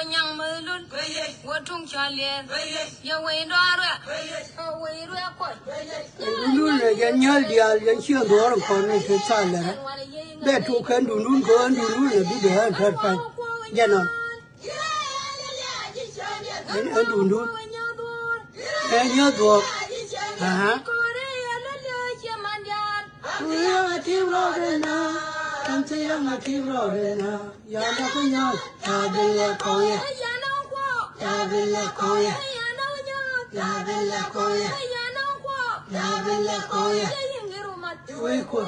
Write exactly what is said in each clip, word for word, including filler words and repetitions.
Nyaŋ mi lul wä tuŋ cɔl yɛn. Yɛ wei dɔɔr wɛ. Wei ruɛ kuɔc. Ɛn duundun ɛ jɛn nyääl diaal jɛn ciɛ dhuɔɔr in kɔn in te thaal lɛrä. Bɛ tuk kɛ ɛn duundun kɛ ɛn duundun ɛ bi dee ɛn tɛt pa̱ny. Jɛn ɔ. Ɛn, ɛn duundun. Ɛ nyääl dhuɔɔr. Aha. Kui̱ ɛ ti rɔɔdɛ na. Ɛn ti yɛ ŋa ti rɔɔdɛ na. Yanda ku nyɔl, ya bi lɛ kɔŋ yɛ. Ya bi lɛ kɔŋ yɛ. Ya bi lɛ kɔŋ yɛ. Ya bi lɛ kɔŋ yɛ. Iwe kuɔ.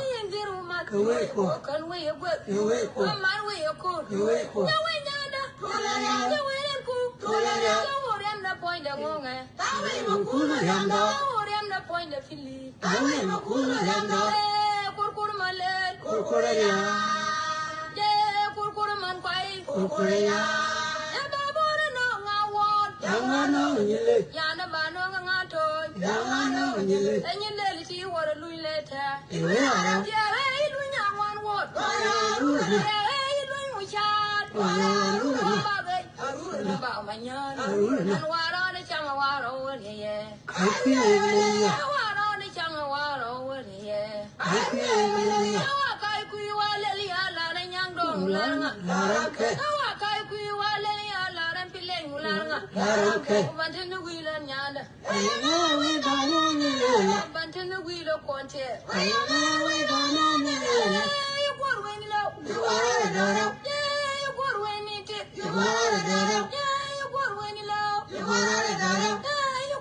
Iwe kuɔ. Iwe kuɔ. Iwe kuɔ. Iwe kuɔ. Iwe kuɔ. Awe ma kul ma lɛm dɔ. Ee, kurkur ma lɛl. Kurkur a ria. Jee, kurkur man kuay. Kurkur a ria. Ee, ba bor nɔ ŋa wɔn. Ya ŋa nɔ nyile. Ya na ba nɔ ŋa ŋa tony. Ya ŋa nɔ nyile. Ee, nyi lɛl ti wor luny lɛ tɛ. Iwe ara. Jee, ee, luny a ŋuan wɔn. Jee, ee, luny mu caat. Jee, ee, luny. Ba bɛ. Aruna ba ma nyal. Aruna. An waro ni chang waro ni ye. Kai kui̱ ni ye. Waro ni chang waro ni ye. Kai kui̱ ni ye. Wa kai kui̱ wa lel ya la na nyang dong la nga. La ran kɛ. Wa kai kui̱ wa lel ya la ran pileng la nga. La ran kɛ. Ban tin wi la nyanda. Ban tin wi lo konte. Yu gor wen lo. Yu gor wen ni te. Yu gor wen ni lo. Yu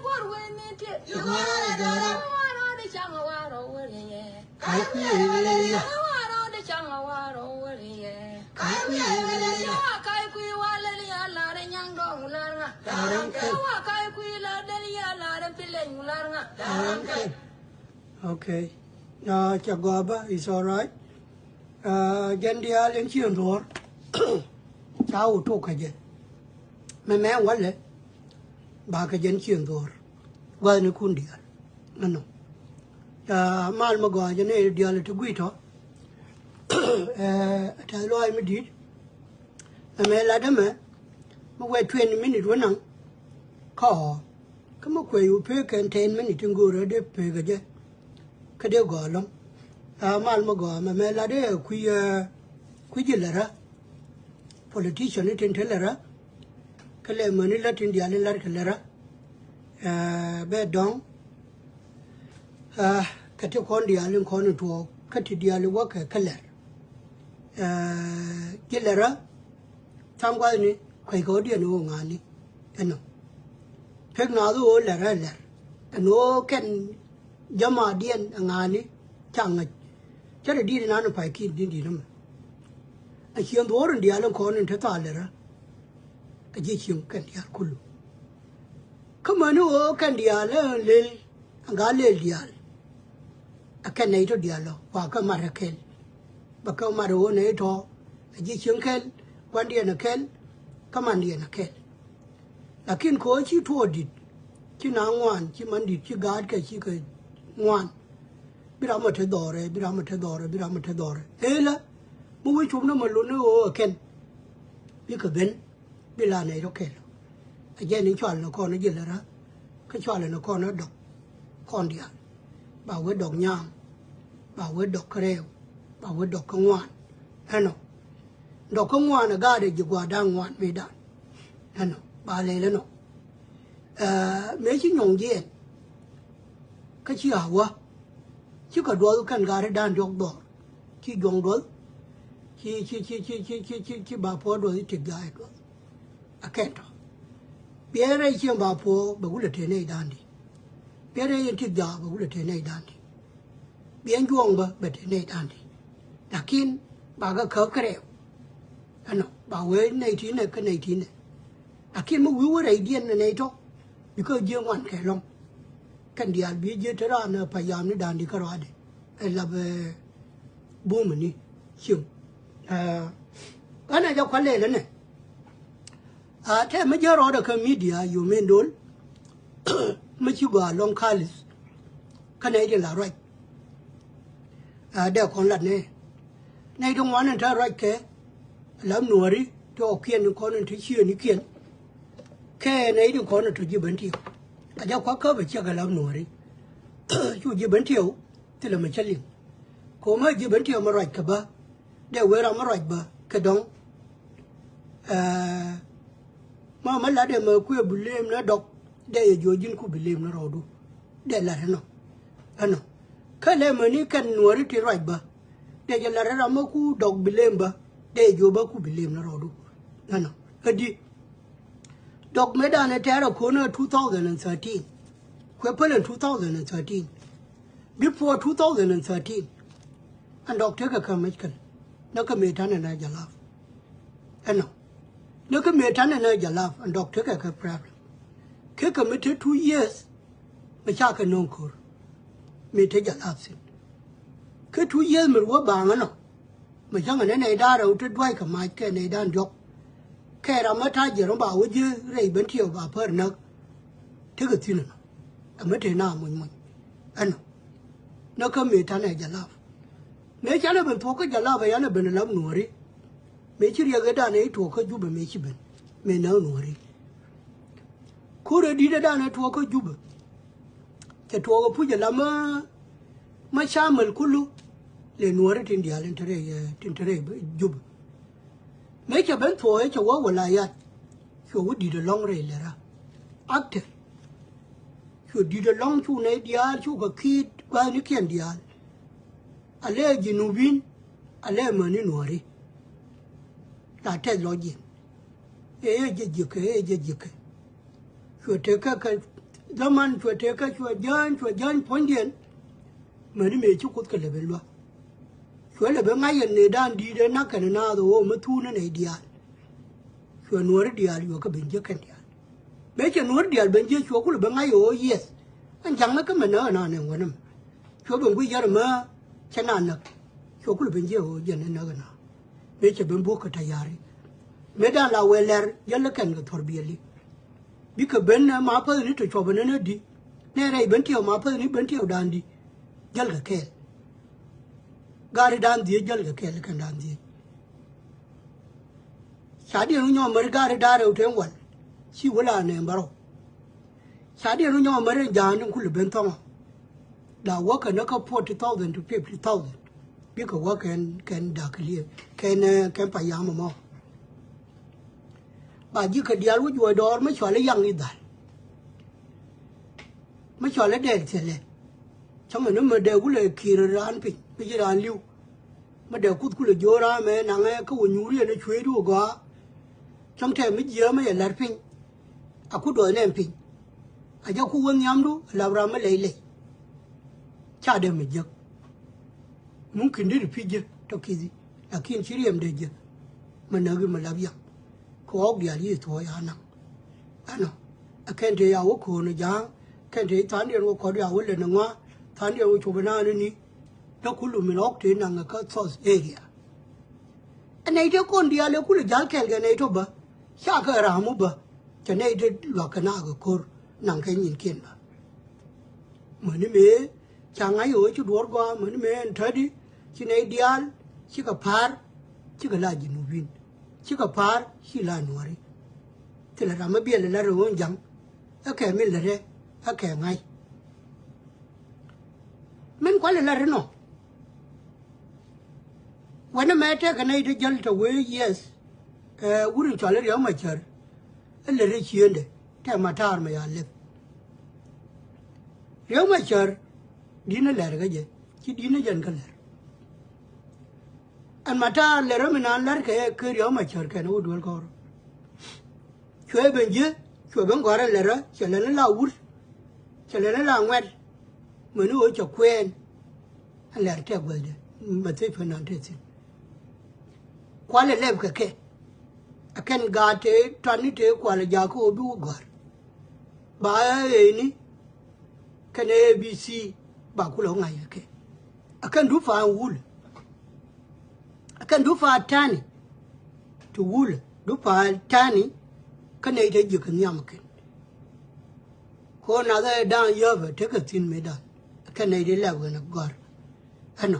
gor wen ni te. Waro de chang waro wari ye. Kai kui̱ ni ye. Waro de chang waro wari ye. Kai kui̱ ni ye. Kai kui̱ wa lel ya la re nyang dong lar nga. Lar nga. Kai kui̱ la del ya la re pileng lar nga. Lar nga. Okay. Uh, ca gɔba, it's all right. Uh, jɛn diaal in cieŋ dhuɔ̱ɔ̱r. Ca wä tok kä jɛ. Mɛ mɛ walɛ. Ba kä jɛn cieŋ dhuɔ̱ɔ̱r. Gua̱thni kun diaal. Ɛnɔ. Uh, mal mi gɔaa jɛ ni diaal ti gui̱c tɔ. Uh, tɛth luaac mi di̱i̱t. Ɛmɛ lat ɛmɛ mi wɛ twenty minute wä naŋ. Kɔɔ kä mi kuɛ yu pek kɛn ten minute in go̱o̱rä dee pek ɛ jɛ. Kä dee gɔɔ lɔ̱ŋ. A mal mi gɔɔ ɛmɛ mɛ lat ɛ kui̱ ɛ kui̱ ji̱ lärä. Politician ni tin te lärä. Kä lɛ mäni lät tin diaal in lat kɛ lärä. Ɛ bɛ dɔ̱ŋ. Ɛ kä ti kɔn diaal in kɔn in tuɔɔk kä ti diaal in wäkɛ kä lɛr. Ɛ ji̱ lɛrä. Tha̱a̱ŋ gua̱thni kueckɛ ɣöö diɛn ɣöö ŋa̱a̱ni ɛnɔ. Pek naath ɣöö lɛrä lɛr ɛn ɣöö kɛn jämaadiɛn ɛ ŋa̱a̱ni ca ŋäc. Cä rɛ di̱i̱t inan in pay ki̱n di̱n di̱t ɛmɛ. A cieŋ dhuɔ̱ɔ̱r in diaal in kɔn in te thaal lɛrä. A ji̱ cieŋ kɛn diaal kulu. Kä mäni ɣöö kɛn diaal ɛ lel, ɛn gaa lel diaal. Ɛ kɛn nɛy tɔ diaal lɔ, wa kä mat ɛ kɛl. Bɛ kä mat ɛ ɣöö nɛy tɔ, ɛ ji̱ cieŋ kɛl, gua̱ndiɛn ɛ kɛl, kä mandiɛn ɛ kɛl. Lakin kɛ ɣöö ci tuɔɔk di̱t, ci na ŋuan, ci man di̱t, ci gaatkɛ, ci kɛ ŋuan. Bi ram ɛ te dhɔrɛ, bi ram ɛ te dhɔrɛ, bi ram ɛ te dhɔrɛ. Ëëlä, mi wi̱i̱ cop ni mɛ lon ni ɣöö ɛ kɛn. Bikɛ ben. Bi la nɛy rɔ kɛl. A jɛn in cual ni kɔn ji̱ lɛ rä. Kä cual ni kɔn dɔk. Kɔn diaal. Ba wee dɔk nyaam. Ba wee dɔk kä rɛw. Ba wee dɔk kä ŋuan. Ɛnɔ. Dɔk kä ŋuan a gaat a ji̱ gua̱a̱r da̱ŋ ŋuan mëë dan. Ɛnɔ. Ba lɛl ɛnɔ. Ɛ, mëë ci nyɔŋ jiɛn. Kä ci a wä. Ci kɛ duɔth kɛn gaat dan diɔk dhɔr. Ci juɔŋ duɔth. Ci, ci, ci ba puɔ duɔth, ci tik ja̱a̱c duɔth. A kɛn tɔ. Biɛn rɛy cieŋ ba puɔ bɛ wulɛ tëë nɛy da̱a̱n di. Biɛn rɛy in tik ja̱a̱k bɛ wulɛ tëë nɛy da̱a̱n di. Biɛn juɔ̱ɔ̱ŋ bä bɛ tëë nɛy da̱a̱n di. Lakin ba kɛ käk kärɛw. Ɛnɔ ba wee nɛy ti̱n nɛ kä nɛy ti̱n nɛ. Lakin mi wi̱i̱ wä rɛydiɛn nɛ nɛy tɔ. Bikɛ jiɛ ŋuan kɛ lɔ̱ŋ. Kɛn diaal bi jiɛ te raan ɛ pa yam ni da̱a̱n di kä ruaadɛ. Ɛ lap ɛ bumä ni cieŋ. Ɛ ɣän ɛ jɛ kua̱l lɛl ɛnɛ. A tɛ mi jɛ rɔɔdɛ kä midia yomen dol. Mi ci gɔaa lɔŋ kalis. Kä nɛy ti la ruac. A dee kɔn lat nɛ nɛy ti ŋuan in te ruac kɛ. Lap nuɔri. tɔ̱ kiɛn in kɔn in te ciëënikiɛn. Kɛ nɛy tin kɔn in tɔ̱ ji̱ ben tiɛw. A jɛ kuak kä bɛ ciɛk kɛ la̱p nuɔ̱ɔ̱ri. Cu ji̱ ben tiɛw thilɛ mi cä liŋ. Ko̱mä ji̱ ben tiɛw mi ruac kɛ bä. Dee wee ram mi ruac bä kɛ dɔ̱ŋ. Ɛɛ, ma mi lat ɛmɛ kuëë bi leem ni dɔk. Dee yɛ jiɔ ji̱n ku bi leem ni rɔɔdu. Dee lat ɛnɔ. Ɛnɔ. Kä lɛ mɛ ni kɛn nuɔ̱ɔ̱ri ti ruac bä. Dee jɛ lat ɛ ram mi ku dɔk bi leem bä. Dee jɛ jiɔ bä ku bi leem ni rɔɔdu. Ɛnɔ. Ɛ di. Dɔk mëë danɛ tɛɛr ɛ ko̱n ɛ two thousand and thirteen. Kuɛ päl ɛn two thousand and thirteen. Before two thousand and thirteen. Ɛn dɔk tekɛ kä mec kɛl. Näk kä mëë ta̱nɛ nɛ jɛ la̱a̱p. Ɛnɔ. Näk kä mëë ta̱nɛ nɛ jɛ la̱a̱p ɛn dɔk tekɛ kä problem. Kekɛ mi te two years. Mi ca kɛ no̱o̱ŋ ko̱r. Mëë te jɛ la̱a̱p thi̱n. Kä two years mi ruɔ baaŋ ɛnɔ. Mi cäŋɛ ni nɛy da̱a̱n rɛw te dua̱ckɛ mac kɛ nɛy da̱a̱n diɔ̱k. Kɛ ram mi ta̱a̱ jiɛn rɔ ba wä ji̱ rɛy ben tiɛw ba pär näk. Tekɛ thi̱n ɛnɔ. Ɛmɛ te na muny muny. Ɛnɔ. Näk kä mëë ta̱nɛ jɛ la̱a̱p. Mëë canɛ ben thuɔ̱k kä jɛ la̱a̱p ɛ yanɛ ben la̱a̱p nuɔ̱ɔ̱ri. Mëë ci riɛk ëëdan ɛ tuɔɔk kä Jubɛ mëë ci ben. Mëë näk nuɔ̱ɔ̱ri. Ko̱r ɛ di̱t ëëdan ɛ tuɔɔk kä Jubɛ. Cɛ tuɔɔk ɛ puc ɛ la mä, mä camɛl kulu. Lɛ nuɔ̱ɔ̱ri tin diaal tin te rɛy, ɛ, tin te rɛy Jubɛ. Mëë cɛ ben thuɔɔk ɛ cɛ wä wä la yat. Cuɛ wä di̱t ɛlɔ̱ŋ rɛy lɛ ra. Actor. Cuɛ di̱t ɛlɔ̱ŋ cu nɛy diaal cu kɛ ki̱i̱t gua̱thnikiɛn diaal. A lɛ Jinubin, a lɛ mäni nuɔ̱ɔ̱ri. La tɛth lɔ jiɛn. Ëë jɛ jiäkä, ëë jɛ jiäkä. Cuɛ tekɛ kɛ dhaman, cuɛ tekɛ, cuɛ jäny, cuɛ jäny puɔ̱nydiɛn. Mäni mëë ci Kuoth kɛ lɛ ben lua̱k. Cuɛ lɛ ben ŋa̱c yɛn nëëdan di̱i̱t ɛ nak kɛn naath ɣöö mi thuun ɛ nɛy diaal. Cuɛ nuɔ̱ɔ̱ri diaal yuɔ̱k kä ben jiäk kɛn diaal. Mëë cɛ nuɔ̱ɔ̱ri diaal ben jiäk cuɛ kulɛ ben ŋa̱c ɣöö yieth. Ɛn ja̱ŋ ɛ kä mɛ näk ɛn anɛ ŋuɔ̱t ɛmɛ. Cuɛ ben guic yɛr ɛmɛ cɛ na näk. Cuɛ kulɛ ben jiäk ɣöö jɛn ɛ näk ɛn a. Mëë cɛ ben buɔ̱k kɛ tayari. Mëë dan la wëë lɛr jäl ɛ kɛn kɛ thuɔ̱r biɛli. Bikɛ ben ɛ ma päthni tɔ cuɔp ɛn ɛ di. Nɛ rɛy ben tiɛw ma päthni ben tiɛw dan di. Jäl kɛ kɛɛl. Gari dan dhiec jäl kɛ kɛɛl kɛn dan dhiec. Ca diɛn wä nyɔk mär gari dan rɛw ten wal. Ci wä la nɛn bärɔw. Ca diɛn wä nyɔk mär ɛn ja̱a̱n in kulɛ ben thɔŋɔ. La wäkɛ näk kä forty thousand to fifty thousand. Bikɛ wäkɛ kɛn, kɛn da̱k liëë kɛn, eh, kɛn pa yam ɛmɔ. Ba ji̱ kɛ diaal wä juɔc dɔɔr mi cual i̱ yaŋ i̱ dhal. Mi cual i̱ dɛɛl thilɛ. Cäŋ ɛn mi dee kulɛ ki̱i̱r raan piny mi ji̱ raan li̱w. Mi dee kuth kulɛ jo̱o̱r raam ɛ naŋɛ kä wä nyuur yɛn ɛ cueecdu ɛ gɔaa. Cäŋ tɛm mi jiääm ɛ yɛ la̱r piny. A ku duɔth nɛn piny. A jɛ ku wä nhiamdu ɛ lap ram mi lɛy lɛy. Ca dee mi jiäk. Mumkin deri pi̱c jɛ tɔ kithi. Lakin ci riɛm dee jɛ. Mi näk i̱ mi lap yaŋ. Kɛ ɣɔ̱k diaal yiëë thuɔ̱ɔ̱c a naŋ. Ɛnɔ. Ɛ kɛn tëë ya wä ko̱o̱n ɛ ja̱a̱ŋ. Kɛn tëë tha̱a̱ŋdiɛn wä kɔt ya wä lɛn ɛ ŋua̱a̱. Tha̱a̱ŋdiɛn wä cop ɛ naan ɛ ni. Dä kulu min ɣɔ̱k tëë naŋ ɛ kä South area. Ɛ nɛy tëë kɔn diaal ɛ kulɛ ja̱l kɛɛl kɛ nɛy tɔ bä. Ca kɛ ram wä bä. Cɛ nɛy tëë lua̱k kɛ naak ɛ ko̱r naŋ kɛ nyinkiɛn bä. Mäni mëë ca ŋa̱c ɣöö ci duɔ̱ɔ̱r gɔaa mäni mëë ɛn tätdi ci nɛy diaal cikɛ pa̱a̱r cikɛ la Jinubin. Cikɛ pa̱a̱r ci la nuɔ̱ɔ̱ri. Thilɛ ram mi biɛl ɛ la rɛ ɣöö ja̱ŋ. Ɛ kɛ min lɛ rɛ ɛ kɛ ŋa̱c. Min kualɛ la rɛ nɔ. Wänɛ mɛ tɛkɛ nɛy ti jäl tɔ wee yieth. Ɛ wur in cɔal i̱ Riɛk Macär. Ɛ lät i̱ ciëëndɛ tɛ Matar mɛ ya lɛp. Riɛk Macär di̱t ni lɛr kä jɛ ci di̱t ni jɛn kä lɛr. Ɛn Matar lɛr ɛ mi naan lɛr kɛ ɛ kɛ Riɛk Macär kɛn ɛ wä duel kɔr. Cuɛ ben ji̱ cuɛ ben gɔ̱a̱r ɛ lɛr ɛ cɛ lɛr ni la wur. Cɛ lɛr ni la ŋuɛt. Mäni ɣöö cɛ kuɛɛn. Ɛ lɛr tɛ guäthdɛ mɛ thec pän nan tɛ thi̱n. Kualɛ lɛp kɛ kɛ. Ɛ kɛn gaat tëë tɔatni tëë kualɛ jakä ɣöö bi wä gɔ̱a̱r. Ba ɛ ëëni kɛn A B C ba kulɛ wä ŋa̱c kɛ kɛ. Ɛ kɛn du pa̱a̱n wul. Ɛ kɛn du pa̱a̱n ta̱a̱ni. Ti wul du pa̱a̱n ta̱a̱ni. Kä nɛy te jiäk kɛ nhiam kɛn. Ko̱ nath ɛ da̱a̱n yääpɛ tekɛ thi̱n mëëdan. Ɛ kɛn nɛy te lɛp ɣän ɛ gɔ̱a̱r. Ɛnɔ.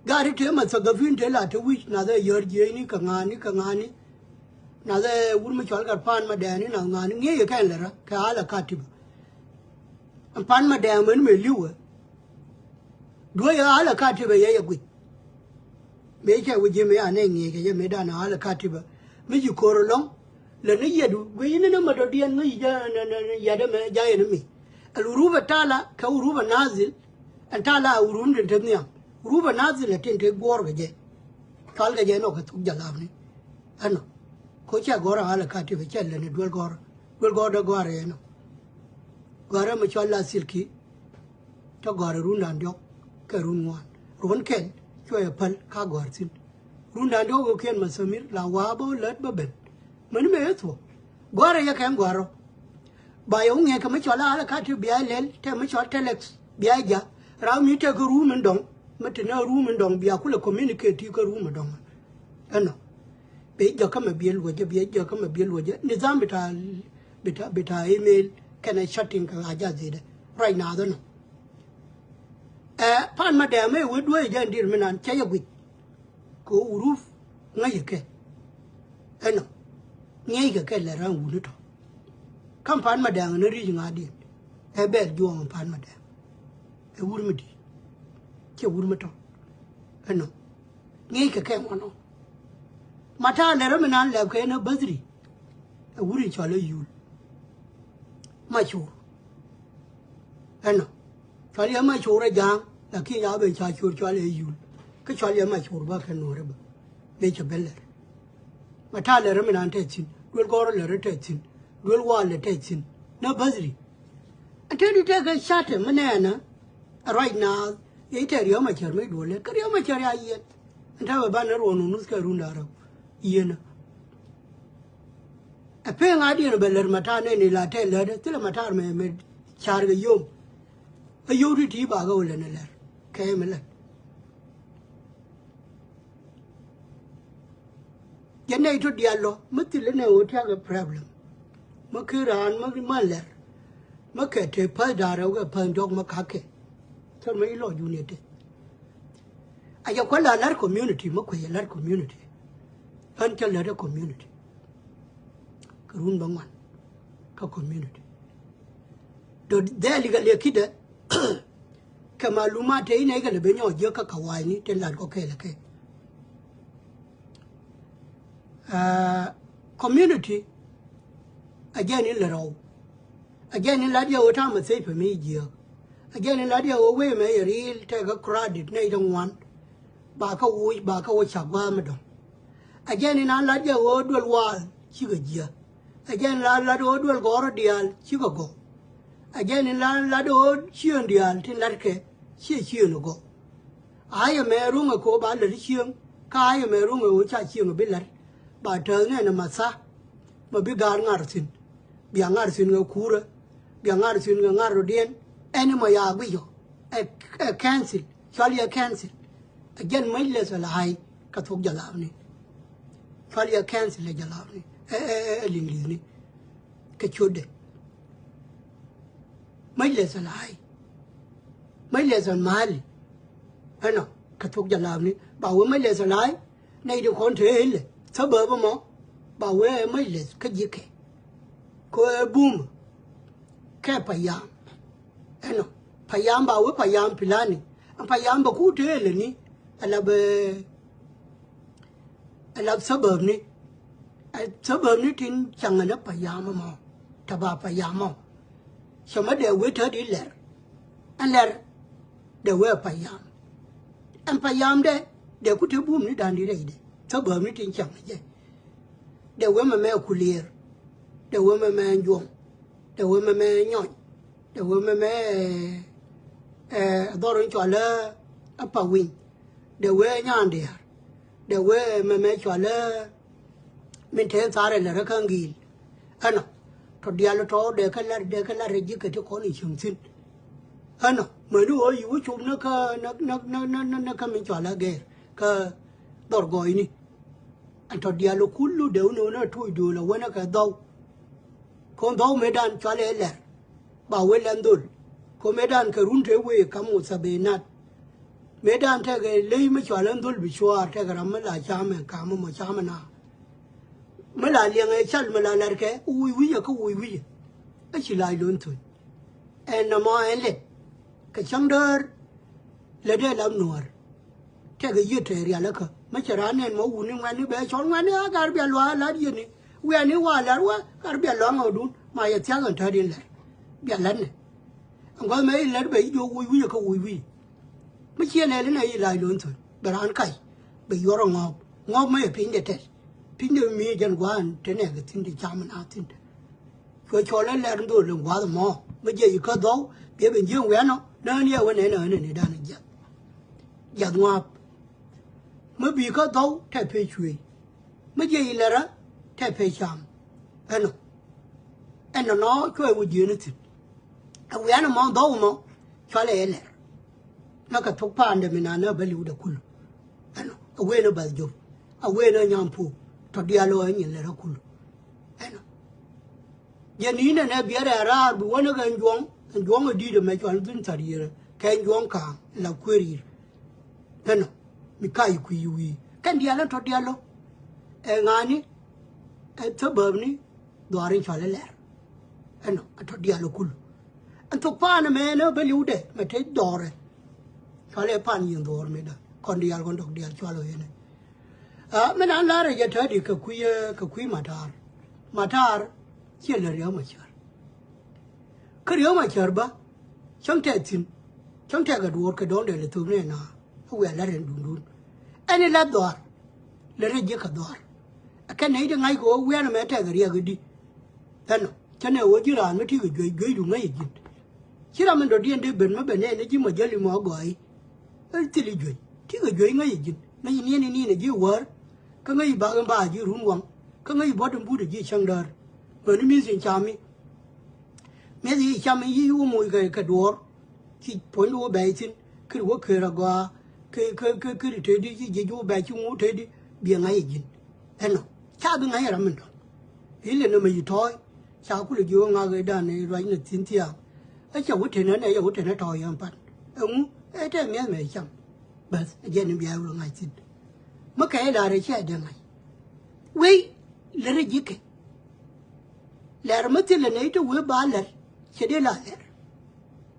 Gari te ma thagafin te la te wi̱c nath ɛ yär jiecni kɛ ŋa̱a̱ni kɛ ŋa̱a̱ni. Nath ɛ wur mi cɔal gat pan ma dɛɛni nath ŋa̱a̱ni ŋi̱eec kɛn lɛ rä kɛ ala katibä. Ɛn pan ma dɛɛŋ mɛn mëë li̱wɛ. Duɔ̱c ɛ ala katibä yɛ yɛ guic. Mëë cɛ wi̱c ji̱ mëë anɛ ŋi̱eec kɛ jɛ mëë dan ala katibä. Mi ji̱ ko̱r ɛlɔ̱ŋ. Lɛ ni yɛt guic ni ni ma dɔ̱diɛn ŋäc jɛ yɛt ɛmɛ jay ɛn mi. Ɛl wurupä tala kɛ wurupä nadhil. Ɛn tala a wurum den te nhiam. Wurupä nadhil ɛ tin te guɔ̱ɔ̱r kɛ jɛ. Cɔal kɛ jɛ nɔ kɛ thuk jalapni. Ɛnɔ. Ko cɛ gɔ̱r a ala katibä cɛ lɛ ni duel gɔ̱r. Duel gɔ̱r dee gɔ̱r ɛnɔ. Gɔ̱r ɛmɛ cɔal la thil ki. Cä gɔ̱a̱r run da̱ŋ diɔ̱k kɛ run ŋuan. Ruɔ̱n kɛl cuɛ yɛ päl ka gɔ̱a̱r thi̱n. Run da̱ŋ diɔ̱k kɛ kiɛn ma thamir la wa̱a̱ bä lät bä ben. Mäni mëë thuɔ̱k gɔ̱a̱r yɛ kɛn gɔ̱a̱r rɔ. Ba yɛ wä ŋiɛc kɛ mi cɔl a ala ka ti bia lɛl tɛ mi cɔl telex bia ja̱. Raw mi tɛ kɛ ruum in dɔ̱ŋ mi ti nɛ ruum in dɔ̱ŋ bia kulɛ communicate ti kɛ ruum in dɔ̱ŋ. Ɛnɔ. Bi jɔkä mɛ biɛ luɔcä, bi jɔkä mɛ biɛ luɔcä. Nidham bita, bita, bita email kɛnɛ chatting kɛ ɣa̱c a dhidɛ. Ruac naath ɛnɔ. Ɛ, pan ma dɛɛm ɛ wee duee jɛ ndir mi nan cɛ yɛ guic. Kɛ wuruf ŋäc kɛ. Ɛnɔ. Ŋiɛc kɛ kɛ lɛ ran wuni tɔ. Kam pan ma dɛɛm ni ric ŋa̱diɛn. Ɛ bɛl juɔ̱ɔ̱ŋ pan ma dɛɛm. Ɛ wur mi di̱i̱t. Cɛ wur mi tɔ. Ɛnɔ. Ŋi̱eckɛ kɛ ŋuɔ̱nɔ. Ma ta̱a̱ lɛ rɔ mi nan lɛpkɛ ɛn ɛ bäthri. Ɛ wuri cɔal ɛ yul. Ma cur. Ɛnɔ. Cɔal yɛ ma cur ɛ ja̱a̱ŋ. Lakin ya ben ca cur cɔal ɛ yul. Kä cɔal yɛ ma cur bä kɛ nuɔ̱ɔ̱ri bä. Mëë cɛ ben lɛr. Ma ta̱a̱ lɛ rɔ mi nan tɛth thi̱n. Duel gɔ̱rä lɛ rɔ tɛth thi̱n. Duel waal lɛ tɛth thi̱n. Nä bäthri. Ɛn te di tɛkɛ ca̱tɛ mi nɛɛnä. Ɛ ruac naath i̱ tɛ riɔ̱m a cär mi duɔl lɛ kä riɔ̱m a cär ya yiɛn. Ɛn te bɛ banɛ ruɔ̱n wä nuth kɛ run da̱ŋ rɛw yieenä. Ɛ pek ŋa̱diɛn bɛ lär ma ta̱a̱ nɛn ila tɛ lät thilɛ ma ta̱a̱ mɛ mɛ ca̱r kɛ yom. Ɛ yom ti ti bakɛ wä lät ni lär kɛ mi lät. Jɛ nɛy tɔ diaal lɔ mi thil inɛ ɣöö tiakɛ problem. Mi ki raan mi ma lɛr mi kɛ te päth da̱ŋ rɛw kɛ päth diɔ̱k mi kakɛ. Thil mi ilɔ junior te. A jɛ kuɛ la lar community mi kuɛ jɛ lar community. Ɣän cä lät ɛ community. Kɛ run bä ŋuan kä community. Dɔ dhɛl ikɛ liɛ kidɛ. Kɛ malumat te inɛ ikɛ lɛ ben nyɔk jiäk kä kɛ wa̱a̱cni te lat kɔ kɛɛl ɛ kɛ. Aa, community. A jɛn in lɛ rɔw. A jɛn in lat yɛ ɣöö ta̱a̱ mɛ thec pɛ mi jiääk. A jɛn in lat yɛ ɣöö wee mɛ yɛ riil tɛkɛ credit nɛy ti ŋuan. Ba kä woc ba kä woc cak gua̱a̱th mi dɔ̱ŋ. A jɛn in an lat yɛ ɣöö duel waal cikɛ jiääk. A jɛn in an lat ɣöö duel gɔ̱rä diaal cikɛ gɔw. A jɛn in an lat ɣöö cieen diaal tin latkɛ ciɛ cieen ɛ gɔw. A yɛ mɛ ruŋ ɛ ko̱ ba lät cieŋ kä a yɛ mɛ ruŋ ɛ ɣöö ca cieŋ ɛ bi la̱t. Ba tääth nɛn ɛ ma tha̱ mɛ bi ga̱a̱r ŋa̱r thi̱n. Bia ŋa̱r thi̱n kɛ kuurä. Bia ŋa̱r thi̱n kɛ ŋa̱r rɔ̱diɛn. Ɛn imɔ ya guic ɔ. Ɛ, ɛ council. Cɔal yɛ council. Ɛ jɛn mec lɛ thɛ la ɣa̱c kɛ thok jalapni. Cɔal yɛ council ɛ jalapni. Ɛ, ɛ, ɛ, ɛ liŋli̱thni. Kɛ ciötdɛ. Mec lɛ thɛ la ɣa̱c. Mec lɛ thɛ mali. Ɛnɔ kɛ thok jalapni ba wee mec lɛ thɛ la ɣa̱c. Nɛy ti kɔn te ilɛ thabab ɛmɔ ba wee ɛ mec lɛ kä ji̱kɛ. Kɛ ɛ bum kɛ payam. Ɛnɔ payam ba wee payam pilani. Ɛn payam ba ku te ilɛ ni ɛ la bɛ Ɛ la thabäpni. Ɛ thabäpni tin caŋ ɛn ɛ payam ɛmɔ. Tɛ ba payam ɔ. Cɛ mɛ dee wee tätdi lɛr. Ɛn lɛr dee wee ɛ payam. Ɛn payam dɛ dee ku te bumni da̱ŋ di rɛydɛ. Thabäpni tin caŋ ɛ jɛ. Dee wee mɛ mɛ kulier. Dee wee mɛ mɛ juɔ̱ŋ. Dee wee mɛ mɛ nyɔny. Dee wee mɛ mɛ ɛ dhɔr in cɔal ɛ pa winy. Dee wee nyan diaar. Dee wee mɛmɛ cualɛ min te thaar ɛ lɛ rɛ kä ŋi̱i̱l. Ɛnɔ tɔ diaal tɔ dee kä lar dee kä lar rɛ ji̱ kɛ ti kɔn i̱ cieŋ thi̱n. Ɛnɔ mäni ɣöö yi̱ wä cop ni kä ni kä min cualɛ gɛɛr kä dhɔr gɔɔyni. Ɛn tɔ diaal kulu dee wä ni wä ni tuuc do̱o̱l ɛ wä ni kɛ dhɔw. Kɔn dhɔw mëëdan cualɛ ɛ lɛr ba wee lɛn dhol. Kɔn mëëdan kɛ run te wee kam wä thabenat. Mëë dan tɛkɛ ley mi cɔal ɛn dhol bi cuaar tɛkɛ ram mi la cam ɛn kam mɔ cam ɛn a. Mi la liɛŋ ɛ cal mi la lɛr kɛ wi̱i̱ wi̱i̱ ɛ kä wi̱i̱ wi̱i̱ ɛ. Ɛ ci lac lon thon. Ɛn nɔmɔ ɛn lɛt kɛ cäŋ däär. Lɛ dee lam nuɔ̱ɔ̱r. Tɛkɛ yiëë tɛɛ rialikä mi cɛ raan nɛn mɔ wuni ŋuɛ̈tni bɛ cɔl ŋuɛ̈tni a gar bia luaak lat yiëëni. Wiani wa lɛr wä gar bia luaak ŋɔkdun ma yɛ thia̱k ɛn tätdiɛn lɛr. Bia lat nɛ ɛn gua̱th mɛ i̱ lɛr bɛ i̱ jiök wi̱i̱ wi̱i̱ ɛ kä wi̱i̱ wi̱i̱. Mi ciɛ lɛl inɛ i̱ lac lo̱n thöl bɛ raan kac bɛ yuɔr ɛ ŋɔɔk ŋɔɔk mi ɛ piny dɛ tɛt. Piny dɛ mi jɛn gua̱a̱n te nɛɛkɛ thi̱n te cam na thi̱n. Cuɛ cɔl ɛ lɛr ndho̱l in gua̱a̱th ɛmɔ mi jiɛ i̱ kä dhɔw biɛ ben ji̱ wiɛnɔ nään yɛ wä nɛn ɛ ɣän ɛn i̱ dan jiath. Jiath ŋɔaap mi bi kä dhɔw tɛ pec cuëëc. Mi jiɛ i̱ lɛrä tɛ pec cam. Ɛnɔ ɛnɔ nɔ cuɛ wä jieen i̱ thi̱n. Ɛ wiɛn ɛmɔ dhɔw ɛmɔ cualɛ yɛ lɛr. Näkɛ thok pa̱a̱ndɛ mi naan ɛ bä li̱wdɛ kul. Ɛnɔ ɛ wen ɛ bath jop ɛ wen ɛ nyam puɔ̱k tɔ diaal ɣä nyin lɛr ɛ kul. Ɛnɔ jɛ ni̱n ɛnɛ biɛrɛ raar bi wänä kɛ ɛn juɔ̱ŋ ɛn juɔ̱ŋ ɛ di̱i̱t ɛmɛ cual thi̱n thar yiër kɛ ɛn juɔ̱ŋ ka̱a̱ŋ la kueer yiër. Ɛnɔ mi ka̱c kui̱ wi̱i̱ kɛn diaal ɛn tɔ diaal ɔ. Ɛ ŋa̱a̱ni ɛ thäbäpni dhɔaar in cɔal ɛ lɛr. Ɛnɔ ɛ tɔ diaal ɛ kul. Ɛn thok pa̱a̱n ɛmɛ ɛn ɛ bä li̱wdɛ mɛ te dhɔrɛ. Cɔal ɛ pa̱a̱n yiëë dhɔr mëëdä kɔn diaal kɔn dɔk diaal cɔal ɛ ɣän ɛ. Aa mi nan la̱rä jɛ tätdi kɛ kui̱ ɛ kɛ kui̱ matar. Matar ciɛ lɛ riäk ma cär. Kä riäk ma cär bä cäŋ tɛk thi̱n cäŋ tɛk kɛ duɔ̱ɔ̱r kɛ dɔ̱ŋ dee lɛ thop ni ɛn a. Ɛ wiaa la̱t ɛn duundun ɛn i̱ la̱t dhɔaar. Lɛ rɛc ji̱ kɛ dhɔaar. Ɛ kɛn nɛy ti ŋa̱c kɛ ɣöö wiɛɛn ɛmɛ tɛkɛ riɛk i̱di. Ɛnɔ cä nɛ ɣöö ji̱ raan mi ti kɛ juey jueydu ŋäc ɛ ji̱n. Ci ram mi dɔ̱diɛn dee ben mi bɛ nɛɛni ji̱ ma jäli mɔ gɔɔy. Ɛ thil i̱ juey ti kɛ juey ŋäc i̱ ji̱n ŋäc i̱ niɛn i̱ niɛn i̱ ji̱ wäär. Kä ŋäc i̱ bak in ba ji̱ run waŋ kä ŋäc i̱ buɔ̱t in but i̱ ji̱ cäŋ däär. Mäni mi̱th in ca mi mi̱th i̱ cam i̱ yi̱ wä moc kɛ kɛ duɔ̱ɔ̱r. Ci puɔ̱nydu wä bɛ̈ɛ̈c thi̱n kä ri wä ker agɔaa kä kä kä kä ri tëëdi ci ji̱ ji̱ wä bɛ̈ɛ̈c ci ŋuut tëëdi. Biɛ ŋa̱c i̱ ji̱n ɛnɔ ca bi ŋa̱c ram in dɔ̱ŋ. I̱ lɛ nɔmɔ yi tɔ̱ɔ̱c ca kulɛ jiök ŋak i̱ dan i̱ ruac nɛ thi̱n thiaak. Ɛ cɛ wä tenä nɛ yɛ wä tenä tɔ̱ yɛn pan. Ɛŋu ɛ tɛ miɛth mɛ cam. Bäth ɛ jɛn i̱ bia wä ŋa̱c thi̱n. Mi kɛ i̱ la̱r ɛ cɛ dee ŋa̱c. Wei lär ɛ ji̱ kɛ. Lɛr mi thilɛ nɛ i̱ te wee ba lɛr cɛ dee la lɛr.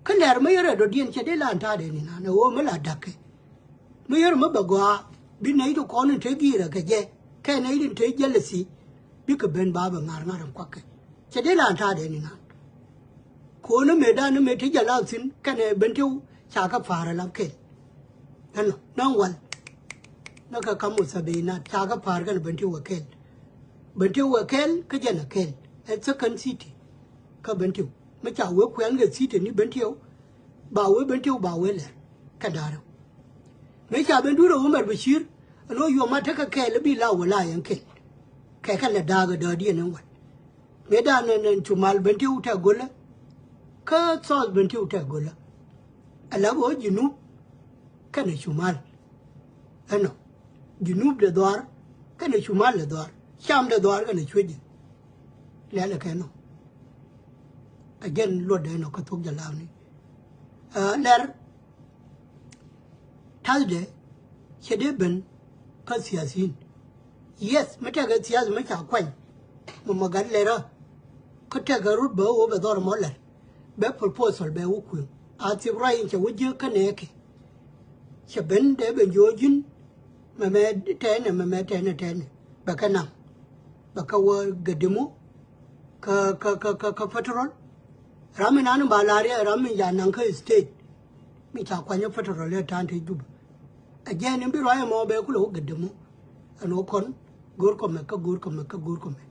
Kä lɛr mi yɛr ɛ dɔ̱diɛn cɛ dee la ɛn ta̱a̱dɛ ni nan ɛ ɣöö mi la da̱kɛ. Mi yɛr mi bɛ gɔaa bi nɛy ti kɔn in te giirɛ kɛ jɛ kɛ nɛy ti in te jealousy. Bikɛ ben ba bɛ ŋa̱r ŋa̱r in kuakɛ cɛ dee la ɛn ta̱a̱dɛ ni nan. Ko̱n mëëdan mëë te jɛ la thi̱n kɛnɛ ben tiw ca kɛ pa̱a̱r ɛ la kɛl. Ɛnɔ naŋ wal. Näkɛ kam wä tha̱binat ca kɛ pa̱a̱r kɛnɛ ben tiw ɛ kɛl. Ben tiw ɛ kɛl kä jɛn ɛ kɛl ɛ second city. Kä ben tiw mi ca wee kuɛn kɛ city ni ben tiw. Ba wee ben tiw ba wee lɛr kɛ da̱rä. Mëë ca ben duut ɛ wä mɛr bɛ ci̱i̱r ɛn ɣöö yuɔm a tekɛ kɛɛl i̱ bi la wä la yɛn kɛl. Kɛ kɛ lɛ da̱a̱k ɛ dɔ̱ɔ̱diɛn ɛn wal. Mëë da̱a̱n ɛn ɛn cumal ben tiw tɛ go̱lä. Kä thɔɔth ben tiw tɛ go̱lä. Ɛ la bä wä ji̱ nup kɛnɛ cumal. Ɛnɔ ji̱ nup dee dhɔaar kɛnɛ cumal dee dhɔaar cam dee dhɔaar kɛnɛ cuec ji̱. Lɛl ɛ kɛ nɔ. Ɛ jɛn luɔtdɛ nɔ kä thok jɛ la̱a̱kni. Ɛ lɛr. Ta̱thdɛ cɛ dee ben kä thiathin. Yes mi tɛkɛ thiath mi ca kuany. Mɛ mɛ gat lɛrä. Kä tɛkɛ rut bɛ ɣöö bɛ dhɔr mɔ lɛr bɛ proposal bɛ wä kuëŋ. A thiep ruac in cɛ wä jiäk kä nɛɛkɛ. Cɛ ben dee ben jiöö ji̱n. Mɛmɛ tɛnɛ mɛmɛ tɛnɛ tɛnɛ bɛ kɛ naŋ. Bɛ kɛ wä gɛdemu. Kä kä kä kä kä petrol. Ram mi nan ba la̱r yɛ ram mi ja naŋ kä state. Mi ca kuany ɛ petrol yɛ ta̱a̱n te Juba. Ɛ jɛn in bi ruac ɛmɔ bɛ kulɛ wä gɛdemu. Ɛn wä kɔn go̱o̱r kɔ mɛ kä go̱o̱r kɔ mɛ kä go̱o̱r kɔ mɛ.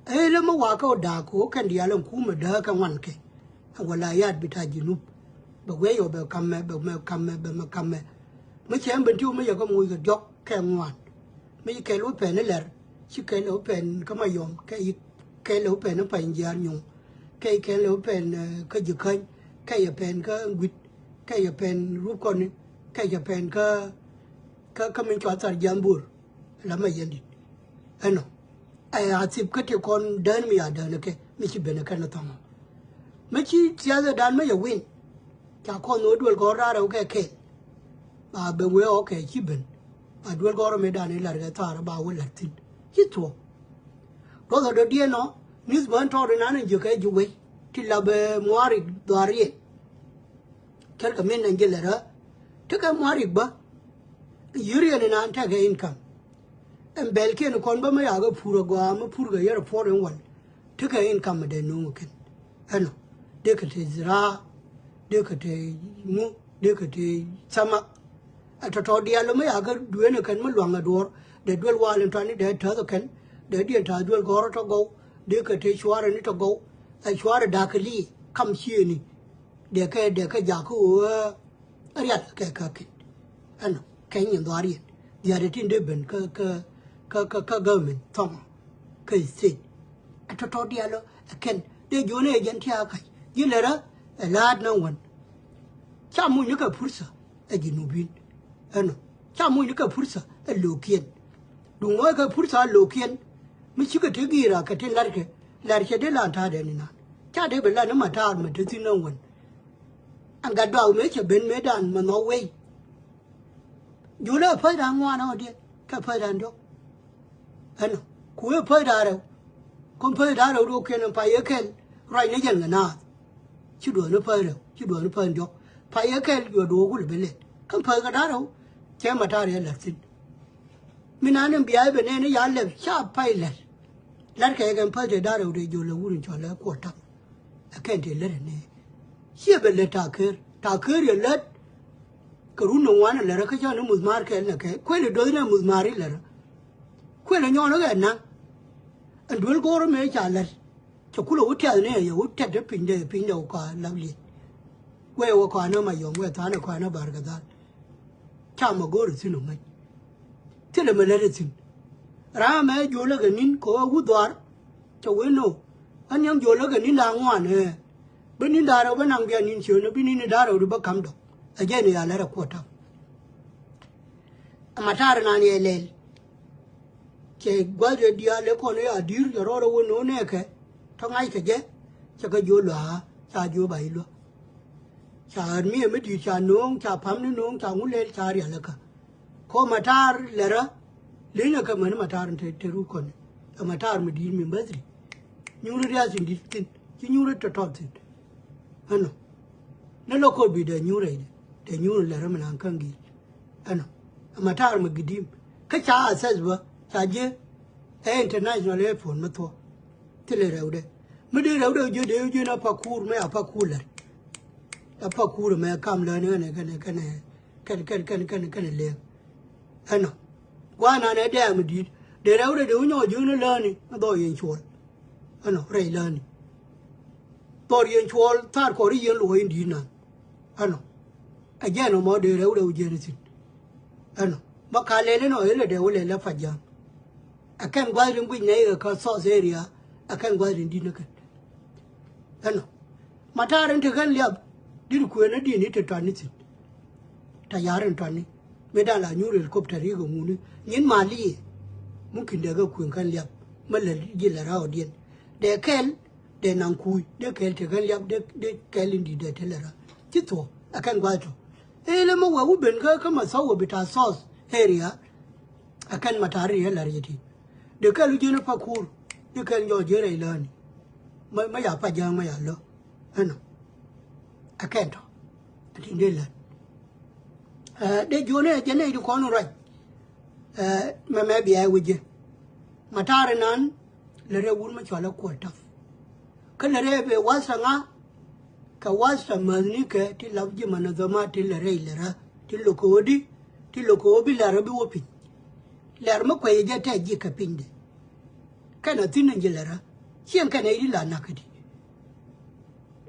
Ɛ ilɛ mi wakä wä da̱a̱k kɛ wä kɛn diaal ɛn kumɛ dääk kɛ ŋuan kɛ. Ɛ wala yaat bi ta̱a̱ ji̱ nup. Bɛ guɛc ɔ bɛ ka̱m mɛ bɛ mɛ ka̱m mɛ bɛ mɛ ka̱m mɛ. Mi cɛ ɛn ben tiw mi yɛ kä moc kɛ diɔ̱k kɛ ŋuan. Mi ci kɛl wä pɛn ilɛr ci kɛl wä pɛn kä Mayɔm kɛ yi kɛl wä pɛn i̱ Pany Jiaar Nyuŋ. Kɛ yi kɛl wä pɛn kä Jikäny kɛ yɛ pɛn kä Guit kɛ yɛ pɛn Rupkɔni kɛ yɛ pɛn kä kä kä min cɔal Thar Jiath Bor. La ma yɛn dit ɛnɔ. Ɛ a thip kä ti kɔn dään mi ya dään kɛ mi ci ben kɛn thɔŋɔ. Mi ci thiathɛ daan mi yɛ win. Ca kɔn wä duel kɔn raar wä kɛ kɛl. Ba ben wee ɔ kɛ ci ben. Ba duel gɔrɔ mëë dan ilat kɛ thaar ba wee lat thi̱n. Ci thuɔ̱k. Duɔth ɔ dɔ̱diɛn ɔ ni̱th bä ɛn tɔɔt inan in jiök kɛ ji̱ wec. Ti la bɛ muarik dhuaar riɛn. Thil kɛ min ɛn ji̱ lɛ rä. Tekɛ muarik bä. Yuriɛn inan tekɛ income. Ɛn bɛlkiɛn kɔn bä mi yakɛ pur agɔaa mi pur kɛ yɛr puɔr in wal. Tekɛ income dee nuŋ kɛn. Ɛnɔ. Dee kɛ te ziraa. Dee kɛ te ŋu. Dee kɛ te thamak. Ɛ tɔtɔ diaal mi yakɛ dueeni kɛn mi luaŋ ɛ duɔr. Dee duel wal in tɔani dee täth kɛn. Dee diɛn ta̱a̱ duel gɔr tɔ gɔw. Dee kɛ te cuarɛ ni tɔ gɔw. Ɛ cuarɛ da̱kä li kam ciëëni. Dee kɛ dee kɛ jakä ɣöö rial kɛ kä kit. Ɛnɔ kɛ nyin dhɔaar yɛn diaal tin dee ben kä kä kä kä kä government thɔŋ kä state. Ɛ tɔtɔ diaal ɛ kɛn dee juɔ̱n ɛ jɛn ti a kac ji̱ lɛ rä ɛ laat na wän. Ca muny ni kɛ pursa ɛ ji̱ nubin. Ɛnɔ ca muny ni kɛ pursa ɛ lo̱o̱kiɛn. Duŋ ɣɔɔc kɛ pursa ɛ lo̱o̱kiɛn. Mi cikɛ te giira kɛ tin latkɛ lar cɛ dee lan ta̱a̱dɛ ni naan ca dee bɛ lan ni ma taar mɛ te thi̱n na wän. Ɛn gat duak mëë cɛ ben mëëdan mɛ nhɔk wei. Julɛ päthdan ŋuan ɔ diɛn kɛ päthdan diɔ̱k. Ɛnɔ ku wee päthdan rɛw. Kä päthdan rɛw duɔ̱k kiɛn ɛn pay ɛ kɛl ruac ni jɛn kɛ naath. Ci duɔ̱ɔ̱n ni päth rɛw ci duɔ̱ɔ̱n ni päth diɔ̱k. Pay ɛ kɛl juɔ̱ duɔ̱ɔ̱k wul bi lɛt kä päth kɛ da̱r rɛw. Cɛ ma ta̱a̱r yɛ la̱t thi̱n. Mi nan in bia i̱ bɛ nɛɛni ya lɛp ca pay la̱t. La̱t kɛ kɛn päth tɛ da̱r rɛw dee julɛ wur in cɔl ɛ kuɔt ta̱p. Ɛ kɛn tëë lät ɛnɛ ciɛ bɛ lät ta̱a̱ ker ta̱a̱ ker yɛ lät. Kɛ run ni ŋuan ɛ lät rä kä cä ni muth maar kɛl nɛ kɛ kuël ɛ do̱th nɛ muth maar i̱ lät rä. Kuël ɛ nyɔɔn ɛ kɛ naŋ. Ɛn duel go̱o̱r ɛmɛ ca lät. Cɛ kulɛ wä tiath nɛ yɛ wä tɛt ɛ piny dee piny dee wä kɔa lap liec. Wee wä kɔa nä ma yɔm wee tha̱a̱n ɛ kɔa nä bar kɛ dhal. Ca ma go̱o̱r ɛ thi̱n ɛ ŋäc. Thilɛ mɛ lät ɛ thi̱n. Ram mɛ jolä kɛ ni̱n kɛ ɣöö wut dhɔaar. Cɛ wee no̱o̱ŋ ɣän yäŋ jolä kɛ ni̱n da̱a̱ ŋuan ɛ. Bi ni̱n da̱a̱ rɛw bä naŋ bia ni̱n ciöön bi ni̱n da̱a̱ rɛw di bä ka̱m dɔ̱k. Ɛ jɛn ɛ ya lät ɛ kuɔt ta̱p. Ɛ ma ta̱a̱r nan yɛ lɛl. Cɛ gua̱th rɛ diaal ɛ kɔn ɛ ya di̱i̱r cɛ rɔɔd ɛ wä no̱o̱ŋ nɛɛkɛ. Tɔ ŋa̱ckɛ jɛ cɛ kɛ jiö lua̱a̱ ca jiö ba i̱ luäk. Ca ɣän mi ɛ mi di̱i̱t ca no̱o̱ŋ ca pa̱m ni no̱o̱ŋ ca ŋu lɛl ca rialikä. Kɔ ma ta̱a̱r lɛrä. Li̱nyɛ kɛ mäni ma ta̱a̱r in te te ruk kɔn ɛ ma ta̱a̱r mi di̱i̱t mi bäthri. Nyuuri riath in di̱t thi̱n ci nyuuri tɔ̱tɔ̱t thi̱n. Ɛnɔ ni lo̱k ko̱r bi dee nyuuri rɛydɛ dee nyuuri lɛrä mi naŋ käŋ gi̱i̱l. Ɛnɔ ɛ ma ta̱a̱r mi gi̱di̱m kä ca access bä ca ji̱ ɛ international airport mi thuɔ̱k. Thilɛ rɛwdɛ mi dee rɛwdɛ jiö dee jiö na pakur mɛ a pakur lɛr. A pakur mɛ kam lääni kɛnɛ kɛnɛ kɛnɛ kɛnɛ kɛnɛ kɛnɛ kɛnɛ kɛnɛ leek. Ɛnɔ gua̱a̱ nan ɛ dɛɛm di̱i̱t dee rɛwdɛ dee wä nyɔk jiökni lääni mi dhɔr yɛn cuɔl. Ɛnɔ rɛy lääni dhɔr yɛn cuɔl thaar kɔri yɛn luɔ̱c in di̱i̱t nan. Ɛnɔ ɛ jɛn ɔmɔ dee rɛwdɛ wä jiɛn thi̱n. Ɛnɔ ma ka lɛl inɔ ilɛ dee wä lɛl ɛ pac ja̱a̱ŋ. Ɛ kɛn gua̱th rin guic nɛy kɛ kä South area. Ɛ kɛn gua̱th rin di̱t ni kɛn. Ɛnɔ ma ta̱a̱r in te kɛn liap di̱t kuëën ni di̱t ni te tuan ni thi̱n. Tɛ ya̱r in tuan ni mëë da̱a̱n la nyuur helicopter yikɛ ŋuni nyin mal i̱ mumkin dee kɛ kuëën kɛn liap. Mä lät ji̱ lät raw diɛn dee kɛl dee naŋ kuuc dee kɛl te kɛn liap dee kɛl in di̱t dee te lät raw ci thuɔ̱k. Ɛ kɛn gua̱th tɔ ilɛ mä wee wä ben kä kä ma thɔw wä bi ta̱a̱ South area. Ɛ kɛn ma ta̱a̱r in yɛ lät yɛ ti dee kɛl ji̱n pakur dee kɛl jɔɔc ji̱ rɛy lääni. Mä ya pac ja̱a̱ŋ mä ya lo̱. Ɛnɔ ɛ kɛn tɔ ɛ tin dee lät. Dee juɔ̱n ɛ jɛ nɛy ti kɔn ruac. Mɛmɛ bia ɛ wecɛ ma ta̱a̱r inan lät rɛ wut mi cɔal ɛ kuɔl tap. Kä lät rɛ bɛ wath tɛ ŋa kɛ wath tɛ mäthnikɛ ti lap ji̱ ma na dhɔma ti lät rɛ ilɛ rä ti lo̱k kɛ ɣöö di ti lo̱k kɛ ɣöö bi lɛr ɣä bi wä piny. Lɛr mi kuɛy jɛ tɛk ji̱ kɛ pinydɛ. Kɛn a thi̱n in ji̱ lɛr ɣä cieŋ kɛn a i̱ di la na̱k kä di.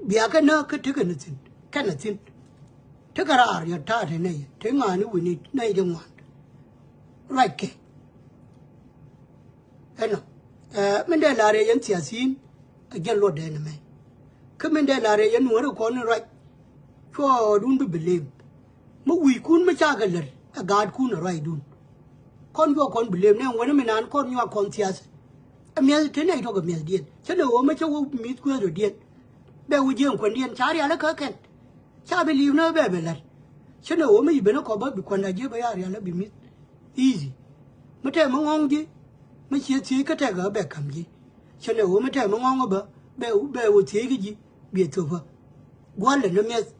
Bia kɛ näk kä tekɛ ni thi̱n kɛn a thi̱n. Tekɛ raar yɛ ta̱a̱ te nɛy te ŋa̱a̱ni wi̱ni nɛy te ŋuan. Ruackɛ. Ɛnɔ min dee la̱r yɛ yɛn thiathi̱n. Ɛ jɛn luɔtdɛ ni mɛ kä min dee la̱r yɛ yɛn nuɔ̱ɔ̱ri kɔn ni ruac. Cuɔɔdun bi bi lem mi wi̱i̱kun mi cakɛ lät ɛ gaatkun ɛ ruacdun. Kɔn juɔk kɔn bi lem nɛ wänä mi naan kɔn nyuak kɔn thiath. Ɛ mi̱eth te nɛy tɔk ɛ mi̱ethdiɛn cä ni ɣöö mi cä wä mi̱th kueeth rɔ̱diɛn. Bɛ wä jiɛɛŋ kuändiɛn ca rialikä kɛn. Ca bi li̱i̱p ni ɣä bɛ bi la̱t. Cä nɛ ɣöö mi ci ben ɛ kɔp bä bi kuanda jiɛ bä ya rial ɛ bi mi̱th. Easy. Mi tɛm mi ŋɔ̱ŋ ji̱ mi ciɛ thiec kä tɛk ɛ bɛ ka̱m ji̱. Cä nɛ ɣöö mi tɛm mi ŋɔ̱ŋ ɛ bä bɛ bɛ wä thiec kä ji̱. Biɛ thop ɛ gua̱l ɛ ni mi̱eth.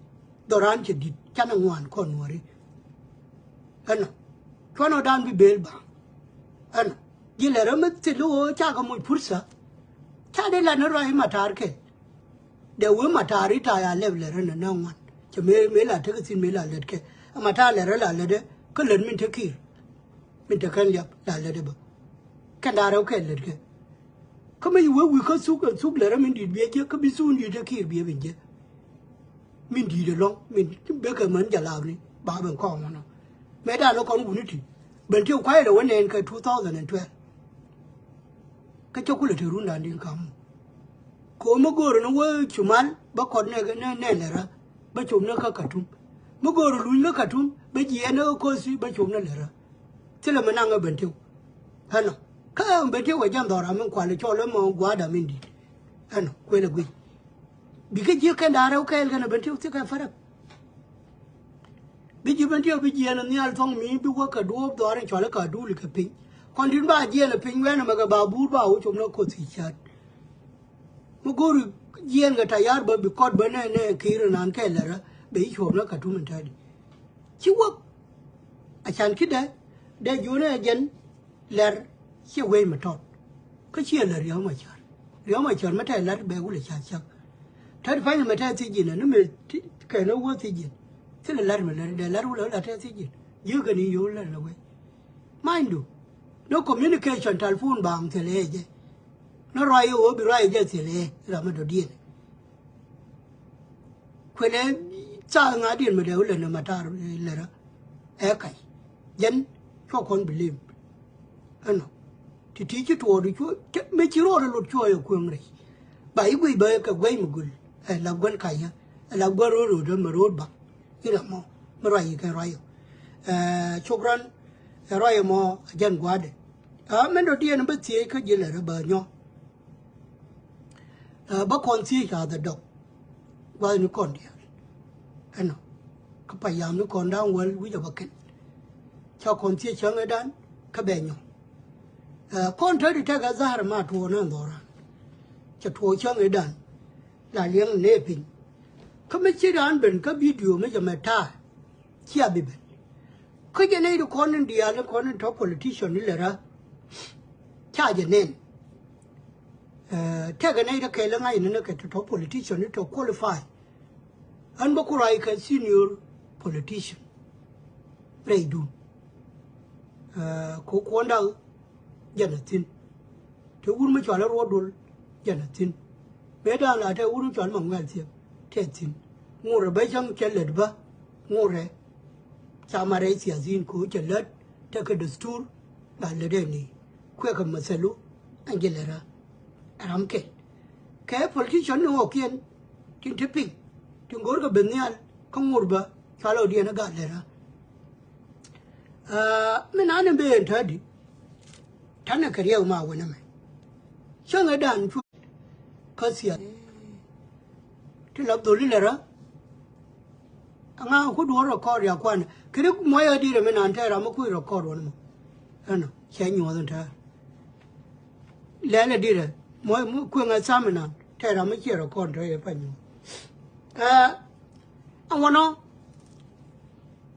Dhɔran cɛ di̱t canɛ ŋuan kɔn nuɔ̱ri. Ɛnɔ cuanɔ dan bi bel ba̱a̱ŋ. Ɛnɔ ji̱ lɛ rɛ mi thil ɣöö cakɛ moc pursa. Ca dee lat ni ruac i̱ matar kɛ dee wee matar i̱ ta̱a̱ ya lɛp lɛ rɛ nɛ nɛ ŋuan. Cɛ mëë mëë la tekɛ thi̱n mëë la lät kɛ ɛ matar lɛ rɛ la lät ɛ kä lät min te ki̱i̱r. Min te kɛn liap la lät ɛ bä kɛn da̱a̱ rɛw kɛ lät kɛ. Kä mi ci wee wi̱i̱ kä thuk ɛn thuk lɛ rɛ min di̱i̱t biɛ jiɛ kä bi thuk in di̱i̱t te ki̱i̱r biɛ ben jiɛ. Min di̱i̱t ɛlɔ̱ŋ min bekɛ män jɛ laapni ba ben kɔɔŋ ɣɔnɔ. Mëë da̱a̱n ɛ kɔn wuni ti ben ti kuayɛ lɛ wä nɛɛn kɛ two thousand and twelve. Kä cä kulɛ te rundan din ka̱m. Ko̱o̱m mi go̱o̱r ni wee cumal bä kɔt nɛ nɛ nɛ lɛ rä bä cop ni kä Katum. Mi go̱o̱r luny ni Katum bä jiɛɛn ni kä kothi bä cop ni lɛ rä. Thilɛ mi naŋ ɛ ben tiw. Ɛnɔ kä ɛ ben tiw ɛ jɛn dhɔra min kual cɔl ɛmɔ gua̱a̱da min di̱t. Ɛnɔ kuël ɛ guic. Bikɛ ji̱ kɛn da̱a̱ rɛw kɛɛl kɛn ɛ ben tiw thikɛ färäk. Bi ji̱ ben tiɛw bi jiɛɛn nhial thɔŋ mi bi wä kɛ duɔ̱ɔ̱p dhɔaar in cɔal i̱ ka duul i̱ kɛ piny. Kɔn di̱t ba jiɛɛn ɛ piny wɛn ɛmɛ kɛ ba buur ba wä cop ni koth i̱ ca̱t. Mi go̱o̱ri jiɛɛn kɛ tayar bä bi kɔt bä nɛ nɛ ki̱i̱r inan kɛ lɛrä bɛ i̱ cuɔp ni Katum in tɛ̈di. Ci wäk a can ki dɛ dɛ jiɔn ɛ jɛn. Lɛr ciɛ wee mi tɔt. Kä ciɛ lɛ Riɛk Macär. Riɛk Macär mi tɛɛ lɛr bɛ wulɛ ca cäk. Tɛt pa̱ny mi tɛɛ thiec ji̱n ɛn mi kɛn ɛ wä thiec ji̱n. Thilɛ lɛr mi lɛr dee lɛr wulɛ wulɛ tɛɛ thiec ji̱n ji̱ kɛn i̱ yo̱o̱ lɛr lɛ wee. Ma̱nydu ni communication telephone baaŋ thilɛ ɛ jɛ. Ni ruac i̱ ɣöö bi ruac ɛ jɛ thilɛ ɛ ram mi dɔ̱diɛn. Kuëlɛ thaak ŋa̱diɛn mi dee wulɛ ni matar lɛrä. Ɛ kac jɛn cuɔ kɔn bi lem. Ɛnɔ ti ti ci tuɔɔk di cuɔ mi ci ruɔɔk lot cuɔ yɛ kueŋ rɛc. Ba i̱ guic bä kɛ guɛc mi gul. Ɛ la guän kacä ɛ la guän ro̱o̱d ro̱o̱dä mi ro̱o̱d baŋ. I̱ ram mɔ mi ruac i̱ kɛn ruac yɔ. Ɛ cukran ɛ ruac ɛmɔ ɛ jɛn gua̱a̱dɛ. Ɛ mɛn dɔ̱diɛn bä thiec kä ji̱ lɛrä bä nyɔ. Ɛ bä kɔn thiec ca dhɛ dɔk. Gua̱thni kɔn diaal ɛnɔ kä payamni kɔn da̱a̱ŋ wäl wi̱c ɛ bä kɛn. Ca kɔn thiec cäŋ ëëdan kä bɛ nyɔk. Ɛ kɔn täti tɛkɛ dhäär ma tuɔɔk ni ɛn dhɔran. Cɛ tuɔɔk cäŋ ëëdan la liɛŋ nɛ piny. Kä mi ci raan ben kä bidio mi cɛ mɛ ta̱a̱. Cia bi ben kä jɛ nɛy ti kɔn in diaal in kɔn in tɔ politician ni lɛ rä. Ca jɛ nɛn. Ɛ tɛkɛ nɛy ti kɛl in ŋa̱c in ni kɛ ti tɔ politician ni tɔ qualify. Ɣän bä ku ruac kɛ senior politician rɛydun. Ɛ ko kuɔnda jɛn a thi̱n. Te wur mi cɔal i̱ Ruɔ̱t Dol jɛn a thi̱n. Mëë da̱a̱n la te wur mi cɔal i̱ Maŋuɛl Thiek te thi̱n. Ŋurɛ bä cäŋ cɛ lät bä ŋurɛ. Ca ma rɛy thiathi̱n ko̱ cɛ lät tekɛ dustur. Ba lät ɛn i̱ kuɛkɛ mäthälu ɛn ji̱ lät rä. Ɛ ram kɛl kɛ politician ni ɣɔ̱kiɛn tin te piny tin go̱o̱rkɛ ben nhial kä ŋur bä cɔal ɣä diɛn ɛ gat lät rä. Aa mi nan in ben tädi. Tanɛ kɛ riɛk ma wänɛ mɛ. Cäŋɛ dan cu kä thiath. Ti la dholi lɛ rä. Aŋa ku duɔ̱ɔ̱r rɛkɔɔd ya kuan kiri muɔy ɛ dirɛ mi nan tɛɛr amä kui̱ rɛkɔɔd wänɛ mɔ. Ɛnɔ cɛ nyuɔth in tɛɛr. Lɛl ɛ dirɛ muɔy kueŋ ɛ tham in nan tɛɛr amä ciɛ rɛkɔɔd tɛɛr ɛ pa nyuɔth. Ɛ Aŋuɔnɔ.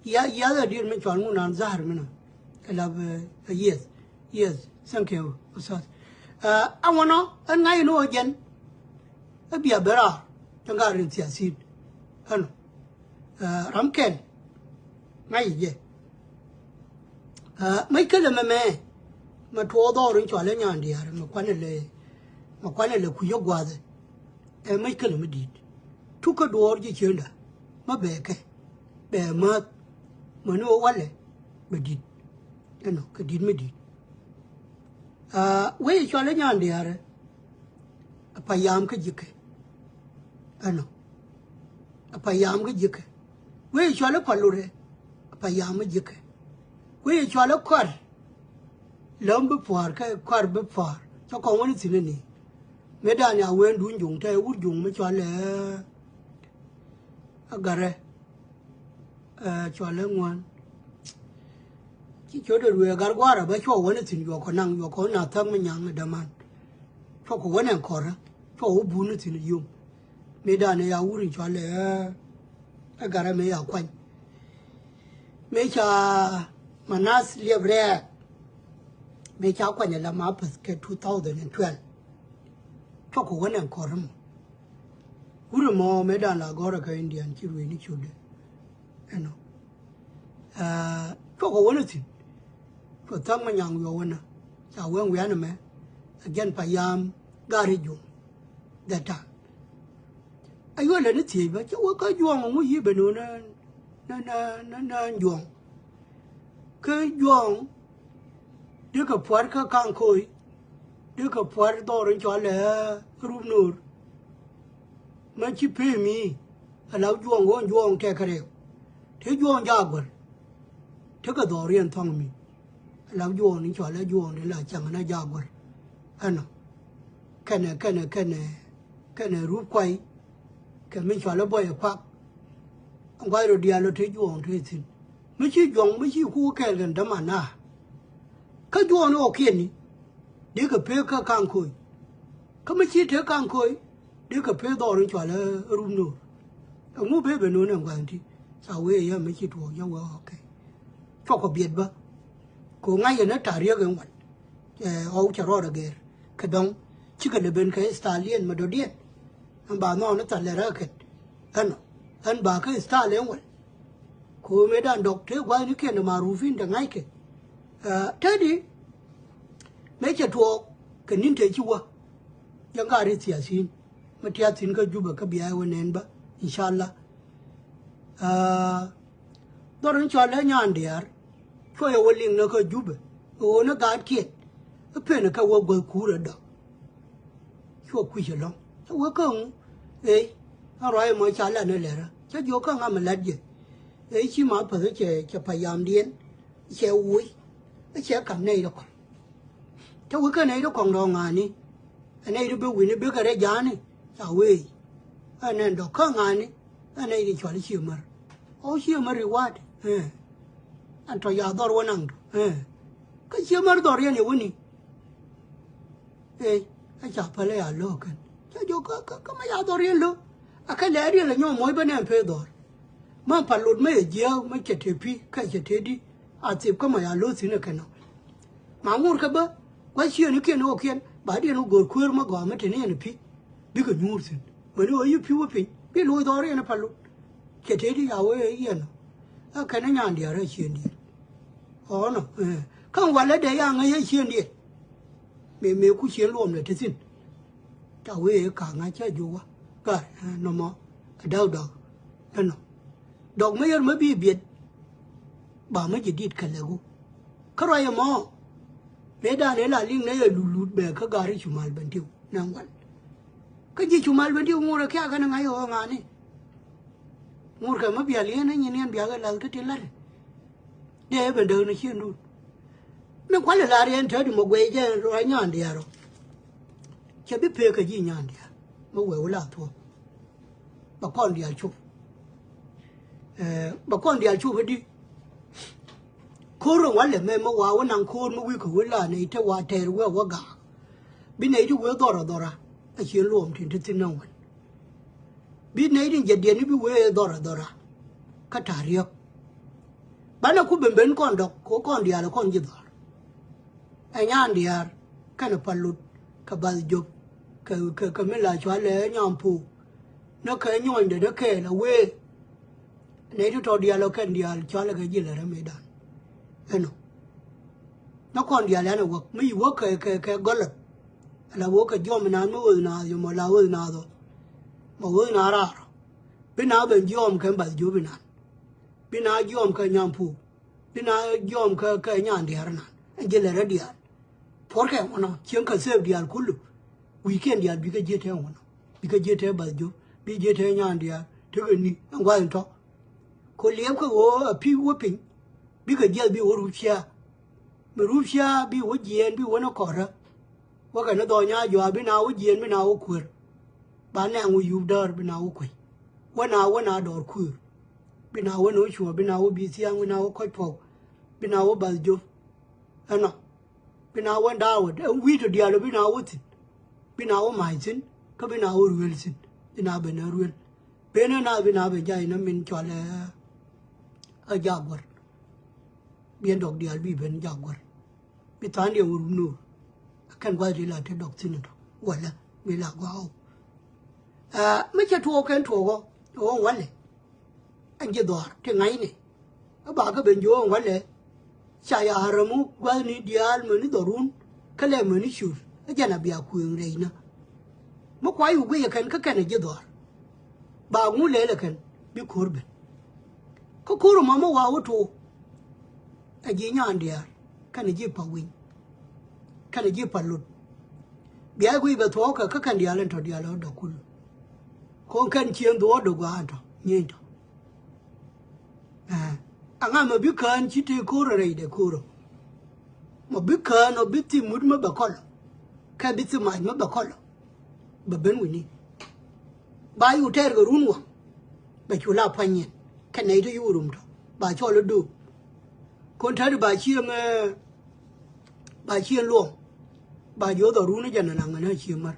Ya ya the deal mi cual ŋun an zahar mi na. Ɛ la bɛ yes. Yes, thank you, Ustaz. Ɛ aŋuɔnɔ ɛn ŋa̱c ni ɣöö jɛn ɛ bia bɛ raar tɛ ŋa̱c rin thiathi̱n. Ɛnɔ ɛ ram kɛl ŋa̱c jɛ. Ɛ mec kälɛ mɛmɛ mɛ tuɔɔk dhɔr in cual ɛ nyan diaar mɛ kuanɛ lɛ mɛ kuanɛ lɛ kui̱ ɛ gua̱a̱thɛ. Ɛ mec kälɛ mi di̱i̱t. Tukä duɔɔr ji̱ ciëŋda mä bɛ kɛ bɛ määth mäni ɣöö walɛ bɛ di̱t. Ɛnɔ kɛ di̱t mi di̱t. Aa wec ɛ cual ɛ nyan diaarɛ. Ɛ payam kä ji̱kɛ. Ɛnɔ ɛ payam kä ji̱kɛ. Wec ɛ cual ɛ palurɛ. Ɛ payam kä ji̱kɛ. Wec ɛ cual ɛ kɔr. Läm bi pua̱a̱r kä kɔr bi pua̱a̱r cä kɔn wä ni thi̱n ni. Mëë dan ya wen duun juŋ te wur juŋ mi cual ɛ. Agarɛ. Ɛ, cual ɛ ŋuan. Ci ciöt ɛ ruëë gat gua̱a̱r ɛ bä cuɔ wä ni thi̱n, yuɔk kɔ naŋ, yuɔk kɔ na thäk mi nyaŋ ɛ däman. Cuɔ kɔ wä nɛ kɔrä, cuɔ wä bun ni thi̱n yom. Mëë dan ɛ ya wur in cual ɛ, ɛ gat ɛ mëë ya kuany. Mëë ca Manath liɛp rɛɛk. Mëë ca kuany ɛ la ma päth kɛ two thousand and twelve. Cuɔ kɔ wä nɛ kɔrä mɔ. Wurɛ mɔ mëë dan la gɔrɛ kä Indian ci ruëëni ciötdɛ. Ɛnɔ. Ɛ, cuɔkɔ wänä thi̱n. Cuɔ tha̱a̱ŋ ma nyaŋ wiɔ wänä. Ca wee wianɛ mɛ. Ɛ jɛn pa yam gari juŋ. Dɛ ta̱a̱. Ɛ yuɔ lɛ ni thiec bä cä wee kä juɔ̱ɔ̱ŋ ŋu yi̱ ben wä nä nä nä nä juɔ̱ɔ̱ŋ. Kä juɔ̱ɔ̱ŋ dikɛ pua̱r kä kaŋ koc. Dikɛ pua̱r dhɔr in cɔal ɛ rup no̱o̱r. Mɛ ci pee mi ala juɔ̱ɔ̱ŋ ɣöö juɔ̱ɔ̱ŋ tɛkɛ rɛw. Te juɔ̱ɔ̱ŋ jaak guäl. Tekɛ dhɔriɛn thɔ̱ŋ mi ala juɔ̱ɔ̱ŋ in cɔal ɛ juɔ̱ɔ̱ŋ di la cäŋ na jaak guäl. Ɛnɔ kɛnɛ kɛnɛ kɛnɛ kɛnɛ rup kuay. Kɛ mi cɔal ɛ bɔy ɛ kuak. Ɛn gua̱c rɔ diaal ɔ te juɔ̱ɔ̱ŋ te thi̱n. Mi ci juɔ̱ŋ mi ci kuk kɛɛl kɛn däman na. Kä juɔ̱ɔ̱ŋ ni ɣɔ̱kiɛn ni dee kɛ pek kä kaŋ koc. Kä mi ci te kaŋ koc dee kɛ pek dhɔr in cɔal ɛ rup no̱o̱r. Ɛŋu bee ben no̱o̱n ɛn gua̱n ti ca wee yɛ mi ci tuɔɔk yɛ wee ɣɔ̱kɛ. Cuɔkɔ biɛt bä. Kɛ ɣöö ŋa̱c yɛn ɛ ta̱riɛk ɛn wal. Ɛ ɣɔw cɛ rɔɔdɛ gɛr kɛ dɔ̱ŋ. Cikɛ lɛ ben kɛ staliɛn mɛ dɔ̱diɛn. Ɛn ba nhɔɔn ni thal lɛ rɛ kɛt. Ɛnɔ ɛn ba kä staliɛn wal. Kɛ ɣöö mëë dan dɔk te gua̱thnikiɛn ɛ marufin te ŋa̱ckɛ. Ɛ, te di mëë cɛ tuɔɔk kɛ ni̱n te ci wä. Jɛ ŋa̱ri thiathin mi tiathin kä Jubɛ kä bia wä nɛn bä. Inshallah. Ɛ, dhɔr in cɔal ɛ nyan diaar. Cuɔ yɛ wä liŋ ni kä Jubɛ ɣöö ni gaatkiɛn. I̱ pen kɛ wä guäth kuur ɛ dɔ̱k. Cuɔ kui̱c ɛlɔ̱ŋ cä wee käŋ. Ëë a ruac ɛmɔ ca lat ni lɛrä cä jiök käŋ amɛ lat jɛ. Ëë ci ma päth cɛ cɛ pa yamdiɛn. Cɛ woc cɛ ka̱m nɛy rɔ kɔŋ. Cä wee kä nɛy rɔ kɔŋ dɔ̱ŋ ŋa̱a̱ni. Ɛ nɛy rɔ bi wi̱ni bikɛ rɛ ja̱a̱ni ca wee. Ɛ nɛn dɔ̱k kä ŋa̱a̱ni. Ɛ nɛy rɔ cual i̱ cie mär. Ɣɔw cie mär i̱ wa̱a̱t. Ɛn tɔ̱ ya dhɔr wä naŋ tɔ̱. Kä cie mär dhɔr yɛn i̱ wäni. Ëë a ca päl ɛ ya lo̱o̱k kɛn cä jɔk kä kä kä ma ya dhɔr yɛn lo̱o̱k. A kä lɛɛr yɛn lɛ nyɔk moc bä nɛn pee dhɔr. Ma pal lot ma yɛ jiääk ma cɛ te pi̱ kä cɛ te di. A thip kä ma ya lo̱o̱k thi̱n ɛ kɛn ɔ. Ma ŋuur kɛ bä gua̱c ciëënikiɛn ɣöökiɛn ba diɛn wä go̱o̱r kueer ma gɔaa ma te ni yɛn pi̱. Bikɛ nyuur thi̱n mäni ɣöö yi pi̱ wä piny bi lo̱o̱k dhɔr yɛn ɛ pal lot. Cɛ te di ya wee yɛn ɔ. A kɛn ɛ nyan diaar ɛ ciëëndiɛn. Ɣɔnɔ ɛ kä walɛ dee ya ŋäc ɛ ciëëndiɛn. Mëë mëë ku cien luɔmdɛ te thi̱n. Ca wee ɛ ka̱a̱k ŋa̱c cä jiök wä. Gat ɛ nɔmɔ ɛ däk dɔ̱k. Ɛnɔ dɔ̱k mi yär mi bi biɛt. Ba mi ji̱ di̱t kɛ lɛku kä ruac ɛmɔ. Mëë dan ëë la liŋ nɛ yɛ lut lut bɛ kä gari cu mal ben diw nɛ ŋuan. Kä ji̱ cu mal ben diw ŋuurɛ kiakä ni ŋa̱c ɣöö ŋa̱ni. Ŋuurkɛ mi bial yɛn ni nyin yɛn biakä lath kä ti la̱t. Dee ben däk ni ciendun. Mi kualɛ lar yɛn te di mɔ guɛy jɛ ruac nyan diaar ɔ. Cɛ bi pek kɛ ji̱ nyan diaar mi wee wä la thuɔ̱k. Bɛ kɔn diaal cop. Ɛ, bɛ kɔn diaal cop adi. Ko̱r in walɛ mɛ mi wa wä naŋ ko̱r mi wi̱i̱ kɛ wä la nɛy te wa tɛɛr wee wä gaak. Bi nɛy ti wee dhɔra dhɔra a cien luɔm tin te thi̱n naŋ wän. Bi nɛy tin jɛ diɛn ni bi wee dhɔra dhɔra. Kä ta̱a̱ riäk banɛ ku ben ben kɔn dɔk kɛ kɔn diaal kɔn ji̱ dhɔr. Ɛ nyan diaar kɛnɛ pal lot kɛ bath jop kɛ kɛ kɛ mi la cual ɛ nyam pok. Nä kɛ nyuɔnydɛ nä kɛɛl a wee. Nɛy ti tɔ diaal ɔ kɛn diaal cual ɛ kɛ ji̱ lɛ rɛ mëëdan. Ɛnɔ nä kɔn diaal ɛn ɛ wäk mi yi wäk kɛ kɛ kɛ gɔlɛp. Ala wäk kɛ jiɔm inan mi weth naath yom ala weth naath ɔ. Ma weth naath raar ɔ bi naath ben jiɔm kɛ bath jop inan. Bi naath jiɔm kɛ nyam pok. Bi na jiɔm kä kä nyan diaal inan ɛn jɛ lɛ rɛ diaal. Puɔrkɛ ŋuɔnɔ cieŋ kä thep diaal kulu. Wi̱i̱kiɛn diaal bikɛ jiet tɛ ŋuɔnɔ bikɛ jiet tɛ bath jop bi jiet tɛ nyan diaal tekɛ ni ɛn gua̱th in tɔ. Ko liɛpkɛ ɣöö a pi̱i̱ wä piny bikɛ jiɛth bi wä rup cia. Mi rup cia bi wä jiɛɛn bi wä ni kɔrä. Wä kɛ ni dhɔɔny a jɔaa bi na wä jiɛɛn bi na wä kuer. Ba nɛɛŋ wä yup däär bi na wä kuec. Wä na wä na dɔɔr kuer. Bi na wä ni wä cuɔ̱ɔ̱ŋ, bi na wä bi thia̱a̱ŋ, bi na wä kɔc puɔ̱k, bi na wä bath jop. Ɛnɔ. Bi na wä daawä, ɛ wi̱i̱ tɔ diaal bi na wä thi̱n. Bi na wä ma̱a̱c thi̱n, kä bi na wä ruël thi̱n. Bi na ben ɛ ruël. Ben ɛ na bi na ben jay ni min cɔal ɛ, ɛ jaguar. Bi ɛn dɔk diaal bi ben jaguar. Bi tha̱a̱ŋdiɛn wä run no̱o̱r. Ɛ kɛn gua̱th ti la te dɔk thi̱n ɛ tɔ. Wälä, bi la gua̱a̱k ɣɔw. Ɛ, mi cɛ tuɔɔk kɛn tuɔɔk ɣɔw, ɣɔw walɛ. Ɛn ji̱ dhɔaar ti ŋa̱cni. Ɛ ba kä ben jiök ɛn walɛ. Ca ya räm mi gua̱thni diaal mäni dhɔrun. Kä lɛ mäni cur. Ɛ jɛn a bia kuëëŋ rɛy nä. Mi kuay wä guic ɛ kɛn kä kɛn ɛ ji̱ dhɔaar. Ba ŋu lɛl ɛ kɛn bi ko̱r ben. Kä ko̱r ɛmɔ mi wa wä tuɔɔk. Ɛ ji̱ nyan diaal. Kɛn ɛ ji̱ pa winy. Kɛn ɛ ji̱ pa lot. Bia guic bɛ thuɔɔk kɛ kä kɛn diaal ɛn tɔ diaal ɛ dɔk kul. Ko̱n kɛn cieŋ dhuɔɔk dɔk gua̱a̱n tɔ nyieny tɔ. Ɛ, aŋa mɛ bi kään ci tëë ko̱r rɛy dee ko̱r ɔ. Mɛ bi kään ɔ bi thim mut mɛ bɛ kɔl. Kɛ bi thim mac mɛ bɛ kɔl. Bɛ ben wi̱ni. Ba yu tɛɛr kɛ run waŋ. Bɛ cu la pua̱ny nyin. Kɛ nɛy te yu rum tɔ. Ba cɔl i̱ do̱o̱p. Ko̱n täti ba cieŋ, ɛ, ba cieŋ luɔm. Ba jiɔth a run i̱ jɛn ɛ laŋ ɛn ɛ cieŋ mär.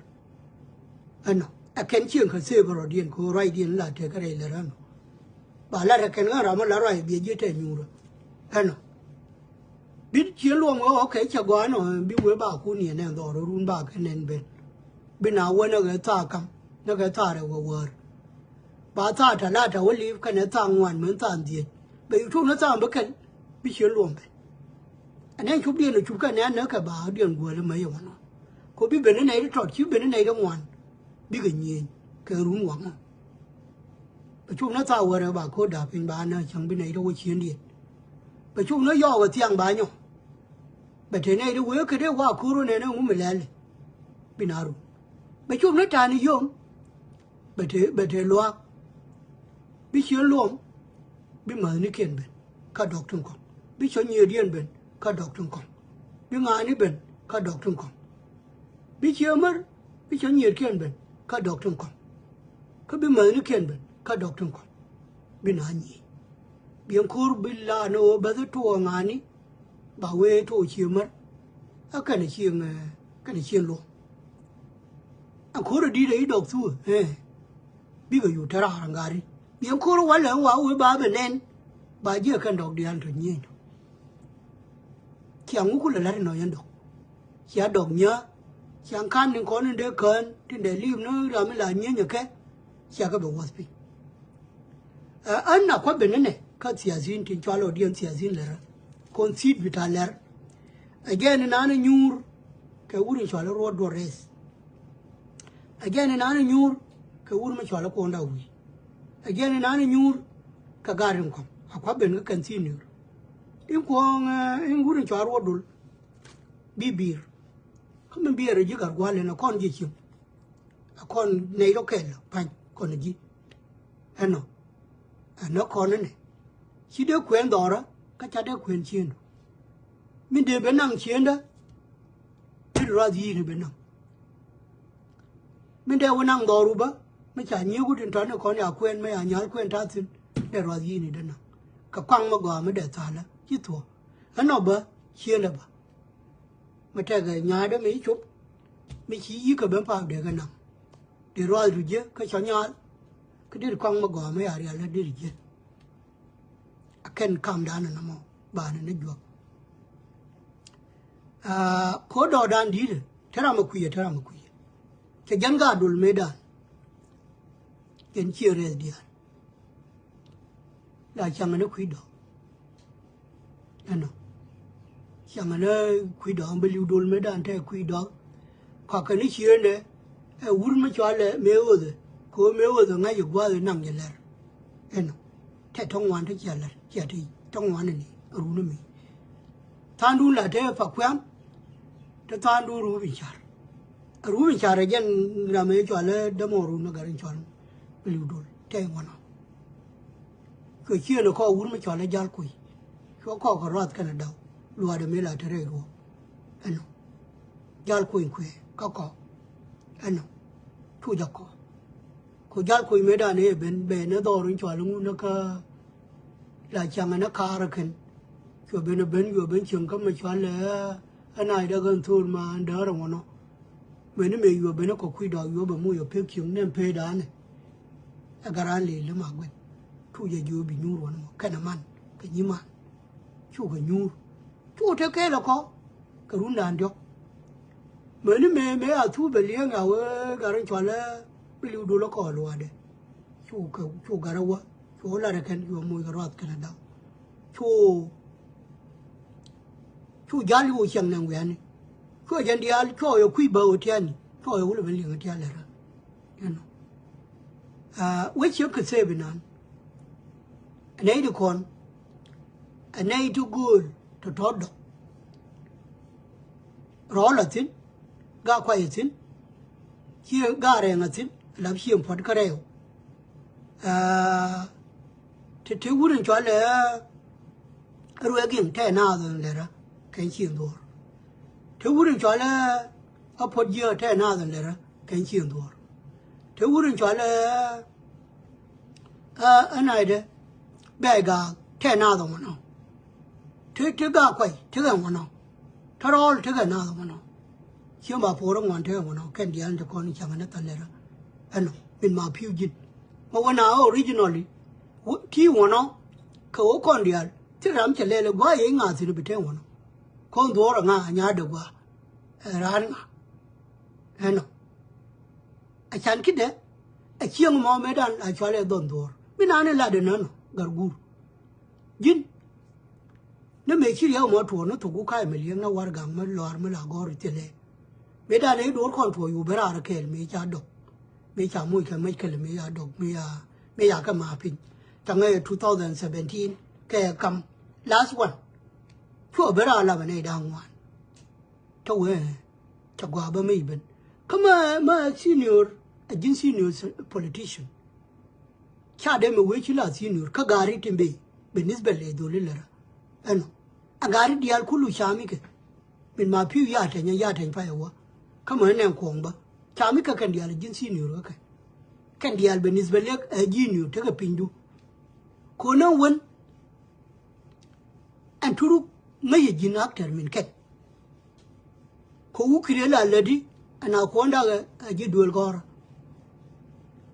Ɛnɔ. Ɛ kɛn cieŋ kä thep rɔ̱diɛn kɛ ɣöö ruacdiɛn la tek kä rɛy lär ɛnɔ. Ba lat ɛ kɛn ɣän ram mi la ruac biɛ ji̱ tɛ nyuurä. Ɛnɔ. Bi cieŋ luɔm ɣä ɣɔ̱kɛ cɛ gɔaa ɛnɔ bi wee ba kun yɛn ɛn dhɔr run ba kɛ nɛn ben. Bi na wä nä kɛ thaak ka̱m nä kɛ thaak rɛw kɛ wäär. Ba thaak talata wä li̱i̱p kɛnɛ thaak ŋuan mɛn thaak dhiec. Bɛ cu ni thaak bi kɛn bi cieŋ luɔm ben. Ɛn ɛn cupdiɛn ɛ cup kɛnɛ ɛn nä kɛ ba diɛn guäl ɛmɛ yɛ wä nɔ. Ko bi ben ni nɛy ti tɔt ci ben ni nɛy ti ŋuan. Bikɛ nyieny kɛ run waŋ ɔ. Bɛ cop ni thaak wärɛ ba ko̱r da̱a̱ piny ba nä cäŋ bi nɛy ti wä ciëndiɛn. Bɛ cop ni yɔɔk ɛ thiaŋ ba nyɔ. Bɛ te nɛy ti wee kä dee wa ko̱r wä nɛn ɛ ŋu mi lɛl. Bi na run. Bɛ cop ni ta̱a̱ ni yom. Bɛ te, bɛ te luaak. Bi ciën luɔm. Bi mäthnikiɛn ben kä dɔk tin kɔ̱ŋ. Bi cɔ nyiëëdiɛn ben kä dɔk tin kɔ̱ŋ. Bi ŋaani ben kä dɔk tin kɔ̱ŋ. Bi cië mär, bi cɔ nyiëëdiɛn ben kä dɔk tin kɔ̱ŋ. Kä bi mäthnikiɛn ben kä dɔk tin kɔ̱ŋ. Bi na nyiëë. Bi ɛn ko̱r bi la ni ɣöö bäth tuɔɔk ŋaani. Ba wee tuɔɔk cië mär. Ɛ kɛn ɛ cieŋ, ɛ, kɛn ɛ cieŋ luɔm. Ɛn ko̱r ɛ di̱t ɛ i̱ dɔk thuk, ɛ. Bikɛ yut te raar ŋa̱ri. Biɛn ko̱r walɛ wa wee ba bɛ nɛn. Ba jiɛ kɛn dɔk diaal tɔ nyieny tɔ. Cia ŋu kulɛ la̱t inɔ yɛn dɔk. Cia dɔk nyä. Cia ka̱n ni kɔn in dee kään tin dee li̱i̱p ni ram in la nyieny ɛ kɛ. Cia kɛ bɛ wuɔth piny. Ɛ, ɛn a kuath ben inɛ kä thiathin tin cɔal ɔ diɛn thiathin lärä. Kɔn thi̱i̱t bi ta̱ lɛr. Ɛ jɛn in an in nyuur kɛ wur in cɔal in ruɔt duɔr rɛth. Ɛ jɛn in an in nyuur kɛ wur mi cɔal i̱ kuɔn da wi̱i̱. Ɛ jɛn in an in nyuur kɛ gat in kɔ̱ŋ a kua̱ ben kä kɛn thi̱i̱n ni̱r. In kuɔ̱ŋ, ɛ, in wur in cɔal ruɔt dol. Bi bi̱i̱r. Kä min biɛɛr ɛ ji̱ gat gua̱l in a kɔn ji̱ cieŋ. A kɔn nɛy rɔ kɛl pa̱ny kɔn ɛ ji̱. Ɛnɔ. Ɛnɔ kɔn inɛ. Ci dee kuɛn dhɔrä kä ca dee kuɛn ciëŋdu. Min dee ben naŋ ciëŋdä. Dee ruath yi̱i̱ni ben naŋ. Min dee wä naŋ dhɔru bä mi ca nyiek wut in tɔ̱ni kɔn ya kuɛn mi ya nyal kuɛn ta̱thi̱n. Dee ruath yi̱i̱ni dee naŋ. Kɛ kuaŋ mi gɔaa mi dee thalä ci thuɔ̱k. Ɛnɔ bä ciëŋdä bä. Mi tɛkɛ nyaatdä mi ci cop mi ci yi̱k kɛ ben pa̱a̱k dee kɛ naŋ. Dee ruath ru jiɛ kä cɔ nyal. Kä dee kuaŋ mi gɔaa mi ya rial dee ru jiɛ. A kɛn kamdan ɛn ɛmɔ banɛ ni juɔk. Aa, ko̱ dɔɔdan di̱i̱t ɛ te ram ɛ kui̱ ɛ te ram ɛ kui̱ ɛ. Cɛ jɛn gaat dol mëëdan. Jɛn ciɛ rɛth diaal. La caŋ ɛn ɛ kui̱ dɔɔk. Ɛnɔ. Caŋ ɛn ɛ kui̱ dɔɔk, bi li̱w dol mëëdan te kui̱ dɔɔk. Kɔakɛ ni ciëëndɛ ɛ wur mi cɔal ɛ mëë ɣöthɛ. Kɛ ɣöö mëë ɣöthɛ ŋa̱c ɛ gua̱a̱th ɛ naŋ jɛ lɛr. Ɛnɔ. Tɛ tɔ̱ŋ ŋuan te cia lɛr cia te tɔ̱ŋ ŋuan ɛni ɛ run ɛmi. Tha̱a̱ŋdun la te pa kuɛ̈m. Te tha̱a̱ŋdun ruup in ca̱r. Ruup in ca̱r ɛ jɛn ram ëë cɔal ɛ dämɔ run ɛ gat in cɔal. Bi li̱w dol tɛy ŋuan ɔ. Kɛ ciëëndɛ kɔɔk wur mi cɔal ɛ jal kui̱. Cuɔ kɔɔk kɛ ruath kɛnɛ daw luaadɛ mi la te rɛy ruɔ̱k. Ɛnɔ. Jal kui̱ kuëë kä kɔɔk. Ɛnɔ. Cu jɛ kɔɔk. Ku jal kui̱ mëëdan ëë ben ben ɛ dhɔr in cɔal iŋu ni kä La caŋ ɛn ɛ kaar ɛ kɛn. Cuɛ ben ɛ ben, cuɛ ben cieŋ kä mɛ cual ɛ ɛ nac dɛ gɛn thor ma ɛn däär ɛ ŋuɔnɔ. Mɛni mëë yuɔ ben ɛ kɔ kui̱ dɔɔk yuɔ bɛ moc ɛ pek cieŋ nɛn pee daanɛ. Ɛ garan lëë lem a guɛn. Cu jɛ jiö bi nyuur wän mɔ kɛn ɛ man kɛ nyi man. Cukɛ nyuur. Cukɛ te kɛɛl ɛ kɔ kɛ rundan diɔ̱k. Mɛni mëë mëë a thuu bɛ liɛŋ a wee garan cual ɛ bi li̱w dol ɛ kɔ luaadɛ. Cu kɛ cu gat ɛ wä cu lat ɛ kɛn cu ɛ moc kɛ ruath kɛn ɛ daw. Cu cu jal cu ciɛŋ nɛŋ wiani. Cu ɛ jɛn diaal cu ɛ kui̱ bä wä tiani cu ɛ wulɛ ben liŋ ɛ tial lɛ rä. Ɛnɔ wec ciek kɛ thep inan. Ɛ nɛy ti kɔn ɛ nɛy ti gööl tɔ̱tɔ̱ dɔk. Rɔɔl a thi̱n, ga kuay a thi̱n, ci ga rɛɛŋ a thi̱n, lap cieŋ puɔ̱t kä rɛɛw. Aa, te te wut in cɔal ɛ ruɛ giŋ tɛ naath in lɛrä kɛn cieŋ dhuɔ̱ɔ̱r. Te wut in cɔal ɛ a puɔ̱t jiɛ tɛ naath in lɛrä kɛn cieŋ dhuɔ̱ɔ̱r. Te wut in cɔal ɛ ɛ ɛ naydɛ bɛ̈ɛ̈c gaak tɛ naath in wanɔ. Te te gaak kuay te kɛ wanɔ. Te rɔɔl tekɛ naath ŋuɔnɔ. Cieŋ ba puɔr ŋuan tekɛ ŋuɔnɔ kɛn diaal ni te kɔn cäŋ ni thal lɛrä. Ɛnɔ min ma pi̱w ji̱n. Ma wä na originally ti ŋuɔnɔ kɛ wä kɔn diaal. Thil ram cɛ lɛl ɛ gua̱a̱ yɛ ŋa̱a̱ thi̱n bi te ŋuɔnɔ. Kɔn dhuɔ̱ɔ̱r ɛ ŋa̱a̱ a nya̱a̱dɛ gua̱a̱ ɛ raan ŋa̱a̱. Ɛnɔ a can ki̱dɛ. A cieŋ mɔ mëëdan a cual ɛ dhɔn dhuɔ̱ɔ̱r mi naan in latdɛ nänɔ gar guur. Ji̱n ni mëë ci riɛk mɔ tuɔɔr ni thok ku ka̱a̱c mi li̱eŋ ni warɛgak mi lɔaar mi la gɔ̱r thilɛ. Mëë dan i̱ duɔ̱ɔ̱r kɔn tuɔɔr yu ben raar kɛɛl mëë ca dɔk. Mëë ca moc kɛ mec kɛl mëë ca dɔk mëë ca mëë ca kɛ ma piny. Caŋɛ two thousand seventeen kɛ kam last one. Cuɔ ben raar lapɛ nɛy da̱ŋ ŋuan. Cä wee cɛ gɔaa bä mi ben kä ma ma senior a ji̱n senior politician. Ca dee mi wee ci la senior kä gaari tin be binisbɛ lɛ dholi lɛ rä. Ɛnɔ a gaari diaal kulu cami kɛ min ma pi̱w ya tɛny ya tɛny pa yɛ wä. Kä ma nɛn kuɔŋ bä cami kɛ kɛn diaal a ji̱n senior kä kɛ kɛn diaal binisbɛ lɛ ɛ junior tekɛ pinydu. Konä wen. Ɛn turuk ŋäc yɛ ji̱n actor min kɛn. Kɛ wukiri la lätdi ɛn a kuɔ̱n dakɛ ɛ ji̱ duël gɔ̱rä.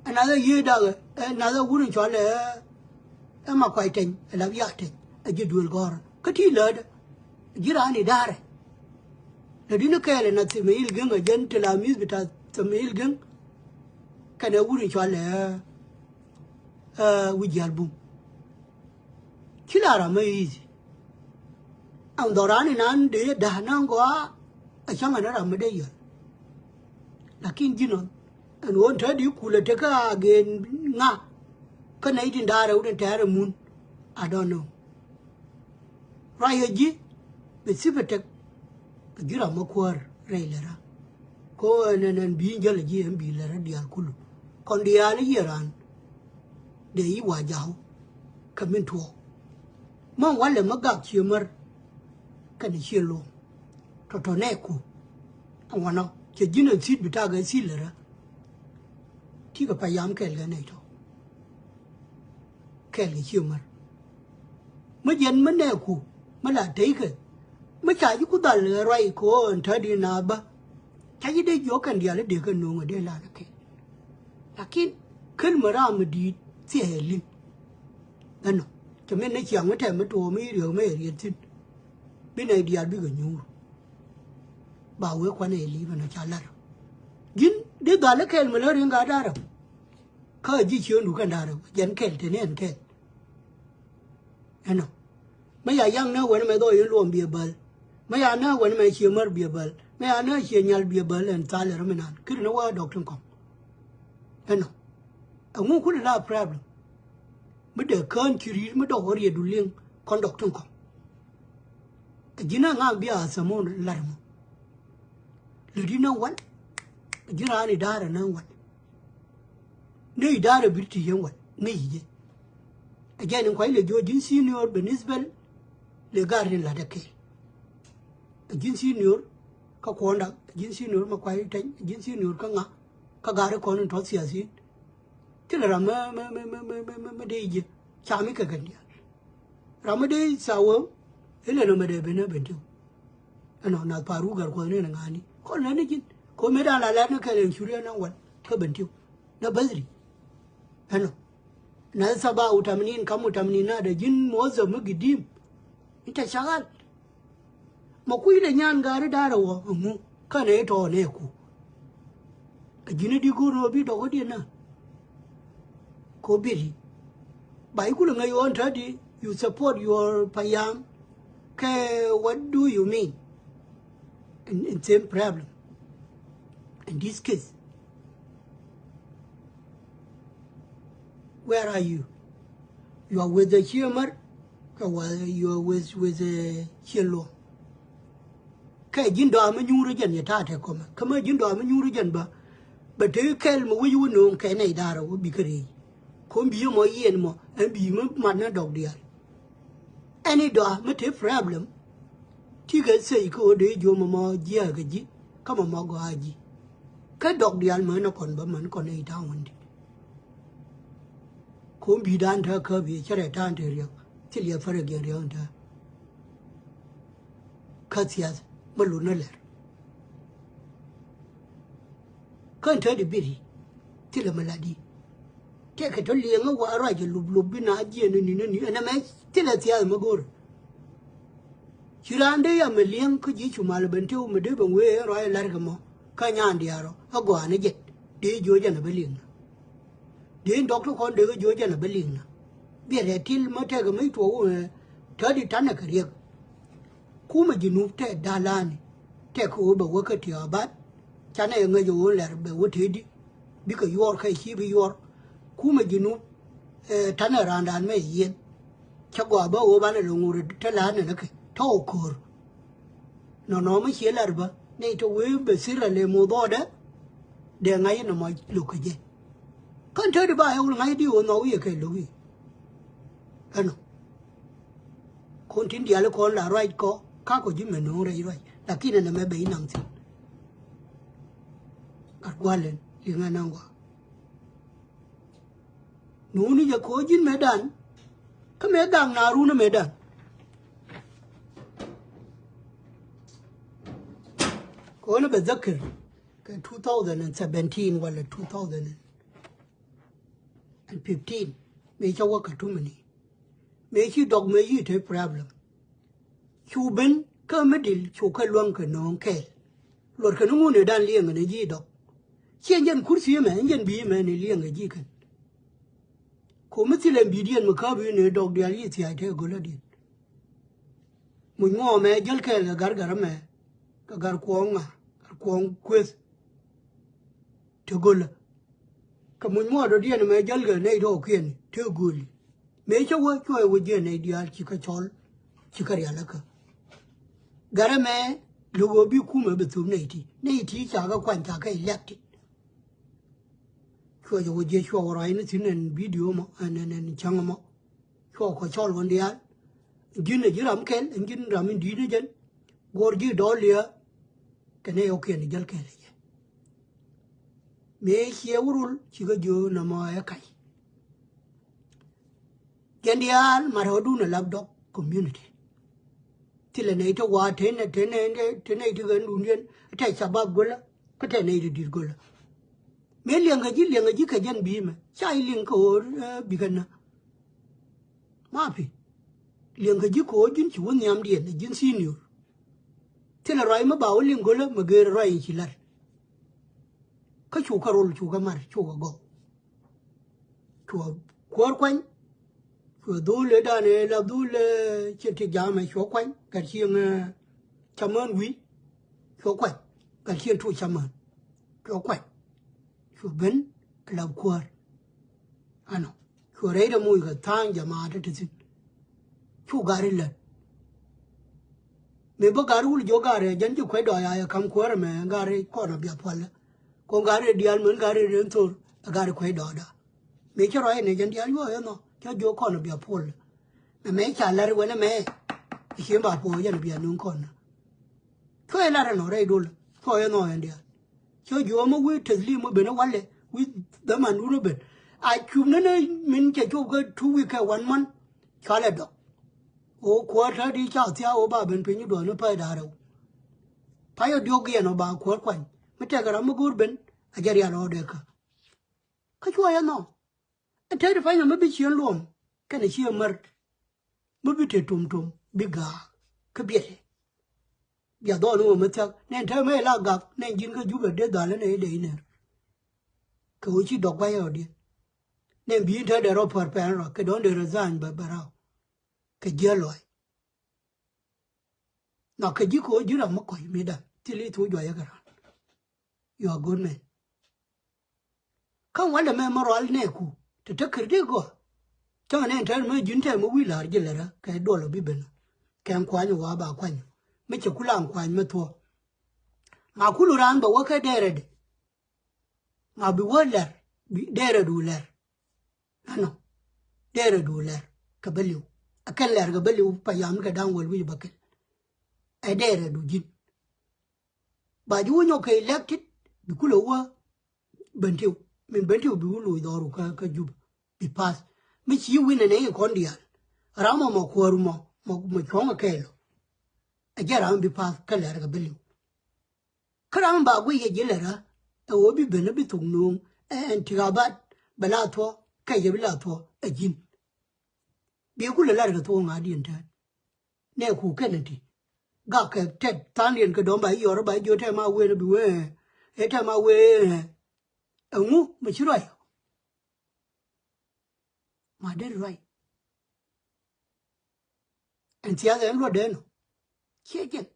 Ɛn a dhɛ yiee dakɛ ɛn a dhɛ wut in cɔal ɛ ɛ ma kuay tɛny ɛ lap yak tɛny ɛ ji̱ duël gɔ̱rä kä ti lätdä. Ji̱ raan i̱ da̱rɛ lätdi ni kɛɛl ɛn a thimɛ il geŋ ɛ jɛn ti la mi̱th bi ta thimɛ il geŋ. Kɛn ɛ wut in cɔal ɛ ɛ wi̱c jial bum. Ci la ram mi easy. Ɛn dhɔran inan dee da̱a̱n nan gɔaa. A cäŋ ɛn ram mi dee yäl. Lakin ji̱n ɣän ɛn ɣöö ɛn te di kulɛ tekä a gen ŋa. Kä nɛy tin da̱a̱r ɛ wut in tɛ̈r ɛ mun. I don't know. Ruac ɛ ji̱ bi thip ɛ tek. Ji̱ ram mi kuäär rɛy lɛ rä. Ko ɛn ɛn ɛn bi̱i̱ jäl ɛ ji̱ ɛn bi̱i̱ lɛ rä diaal kulu. Kɔn diaal i̱ yiëë raan. Dee yi wa jaw kɛ min tuɔɔk. Mä walɛ mä gak cië mär. Kɛn cië lo̱o̱ŋ tɔ̱tɔ̱ nɛɛku. Ɛŋuanɔ cɛ ji̱n ɛn thi̱t bi tak ɛ thi̱t lɛ rä. Tikɛ pa yam kɛɛl kɛ nɛy tɔ kɛɛl kɛ cië mär. Mä jiɛn mä nɛɛku mä la teykɛ. Mä ca ji̱ ku dhal ɛ ruac kɛ ɣöö ɛn tätdi na bä. Ca ji̱ dee jiɔk kɛn diaal i̱ dee kɛ no̱o̱ŋ ɛ dee lan ɛ kɛɛl. Lakin kel mi raam mi di̱i̱t thiɛɛli. Ɛnɔ cɛ min ni ciaŋ mi tɛm mi tuɔɔk mi riek mi riet thi̱n. Bi nɛy diaal bikɛ nyuur. Ba wee kuanɛ li̱i̱p ɛnɔ ca lar. Ji̱n di dhal ikɛɛl mi lär in gat da̱rä. Kä ji̱ ciööndu kɛn da̱rä jɛn kɛl te ni ɛn kɛl. Ɛnɔ. Mä ya yaŋ nä wɛn mɛ dhɔ yɛn luɔm biɛ bäl. Mä ya nä wɛn mɛ cie mär biɛ bäl. Mä ya nä cie nyal biɛ bäl ɛn thal ɛrɔ mi nan. Kiri ni wä dɔk tin kɔŋ. Ɛnɔ. Ɛŋu kuli la problem. Mi dee kään ci ri̱i̱t mi dɔk wä riɛt du liŋ kɔn dɔk tin kɔŋ. Ɛ ji̱n a ŋa̱a̱ŋ bia a thamon lar mɔ. Lät i̱ nä wal. Ɛ ji̱n raan i̱ da̱a̱r ɛ nä wal. Ney da̱rɛ bir ti yɛn wal ney jɛ. Ɛ jɛn in kuay lɛ jiɔ ji̱n senior bɛ nisbɛl lɛ gar ni lat ɛ kɛl. Ɛ ji̱n senior kä kuɔnda, ɛ ji̱n senior ma kuay tɛny, ɛ ji̱n senior kä ŋa, kä gar ikɔn in tɔ̱ thiathin. Thilɛ ram mä mä mä mä mä mä mä dee jɛ. Cami kɛ kɛn diaal. Ram mi dee thaak wee ilɛ nɔ mɛ dee ben ɛ Bentiu. Ɛnɔ nath Paruk Gatkuoth ni nɛ ŋa̱a̱ni kɔn lɛ ni ji̱n. Kɛ ɣöö mëë da̱a̱n la lɛt ni kɛl ɛn curi ɛn naŋ wal kä Bentiu. Nɛ bäthri. Ɛnɔ nath saba u tamanin kam u tamanin nadɛ ji̱n muɔthɛp mi gidim. Inta shagal. Mɔ kui̱dɛ nyan gaari da̱rɛ wä ɛŋu känɛ itɔɔ nɛ ku. Ɛ ji̱n i̱di go̱o̱r ɣöö bi dɔk i̱diɛn na. Ko biri. Ba i̱ kulɛ ŋäc ɣöö ɛn tätdi you support your payam. Kɛ what do you mean? In, in same problem. In this case. Where are you? You are with the Chiemar, kɛ wä you are with, with the Chielɔ. Kɛ ji̱n dɔ̱a̱ mi nyuuri jɛn yɛ ta̱a̱ tɛ kɔmɛ. Kä mi ji̱n dɔ̱a̱ mi nyuuri jɛn bä. Bɛ te kɛl mi wi̱c wä no̱o̱ŋ kɛ nɛy da̱rä wä bikɛ rɛy. Ko̱n bi yɛ mɔ yiɛn mɔ ɛn bi mi mat ni dɔk diaal. Ɛn i̱ dɔ̱a̱ mi te problem. Ti kɛ thɛy kä ɣöö dee jiö mɔ mɔ jiääk kɛ ji̱ kä mɔ mɔ gɔaa ji̱. Kä dɔk diaal mäni kɔn bä mäni kɔn nɛy ta̱a̱ wän di̱t. Ko̱n bi̱i̱ da̱a̱n tääk kä bi̱i̱ cä rɛy ta̱a̱n te riäk thil yɛ färɛ giɛn riäk in tääk. Kä thiath mä lut ni lɛr. Kä in tääk di biri thilɛ mi la di. Tëëkɛ tɔ liɛŋä wa ruac lup lup bi na jiɛn ni ni ni ɛn ɛmɛ thilɛ thiath mä go̱o̱r. Ci raan dee yam ɛ liɛŋ kä ji̱ cu mal ɛ ben tëë wä mi dee ben wee ruac ɛ la̱rkɛ mɔ kä nyan diaal rɔ ɛ gɔaa ni jɛt dee jiö jɛn ɛ bä liŋ na. Dee in dɔk ti kɔn dee kä jiö jɛn ɛ bä liŋ na. Biɛt ɛ til mä tɛkɛ mi tuɔɔk wä ɛ tääk di tanɛ kɛ riɛk. Kumɛ Junub tɛk da̱la̱a̱ni tɛk kɛ ɣöö bɛ wä kä tiabat. Canɛ ŋäc ɣöö lɛr bɛ wä tëëdi bikɛ yuɔr kä ci bi yuɔr. Kumɛ Junub ɛ tanɛ raandan mɛ yieen. Cä gɔaa bä ɣöö banɛ lo̱ŋ ɣöö te la̱a̱t nɛnɛ kɛ tɔ̱ ɣöö köör. Nɔnɔ mi ciɛ lɛr bä nɛy tɔ wee bɛ thir a lɛ moth ɣɔɔdɛ. Dee ŋa̱c inɔ mɔ lo̱k kä jɛ. Kän te di ba yɛ wul ŋa̱c di ɣöö nhɔk wi̱i̱ kɛ lo̱k i̱. Ɛnɔ. Kɔn tin diaal kɔn la ruac kɔ ka kɔ ji̱ mɛ no̱o̱ŋ rɛy ruac lakin ɛn ɛmɛ bɛ inaŋ thi̱n. Gat gua̱lɛn liŋ ɛn aŋ gɔaa. No̱o̱ŋ ni jɛ kɔ ji̱n mɛ dan. Kä mɛ gaŋ na run mɛ dan. Kɔn bɛ dhäkir kɛ two thousand and seventeen wala two thousand and fifteen mëë cä wä Khartoum ni. Mëë ci dɔk mëë ci te problem. Cu ben kä mi dil cu kɛ luäŋ kɛ no̱o̱ŋ kɛɛl. Luɔt kɛ ni ŋun ëë dan liɛŋ kɛ ni ji̱ dɔk. Ciɛ jɛn kurthi mɛ jɛn bi̱i̱ mɛ ni liɛŋ kɛ ji̱ kɛn. Ko mi thilɛ bi̱i̱diɛn mi käp i̱ ni dɔk diaal i̱ thia̱a̱c te go̱lädiɛn. Muc ŋɔɔmɛ jäl kɛɛl kɛ gar gar ɛmɛ kɛ gar kuɔɔŋ ŋa gar kuɔɔŋ kueth. Te go̱lä kɛ muc muɔɔr dɔ̱diɛn ɛmɛ jäl kɛ nɛy dɔɔkiɛn te go̱li. Mëë cä wä cuɔ̱ɔ̱c wä jiɛn nɛy diaal ci kä cɔl ci kä rialikä. Gar ɛmɛ lo̱k ɣöö bi kumɛ bi thop nɛy ti nɛy ti ca kɛ kuany ca kɛ ilɛkti. Cuɔ̱c wä jiɛ cuɔ̱k ruac ni thi̱n ɛn bidio mɔ ɛn ɛn ɛn cäŋ mɔ. Cuɔ̱k kɔ cɔl ɣän diaal. Ji̱n ɛ ji̱ ram kɛl ɛn ji̱n ram in di̱i̱t ni jɛn. Guɔ̱r ji̱ dɔɔl liɛ kɛnɛ yɔkiɛn jäl kɛl ɛ jɛ. Mëë ciɛ wä rul cikɛ jiö nɔmɔ ɛ kac. Jɛn diaal mat ɣä dun ɛ lap dɔk community. Thilɛ nɛy te wa̱a̱ te nɛ te nɛ te nɛy te ɣän dun yɛn te cabab go̱lä kä te nɛy te di̱t go̱lä. Mëë liɛŋkɛ ji̱ liɛŋkɛ ji̱ kɛ jɛn bi̱i̱mɛ ca i̱ liŋ kɛ ɣöö bikɛ nä. Mapi liɛŋkɛ ji̱ kɛ ɣöö ji̱n ci wä nhiamdiɛn ɛ ji̱n senior. Thilɛ ruac mi ba wä liŋ go̱lä mi geer ruac in ci la̱t. Kä cukɛ rol cukɛ mar cukɛ gɔw. Cuɔ kuäär kuany. Cuɔ dhul ëë dan ëë la dhul ëë cin ti jamɛ cuɔ kuany gat cieŋ ëë camän wi̱i̱. Cuɔ kuany gat cieŋ tuc camän. Cuɔ kuany. Cuɔ ben ɛ lap kuäär. Anɔ cuɔ rɛy dɛ moc kɛ tha̱a̱ŋ jamaat ti thi̱n. Cu gari lät. Mëë bä gari wul jiök gari ɛ jɛn ji̱ kuec dɔɔc a yɛ ka̱m kuäär ɛmɛ gari kɔn a bia puɔlä. Kɔn gari ɛ diaal män gari ɛ rɛn thor ɛ gari kuec dɔɔcda. Mëë cä ruac ɛn ɛ jɛn diaal yuɔɔc ɛnɔ cä jiök kɔn a bia puɔlä. Mɛ mëë ca la̱r wɛn ɛmɛ ɛ cieŋ ba puɔl jɛn a bia nuŋ kɔn. Cuɛ lat ɛnɔ rɛy dolä cuɛ ɛnɔ ɛn diaal. Cä jiök mi wi̱i̱ tethlim mi ben ɛ walɛ wi̱i̱ dhamandun ɛ ben. A cup ni ni min cɛ cop kä two week kɛ one month. Cɔalɛ dɔk. Ɣöö kuäär tätdi ca thia̱a̱ ɣöö ba ben piny i̱ duɔ̱ɔ̱r ni pay da̱ŋ rɛw. Pay ɔ diɔ̱k yɛn ɔ ba kuäär kuany mi tɛkɛ ram mi go̱o̱r ben a jɛ rial ɣɔ̱ɔ̱dɛ kä. Kä cuɔ yɛ nhɔk. Ɛ tɛt pay nyɔm mi bi ciën luɔm kɛnɛ cië mär. Mi bi te tum tum bi ga̱a̱k kä biɛtɛ. Bia dhɔɔn wä mi thiak nɛn te mɛ ila gak nɛn ji̱n kä Jubɛ dee dhal inɛ idɛ inɛr. Kɛ ɣöö ci dɔk guay rɔ diɛn nɛn bi in te dee rɔ pär pɛn rɔ kɛ dɔ̱ŋ dee rɔ dhany bɛ bɛ raw. Kɛ jiäl lɔaac. Nhɔk kɛ ji̱ kɛ ɣöö ji̱ ram mi kɔc mi da̱ŋ thil i̱ thuc juɔc yɛ kɛ raan. You are good man. Kä walɛ mɛ mɛ rual nɛɛku te te kir di gɔaa. Cäŋ nɛ tɛr mɛ ji̱n tɛm mi wi̱i̱ la̱r ji̱ lɛ rä kɛ duɔl ɔ bi ben. Kɛn kuany wa ba kuany mi cɛ kula kuany mi thuɔ̱k. Ma kulu raan bɛ wä kɛ dɛɛrɛ di. Ma bi wä lɛr bi dɛɛrɛ du lɛr. Ɛnɔ dɛɛrɛ du lɛr kɛ bä liw. Ɛ kɛn lɛr kɛ bä liw pa yam kɛ da̱ŋ wäl wi̱c bä kɛn. Ɛ dɛɛrɛ du ji̱n. Ba ji̱ wä nyɔk kɛ elected bi kulɛ wä Bentiu. Min Bentiu bi wä loc dhɔru kä kä Juba bi path. Mi ci wi̱n ɛn ɛ kɔn diaal ram mɔ mɔ kuäär mɔ mɔ mɔ cuɔ̱ŋ ɛ kɛɛl ɔ. Ɛ jɛ ram bi path kä lɛr kɛ bi liw. Kä ram ba guic kɛ ji̱ lɛr ɛ ɣöö bi ben ɛ bi thok no̱o̱ŋ ɛ ɛn tik abat bɛ la thuɔ̱k kɛ yɛ bi la thuɔ̱k ɛ ji̱n. Bi kulɛ lar kɛ thuɔ̱k ŋa̱ diɛn tɛn. Nɛ ku kɛn ti gak kɛ tɛt tha̱a̱ŋdiɛn kɛ dɔ̱ŋ ba i̱ yɔr ba i̱ jiö tɛm a wen bi wee ɛ tɛm a wee ɛ ŋu mɛ ci ruac. Ma dee ruac. Ɛn thiath ɛn luɔt dee nɔ ciɛ jɛn.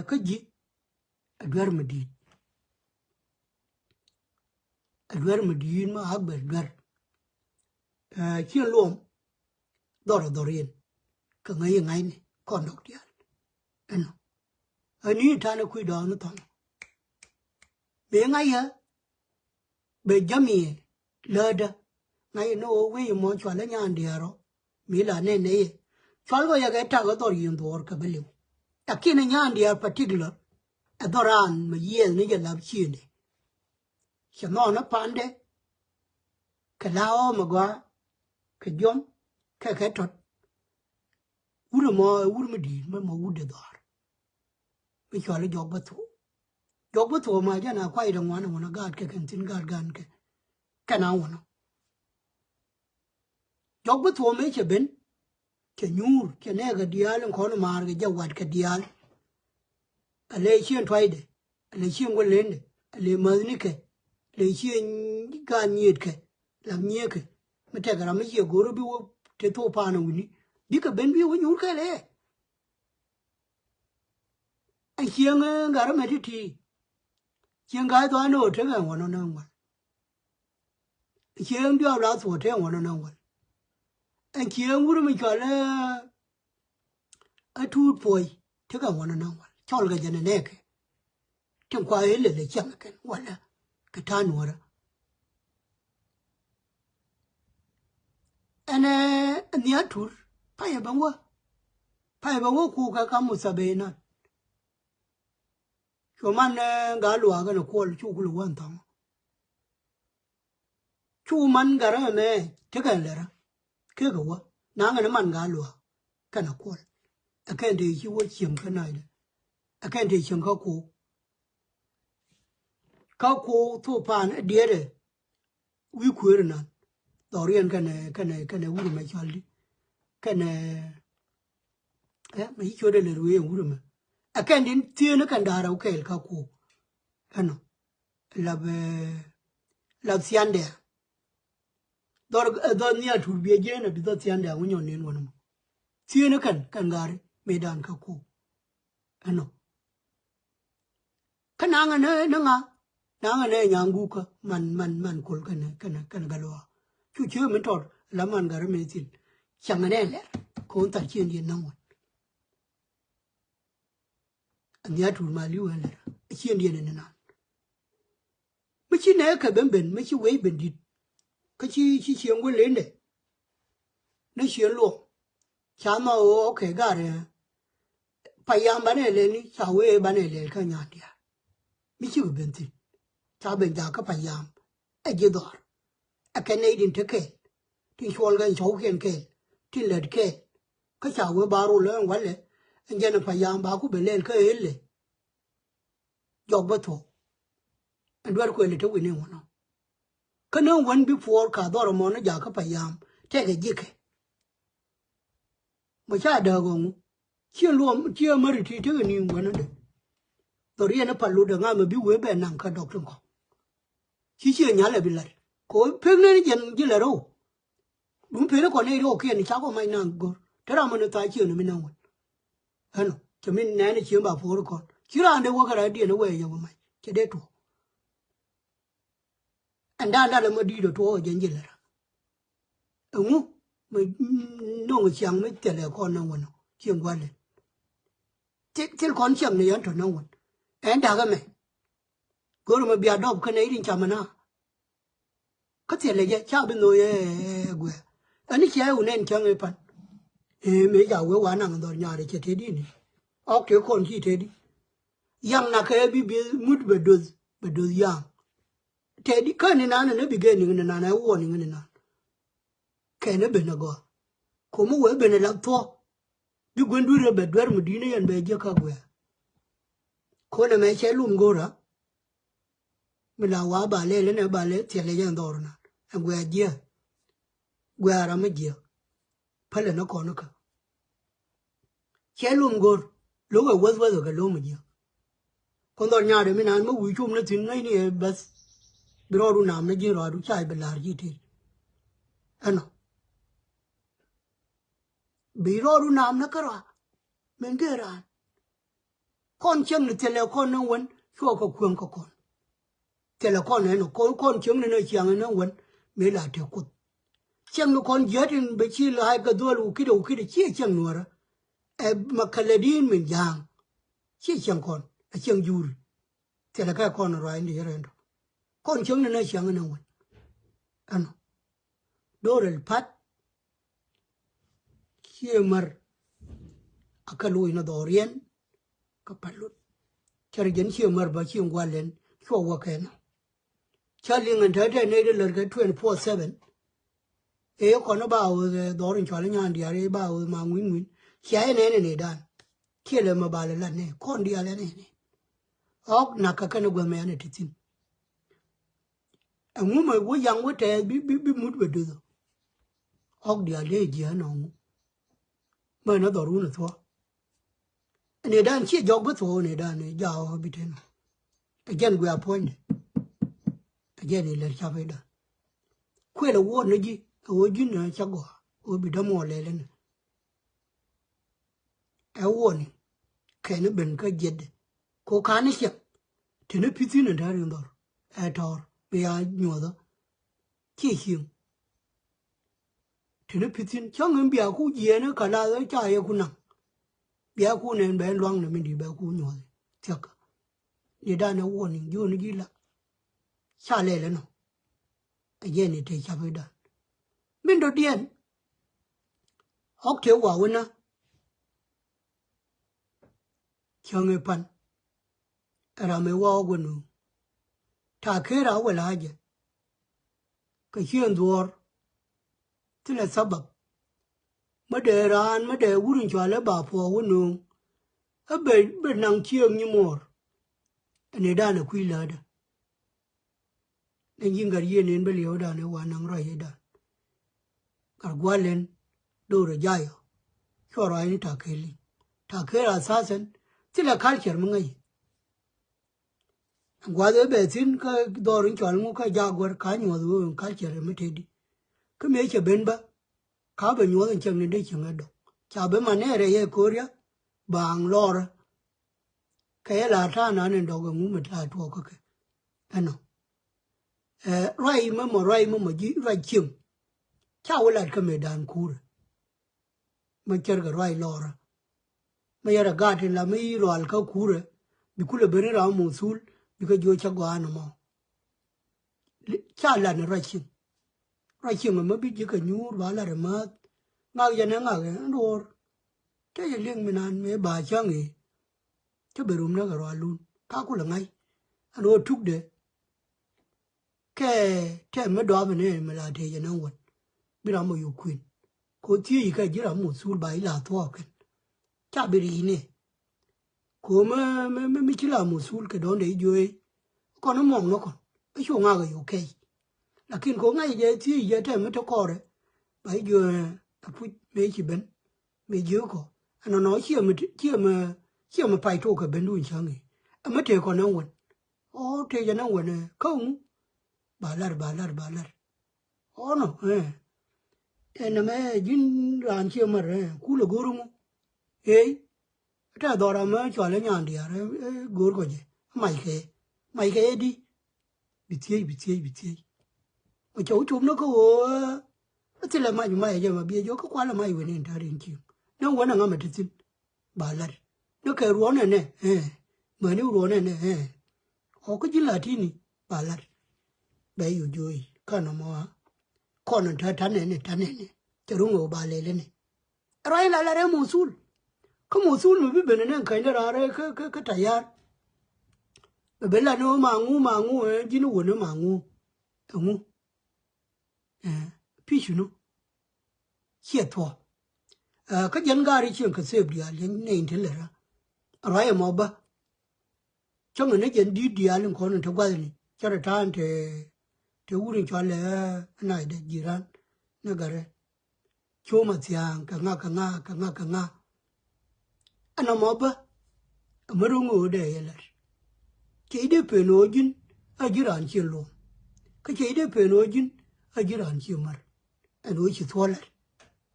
Kä ji̱ a duer mi di̱i̱t. A duer mi di̱i̱t ma a gbɛr duer. Ciɛ luɔm dhɔr a dhɔr yɛn kɛ ŋäc i̱ ŋa̱cni kɔn dɔk diaal. Ɛnɔ ɛ ni ta̱a̱n ɛ kui̱ dɔɔk ni thɔn. Mëë ŋa̱c yɛ bɛ jäm yɛ läätdä. Ŋa̱c yɛ ni ɣöö wee yɛ mɔ cual ɛ nyan diaal rɔ mi la nɛn nɛ yɛ cual bä yɛ kɛ tak ɛ dhɔr yɛn dhuɔɔr kɛ bä liw. Lakin ɛ nyan diaal particular ɛ dhɔr raan mɛ yiɛth ni jɛ lap ciëëndɛ. Cɛ nhɔɔn ɛ pandɛ kɛ la ɣɔɔm ɛ gɔaa kɛ jiɔm kɛ kɛ tɔt. Wut ɛmɔ ɛ wut mi di̱i̱t mɛ mɔ wut dee dhɔaar. Mi cɔal i̱ jɔk bä thuɔɔk. Jɔk bä thuɔɔk ma jɛn a kuay dee ŋuan ɛ ŋuan ɛ gaat kɛ kɛn thi̱n gaat gan kɛ kɛn a ŋuan ɔ. Jɔk bä thuɔɔk mëë cɛ ben cɛ nyuur cɛ nɛɛkɛ diaal in kɔn maar kɛ jɛ wat kɛ diaal. A lɛ cieŋ tuaydɛ a lɛ cieŋ wä lendɛ a lɛ mäthnikɛ lɛ cieŋ gaat nyieetkɛ lam nyiekɛ. Mi tɛkɛ ram mi ciɛ go̱o̱r bi wä te thok paan a wuni bikɛ ben bi wä nyuur kɛl ɛ. Ɛn cieŋ ɛ gat rɔ mɛ ti̱ti̱. Cieŋ gat dhɔaar ni ɣöö tekɛ ɛn wä nɔ nɛn wal. Ɛn cieŋ diɔɔk la thuɔɔk tekɛ ɛn wä nɔ nɛn wal. Ɛn cieŋ wur mi cɔal ɛ ɛ tuut puɔy tekɛ ɛn wä nɔ nɛn wal cɔl kɛ jɛn ɛ nɛɛkɛ. Tin kua ëë lɛl ɛ ciaŋ kɛn walɛ kɛ ta̱a̱ nuɔ̱ɔ̱rä. Ɛn ɛ nhia̱a̱ tur payɛ bɛ wä. Payɛ bɛ wä kukɛ ka muthabeinan. Cu man ɛ gaa luaak ɛn ɛ kuɔl cuk kul wä ɛn tha̱a̱ŋ. Cu man gat rɛm ɛmɛ tekɛ lɛrä kekɛ wä naŋ ɛn man gaa luaak kɛn a kuɔl. Ɛ kɛn tëë ci wä cieŋ kä na̱cdä. Ɛ kɛn tëë cieŋ kä kook. Kä kook thok paan ɛ diɛɛrɛ wi̱i̱ kueer inan. Dhɔriɛn kɛnɛ kɛnɛ kɛnɛ wur ɛmɛ cɔaldi kɛnɛ ɛ mɛ ci ciötdɛ lɛ ruëë ɛn wur ɛmɛ. Ɛ kɛn din thieeni kɛn da̱a̱r ɛ wä kɛɛl kä kook. Ɛnɔ. Lap ɛ lap thiandɛ. Dhɔr ɛ dhɔr nhial tur biɛ jiɛn ɛ bi dhɔr thiandɛ ɛ wä nyɔn nin wä nɔmɔ. Thieeni kɛn kɛn gaari mëëdan kä kook. Ɛnɔ. Kä naŋɛ ni ni ŋa naŋɛ ni nyaŋ gukä man man man kol kɛn kɛn kɛn gat luaak. Cu ciö mi tɔt la man gat rɛ mi thil. Caŋɛ ni lɛr kɛ wun thar cien diɛn naŋ wän. Ɛ nhial tur ma li̱w ɛ lɛr ɛ cien diɛn ɛ ni nan. Mi ci nɛɛkɛ ben ben mi ci wec ben di̱t. Kä ci ci cieŋ wä lendɛ. Ni cieŋ luɔk ca nhɔk ɣöö ɔkɛ gat ɛ. Payam banɛ lɛl ni ca wee banɛ lɛl kä nyan diaal. Mi cikɛ ben thi̱n ca ben jakä payam. Ɛ ji̱ dhɔr ɛ kɛ nɛy din te kɛɛl. Tin cuɔl kɛn cɔwkiɛn kɛɛl tin lät kɛɛl. Kä ca wee ba rol ɛn walɛ, ɛn jɛn ɛ payam ba ku bɛ lɛl kä ëël lɛ. Jɔk bä thuɔ̱k. Ɛn duer kuɛli te wi̱ni ŋuɔ̱nɔ. Kä ni wän bi puɔɔr ka dhɔr ɛmɔ ni jakä payam tɛkɛ ji̱kɛ. Mɔ ca dääk ɣɔŋu. Ciɛ luɔm ciɛ märi ti tekɛ ni̱i̱ŋ wänädɛ. Dhɔr yɛn ɛ pal lotdɛ ŋa mɛ bi wee bɛ naŋ kä dɔk tin kɔ̱ŋ. Ci ciɛ nyalɛ bi la̱t kɛ ɣöö pek nɛn jɛn ji̱ lɛ rɛw. Duŋ pek ni kɔn nɛy rɛw kiɛn ca kɔ mac naŋ go̱r te ram mɛ ni tha̱a̱ ciɛ ni mi naŋ wän. Ɛnɔ cɛ mi nɛn ciɛ ba puɔr kɔn ci raan dee wä kɛ raan diɛn wee yɛ wä mac cɛ dee tuɔɔk. Ɛn da̱a̱n da̱a̱n ɛmɔ di̱i̱t ɔ tuɔɔk ɛ jɛn ji̱ lɛ ram. Ɛŋu mɛ nɔŋ ciaŋ mi thilɛ kɔn naŋ wän ɔ ciɛ gua̱lɛ. Thil thil kɔn ciaŋ ni yɛn tɔ naŋ wän ɛn da̱k ɛmɛ. Go̱r mɛ bia dɔp kɛnɛ i̱ rin camɛ na. Kä thilɛ jɛ ca bi nho̱o̱ yɛ guɛ. Ɛn i̱ cia i̱ wun ɛn cäŋ i̱ pan. Ëë mëë ca wee wa naŋ dhɔr nyaar i̱ cɛ tëëdi ni. Ɔk tëë kɔn ci tëëdi. Yaŋ nakɛ bi bi mut bɛ doth bɛ doth yaŋ. Tëëdi kä ni nan ni bi gee niŋ ni nan ɛ wuɔ niŋ ni nan. Kɛn ɛ ben ɛ gɔaa. Ko̱mi wee ben ɛ lak thuɔ̱k. Bi gua̱n dui̱r ɛ bɛ duer mi di̱i̱n ɛ yɛn bɛ jiäk kä guɛ̈ɛ̈. Ko̱n ɛmɛ cɛ lum go̱o̱rä. Mi la wa ba lɛl ɛn ɛ ba lɛl thiɛl ɛ jɛn dhɔr na ɛ guɛ̈ɛ̈ jiäk. Guɛ̈ɛ̈ ram mi jiäk. Pälɛ ni kɔn kä. Cɛ lom go̱r lo̱k ɛ wäth wäth ɛ kɛ lom ɛ jiäk. Kun dhɔr nyaadɛ mi naan mi wi̱i̱ cum ni thi̱n ŋäcni ɛ bäth. Bi rɔɔdu nam ni ji̱n rɔɔdu ca bi la̱r ji̱ tëë. Ɛnɔ bi rɔɔdu nam ni kärɔa min gee raan. Kɔn cieŋni thilɛ kɔn ni wän cuɔ kɛ kueŋ kɛ kɔn. Thilɛ kɔn ɛn kɔn kɔn cieŋni ni ciaŋ ni wän mëë la te kuoth. Cieŋni kɔn jiätin bɛ ci la̱a̱c kɛ dhuɔl wukidɛ wukidɛ ciɛ cieŋ nuɔrä. Ɛ makɛlɛ di̱i̱n min ja̱a̱ŋ. Ciɛ cieŋ kɔn ɛ cieŋ juuri. Thilɛ kɛ kɔn ruaacni yɛ rɛndɔ. Kɔn cieŋni ni ciaŋ ni wän. Ɛnɔ do̱rɛl pa̱t. Ciɛ mär a kä loc ni dhɔriɛn. Kä pa̱t lot cär jɛn ciɛ mär bä ciɛ gua̱l ɛn cuɔ wä kɛn. Ca liŋ ɛn tɛtɛ nɛy dee lär kɛ twenty four seven. Ëë kɔn ba ɣöth ɛ dhɔr in cual nyan diaar ëë ba ɣöth ma ŋui̱n ŋui̱n. Cia ɛ nɛn ɛ nɛy dan kiɛ lɛ mɛ ba lɛ lat nɛ kɔn diaal ɛ nɛn ɛ. Ɣɔk nak kɛ kɛn ɛ guäth mɛ ɛn ɛ ti thi̱n. Ɛŋu mɛ wä yaŋ wä tɛɛth bi bi bi mut bɛ do̱th ɔ. Ɣɔk diaal dee jiɛ ɛn ɔŋu. Mɛ ni dhɔr wun ɛ thuɔ̱k. Ni dan ciɛ jɔk bi thuɔ̱k ni dan ni jaak ɔ bi ten ɔ. Ɛ jɛn guɛ a puɔ̱nydɛ. Ɛ jɛn ilɛr cap idan. Kuël ɛ wuɔt ni ji̱ ɛ ɣöö ji̱n ni ca gɔaa ɣöö bi dämuɔ lɛl ɛn. Ɛ wuɔni kɛn i̱ ben kä jiɛtdɛ. Ko ka̱n i̱ ciɛk te ni pi̱thi̱n in tɛ̈r in dhɔr ɛ tɔ̱r bi ya nyuɔthä. Ciɛ cieŋ te ni pi̱thi̱n cäŋ in bia ku jiɛɛn i̱ ka lath i̱ ca yɛ ku naŋ. Bia ku nɛn bɛ luaŋ ni min di̱i̱t bɛ ku nyuɔth thiäkä. Ni dan ɛ wuɔni ji̱ ɣän ji̱ la ca lɛl ɛnɔ. Ɛ jɛn i̱ te cap i̱ dan min dɔ̱diɛn. Ɣɔk te wa wä na. Cäŋ i̱ pan ɛ ram i̱ wa ɣɔk wä nu. Ta̱a̱ ker a wä la jɛ kɛ cieŋ dhuɔ̱ɔ̱r. Thilɛ thabap mi dee raan mi dee wur in cual ɛ ba puɔ̱ɔ̱k wä nu. Ɛ bɛ bɛ naŋ cieŋ nyi muɔɔr. Ɛn i̱ dan ɛ kui̱ läätdä. Ni ji̱ gat yiëë nin bä liɛwdan i̱ wa naŋ ruac i̱dan. Gat gua̱l in do̱r ɛ jayɔ. Cuɔ ruac ni ta̱a̱ kel i̱ ta̱a̱ kel a tha̱a̱thɛn thilɛ culture mi ŋäc. Gua̱th ëë bɛ thi̱n kä dhɔr in cɔal ŋu kä jaak guäär ka nyuɔth ɣöö in culture mi tëëdi. Kä mëë cɛ ben bä ka bɛ nyuɔth in cäŋ ni dee cieŋ ɛ dɔk ca ben man nɛɛrɛ yɛ ko̱ria. Baaŋ lɔɔrä kɛ yɛ la̱r ta̱a̱ nan in dɔk ɛŋu mi ta̱a̱ tuɔɔk kä kɛ. Ɛnɔ ɛ ruac mɛ mɔ ruac mɛ mɔ ji̱ ruac cieŋ. Ca wä lat kä mëëdan kuurɛ. Mɛ cärkɛ ruac lɔɔrä mɛ yɛrɛ gaat in la mi yi̱ lual kä kuurɛ. Bi kulɛ ben in ram muthul bikɛ jiö cä gɔaa nɔmɔ. Ca lat ni ruac cieŋ. Ruac cieŋ ɛmɛ bi ji̱ kɛ nyuur ba lat ɛmääth. Ŋak yɛn ɛ ŋak ɛn duɔ̱ɔ̱r. Te yɛ liŋ mi nan mëë ba cäŋ i̱ te ben rum näk ɛ rualun ka kulɛ ŋa̱c. Ɛn ɣöö tukdɛ kɛ tɛm mi dɔaap ɛn ɛ mi la tëë jɛ näŋ wän bi ram ɔ yuk kuën. Ko thiec ikä ji̱ ram Mothul ba ila thuɔɔk kɛn. Ca bi ri̱i̱nɛ. Ko mi, mi, mi, mi ci la Mothul kɛ dɔ̱ŋ dee jiöc. Kɔn imuɔŋ ni kɔn. Icu ŋak i̱ okay. Lakin ko ŋa̱c jɛ thiec jɛ tɛm mi te kɔrɛ. Ba i̱ jiöc apuc mëë ci ben. Mëë jiöc kɔ. Ɛnɔnɔ ciɛ mi, ciɛ mi, ciɛ mi pay tok kɛ ben dun cäŋ i̱. Ɛmɛ tëë kɔn ɛn wän. Ɔ tëë jɛ ɛn wän ɛ kä ŋu. Ba lar, ba lar, ba lar. Ɔnɔ, eh. Ɛn ɛmɛ ji̱n raan ciɛ mär, eh, kulɛ go̱r ŋu. Ëë, tɛ dhɔra mɛ cual ɛ nyan diaar, eh, eh, go̱r kɔ jɛ. Mac kɛ, mac kɛ ɛ di. Bi thiec, bi thiec, bi thiec. Mɛ cɛ wä cop ni kä ɣöö, eh, thilɛ mac mac ɛ jɛ ma biɛ jɔ kä kualɛ mac wen in ta̱a̱ rin cieŋ. Ni wen aŋa mɛ ti thi̱n. Ba lat. Ni kɛ ruɔ̱n ɛnɛ, eh. Mäni ruɔ̱n ɛnɛ, eh. Ɔ kä ji̱n la ti̱ni, ba lat. Bɛ yu jo̱o̱c, kä nɔmɔ a. Kɔn in ta̱ ta̱n ɛnɛ, ta̱n ɛnɛ. Cɛ ruŋ ɛ ba lɛl ɛnɛ. Ruac in la lat ɛ Mothul. Kä Mothul mi bi ben ɛnɛ kɛny dee raar ɛ kä, kä, kä Tayar. Bɛ ben lat ni ɣöö ma ŋu, ma ŋu, eh, ji̱n wä ni ma ŋu. Ɛŋu. Eh, pi̱c nu. Ciɛ thuɔ̱k. Eh, kä jɛn gaari cieŋ kɛ thep diaal yɛn nɛy ti lɛ rä. Ruac ɛmɔ bä. Cäŋɛ ni jɛn di̱t diaal in kɔn in te gua̱thni. Cä rɛ ta̱a̱n te, te wur in cɔal ɛ, eh, nac dɛ ji̱ ran. Ni gärɛ. Coma thia̱a̱ŋ kɛ ŋa, kɛ ŋa, kɛ ŋa, kɛ ŋa. Ɛn ɛmɔ bä. Ɛmɛ ro̱ŋ ɣöö dee yɛ lat. Cɛ i̱ dee pen ɣöö ji̱n a ji̱ raan ciɛ luɔ̱ɔ̱m. Kä cɛ i̱ dee pen ɣöö ji̱n a ji̱ raan ciɛ mär. Ɛn ɣöö ci thuɔ̱ɔ̱ lat.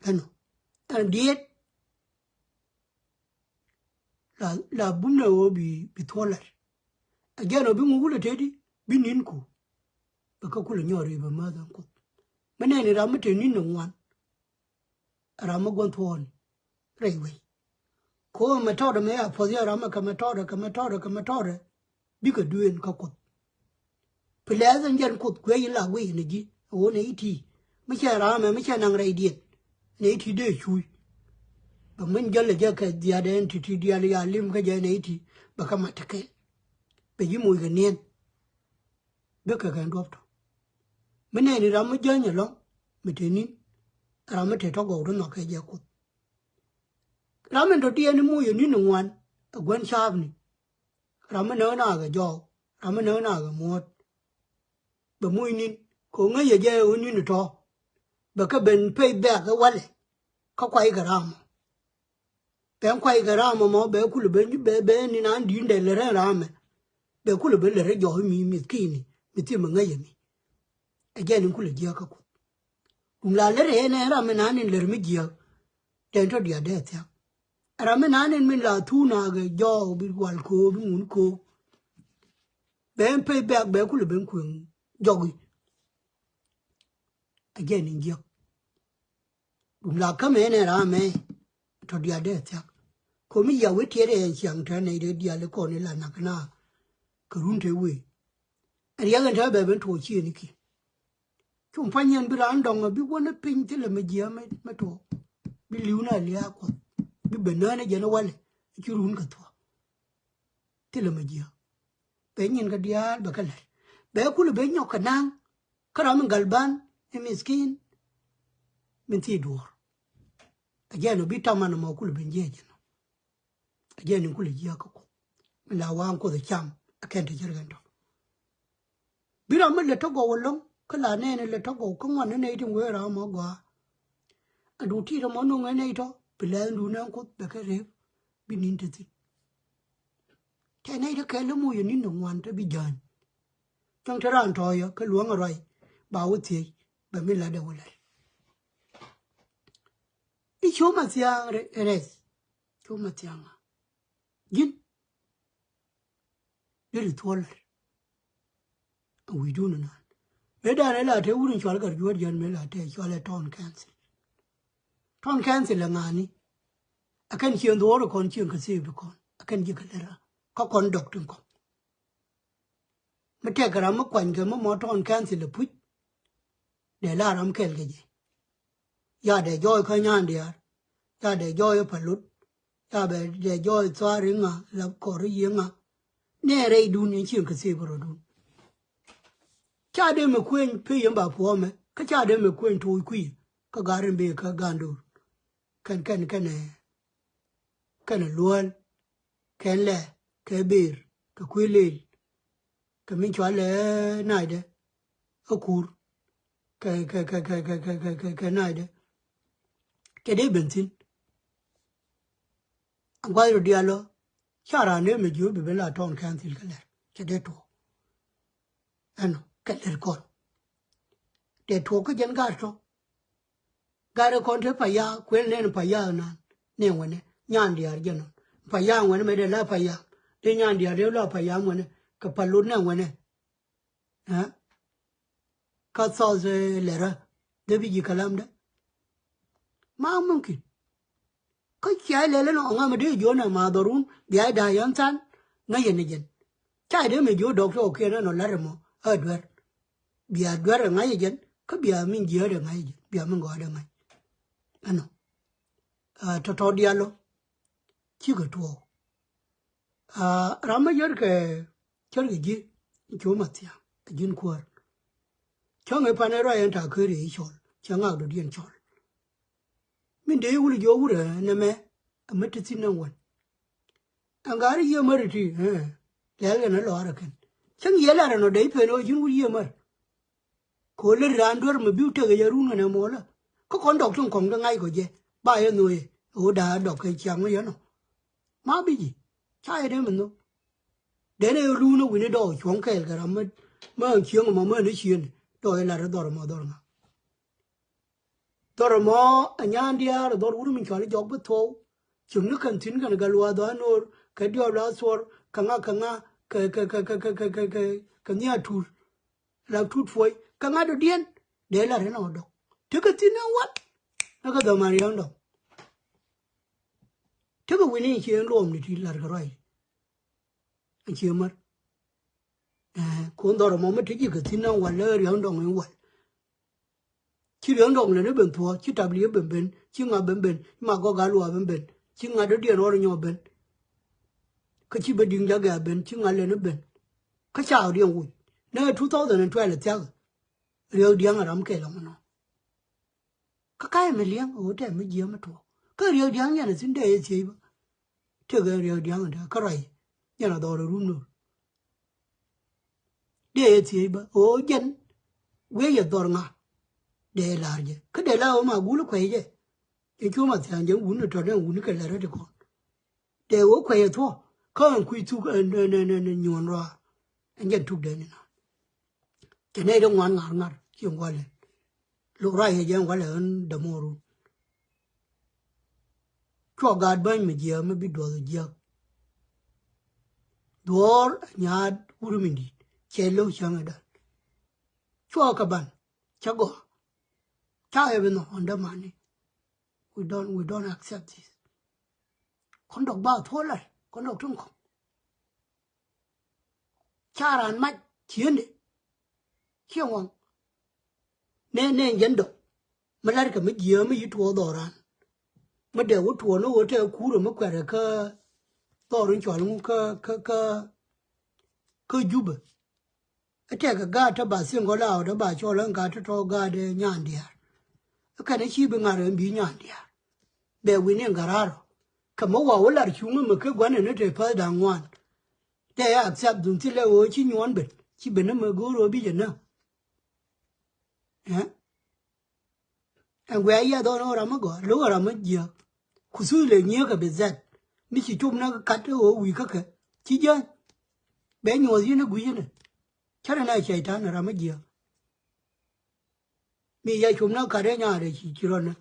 Ɛnɔ. Ɛn diet. La, la bum nɛ ɣöö bi, bi thuɔ̱ɔ̱ lat. Ɛ jɛn ɣöö bi ŋukulɛ teti, bi ni̱n ku. Bɛ kä kulɛ nyɔɔr i̱ bɛ mäth ɛn Kuoth. Mi nɛni ram mi te ni̱n ni ŋuan. Ram mi gua̱n thuɔ̱ɔ̱ni rɛy wec. Ko mɛ tɔɔdɛ mɛ a puɔth yɛ ram mi kɛ mɛ tɔɔdɛ, kɛ mɛ tɔɔdɛ, kɛ mɛ tɔɔdɛ. Bikɛ duëën kä Kuoth. Plɛth in jɛn Kuoth kuɛ in la wi̱i̱ ni ji̱ ɣöö nɛ i̱ ti. Mi cɛ ram mɛ, mi cɛ naŋ rɛydiɛn. Nɛ i̱ ti dee cuuc. Bɛ min jäl jɛ kɛ dhiaadɛ in ti ti diaal ya lim kä jɛ nɛ i̱ ti. Bɛ kä mat tekɛ. Bɛ ji̱ moc kɛ niɛn. Bikɛ kɛn duɔ̱p tɔ. Mi nɛni ram mi jäny ɛlɔ̱ŋ mi te ni̱n. Ram mi te tɔ gɔw ti nhɔk kɛ jɛ Kuoth. Ram mi tɔ diɛɛn i̱ moc ɛ ni̱n iŋuan ɛ gua̱n caapni. Ram mi näk naak ɛ jɔɔk, ram mi näk naak ɛ muɔ̱ɔ̱t. Bɛ moc ni̱n kɛ ŋäc ɛ jɛ ɛ ɣöö ni̱n ɛ tɔ. Bɛ kɛ ben pay back ɛ walɛ kä kuay kɛ ram mɔ. Bɛ kuay kɛ ram ɛmɔ bɛ kulɛ ben bɛ bɛ ni nan di̱i̱n dee lɛ rɛn ram mɛ. Bɛ kulɛ ben lɛ rɛ jɔk mi mi̱th ki̱ni mi thi̱n mi ŋäc ɛmi. Ɛ jɛn in kulɛ jiäk kä Kuoth. Duŋ la lɛ rɛ ɛn ɛ ram mi nan in lɛ rɛ mi jiäk. Dee tɔ diaal dee thia̱k. Ɛ ram mi nan in min la thun a kɛ jɔk bi wal ko̱o̱k bi ŋun ko̱o̱k. Bɛ ɛn pay back bɛ kulɛ ben kueŋ jɔki. Ɛ jɛn in jiäk. Duŋ la kämɛ ɛn ɛ ram mɛ tɔ diaal dee thia̱k. Komi ya wee tiɛt ɛ ɛn ciaŋ tɛn nɛy dee diaal i̱ kɔn i̱ la nak na. Kɛ run te wee. Ɛ riɛk ɛn te bɛ ben tuɔɔk ciëënikiɛn. Cum pa̱ny yɛn bi raan dɔŋ ɛ bi wä ni piny thilɛ mɛ jiääk mɛ, mɛ tuɔɔk. Bi li̱w ni a lia̱a̱ Kuɔth. Bi ben nään ɛ jɛn ɛ walɛ. Ci run kɛ thuɔ̱k. Thilɛ mɛ jiääk. Bɛ nyin kɛ diaal bɛ kɛ la̱t. Bɛ kulɛ ben nyɔk kɛ na̱a̱ŋ. Kä ram in gal ban i̱ miskin. Min thii duɔ̱ɔ̱r. Ɛ jɛn ɔ bi taman ɛmɔ kulɛ ben jiɛc ɛnɔ. Ɛ jɛn in kulɛ jiääk kä Kuoth. Min la waŋ Kuoth ɛ cam ɛ kɛn te cär kɛn tɔ. Bi ram mi lät tɔ gɔw ɛlɔ̱ŋ kä la nɛɛni lät tɔ gɔw kä ŋuan ni nɛy tin wee ram mɔ gɔaa. Ɛ duut ti ram mɔ nuŋ ɛ nɛy tɔ bi lɛɛth duun ɛn Kuoth bɛ kɛ rep bi ni̱n te thi̱n. Tɛ nɛy te kɛɛl i̱ moc ɛ ni̱n ɛ ŋuan te bi jäny. Cäŋ te raan tɔ̱ɔ̱c ɛ kä luäŋ ɛ ruac ba wä thiec bɛ mi latdɛ wä lat. I̱ coma thia̱a̱ŋ rɛ, rɛth. Coma thia̱a̱ŋ a ji̱n. Deri thuɔ̱l lat. A wi̱cdun inan mëë dan ɛ la te wur in cual kar juɔ̱ɔ̱r jɛn mëë la te cual ɛ town council. Town council ɛ ŋa̱a̱ni. Ɛ kɛn cieŋ dhuɔ̱ɔ̱r ɛ kɔn cieŋ kɛ thiëëp ti kɔn ɛ kɛn ji̱ kɛ lɛr kä kɔn dɔk tin kɔn. Mi tɛk kɛ ram mi kuany kɛ mi mɔ town council ɛ puc. Dee la ram kɛl kɛ jɛ. Ya dee jɔɔc kä nyan diaal. Ya dee jɔɔc ɛ palut. Ya bɛ dee jɔɔc thuaar iŋa la kɔr i̱ yiëŋa. Nɛ rɛydun in cieŋ kɛ thiëëp rɔ̱dun. Ca dee mɛ kueny pey yɛn ba puɔ̱ɔ̱mɛ kä ca dee mɛ kueny toc kui̱. kä gat rin bëë kä Gandor, kɛn kɛn kɛnɛ, kɛnɛ Luɔl, kɛn Lɛ, kɛ Ber, kɛ Kui̱ Lel, kɛ min cɔal ɛ Naydɛ, ɛ Kur, kɛ, kɛ, kɛ Naydɛ. Cɛ dee ben thi̱n. Aŋ gua̱th rɔ diaal ɔ, ca raan dee mi jiö bi ben la tɔɔn kɛn thil kä Lɛr. Cɛ dee tuɔɔk. Ɛnɔ, kɛ Lɛr kɔn. Dee tuɔɔk kä jɛn gaat tɔ. Gaat kɔn te Paya, kuël nɛn Paya nan. Nɛ wɛnɛ, nyan diaal jɛn nɔ. Paya wɛnɛ mɛ dee la Paya. Dee nyan diaal dee la Paya wɛnɛ. Kɛ Palot nɛ wɛnɛ. Ɛ? Kä thɔth, ɛ, Lɛrä. Dee bi ji̱ kalam dɛ. Ma mumkin. Kä cia lɛl ɛn ɔ ŋa mi dee jiö nɛ ma dhɔrun bia da̱a̱ yɔn than ŋäc yɛn ɛ jɛn. Ca dee mi jiö dɔk tɔɔkiɛn ɛn ɔ la̱t ɛmɔ ɛ duer. Bia duer ɛ ŋa̱c ɛ jɛn kä bia min jiäätdɛ ŋa̱c ɛ jɛn, bia min gɔ̱a̱dɛ ŋa̱c. Ɛnɔ. Ɛ, tɔ̱tɔ̱ diaal ɔ cikɛ tuɔɔk. Aa, ram mi yär kɛ cär kɛ ji̱ in cu Mathiaŋ, ɛ ji̱n kuäär. Cäŋ ëë pan ëë ruac ɛn ta̱a̱ ker i̱ cɔl, cɛ ŋak dɔ̱diɛn cɔl. Min dee wul jiɔ wurɛ nɛmɛ, ɛ mi ti thi̱n ɛn wän. Ɛn ga̱ri yiëë mär iti, ɛ, lɛl kɛn ɛ lɔaar ɛ kɛn. Cäŋ yiëë lar ɛn ɔ dee i̱ pen ɣöö ji̱n wul yiëë mär. Kɛ ɣöö lät raan duer mi bi wä tek ɛ yɛ run kɛnɛ muɔlä. Kä kɔn dɔk tin kɔŋ ti ŋa̱c kɔ jɛ ba yɛ nho̱o̱yɛ ɛ ɣöö da̱a̱ dɔk kɛ ciaŋ mi yɛn ɔ. Ma bi ji̱ ca yɛ dee mi nho̱o̱. Dee nɛ yɛ luun ɛ wi̱ni dɔɔk cuɔ̱ŋ kɛɛl kɛ ram mi, mi ɛn cieŋ ɛmɔ mi ɛn ɛ cieŋ dɔɔk yɛ lat ɛ dhɔr ɛmɔ dhɔr ŋa. Dhɔr ɛmɔ ɛ nyan diaar ɛ dhɔr wur min cɔal i̱ jɔk bi thuɔw. Cieŋni kɛn thi̱n kɛn gal luath ɣä no̱o̱r kɛ diɔp la thuɔr kɛ ŋa kɛ ŋa kɛ, kɛ, kɛ, kɛ, kɛ, kɛ, kɛ, kɛ, kɛ nhiaar tuur. La tut puɔ̱c kɛ ŋa̱t dɔ̱diɛn dee la rɛn ɔ dɔ̱k. Tekɛ thi̱n ɛn wal. Ɛ kɛ dhɔman ria̱ŋ dɔ̱ŋ. Tekɛ wi̱ni in cie ɛn luɔm ni ti lar kɛ ruac. Ɛn cie mär. Ɛ, kun dhɔr ɛmɔ mi te ji̱ kɛ thi̱n ɛn wal lɛ ria̱ŋ dɔ̱ŋ in wal. Ci ria̱ŋ dɔ̱ŋ lɛ ni ben thuɔ̱ɔ̱, ci tap liep ben ben, ci ŋa̱ ben ben, ci ma gɔk a luaak ben ben, ci ŋa̱t dɔ̱diɛn ɣɔr nyɔɔk ben. Kä ci ben di̱ŋ jak gɛ̈ɛ̈ ben, ci ŋa̱t lɛ ni ben. Kä ca ɣöö diɛn woc. Nɛ two thousand and twelve thia̱k. Riäk dia̱ŋ a ram kɛl ɔmɔnɔ. Kä ka̱c mi liɛŋ ɣöö tɛm mi jiääm mi tuɔɔk. Kä riäk dia̱ŋ yɛn a thi̱n dee yɛ thiec bä. Tëëk ɛn riäk dia̱ŋ in te kä ruac. Yɛn a dhɔr a run no̱r. Dee yɛ thiec bä ɣöö jɛn. Wee yɛ dhɔr ŋa. Dee yɛ la̱r jɛ. Kä dee la ɣöö ma gul kuɛc jɛ. Yɛ cu ma thia̱a̱ŋ jɛ wun tɔ̱ dee wun kɛ lɛ rɛt ikɔn. Dee wä kuɛy ɛ thuɔ̱k kä ɛn kui̱ thuk ɛn, ɛn, ɛn, ɛn, ɛn nyuɔ̱n rɔa. Ɛn jɛn thuk dee ni na. Cɛ nɛy dee ŋuan ŋa̱r ŋa̱r ci ŋualɛ. Luk ruac yɛ jɛ ŋualɛ ɛn dämuɔɔrun. Cuɔ gaat bäny mi jiääk mi bi duɔth jiääk. Dhuɔ̱ɔ̱r ɛ nyaat wut mi di̱i̱t cɛ lo̱k cäŋ ɛ dan. Cuɔ kɛ ban cä gɔaa. Ca ɛ bi nhɔk ɔn dämani. We don't, we don't accept this. Kɔn dɔk ba thuɔ̱ɔ̱ lar, kɔn dɔk tin kɔ̱ŋ. Ca raan mac ciëëndɛ. Ciɛ ŋuaŋ. Nɛ, nɛ jɛn dɔk. Mi lar kɛ mi jiääk mi yi tuɔɔk dhɔran. Mi dee wä tuɔɔk ni wä tɛ kuurä mi kuɛrɛ kä dhɔr in cɔal ŋu kä, kä, kä, kä Jubɛ. Ɛ tɛkɛ gaat te ba thiŋ gɔl a ɣɔt ɛ ba cɔl ɛn gaat te tɔ̱ gaat ɛ nyan diaar. Ɛ kɛn ɛ ci bi ŋa̱r ɛn bi nyan diaar. Bɛ wi̱n in gäraar ɔ. Kɛ mi wa wä lar cuŋ mi kä gua̱n ɛn ɛ te päth da̱ŋ ŋuan. Dee ɛ accept dhun thilɛ ɣöö ci nyuɔ̱ɔ̱n ben. Ci ben ɛmɛ go̱o̱r ɣöö bi jɛ näk. Ɛ? Ɛn guɛ̈ɛ̈ yiɛth ɣɔn ɣöö ram mi gɔaa, lo̱k ɣöö ram mi jiääk. Ku thuth lɛ nyiëëkä bi dhɛt. Mi ci cop näk kat ɣöö wi̱i̱ kä kɛ. Ci jiääk. Bɛ nyuɔ̱th yɛn ɛ gui̱c yɛn ɛ. Cärɛ nɛ cɛy ta̱a̱n ram mi jiääk. Mi ya cop näk kat ɛ nyaarɛ ci, ci rɔn ɛ.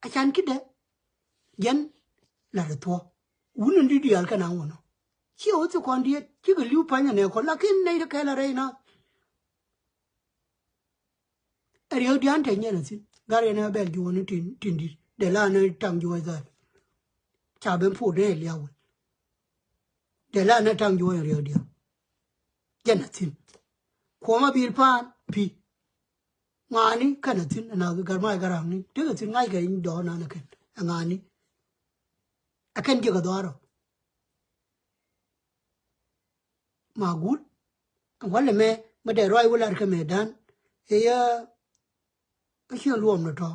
A can ki̱dɛ. Jɛn lat ɛ thuɔ̱k. Wun in di̱t diaal kɛn a wunɔ. Ciɛ wä thi kɔn diet. Cikɛ li̱w pa̱ny anɛ kɔn. Lakin nɛy ti kɛl a rɛy na. Ɛ riäk dia̱a̱n te nyɛn a thi̱n. Gar yɛn a bɛl juɔ̱ɔ̱ni tin, tin di̱t. Dee la ni taŋ juɔ̱ɔ̱c dhal. Ca ben puɔt ni ɛ lia̱a̱ wä. Dee la ni taŋ juɔ̱ɔ̱c riäk dia̱a̱n. Jɛn a thi̱n. Kuɔm a bil paan. Pi̱. Ŋa̱a̱ni kɛn a thi̱n, ɛn a gat mac kä ra̱a̱ŋni. Tekɛ thi̱n ŋa̱ckɛ in dɔɔk nan ɛ kɛn. Ɛ ŋa̱a̱ni. Ɛ kɛn jiäk ɛ dhɔaar ɔ. Ma gul. Ɛn walɛ mɛ, mɛ dee ruac wä lar kɛ mɛ dan. Ëë yɛ kä ciɛ luɔm ni tɔ̱.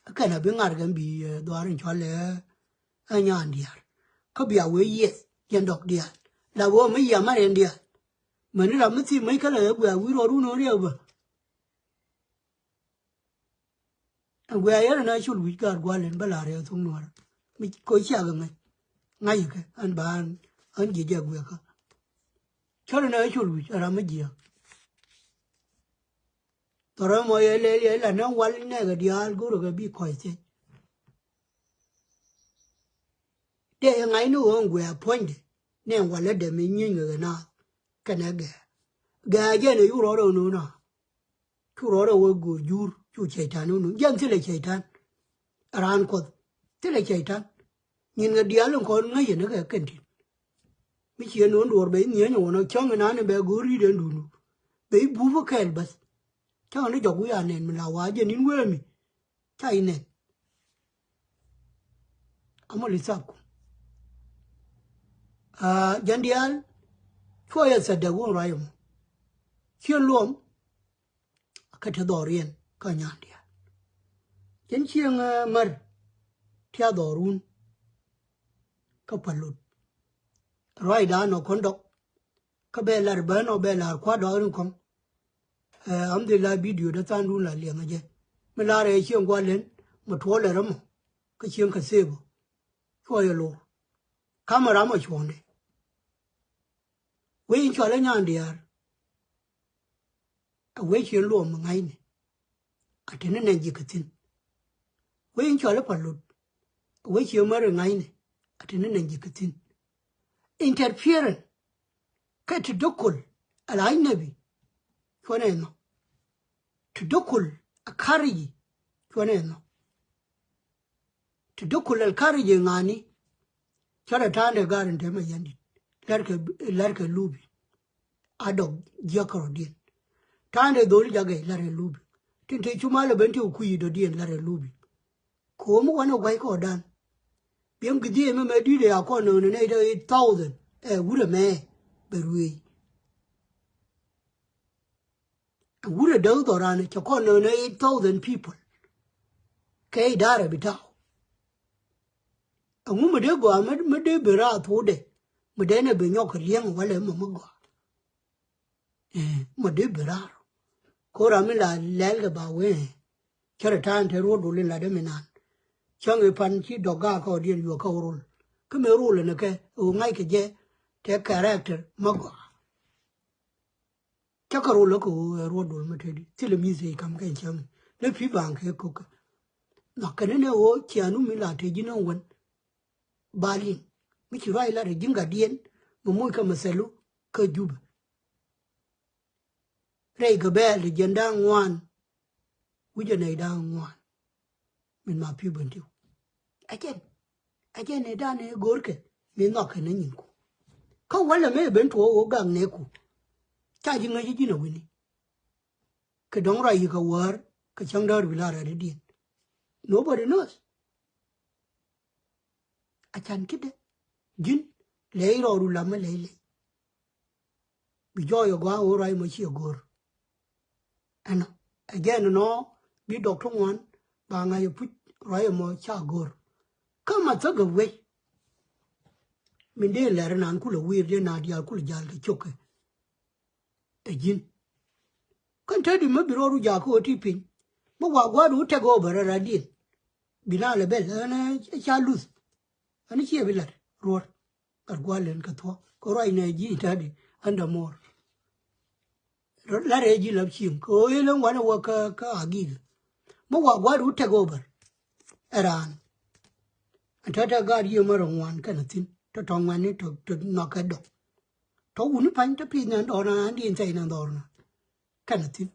Kä kɛn a bi ŋa̱r kɛn bi, eh, dhuaar in cɔal ɛ, ɛ nyan diaal. Kä bia wee yieth yɛn dɔk diaal. La wee mi yia mar yɛn diaal. Mäni ram mi thim mäc kä la ɛ guɛ wi̱i̱ rɔɔd wun ɣän riɛk bä. Ɛn guɛ yɛn na col wi̱c gaat gua̱l in bä la riɛk thok nuɔr. Mi ko ciak ɛ ŋäc. Ŋa̱c kɛ ɛn ba ɛn, ɛn jiɛ jɛ guɛ kä. Cɔl in na col wi̱c ɛ ram mi jiɛk. Thɔrɔ mɔ yɛ lɛl yɛ la nɛ wal nɛ kɛ diaal go̱rɛ kɛ bi kɔc thiec. Dee yɛ ŋa̱cni ɣöö ɛn guɛ puɔ̱nydɛ nɛ ɛn walä dɛ mi nyieeny kɛ kɛ naath kɛnɛ gɛɛ. Gɛɛ jɛn ɛ yuk rɔɔdɛ wä no̱o̱ŋ na. Cu rɔɔdɛ wä go̱o̱r jur cu cɛytan wä no̱o̱ŋ. Jɛn thilɛ cɛytan. Raan kuɔth thilɛ cɛytan. Nyin kɛ diaal in kɔn ŋäc yɛn kɛ kɛn tin. Mi ciɛ no̱o̱ŋ duɔ̱ɔ̱r bɛ i̱ nhieny ɛ wä nɔ cäŋ inan in bɛ go̱o̱r ri̱t ɛn duundu. Bɛ i̱ bup ɛ kɛɛl bäth. Cäŋ ni jɔk wi̱i̱ a nɛn mi la wa̱a̱ jɛn in wee mi. Ca inɛn. Amɔ li thapku. Aa, jɛn diaal cuɔ yɛ thädɛ wun ruac ɛmɔ. Ciɛ luɔm kä te dhɔriɛn kä nyan diaal. Cɛn cieŋ, eh, mär tia dhɔrun kä palut. Ruacdan ɔ kɔn dɔk kä bɛ lar bän ɔ bɛ lar kua̱r dɔk rin kɔŋ. Eh, am dhil la bidio dee thandun la liɛŋ a jɛ. Mi lar ɛ cieŋ gua̱l lɛn mi tuɔɔl ɛ rämɔ kä cieŋ kä thep ɔ. Cuɔ yɛ lor. Kamɛ ram ɔ cuɔ̱ŋdɛ. Wec in cɔal ɛ nyan diaal. A wec cieŋ luɔm mi ŋa̱cni. A te ni nɛn ji̱ kä thi̱n. Wec in cɔal ɛ palut. A wec cieŋ mär ɛ ŋa̱cni. A te ni nɛn ji̱ kä thi̱n. Interference. Kɛ ti dukul ala ajnabi. Cuɔnɛ nhɔ. Ti dukul a khariji. Cuɔnɛ nhɔ. Ti dukul al khariji ŋa̱ni. Cä rɛ ta̱a̱ndɛ ga̱r in te mɛ yɛn dit. La̱rkɛ, la̱rkɛ lubi. A dɔk jiäk kärɔ̱diɛn. Ta̱a̱ndɛ dholi jakɛ la̱rɛ lubi. Tin te cu malɛ ben ti kui̱ dɔ̱diɛn la̱rɛ lubi. Ko̱o̱m wanɛ gua̱c kɔɔdan. Biɛm gidhiee mɛ mɛ di̱t ɛ a kɔn nööni nɛy dee eight thousand ɛ wurɛ mɛ bɛ ruëëc. Ɛ wurɛ dee dhɔran cɛ kɔn nööni eight thousand people. Kɛ idarɛ bi ta̱a̱. Ɛŋu mi dee gɔaa mi, mi dee ben raar thuudɛ mi dee nɛ ben nyɔk kɛ liɛŋ walɛ mɔ mi gɔaa. Eh, mɔ dee ben raar. Ko ram mi la lɛl kɛ ba wee. Cärɛ ta̱a̱n te ruɔ̱t dul in latdä mi naan. Cäŋ i̱ pan ci dɔk gaak kɔɔdiɛn yuɔk kä rul. Kä mëë rul in kɛ ɣöö ŋa̱ckɛ jɛ te character mä gɔaa. Cä kɛ rul kä ɣöö ɛ ruɔ̱t dul mä tëëdi thilɛ mi̱th ëë kam kɛn cäŋ. Lä pi̱ baŋ kɛ ko̱kä. Nhɔk kɛn inɛ ɣöö ciaŋ nu mi la te ji̱n ɛn wän. Ba liŋ mi ci ruac lat ɛ ji̱n gatdiɛn mi moc kɛ mɛ thɛlu kä Jubɛ. Rɛy gɛ bɛɛl ti jiɛn da̱a̱ŋ ŋuan. Wi̱cɛ nɛy da̱a̱ŋ ŋuan. Min ma pi̱w ben tiw. Ɛ jɛn. Ɛ jɛn ɛ da̱a̱n ɛ go̱o̱rkɛ mi nhɔakɛ ni nyinku. Kä walɛ mëë ben tuɔɔk ɣöö gak nɛɛku. Ca ji̱ ŋäc ji̱ ji̱n ɛ wi̱ni. Kɛ dɔ̱ŋ ruac yi̱ kɛ wäär kɛ cäŋ däär bi la rɛ̈t i̱diɛn. Nobody knows. A can ki̱dɛ ji̱n lɛy rɔɔdu lamä lɛy lɛy. Bi jɔɔc ɛ gɔaa ɣöö ruac mɔ ciɛ go̱o̱r. Ɛnɔ ɛ jɛn ɛnɔ bi dɔk ti ŋuan ba ŋa̱c ɛ puc ruac ɛmɔ ca go̱o̱r. Kä ma thäk ɛ wec. Min dee lɛr inan kulɛ wi̱i̱r dee na diaal kulɛ ja̱l kɛ cokɛ. Ɛ ji̱n. Kän te di mä bi rɔɔdu jakä ɣöö ti piny. Bä wa gua̱a̱du tek ɣöö bä rɛl radiɛn. Bi na lɛ bɛl ɛn ca luth. Ɛn ciɛ bi lat ruɔ̱r. Gat gua̱a̱l lɛn kɛ thuɔ̱k kɛ ruac nɛ ji̱ ta̱di. Ɛn dämuɔɔr. Lat rɛy ji̱ lap cieŋ kɛ ɣöö ilɛ ŋuanɛ wä kä, kä agik. Mä wa gua̱a̱du tek ɣöö bä. Ɛ raan. Ɛn te te gaat yiëë mä rɔ ŋuan kɛn a thi̱n te tɔ̱ ŋuɛ̈tni te, te nhɔakɛ dɔk. Tɔ wuni pa̱ny te pi̱i̱th nɛn dhɔr na an diɛn thɛy nɛn dhɔr na. Kɛn a thi̱n.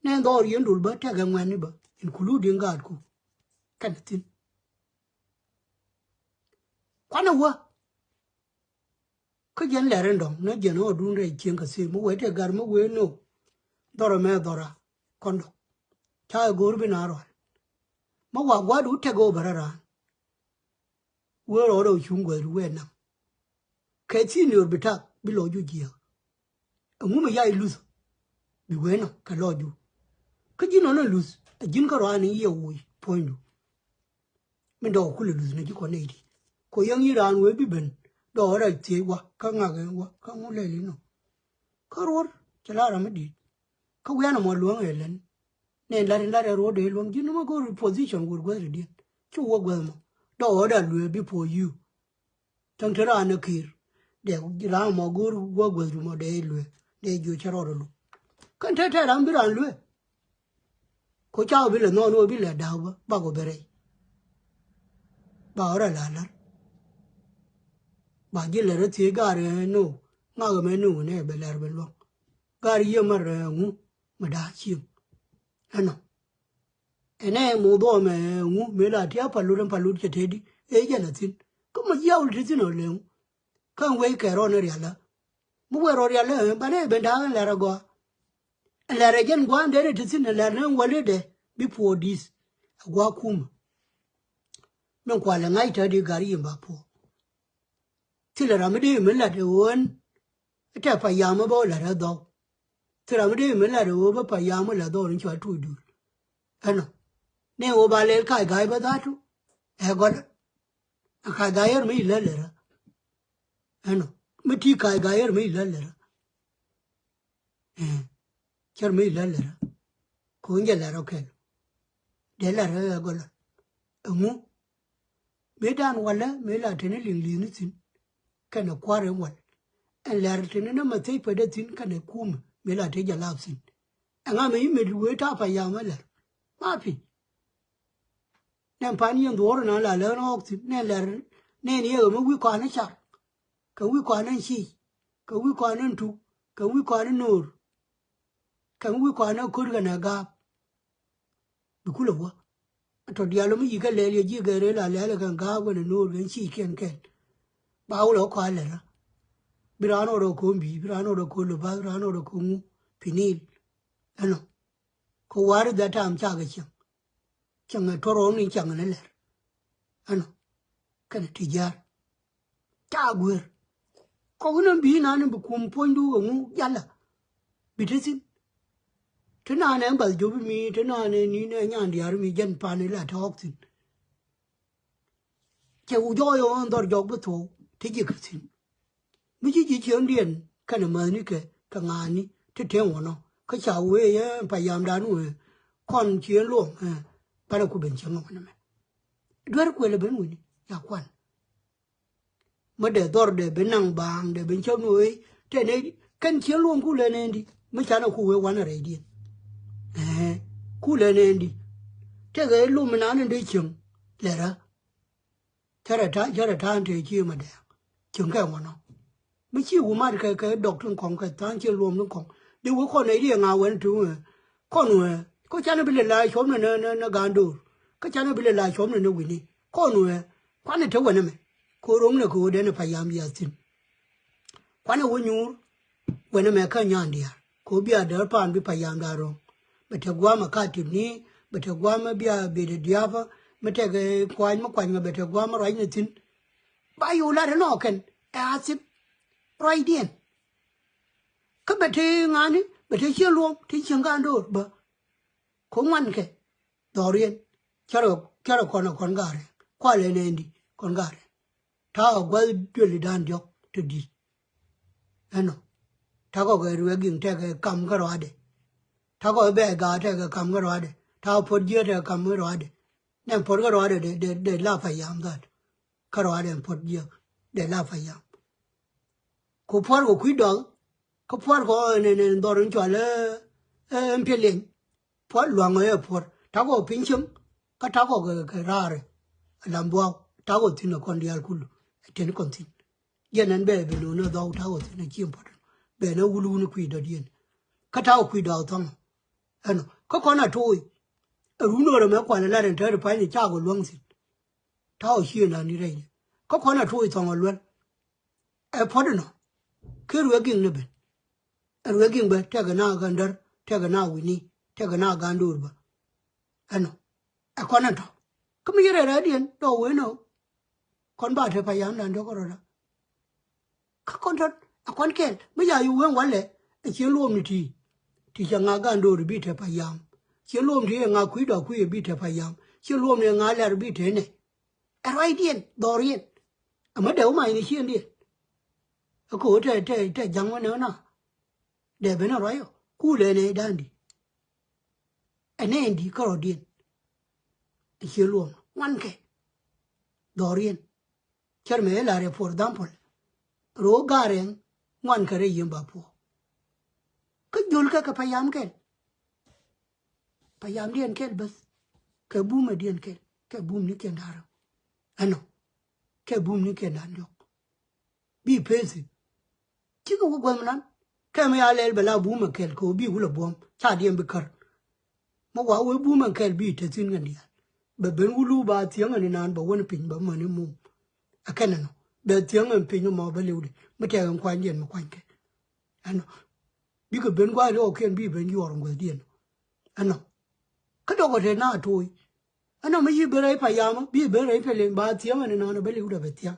Nɛn dhɔr yɛn dul bä tɛkɛ ŋuɛ̈tni bä including gaatku. Kɛn a thi̱n. Kuanɛ wä. Kä jɛn lɛr in dɔ̱ŋ ni jɛn ɣä dun rɛy cieŋ kɛ thim mi wee tɛ gar mi wee ni ɣä. Dhɔrɛ mɛ dhɔra kɔn dɔ̱ŋ. Ca ɛ go̱o̱r bi na rual. Mi wa gua̱a̱du tɛk ɣöö bɛ rɔ raan. Wee rɔɔdɛ wä cuŋ guäth ri wee naŋ. Kɛ senior bi tak bi lɔ ju jiääk. Ɛŋu mi yac luth? Bi wee nɔ kɛ lɔcdu. Kä ji̱n nɔnɔ luth ɛ ji̱n kärɔa ni yiëë woc puɔ̱nydu. Min dɔɔk kulɛ luth ni ji̱ kɔn nɛy ti. Kɔ yäŋ yi̱ raan wee bi ben dɔɔk rɛy thiec wa kä ŋak ɛn wa kä ŋu lɛl inɔ. Kä ruɔ̱r cɛ la ram mi di̱i̱t. Kä wianɛ mɔ luäŋ ɛ lɛn. Nɛn lat in lat ɛ ruɔ̱t dee luäŋ ji̱n mɔ go̱o̱r position wur guäth ri diɛn. Cu wä guäth mɔ dɔɔk ɣɔ̱t a luee bi puɔ̱ yiu. Täŋ te raan ɛ ki̱i̱r dee raan mɔ go̱o̱r wä guäth ri mɔ dee luee dee jiö cɛ rɔɔd ɛ luŋ. Kɛn te te ram bi raan luee. Ko ca wä bi lɛ nhɔn wä bi lɛ da̱a̱k bä bak wä ben rɛy. Ba ɣɔ̱t a la la̱r. Ba ji̱ lɛ rɔ thiec gaar ɛ no ŋak ɛmɛ no nɛ bɛ lɛr ben luäŋ. Gaar yiëë mär ɛ ŋu mi da̱a̱k cieŋ. Ɛnɔ. Ɛnɛ muudhuɔ mɛ ŋu mëë la tia̱a̱ palut ɛn palut cɛ tëëdi ëë jɛ la thi̱n. Kä mɔ jiawl ti thi̱n ɔ lëŋ. Kä ɛn wec kɛ rɔn ɛ rialä. Mi wee rɔ rialä ɛ banɛ ɛ ben da̱a̱k ɛn lɛr ɛ gɔaa. Ɛn lɛr ɛ jɛn gua̱a̱n dee ni ti thi̱n ɛ lɛr ni ɛn wäl i̱dɛ bi puɔɔk di̱th. Ɛ gua̱a̱ kumä. Min kualɛ ŋa̱c täädi ga̱r yim ba puɔɔk. Thilɛ ram mi dee mi lat ɛ ɣöö ɛn tɛ payam ɛ bä lat ɛ dhɔw. Thilɛ ram mi dee mi lat ɛ ɣöö bä payam ɛ lat dhɔw ni cɔal tuuc duul. Ɛnɔ. Ni ɣöö ba lɛl kac ga̱a̱c bä dha̱a̱tu. Ɛ gɔlä. Ɛ kac ga̱a̱c yär mi ilä lɛ rä. Ɛnɔ. Mi ti kac ga̱a̱c yär mi ilä lɛ rä. Ɛ, cär mi lät lät rä. Ko̱n jɛ lät rɔ kɛl. Dee lät rɔ ɛ gɔlä. Ɛŋu? Mëë dan walä mëë la teni liŋ li̱i̱ni thi̱n. Kɛnɛ kua̱r in wal. Ɛn lɛr teni nä ma thiec pɛt dee thi̱n kɛnɛ kumɛ mëë la tec jɛ lap thi̱n. Ɛŋa mɛ i̱ mɛ wee ta̱a̱ payam ɛ lɛr. Ma pi. Nɛn pan yɛn dhuɔ̱ɔ̱r ɛn a la lät rɔ ɣɔk thi̱n nɛn lɛr nɛn yɛ ɣä mi wi̱i̱ kɔan i̱ car. Kɛ wi̱i̱ kɔan in ciic, kɛ wi̱i̱ kɔan in tuk, kɛ wi̱i̱ kɔan in no̱o̱r, kɛ wi̱i̱ kɔan in ko̱r kɛnɛ gaap. Bi kulɛ wä. Tɔ diaal mi yi̱ kɛ lɛl yɛ ji̱ gɛr rëë la lɛl kɛn gaap kɛnɛ no̱o̱r kɛn ciic kɛn kɛn. Ba wulɛ kɔan lɛ rä. Bi raan ɔ rɔ ko̱o̱m bi̱i̱, bi raan ɔ rɔ ko̱o̱m lo̱ba̱th, bi raan ɔ rɔ ko̱o̱m ŋu, pinil. Ɛnɔ. Kɛ wa̱r i̱ dhɛ ta̱a̱m cakɛ cieŋ. Cieŋ ɛ tuɔr ɣɔ̱ɔ̱ŋ ni cieŋ ni lɛr. Ɛnɔ. Kɛnɛ ti jiaar. Ca guer. Kɔk ni bi nani bi kum puɔ̱nydu kɛ ŋu jalä. Bi te thi̱n. Te nani ɛn bath jopi mi, te nani ni nɛ nyan diaar mi jɛn pani la te ɣɔk thi̱n. Cɛ wä jɔɔc ɣän dhɔr jɔk bi thuɔ̱w te ji̱ kä thi̱n. Mi ci ji̱ ciöŋdiɛn kɛnɛ mäthnikɛ kɛ ŋa̱a̱ni te teŋ wä nɔ kä ca wee yɛ payamdan wee kɔn ciën luɔm ɛ banɛ ku ben cieŋ wä nɛmɛ. Duer kuël ɛ ben wi̱ni ya kuan. Mi dee dhɔr dee ben naŋ baaŋ dee ben cäp ni wee tɛn ɛ kɛn ciën luɔm ku lɛ nɛɛndi mi canɛ ku wee wanɛ rɛydiɛn. Ɛɛ ku lɛ nɛɛndi. Tɛkɛ lom mi nani dee cieŋ lɛ rä. Cärɛ ta̱a̱ cärɛ ta̱a̱ te ci ma dɛɛk. Cieŋ kɛ ŋuɔ̱nɔ. Mi ci wu mat kɛ kɛ dɔk tin kɔŋ kɛ tha̱a̱ŋ ci luɔm tin kɔŋ di wee kɔn nɛy di ɛ ŋa wɛn ti wee kɔn wee kä canɛ bi lɛ la cuɔ̱p ni ni ni gan do̱r kä canɛ bi lɛ la cuɔ̱p ni ni wi̱ni kɔn wee kuanɛ te wɛn ɛmɛ. Kɛ ro̱ŋ ni kɛ ɣöö dɛn ɛ payam yath thi̱n. Kuanɛ wä nyuur wɛn ɛmɛ kä nyan diaar kɛ ɣöö bia däär paan bi payamdan ro̱ŋ. Bɛ te gua̱a̱mɛ ka tipni bɛ te gua̱a̱mɛ bia bit ɛ dia̱a̱pä mi tɛkɛ kuany mi kuany ŋä bɛ te gua̱a̱mɛ ruac ni thi̱n. Ba yo̱o̱ lat ɛnɔ kɛn ɛ a thip ruacdiɛn. Kä bɛ te ŋa̱a̱ni bɛ te cieŋ luɔ̱m te cieŋ ka̱n do̱r bä. Ko̱ ŋuan kɛ dhɔriɛn cärɛ cärɛ kɔn ɛ kɔn ga̱a̱rɛ kualɛ nɛɛndi kɔn ga̱a̱rɛ. Ta̱a̱ ɛ gua̱th duëlidan diɔ̱k te di̱t. Ɛnɔ ta̱kɔ kɛ ruɛk giŋ tɛkɛ kam kä ruaadɛ. Ta̱kɔ bɛ ga̱a̱ tɛkɛ kam kä ruaadɛ ta̱kɔ puɔ̱t jiääk tɛkɛ kam kä ruaadɛ. Nɛn puɔ̱t kä ruaadɛ dee dee dee la payam dhaat. Kä ruaadɛ ɛn puɔ̱t jiääk dee la payam. Ku puɔ̱r kɛ kui̱ dɔɔk kä puɔ̱r kɛ ɣɔɔ ɛn ɛn dhɔr in cɔal ɛ ɛn piɛl liɛny. Puɔ̱r lua̱ŋ ɣɔɔ ɛ puɔ̱r ta̱kɔ piny cieŋ. Kä ta̱kɔ kɛ kɛ raar ɛ lam buaak ta̱kɔ thi̱n ɛ kɔn diaal kulu ɛ ten kɔn thi̱n. Yɛn ɛn bɛ ben wun ɛ dhɔw ta̱kɔ thi̱n ɛ cieŋ puɔ̱t ɛn bɛ nɛ wul wun kui̱ dɔ̱diɛn. Kä ta̱kɔ kui̱ dɔɔk thɔ̱ŋ ɛnɔ kä kɔn a to̱o̱c. Ɛ run ɣöö rɛ mɛ kual ɛ lat ɛn tɛ̈ri pa̱ny ɛ cakɔ luäŋ thi̱n. Ta̱a̱ ɔ ciëëŋdan ni rɛydɛ kä kɔn a tuɔɔc thɔŋ ɔ luɛl. Ɛ puɔ̱t ɛnɔ kɛ ruëë giŋ ni ben. Ɛ ruëë giŋ bä tɛkɛ na gandär tɛkɛ na wi̱ni tɛkɛ na gandoor bä. Ɛnɔ ɛ kɔn ɛ tɔ̱ kä mi ci rɛy rɛydiɛn dɔɔk wee nɔ. Kɔn ba te payamdan dɔ̱k kä rɔ̱dä. Kä kɔn tɔ̱t ɛ kɔn kɛl mi ca yuk wen walɛ. Ɛ ciɛ luɔm ni ti ti cɛ ŋa gan do̱r bi te payam. Ciɛ luɔm ti ɛ ŋa kui̱ dɔ̱ kui̱ ɛ bi te payam. Ciɛ luɔm ni ɛ ŋa lɛr bi te nɛ. Ɛ ruacdiɛn dhɔriɛn. Ɛmɛ dee wä mac ni ciëndiɛn. Ɛ ko̱ tɛ tɛ tɛ ja̱ŋ wä nɛ wä na. Dee ben ɛ ruac ɔ ku lɛ nɛ da̱a̱n di. Ɛ nɛ in di kärɔ̱diɛn. Ɛ ciɛ luɔm ŋuan kɛ dhɔriɛn. Cär mɛ ila rɛ, for example, ro̱o̱ ga̱a̱r ɛŋ ŋuan kɛ rɛy yien ba puɔ. Kä jol kɛ kɛ payam kɛl. Payam diɛn kɛl bäth. Kɛ bum ɛ diɛn kɛl kɛ bum ni kiɛn da̱rä. Ɛnɔ kɛ bum ni kiɛn da̱n diɔk. Bi pesi. Cikɛ wä guäth mi nan kɛ mi ya lɛl bɛ la bum ɛ kɛl kɛ wä bi wulɛ buɔ̱m ca diɛn bi kär. Ma wa wee bum ɛn kɛl bi te thi̱n kɛn diaal. Bɛ ben wulu ba thiäŋ ɛn inan bɛ wän piny bɛ mäni mum. Ɛ kɛn ɛnɔ bɛ thiäŋ ɛn piny mɔ bɛ liwdi mi tɛk ɛn kuanydiɛn mi kuany kɛ. Ɛnɔ bikɛ ben gua̱a̱th lɔɔkiɛn bi ben yuɔr ɛn guäthdiɛn. Ɛnɔ kä dɔkɔ te na toy. Ɛnɔ mi yi ben rɛy payamä bi ben rɛy pɛlɛn ba thiäŋ ɛn inan bɛ liwdɛ bɛ thiäŋ.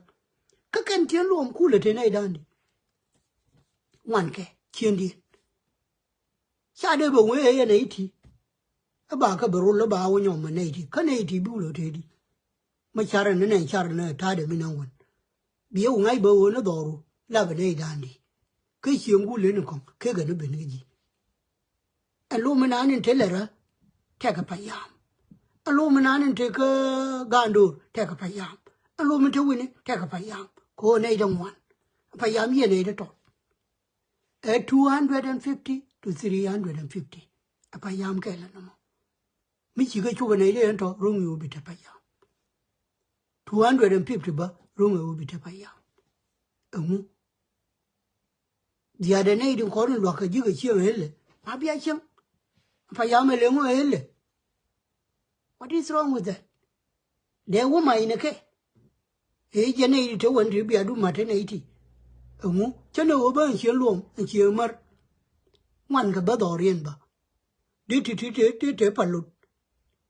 Kä kɛn tiɛn luɔm kulɛ te nɛy da̱a̱n di. Ŋuan kɛ ciëndiɛn. Ca dee bɛ wee yɛn ɛ iti. Ɛ ba kä bɛ rol ɛ ba wä nyɔm ɛ nɛ iti kä nɛ iti bi wulɛ tëëdi. Mɛ carɛ ni nɛ carɛ ni ta̱a̱dɛ mi nɛ wän. Bi ɛ wä ŋa̱c bɛ ɣöö ni dhɔru la bɛ nɛ ida̱a̱n di. Kä cieŋ gul leni kɔŋ kekɛ ni ben kä ji̱. Ɛ lom mi naan in te lɛ rä tɛkɛ payam. Ɛ lom mi naan in te kä ga̱a̱n do̱r tɛkɛ payam. Ɛ lom mi te wini tɛkɛ payam. Kɛ ɣöö nɛ itɛ ŋuan. Payam yɛn ɛ itɛ tɔt. Ɛ two hundred and fifty to three hundred and fifty. Ɛ payam kɛl ɛnɔmɔ. Mi cikɛ cukɛ nɛy dee ɛn tɔ ro̱ŋ i̱ wä bi te payam. Two hundred and fifty bä ro̱ŋ i̱ wä bi te payam. Ɛŋu? Dhiaadɛ nɛy di kɔn in luakä ji̱ kɛ cieŋ ɛ ɣelɛ ma bia cieŋ. Payam ɛ lɛ ŋu ɛ ɣelɛ. What is wrong with that? Dee wä ma in ɛ kɛ. Ëë jɛ nɛy ti te wän ti bia du ma̱t te nɛy ti. Ɛŋu cä nɛ ɣöö bä ɛn cieŋ luɔm ɛn cieŋ mär. Ŋuan kɛ bä dhɔriɛn bä. Di ti ti ti ti te pa lot.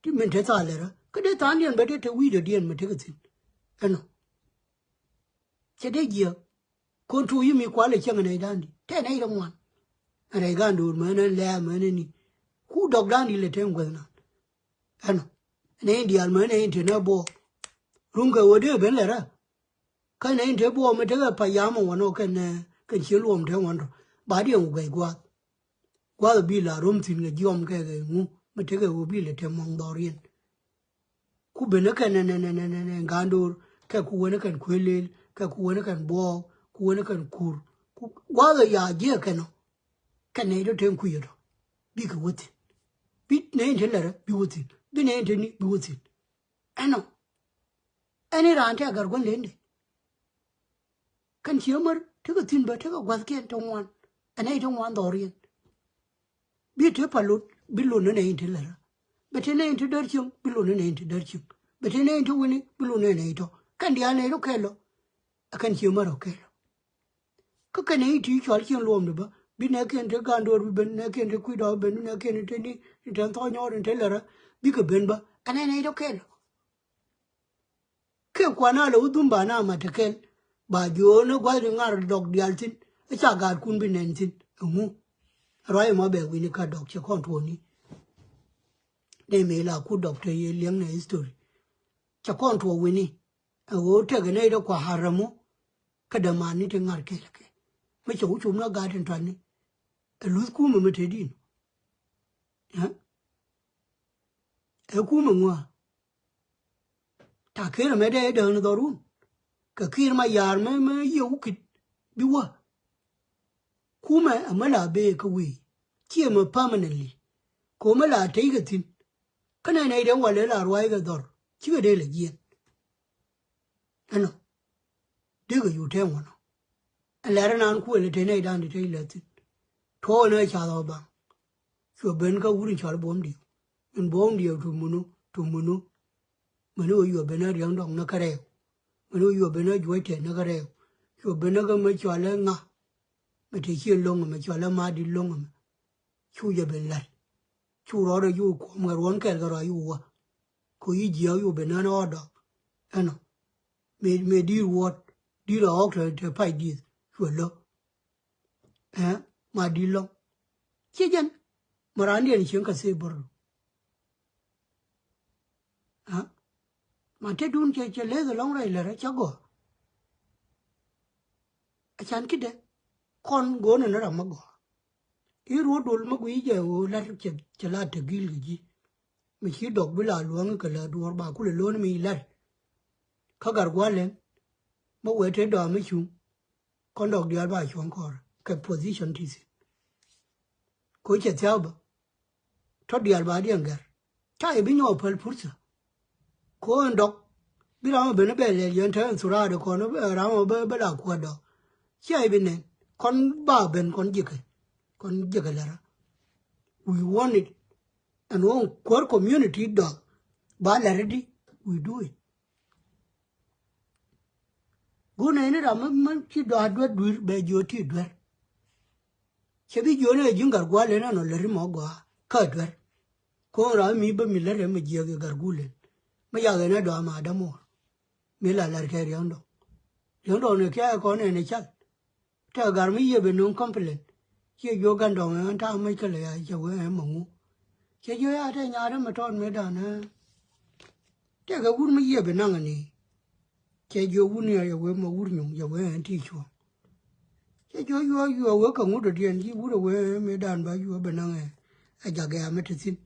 Ti min te thaal lɛ rä kä dee thaandiɛn bä dee te wi̱i̱dädiɛn mi tekɛ thi̱n. Ɛnɔ cɛ dee jiääk. Kon tuuk yi mi kual ɛ cäŋ nɛy da̱a̱n di tɛ nɛy rɛ ŋuan. Ɛn rɛy ga̱a̱n do̱o̱r mänä lɛ̈ɛ̈ mänä ni ku dɔk da̱a̱n di lɛ te ŋuɛth nan. Ɛnɔ nɛ in diaal mɛ nɛ in te nɛ buɔɔk. Ruŋ kɛ ɣöö dee ben lɛ rä. Kä nɛ in te buɔɔk mi tekɛ payam ɛ wanɔ kɛn nɛ kɛn cie luɔm te wan rɔ ba diɛn wä gɛc gua̱a̱th. Gua̱a̱th ɛ bi la rom thi̱n kɛ jiɔm kɛ kɛ ŋu mi tekɛ ɣöö bi lɛ te mɔŋ dhɔriɛn. Ku ben ɛ kɛn nɛ nɛ nɛ nɛ nɛ nɛ ga̱a̱n do̱r kɛ ku wen ɛ kɛn kuëë leel kɛ ku wen ɛ kɛn buɔɔk ku wen ɛ kɛn kur. Ku gua̱a̱th ɛ ya jiɛ kɛn ɔ. Kɛn nɛ in te ten kui̱ ɛ tɔ bikɛ wä thi̱n. Bi nɛ in te lɛ rä bi wä thi̱n bi nɛ in te ni bi wä thi̱n. Ɛnɔ ɛn i̱ raan tɛk gɛr gua̱n lendɛ. Kɛn cië mär tekɛ thi̱n bä tekɛ gua̱thkiɛn te ŋuan. Ɛn nɛy te ŋuan dhɔriɛn. Bi te pa lot bi lot ni nɛy in te lärä. Bɛ te nɛy in te däär cieŋ bi lot ni nɛy in te däär cieŋ. Bɛ te nɛy in te wini bi lot ni nɛy tɔ. Kɛn diaal nɛy rɔ kɛl lɔ. Ɛ kɛn cië mär rɔ kɛl lɔ. Kä kɛn nɛy ti cɔal cieŋ luɔmdɛ bä bi nɛɛkiɛn te ga̱a̱n do̱r bi ben nɛɛkiɛn te kui̱dɔɔk bi ben nɛɛkiɛn te ni te thɔɔk nyɔɔt in te lärä. Bikɛ ben bä ɛn nɛy nɛy rɔ kɛl lɔ. Kɛ kuan a lɛ wä dhum ba na mat te kɛl ba jiööni gua̱thni ŋar dɔk diaal thi̱n. Ɛ ca gaatkun bi nɛn thi̱n ɛŋu? Ruac ɛmɔ bɛ wi̱ni ka dɔk cɛ kɔn tuɔɔni. Dee mëë la kut dɔk te yɛ liɛŋnɛ history. Cɛ kɔn tuɔɔk wi̱ni ɛ ɣöö tekɛ nɛy dee kua ha̱r ɛmɔ. Kä dämaani ti ŋar kɛl kɛ mi cɛ wä cum na gaat in tuani. Ɛ luth kumɛ mi te din. Ɛ kumɛ ŋuaa. Ta kir mɛ dee däŋ ni dhɔrun kɛ kir ma yaar mɛ mɛ yiëë wukit bi wä. Kumɛ ɛmɛ la bee kä wee ciɛ mɛ permanently. Kɛ mɛ la tey kɛ thi̱n kä nɛy nɛy dee walɛ la ruac kɛ dhɔr cikɛ dee lɛ jiɛn. Ɛnɔ dee kɛ yut tɛm wänɔ. Ɛ lɛr ɛnan kuël ɛ te nɛy dan di tey lɛ thi̱n. Tuɔɔk ɛn ɛ cath ɔ baŋ. Cuɛ ben kä wut in cɔal buɔ̱m diɛw. Min buɔ̱m diɛw tu munu tu munu. Mani wä yuɔ ben ɛ riɛŋ dɔŋ ni kärɛw. Mani wä yuɔ ben ɛ juɔc tɛn ni kärɛw. Cuɛ ben ɛ kä mɛ cɔal ɛ ŋa. Mɛ te cien lo̱ŋ ɛmɛ cɔal ɛ ma dit lo̱ŋ ɛmɛ. Cu jɛ ben la̱t. Cu rɔɔdɛ cu kuɔm kɛ ruɔ̱n kɛl kɛ rɔ̱ cu wä. Ku yi jiääk cu ben nän ɣɔɔdɔ. Ɛnɔ mëë mëë di̱i̱r wuɔ̱t di̱i̱r ɛ ɣɔ̱k te te pac dieth cuɛ lo̱k. Ɛ ma di̱t lɔ̱ŋ. Ciɛ jɛn ma raandiɛn cieŋ kɛ thee bär. Ma tetdun cɛ cɛ leth ɛlɔ̱ŋ rɛy lät cä gɔaa. A can ki̱dɛ kɔn go̱o̱nɛ ni ram mä gɔaa. I̱ ruɔ̱t dol mä guiy jɛ ɣöö la̱t cɛ cɛ la te gil kɛ ji̱. Mi ci dɔk bi la luäŋ kɛ lät duɔ̱ɔ̱r ba kulɛ lo̱n mi la̱t. Kä gar gua̱l ɛn mä wee te dɔaam mi cuŋ. Kɔn dɔk diaal ba cuɔ̱ŋ kɔɔr kɛ position ti thi̱n. Ko cɛ thia̱a̱k bä tɔ diaal ba diɛn gɛr. Ca i̱ bi nyɔk päl purtha. Ko ɛn dɔk bi ram ɔ ben bɛ lɛl yɛn te ɛn thuraadɛ kɔn ram ɔ bä bä la kuäär dɔk. Cia i̱ bi nɛn kɔn ba ben kɔn ji̱kɛ kɔn ji̱kɛ lɛra. We want it. Ɛn ɣöö kuäär community dɔk ba lɛr i̱di. We do it. Gunɛ ni ram mi ci dɔaar duer dui̱r bɛ jiö ti duer. Cɛ bi jiö ni ɛ ji̱n gar gua̱l ɛn ɛn ɔ lät ri mɔ gɔaa kä duer. Ko̱n ram mi bä mi lät ɛ mi jiäk ɛ gar guul ɛn mi yak ɛn ɛ dɔaar ma dämuɔɔr. Mi la la̱r kɛ riäŋ dɔ̱ŋ riäŋ dɔ̱ŋ ni kiɛ ɛ kɔn ɛn ɛ cal. Tɛk gar mi yiëë ben no̱o̱ŋ complain. Ciɛ jiök gan dɔ̱ŋ ɛn ta̱a̱ mec kä lɛ ya cɛ wee ɛn mɛ ŋu. Cɛ jiök ya tɛ nyaatdä mɛ tɔɔt mëë da̱a̱n ɛ. Tɛkɛ wut mi yiëë ben naŋ ɛn i̱. Cɛ jiök wut ni ya yɛ wee mɛ wut nyuŋ yɛ wee ɛn ti cuɔ̱ɔ̱ŋ. Cɛ jiök yuɔk yuɔk wee kɛ ŋut dɔ̱diɛn ji̱ wut ɛ wee ɛn mëë da̱a̱n ba yuɔk ben naŋ ɛ. Ɛ jak ɛ ya mɛ te thi̱n.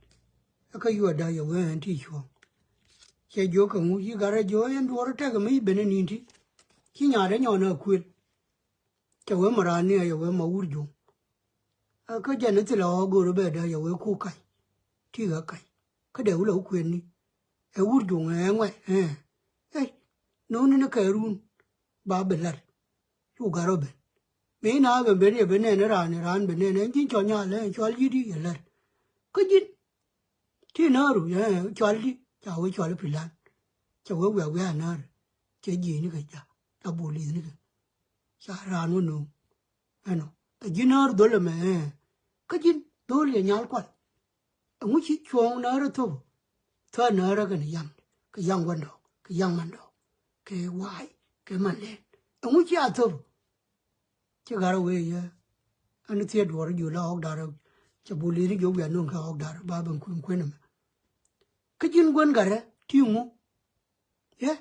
Ɛ kä yuɔk da̱a̱ yɛ wee ɛn ti cuɔ̱ɔ̱ŋ. Cɛ jiök kɛ ŋu yi gat rɛ jiök ɛn duɔ̱ɔ̱r tɛkɛ mi yi ben ɛn ni̱n ti. Ci nyaatdä nyɔɔn ɛ kuël. Cɛ wee mɛ raan ni ɛ yɛ wee mɛ wur juŋ. Ɛ kä jɛn ni thilɛ ɣɔɔ go̱o̱r bɛ dee yɛ wee ku kac. Ti ɣä kac kä dee wulɛ wä kuëëni. Ɛ wur juŋ ɛ ŋuɛ ɛ ɛ no̱o̱ni ni kɛ run. Ba bi lat cu gat rɔ ben. Mi na ben ben yɛ ben nɛn raan ni raan ben nɛn ɛn ji̱n cɔl nyal ɛ cual yi̱t i̱ yɛ lat. Kä ji̱n ti nääru ɛ cual di ca wee cual i̱ pi̱lan. Cɛ wee wiak wiak a nääru cɛ ji̱i̱ni kɛ ca la bolith ni kɛ. Ca raan wä no̱o̱ŋ. Ɛnɔ ɛ ji̱n näär dhol ɛmɛ ɛ kä ji̱n dhol yɛ nyal kual. Ɛŋu ci cuɔ̱ɔ̱ŋ näär ɛ thop. Thäär näär ɛ kɛn yaŋ kɛ yaŋ wendɔɔk kɛ yaŋ mandɔɔk kɛ waay kɛ manlɛn. Ɛŋu ci a thop. Ci gat rɛ wee yɛ ɛn thiee duɔɔr ji̱ la ɣɔk da̱rä. Cɛ bul i̱ni ji̱ wian nuŋ kɛ ɣɔk da̱rä ba ben kuën kuën ɛmɛ. Kä ji̱n guän gat rɛ ti ŋu. Yɛ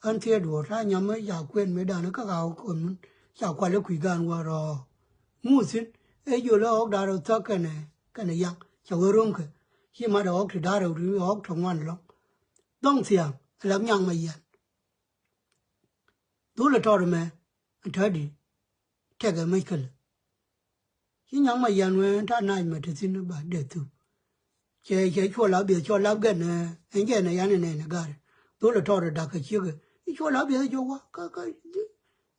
ɣän thiee duɔ̱ɔ̱r ta̱a̱ nyam mi ca kuën mëë da̱a̱n kä ka ɣɔk kɔn mun ca kualɛ kui̱ gaan wä rɔ̱ɔ̱. Ŋu thi̱n ëë jiöl ɣɔk da̱r ɣä thäk kɛnɛ kɛnɛ yaŋ cɛ wee ro̱ŋkɛ. Ci mat ɣɔk ti da̱r ɣä ri ɣɔk tɔ ŋuan lɔ̱ŋ. Dhɔŋ thia̱a̱ŋ ɛ lap nyaŋ mɛ yɛn. Dhul ɛ tɔr ɛmɛ ɛ tädi. Tɛkɛ mec kälɛ. Ci nyaŋ ma yan wee ta nac ma te thi̱n ba dee thup. Cɛ cɛ cuɔl a bieth cuɔl a gɛn ɛn jɛ nɛ yan nɛ nɛ gari. Dhol ɛ tɔr ɛ dak kɛ ciek ɛ cuɔl a bieth jɔ wa kä kä.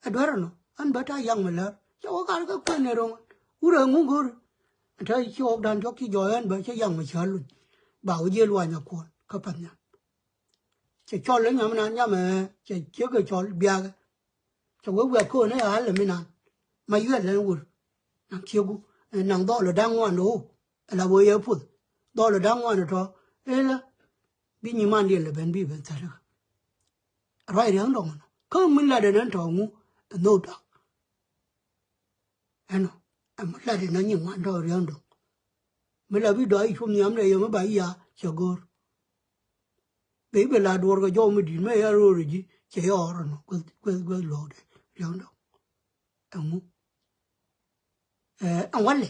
Ɛ duer ɛnɔ ɛn bä ta yaŋ mi lär cɛ wä gari kä kuɛn ɛ roŋ. Wurɛ ŋu go̱r. Ɛn te ci ɣɔk dan cɔk ci jɔɔy ɛn bä cɛ yaŋ mi cä luny. Ba wä jiɛ luany a kuɔn kä path nyaŋ. Cɛ cɔl ɛ nyam nan nyam ɛ cɛ ciek ɛ cɔl biakɛ. Cɛ wee wiak köönä ɛ ɣa̱l ɛ mi nan ma yuɛl ɛn wur. Naŋ cieku ɛ naŋ dhɔl ɛ da̱ŋ ŋuan ɛ ɣöö ɛ la wee yɛ puth dhɔl ɛ da̱ŋ ŋuan ɛ tɔ. Ëë la bi nyimandiɛn lɛ ben bi ben thäl ɛ ruac riäŋ dɔŋ ɛnɔ kä min lat ɛn ɛn tɔ ŋu. Ɛ nhök dak ɛnɔ ɛmɔ lat ɛn ɛ nyiŋ wan tɔ riäŋ dɔŋ. Mi la bi dɔɔc cuɔm nhiam dee yɛ mi ba ya cɛ go̱o̱r. Bɛ i̱ bɛ la duɔ̱ɔ̱r kɛ jɔw mi di̱i̱t mɛ ya ro̱o̱r ji̱ cɛ yɛ ɣɔr ɛnɔ guäth guäth guäth luɔ̱ɔ̱kdɛ riäŋ dɔ̱ŋ. Ɛŋu ɛn walɛ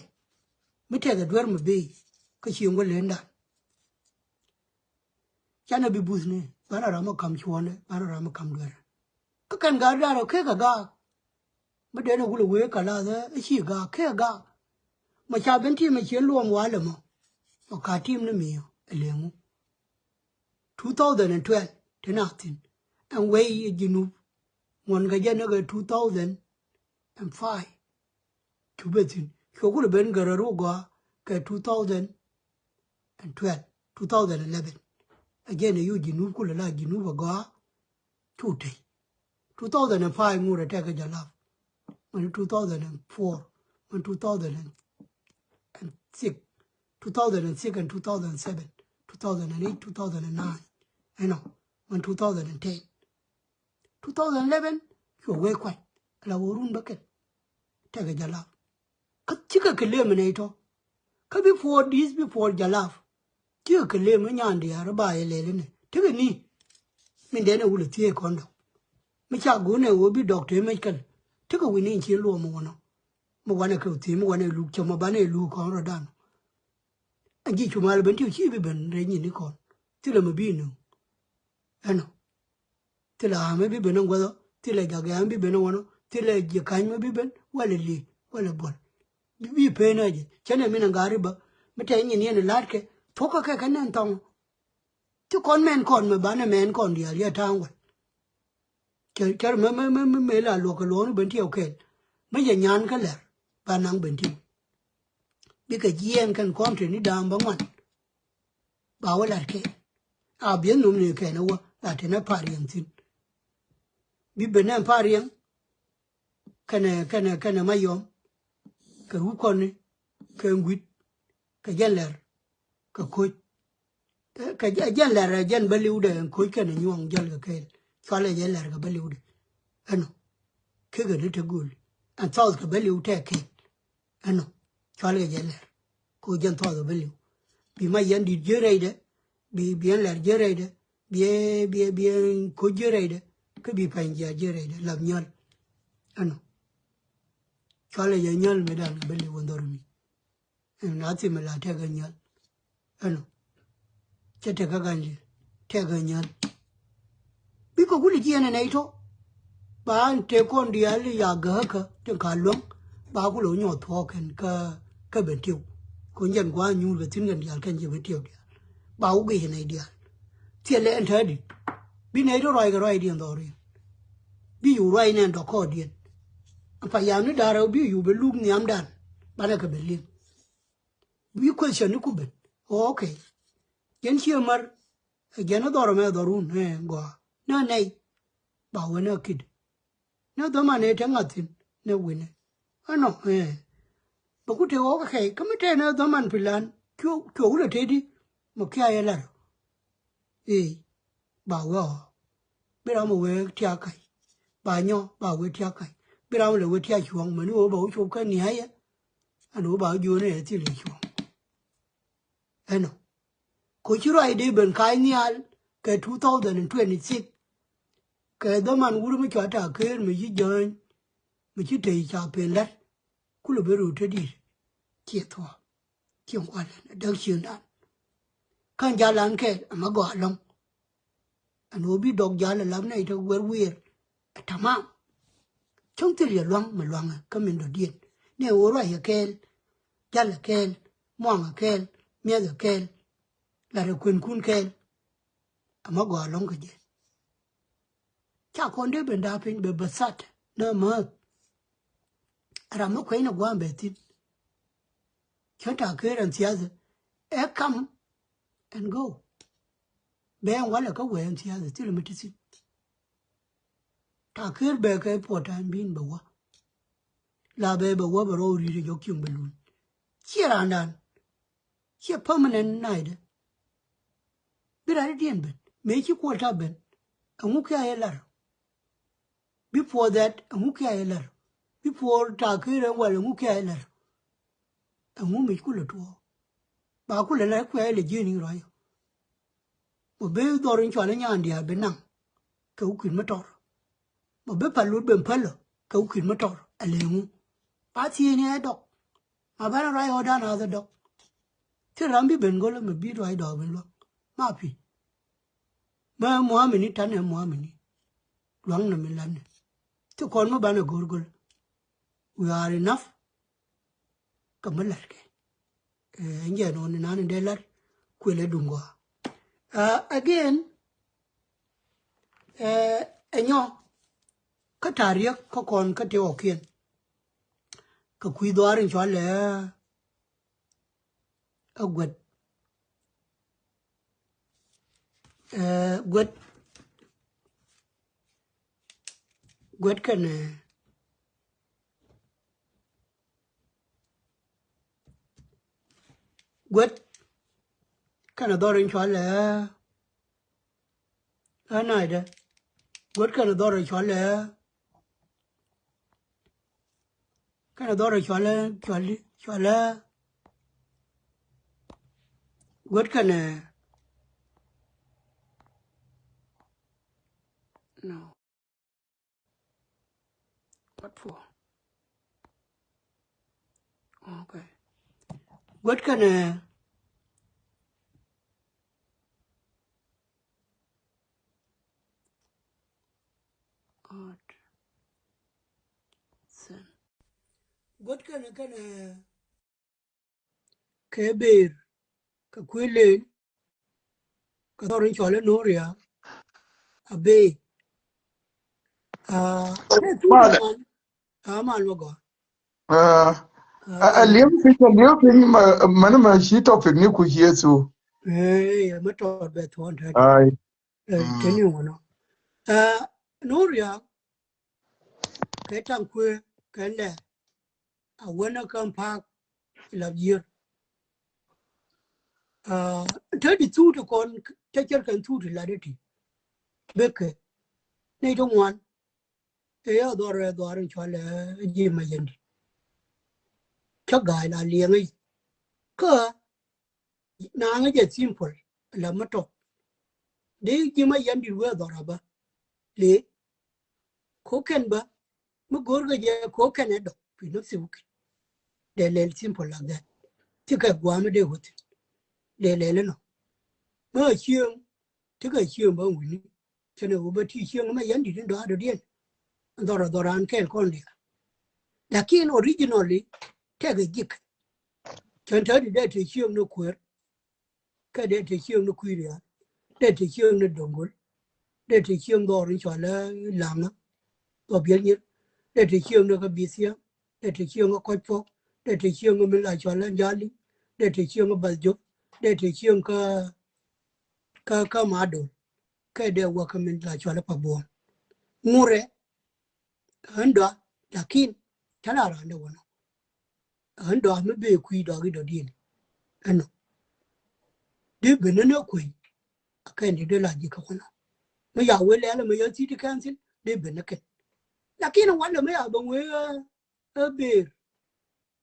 mi tɛkɛ duer mi bee kä ci ŋuä lendan. Canɛ bi buthni banɛ ram mi kam cuɔ̱ɔ̱ndɛ banɛ ram mi kam duerɛ. Kä kɛn ga̱a̱r da̱rɛ kekɛ gaak. Mi den ɛ wulɛ wee kɛ lath ɛ ci gaak kekɛ gaak. Mɛ ca ben tim ɛ cien luɔm walɛ mɔ. Mɛ ka tim ni miɔ ɛ leŋu. Two thousand and twelve ti na thi̱n ɛn wei ɛ Jinub. Ŋuɔ̱n kɛ jɛ ni kɛ two thousand and five. Cu bɛ thi̱n cu kulɛ ben gärä ru gɔaa kɛ two thousand and twelve, two thousand eleven. Ɛ jɛ ni yu Jinub kulɛ la Jinub ɛ gɔaa. Cu tey two thousand and five ŋurɛ tɛkɛ jɛ lap. Mɛn two thousand and four, mɛn two thousand and six, two thousand and six and two thousand and seven, two thousand and eight, two thousand and nine. Ɛnɔ mɛn two thousand and ten, two thousand eleven. Cuɛ wee kuac ala wä run bä kɛn tɛkɛ jɛ lap. Kä cikɛ kɛ lem nɛy tɔ. Kä bi puɔɔr di̱i̱th bi puɔɔr jalap. Cikɛ kɛ lem mi nyan diaar ba yɛ lɛl inɛ. Tekɛ ni. Min dɛn ɛ wul ɛ thiee kɔn dɔ̱k. Mi ca gun ɛ ɣöö bi dɔk te mec kɛl. Tekɛ wi̱ni in ci luɔm mi wanɔ. Mi wanɛ kɛ thiee mi wanɛ luk cɛ mɔ banɛ luk kɔn rɔ dan. Ɛn ji̱ cu mal ben ti ci bi ben rɛy nyin ikɔn. Thilɛ mi bi nu. Ɛnɔ. Thilɛ ɣa̱a̱m mi bi ben in guäthɔ. Thilɛ jak ɣa̱a̱m bi ben in wanɔ. Thilɛ ji̱ ka̱ny mi bi ben. Walɛ li. Walɛ buɔl. Bi, bi pen ɛ jɛ. Cɛn ɛ min in ga̱a̱r i̱ bä. Mi tɛny nyin yɛn in la̱tkɛ. Thuɔ̱kä kɛ kɛ nɛn thɔŋ. Ti kɔn mɛn kɔn mi banɛ mɛn kɔn diaal yɛ ta̱a̱ŋ wal. Cɛ, cɛ mɛ, mɛ, mɛ, mɛ, mɛ la luɔk kɛ luɔk ni ben ti ɛ kɛl. Mɛ yɛ nyan kä lɛr. Ba naŋ ben ti. Bikɛ jiɛɛn kɛn kɔn te ni da̱a̱m bä ŋuan. Ba wä lat kɛ. A biɛ nhom ni kɛn wä la te nɛ par yɛn thin. Bi ben nɛ par yɛn. Kɛnɛ, kɛnɛ, kɛnɛ Mayɔm. Kɛ Rukɔni. Kɛ Ŋuit. Kɛ Jɛn Lɛr. Kɛ Koc. Kɛ, kɛ Jɛn Lɛr ɛ jɛn bä liwdɛ ɛn Koc kɛnɛ Nyuɔ̱ŋ jäl kɛ kɛɛl. Cualɛ jɛ Lɛr kɛ bä liwdɛ. Ɛnɔ. Kekɛ ni te gööl. Ɛn thɔɔth kɛ bä liw tɛk kɛɛl. Ɛnɔ. Cualɛ jɛ Lɛr. Ko jɛn thɔɔth kɛ bä liw. Bi ma yɛn di̱t ji̱ rɛydɛ. Bi, bi ɛn Lɛr ji̱ rɛydɛ. Bi, bi, bi ɛn Koc ji̱ rɛydɛ. Kä bi pany jiaar ji̱ rɛydɛ. Lap nyäl. Ɛnɔ. Cualɛ jɛ nyäl mi dan kɛ bä liw ɛn dhɔr mi. Ɛn a thim la tɛk ɛ nyäl. Ɛnɔ. Cɛ tɛk ɛ ga̱ny liɛ. Tɛk ɛ nyäl. Bikɛ wuli jiɛn ɛ nɛy tɔ. Ba ɛn tëë kɔn diaal ya gääkä tin ka luäŋ. Ba kulɛ wä nyɔɔth thuɔɔk kɛn kä, kä ben tiw. Kun jɛn gua̱a̱th nyuur bɛ thi̱n kɛn diaal kɛn jɛ ben tiw diaal. Ba wä guic ɛ nɛy diaal. Thilɛ ɛn täädi. Bi nɛy tɔ ruac kɛ ruacdiɛn dhɔriɛn. Bi yu ruac nɛn dɔk kɔɔdiɛn. Ɛn pa yam ni da̱rɛ bi yu bɛ luk nhiamdan. Banɛ kɛ ben liŋ. Bi question ni ku ben. Okay. Jɛn ciɛ mär. Ɛ jɛn ɛ dhɔr ɛmɛ dhɔrun ɛ gɔaa. Nä nɛy. Ba wen ɛ kid. Nä dhɔman ɛ te ŋa̱thin nɛ winɛ. Ɛnɔ ɛ. Bɛ ku te ɣɔk ɛ kɛy kä mi te nɛ dhɔman pilan. Cuɔ, cuɔ wulɛ te di. Mɛ kia yɛ lar. Ëë. Ba wee ɔ. Bi ram wee tiak kac. Ba nyɔ ba wee tiak kac. Bi ram lɛ wee tiak cuɔ̱ŋ mɛni wee ba wee cop kä niayɛ. Ɛn wee ba wee jiöönɛ ɛ thil ɛ cuɔ̱ŋ. Ɛnɔ. Ko ci ruacdɛ ben ka̱a̱c nhial kɛ two thousand and twenty-six. Kɛ dhɔman wur mi cua ta̱a̱ ker mi ci jäny. Mi ci tey ca pen la̱t. Kulɛ ben rööt te di̱i̱t. Ciɛ thuɔ̱ɔ̱. Cieŋ kualɛ na däk cieŋdan. Kä jal an kɛɛl ɛmɛ gɔaa ɛlɔ̱ŋ. Ɛn ɣöö bi dɔk jal ɛ lap nɛy te wer wiɛɛr. Ɛ tamam. Cäŋ thil yɛ lua̱ŋ mi lua̱ŋɛ kä min dɔ̱diɛn. Nɛ ɣöö ruacɛ kɛɛl. Jalɛ kɛɛl. Muaŋɛ kɛɛl. Miɛthɛ kɛɛl. La̱tɛ kuënkun kɛɛl. Ɛmɛ gɔaa ɛlɔ̱ŋ kɛ jɛ. Ca kɔn dee ben da̱a̱ piny bɛ bä that nä määth. Ram mi kuɛny ni gua̱a̱m bɛ thi̱n. Cä ta̱a̱ ker ɛn thiathɛ ɛ come and go. Bɛ ɛn walɛ kä wee ɛn thiathɛ thilɛ mi ti thi̱n. Ta̱a̱ ker bɛ kɛ puɔ̱t ta̱a̱ ɛn bi̱i̱n bɛ wä. La bɛ bɛ wä bɛ rɔw ri̱t ɛ jɔk cieŋ bɛ luny. Ciɛ raandan. Ciɛ permanent na̱i̱dɛ. Bi rɛydiɛn ben mëë ci kuɔl ta̱a̱ ben. Ɛŋu kia yɛ lar? Before that ɛŋu kia yɛ lar? Before ta̱a̱ ker ɛn wal ɛŋu kia yɛ lar? Ɛŋu mëë kulɛ tuɔɔk? Ba kulɛ lar kuɛ lɛ jiɛn i̱ ruac. Mɔ ben dhɔr in cual in nyan diaal ben naŋ kɛ wä kui̱t mi tɔr. Mɔ ben päl wä ben päl kɛ wä kui̱t mi tɔr. Ɛ lɛ ŋu? Ba thieen i̱ ɛ dɔk. Ma banɛ ruac ɣɔ̱ɔ̱dan a dhɛ dɔk. Thil ram bi ben go̱l mɛ bi ruac dɔk ben luäk. Ma pi. Mɛ muamini tanɛ muamini. Luaŋnɛ mi lanɛ. Thi kɔn mi banɛ go̱r go̱l. We are enough. Kä mi la̱tkɛ. Ɛ, ɛn jɛ nɔn ni nan in dee la̱t kuël ɛ duŋ gɔaa. Ɛ, again, ɛ, ɛ nyɔ kä ta̱a̱ riäk kä kɔn kä tëë ɣɔkiɛn. Kä kui̱ dhɔaar in cɔal ɛ, ɛ guɛt. Ɛ, guɛt. Guɛt kɛnɛ Guet kɛnɛ dhɔr in cɔalɛ ɛ naydɛ. Guet kɛnɛ dhɔr in cɔalɛ ɛ Kɛnɛ dhɔr cualɛ, cualɛ, cualɛ. Guät kɛnɛ. No. What for? Okay. Guät kɛnɛ. Odd. Sin. Guät kɛnɛ kɛnɛ. Kɛ ber kɛ kuëë lëël kɛ dhɔr in cɔal i̱ No̱o̱ŋ Ria̱a̱k a bee. Aa, kɛ thuk Malɛ. Man, aa, mal mɛ gɔaa. Aa, a, a liɛm piny, a liɛm piny ma, mɛn ma ci topic ni kuc Yecu. Ee, mɛ tɔɔt bɛ thuɔ̱ɔ̱n tɛt. Ai. Ee, mm. Teni wunɔ. Aa, No̱o̱ŋ Ria̱a̱k kɛ taŋ kuëë kɛ lɛ a wänä kä pa̱a̱k la jiër. Aa, te di thuk ti kɔn, te cär kɛn thuk ti lat iti. Bekɛ ni ti ŋuan. Ëë dhɔr, ëë dhɔr in cɔal ɛ ji̱ ma yɛn di. Cä ga̱a̱c la liɛŋ i̱ kä naaŋ jɛ simple la mi tɔk. Dee ji̱ ma yɛn dit wee dhɔr a bä. Lee ko kɛn bä mi go̱o̱r kɛ jɛ ko kɛn ɛ dɔk pi nafsi wä kɛn. Dee lɛl simple like that. Ti kɛ gua̱a̱m dee wä thin. Dee lɛl inɔ. Mi a cieŋ ti kɛ cieŋ bä wi̱ni. Cɛn ɛ wä bä ti cieŋ ma yɛn dit in dɔaar dɔ̱diɛn. Dhɔr a dhɔr an kɛn kɔn lia̱a̱. Lakin originally tɛkɛ jik. Cɛn te di dee te cieŋ ni kueer. Kɛ dee te cieŋ ni kui̱ ria̱a̱. Dee te cieŋ ni do̱ŋ go̱l. Dee te cieŋ dhɔr in cɔal ɛ laŋä. Dhɔr biɛl nyir. Dee te cieŋ ni kä bithiäŋ. Dee te cieŋ kä kɔc puɔk. Dee te cieŋ kä min la cɔal ɛ jali. Dee te cieŋ kä bath jop. Dee te cieŋ kä, kä, kä madol. Kɛ dee wä kä min la cɔal ɛ pa buɔ̱ɔ̱m. Ŋurɛ. Ɣän dɔa, lakin ca la raan dee wä nɔ. Ɣän dɔa mi bee kui̱ dɔa ki dɔ̱diɛn. Ɛnɔ. Dee ben ni nɛ kui̱. A kɛn di dee la ji̱ kä wä nɔ. Mi ya wee lɛl mi ya city council dee ben ni kɛn. Lakin walɛ mi ya ben wee ɣä, ɣä ber.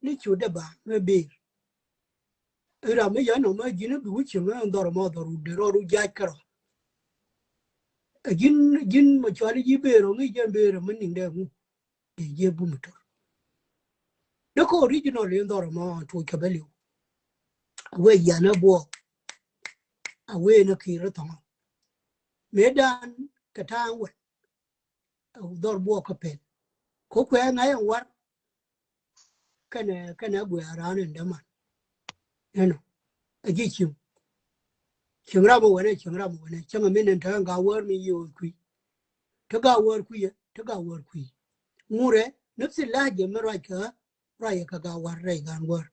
Ni cu dee ba mi ber. Ram mi yɛn nɔ mɛ ji̱n bi wi̱c cieŋ ɛn dhɔr mɔ dhɔr wut dee rɔɔd wut ja̱a̱c kärɔa. Ɛ ji̱n, ji̱n mɛ cuali ji̱ beer ɔ ŋi̱c jɛn beer ɛ mi niŋ dee ŋu. Dee jiɛ bum ɛ to̱r. Dee kɔ original in dhɔr mɔ tuɔc kɛ bä li̱w. A wee yɛn ɛ buɔɔk. A wee ni ki̱i̱r ɛ thɔŋɔ. Mëë dan kɛ ta̱a̱ŋ wɛl. Ɛ dhɔr buɔɔk kä pɛl. Ko kuɛ ŋa̱c ɛn war. Kɛnɛ, kɛnɛ guɛ a raan in däman. Ɛnɔ. A ji̱ cieŋ. Cieŋ ram ɛ wɛnɛ, cieŋ ram ɛ wɛnɛ. Cieŋ ɛ min in te ɛn ga̱a̱ wäär mi yiëë wä kui̱. Te ga̱a̱ wäär kui̱ ɛ, te ga̱a̱ wäär kui̱. Ŋurɛ, nafsi lahja mi ruac kɛ, ruac kɛ ga̱a̱ war rɛy ga̱a̱n wäär.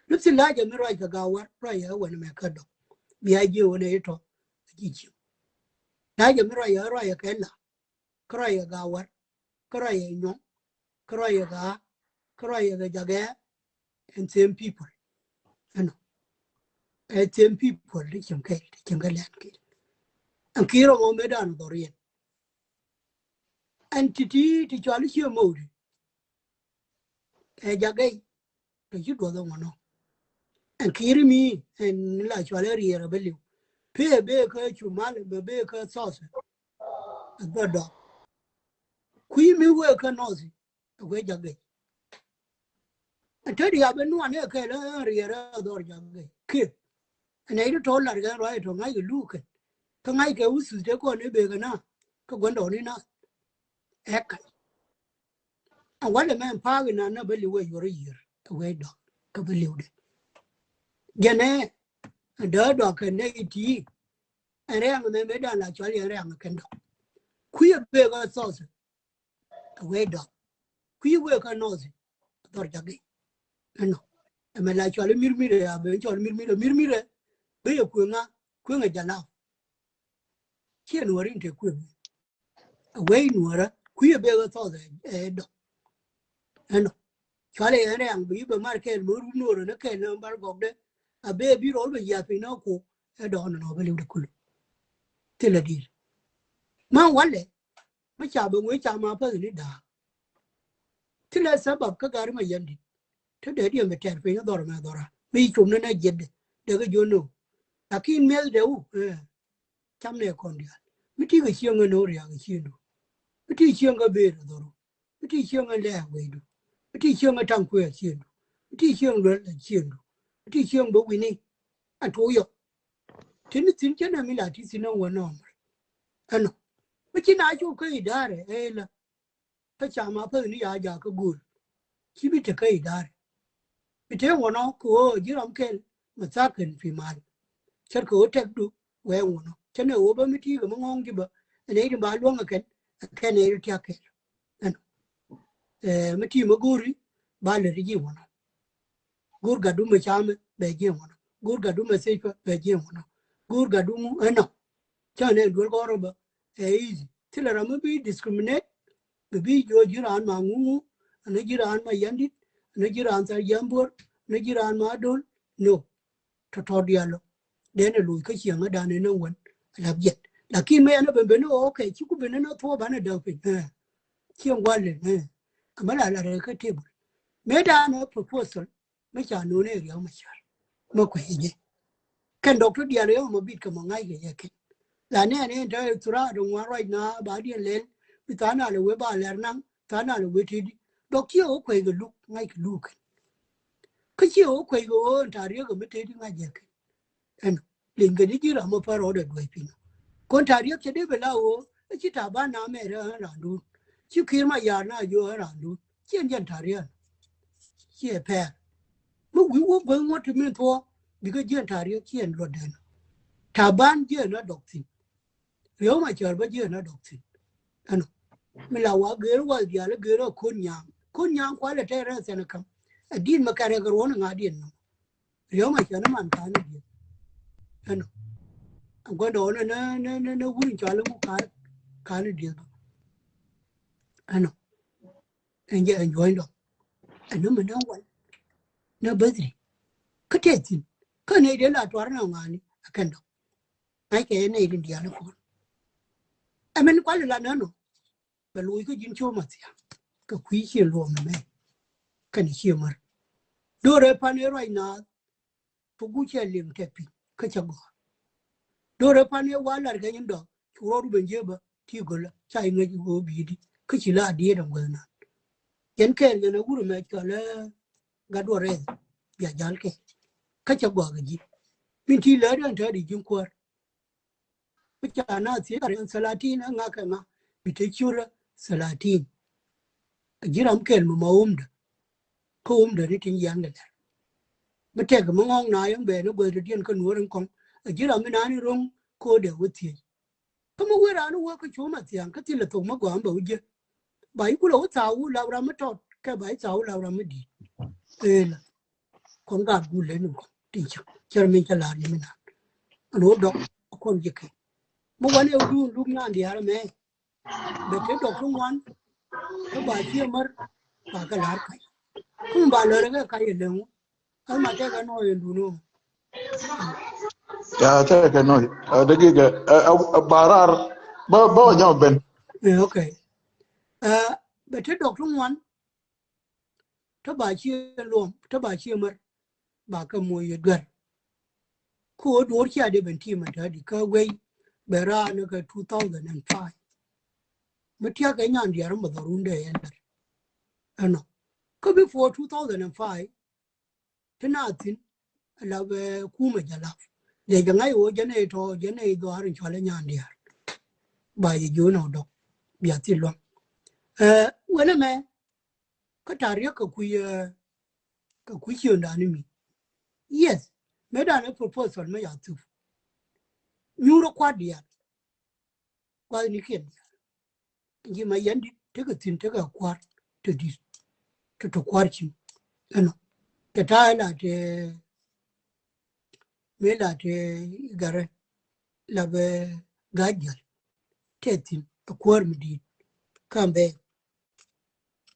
Nafsi lahja mi ruac kɛ ga̱a̱ war, ruac kɛ wɛnɛ mɛ kä dɔk. Bia jiɛ wɛnɛ itɔ, a ji̱ cieŋ. Lahja mi ruac kɛ, ruac kɛ la. Kä ruac yɛ Gawar, kä ruac yɛ Nyuɔ̱ŋ, kä ruac yɛ Gaa, kä ruac yɛ Gajagɛ, and same people. Ɛnɔ. Ɛ same people ti cieŋ kɛ, ti cieŋ kɛ lɛn kɛ. Ɛn ki̱i̱r ɔmɔ mëë dan dhɔr yɛn. Ɛn ti ti, ti cɔal i̱ cie mo̱o̱di. Ɛ Jagɛy. Kɛ ci duɔth ɛŋɔnɔ. Ɛn ki̱i̱r mi ɛn la cual ɛ riɛɛr ɛ bä li̱w. Pee bee kä cu mal bɛ bee kä thɔth. Ɛ bä dɔk. Kui̱ mi wee kä nɔth ɛ wee Jagɛy. Ɛn te diaal bɛ nuan ɛ kɛl ɛ riɛɛr ɛ dhɔr Jagɛy kiɛ. Ɛn ɛ i̱ ti tɔ̱ lar kɛ ruac ɛ tɔ̱ ŋa̱c kɛ luk kɛn. Kä ŋa̱c kɛ wuthuth te kɔn ɛ bee kɛ na kä gua̱ndɔɔŋni na. Ɛ kal. A walɛ mɛ pa̱a̱k inan na bä li̱w ɛ yuɔr i̱ yiër ɛ wee dɔ̱k kä bä li̱w dɛ. Jɛnɛ dee dɔ̱k kɛ nɛ iti. Ɛn rɛ̈ŋ mɛ mɛ dan la cual yɛn rɛ̈ŋ kɛn dɔ̱k. Kui̱ ɛ bek ɛ thɔth ɛ wee dɔ̱k. Kui̱ wee kä nɔth ɛ dhɔr Jagɛy. Ɛnɔ ɛmɛ la cual i̱ mirmirɛ a ben cual mirmirɛ mirmirɛ. Bä yɛ kueŋa kueŋa jalaw. Ciɛ nuɔ̱ɔ̱r in te kueŋ. A wee nuɔ̱ɔ̱rä kui̱ a bek a thɔth ɛ dɔ̱k. Ɛnɔ cualɛ yɛn rɛ̈ŋ bi bɛ mar kɛɛl mi run nuɔ̱ɔ̱rä ni kɛɛl ni bar gɔkdɛ. A bee bi rɔl bɛ yiath piny ni ko ɛ dɔ̱k nɔnɔ bä li̱w dɛ kulu. Thilɛ di̱i̱l ma walɛ. Ma ca bɛ wee ca ma päth ni da̱a̱k. Thilɛ sabab kä gari ma yɛn dit. Te dee diɛn bɛ tɛr piny dhɔr mɛ dhɔra mi ci com ni na jiɛt dee dee kä jiɔn ni wu. Lakin miɛth dee wu cam nɛ kɔn diaal. Mi ti kɛ cieŋ ɛ ni wu riak ɛ cieŋdu. Mi ti cieŋ ɛ ber dhɔru. Mi ti cieŋ ɛ lɛɛk wecdu. Mi ti cieŋ ɛ taŋ kuɛ cieŋdu. Mi ti cieŋ luɛl ɛ cieŋdu. Mi ti cieŋ bä wi̱ni. Ɛ tuuk yɔ. Tin ni thin cä nɛ mi la ti thin ɛ wä nɔmɔ. Ɛnɔ mi ci na cop kä idarɛ ɛ la. Kä ca ma päth ni ya jakä go̱o̱l. Ci bi tekä idarɛ. Bi te ŋuɔnɔ kɛ ɣöö ji̱ ram kɛl mɛ tha̱a̱k kɛn pi mal. Cär kɛ ɣöö tɛkdu wee ŋuɔnɔ cä nɛ ɣöö bä mi ti̱i̱ kɛ mi ŋɔ̱ɔ̱ŋ ji̱ bä. Ɛn ɛ ri ba luäŋ ɛ kɛn ɛ kɛn ɛ ri tiak kɛl. Ɛn mi ti̱i̱ mɛ go̱o̱ri ba lɛ ri ji̱ ŋuɔnɔ. Go̱o̱r gatdu mɛ camɛ bɛ ji̱ ŋuɔnɔ. Go̱o̱r gatdu mɛ thec pä bɛ ji̱ ŋuɔnɔ. Go̱o̱r gatdu ŋu ɛnɔ. Cä nɛ duel kɔn rɔ bä ɛ easy. Thilɛ ram mi bi discriminate. Bi bi jiɔ ji̱ raan ma ŋuŋu. Ɛn ji̱ raan ma yandit. Ɛn ji̱ raan thar jambuɔr. Ɛn ji̱ raan ma dol. No. Tɔtɔ dialɔ. Dɛn ɛ loc kä cieŋädan ɛn ɛ wän. Lap jiɛt. Lakin mɛ ɛn ɛ ben ben ɛ okay ci ku ben ɛn ɛ thuɔ banɛ däk piny. Cieŋ gualɛ. Ɛmɛ la la rɛ kä table. Mɛ dan ɛ proposal. Mi ca nuun ɛ Riɛk Macar mi kuec jɛ. Kɛn dɔk ti diaal ɛ yɔm a bit kɛ mɔ ŋa̱c kɛ yɛ kɛn. La nɛɛn in te thura di ŋuan ruac na ba diɛn lɛl bi tha̱a̱n alɛ wee ba lɛr naŋ tha̱a̱n alɛ wee tedi. Dɔk ciɛ wä kuec kɛ luk ŋa̱c kɛ luk kɛn. Kä ciɛ wä kuec kɛ ɣöö in ta̱a̱ Riɛk kɛ mi tedi ŋa̱c jɛ kɛn. Ɛn liŋ kɛ ni ji̱ ram mi pär rɔɔdɛ duäc piny. Kɔn ta̱a̱ Riɛk cɛ dee bɛ la ɣöö ɛ ci ta̱a̱ ban na mɛɛrɛ ɣän raandun. Ci Kiir Mayar na jiö ɣän raandun. Ciɛn jɛn ta̱a̱ Riɛk. Ciɛ pɛɛr. Mi wi̱i̱ wä guäth ŋuɔ̱t ti min thuɔ̱ɔ̱ bikɛ jiɛn ta̱a̱ Riɛk ciɛn luɔtdɛn. Ta̱a̱ ban jiɛn na dɔk thi̱n. Riɛk Macar bä jiɛn na dɔk thi̱n. Ɛnɔ mi la wa geer wal diaal geer ɛ Kon Nyaŋ. Kon Nyaŋ kualɛ tɛɛr ɛ thɛn ɛ käm. Ɛ di̱t mɛ kɛrɛ kɛ ruɔ̱n ɛ ŋa̱ diɛn nɔmɔ. Riɛk Macar ni man ka̱n i̱ dieth. Ɛnɔ. Ɛn gua̱ndɛ ɣɔn ɛ nɛ nɛ nɛ wur in cɔal i̱ ŋu ka̱n ka̱n i̱ dieth bä. Ɛnɔ. Ɛn jɛ ɛn juɔ̱ny dɔ̱ŋ. Ɛn nä mi nä wal nä bäthri. Kä tɛth thi̱n kä nɛy dee la tuar nɛ ŋa̱ni ɛ kɛn dɔ̱ŋ. Ŋa̱ckɛ yɛ nɛy tin diaal i̱ kuɔn. Ɛmɛn kual i̱ la nän ɔ. Bɛ loc kä ji̱n cio̱o̱k Mathiaŋ kɛ kui̱ ciɛ luɔm ɛmɛ. Kɛn ciɛ mär do̱rɛ pan ëë ruac naath. Kä guc cɛ liŋ tɛk piny kä cɛ gɔ̱r. Do̱rɛ pan ëë wa lar kɛ nyin dɔ̱k cu rɔɔdu ben jiee bä ti gölä ca iŋäc ɣöö bi̱i̱di kä ci la diet ɛn guäth naath. Yɛn kɛɛl yɛn ɛ wur ɛmɛ cɔl ɛ gat duɔrɛ bia jal kɛ kä cɛ gɔ̱r kɛ ji̱. Min ti lät ɛn täädi ji̱n kuäär. Mi ca na thiec kar ɛn thelatin ɛ ŋa kɛ ŋa bi te ciöt ɛ thelatin. Ji̱ ram kɛl mi ma omdä kä omdä ni tin yian kɛ lɛr. Mi tɛk mi ŋɔ̱ŋ na yäŋ bɛ ni guäth dɔ̱diɛn kä nuɔ̱ɔ̱r in kɔŋ. Ji̱ ram mi na ni ro̱ŋ ko̱o̱dɛ wä thiec. Kä mi wee raan wä kä cu Mathiaŋ kä thilɛ thok mi gɔaa mi bɛ wä jiɛ. Ba i̱ kulɛ wä thaak wä lap ram mi tɔt kɛ ba i̱ thaak wä lap ram mi di̱i̱t. Ëëlä. Kɔn gaat guul leny in kɔn tin cä cär min cä la̱r yɛ mi naan. Ɛn ɣöö dɔk kɔn ji̱ kɛ mi wan ɛ wä duun luk naan diaal ɛmɛ. Bɛ te dɔk ti ŋuan kä ba ciɛ mär ba kɛ la̱r kac. Kä mi ba lär kɛ kac ɛ leŋ wä. Ɛn ma tɛkɛ nɔɔy ɛn duun wä. Ya tɛkɛ nɔɔy. Ɛ, dagigɛ. Ɛ, ɛ, ɛ, ba raar. Bä, bä wä nyɔk ben. Ɛ, okay. Ɛ, bɛ te dɔk ti ŋuan. Te ba ciɛ luɔm, te ba ciɛ mär. Ba kɛ moc yɛ duer. Kä ɣöö duɔ̱ɔ̱r cia dee ben ti mɛ te di kä wei bɛ raan kɛ two thousand and five. Mi tiak kɛ nyan diaal mi dhɔrun dee yɛn lɛr. Ɛnɔ. Kä before two thousand and five, ti na thi̱n, la bɛ kumɛ jɛ lap. Dee jɛ ŋa̱c ɣöö jɛn ɛ tɔ̱, jɛn ɛ dhɔaar in cɔal ɛ nyan diaal. Ba yɛ jiön ɔ dɔk. Bia thil luaŋ. Ɛ, wen ɛmɛ, kä ta̱a̱ Riɛk kɛ kui̱, ɛ, kɛ kui̱ ciöndani mi. Yes, mëë dan ɛ proposal mɛ ya thuk. Nyuur ɛ kua̱r diaal. Kua̱r ni kiɛn diaal. Ji̱ ma yɛn di̱t tekɛ thi̱n tekɛ kua̱r te di̱t. Te te kua̱r ci. Ɛnɔ. Te ta̱a̱ ɛ la te mëë la te garɛ la bɛ ga̱a̱c jäl. Te thi̱n ɛ kuäär mi di̱i̱t. Ka̱m bɛ.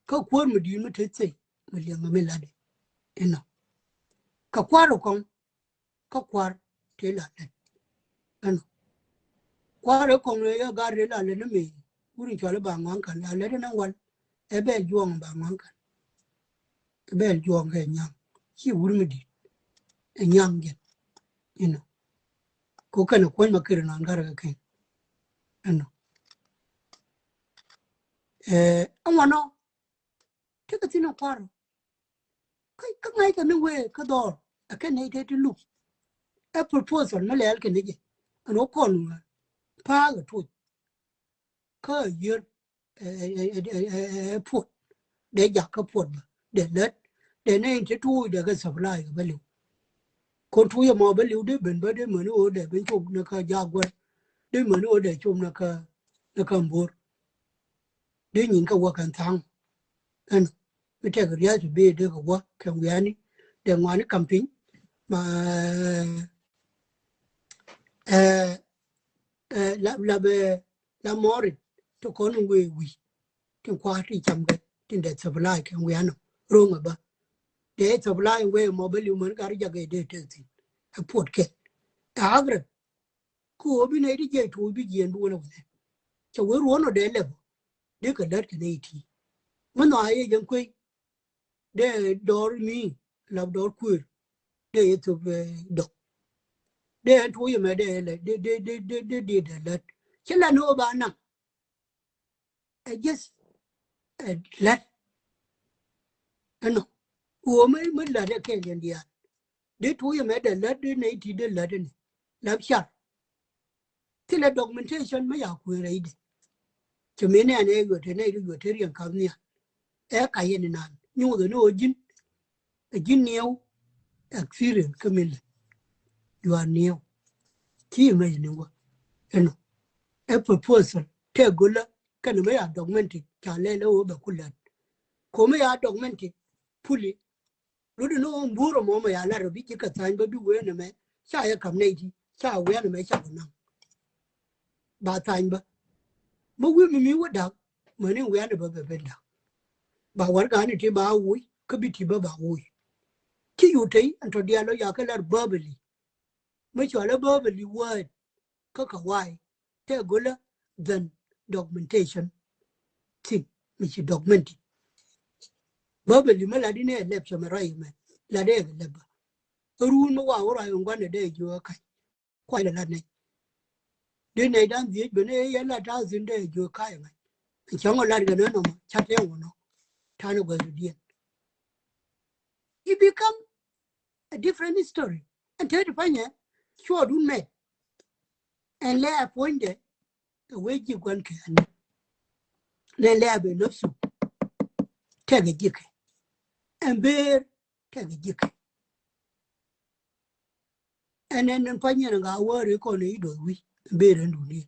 Kä kuäär mi di̱i̱t mi te thiey mi liɛŋ mi latdɛ. Inɔ. Kä kua̱r ɛ kɔŋ. Kä kua̱r te la lät. Ɛnɔ. Kua̱r ɛ kɔŋ ɛ yɛ ga̱r te la lät ni mëë. Wur in cɔal i̱ ba ŋɔaŋ ka̱n la lät inɔ wal. Ɛ bɛ juɔ̱ɔ̱ŋ ba ŋɔaŋ ka̱n. Bɛl juɔ̱ɔ̱ŋ kɛ nyaŋ. Ci wur mi di̱t. Ɛ nyaŋ jɛn. You know. Ko kɛn ɛ kuɔ̱ny ma kiri nɔn garɛ kɛ kɛn. You know. Ɛ ŋuɔnɔ. Tekɛ thin ɛ kuarɔ. Kä ŋa̱ckɛ ni wee kä dhɔr. Ɛ kɛn nɛy tëë ti luk. Ɛ proposal mi lɛɛl kɛn ni jɛ. Ɛn wä kɔn wä. Pa̱a̱k ɛ tuc. Kä yier ɛ puɔt. Dee jak kä puɔt bä dee lät. Dee nɛy ti tuuc dee kɛ supply kɛ bä liw. Kon tuuc ɛmɔ bä liw dee ben bä dee mäni ɣöö dee ben cop ni kä jaguar. Dee mäni ɣöö dee cop ni kä ni kä mbor. Dee nyin kä wä kɛn thaŋ. Ɛn mi tɛk ria̱th ti bee dee kɛ wä kɛn wiani dee ŋuani kam piny. Ma ɛ ɛ la la bɛ la mɔɔrin ti kɔn in wee wi̱i̱ tin kua̱r tin cam kɛ tin dee supply kɛ wianɔ ro̱ŋ ɛ bä. Dee supply in wee mɔ bä liw män gat ri jak ɛ dee tek thin ɛ puɔt kɛ ɛ agrɛ. Ku ɣöö bi nɛy ti jiɛc tuuc bi jiɛn bi wänɛ wänɛ cɛ wee ruɔ̱n ɔ dee lɛp ɔ dee kɛ lät kɛ nɛy ti. Mi nhɔaɛ yɛ jɛn kuey dee dɔɔr mi lap dɔɔr kuëër dee yɛ thop dɔk. Dee ɛn tuuc ɛmɛ dee lɛ dee dee dee dee dee dee lät. Ci lɛ ni wä ba naŋ. Ɛ jiɛth ɛ lät. Ɛnɔ ɣöö mi mi lät ɛ kɛɛl yɛn diaal. Dee tuuc ɛmɛ dee lät dee nɛy ti dee lät ɛni lap car. Thilɛ documentation mi ya kuëër rɛydɛ. Cɛ mi nɛɛn ɛ yuɔt ɛ nɛy ti yuɔt ɛ riɛn kath nhial. Ɛ ka yɛn inan nyuuth ɛn ɣöö ji̱n ɛ ji̱n niɛw. Experience kä min lɛ yuan niɛw. Ci imagine wä ɛnɔ ɛ proposal tɛ go̱lä kɛn mi ya documented ca lɛl ɛ ɣöö bɛ ku lät. Ko̱mi ya documented fully. Rut in ɣöö mbuur ɛmɔ mɛ ya lat rɔ bi ji̱ kɛ thany bä bi wee nɛmɛ ca yɛ ka̱m nɛy ti ca wee nɛmɛ ca kɛ naŋ. Ba thany bä mi wi̱i̱ mi mi wä da̱k mäni wee nɛ bä bɛ ben da̱k. Ba warɛgani ti ba woc kä bi ti bä ba woc. Ci yu tey ɛn tɔ diaal lɔ ya kä lat verbally. Mi cɔal ɛ verbally word kä kɛ wa̱a̱ tɛ go̱lä than documentation. Thing mi ci documented. Verbally mi lat in ɛ lɛp cɛ mɛ ruac mɛ lat ɛ kɛ lɛp bä. Ɛ ruun mi wa wä ruac in gua̱n ɛ dee jiö ɛ ka̱c. Kuay lɛ lat nɛy dee nɛy dan dhiec ben ɛ yɛn lat ta̱a̱ thin dee jiö ka̱c ɛ ŋa̱c. Cäŋ ɔ lat kɛ nɛ nɔmɔ ca tɛŋ wä nɔ ta̱a̱n ɛ gua̱th rɔ diɛn. It become a different history. Ɛn te ti panyɛ cuɔɔdun mɛt. Ɛn lɛ a puɔ̱nydɛ ɛ wee ji̱ gua̱n kɛ ɛn lɛ lɛ a ben nafsu. Tɛkɛ ji̱ kɛ ɛn beer tɛkɛ ji̱ kɛ. Ɛn ɛn ɛn panyɛ ni ŋa wäri kɔn i̱ do̱th wi̱c ɛn beer ɛn duni.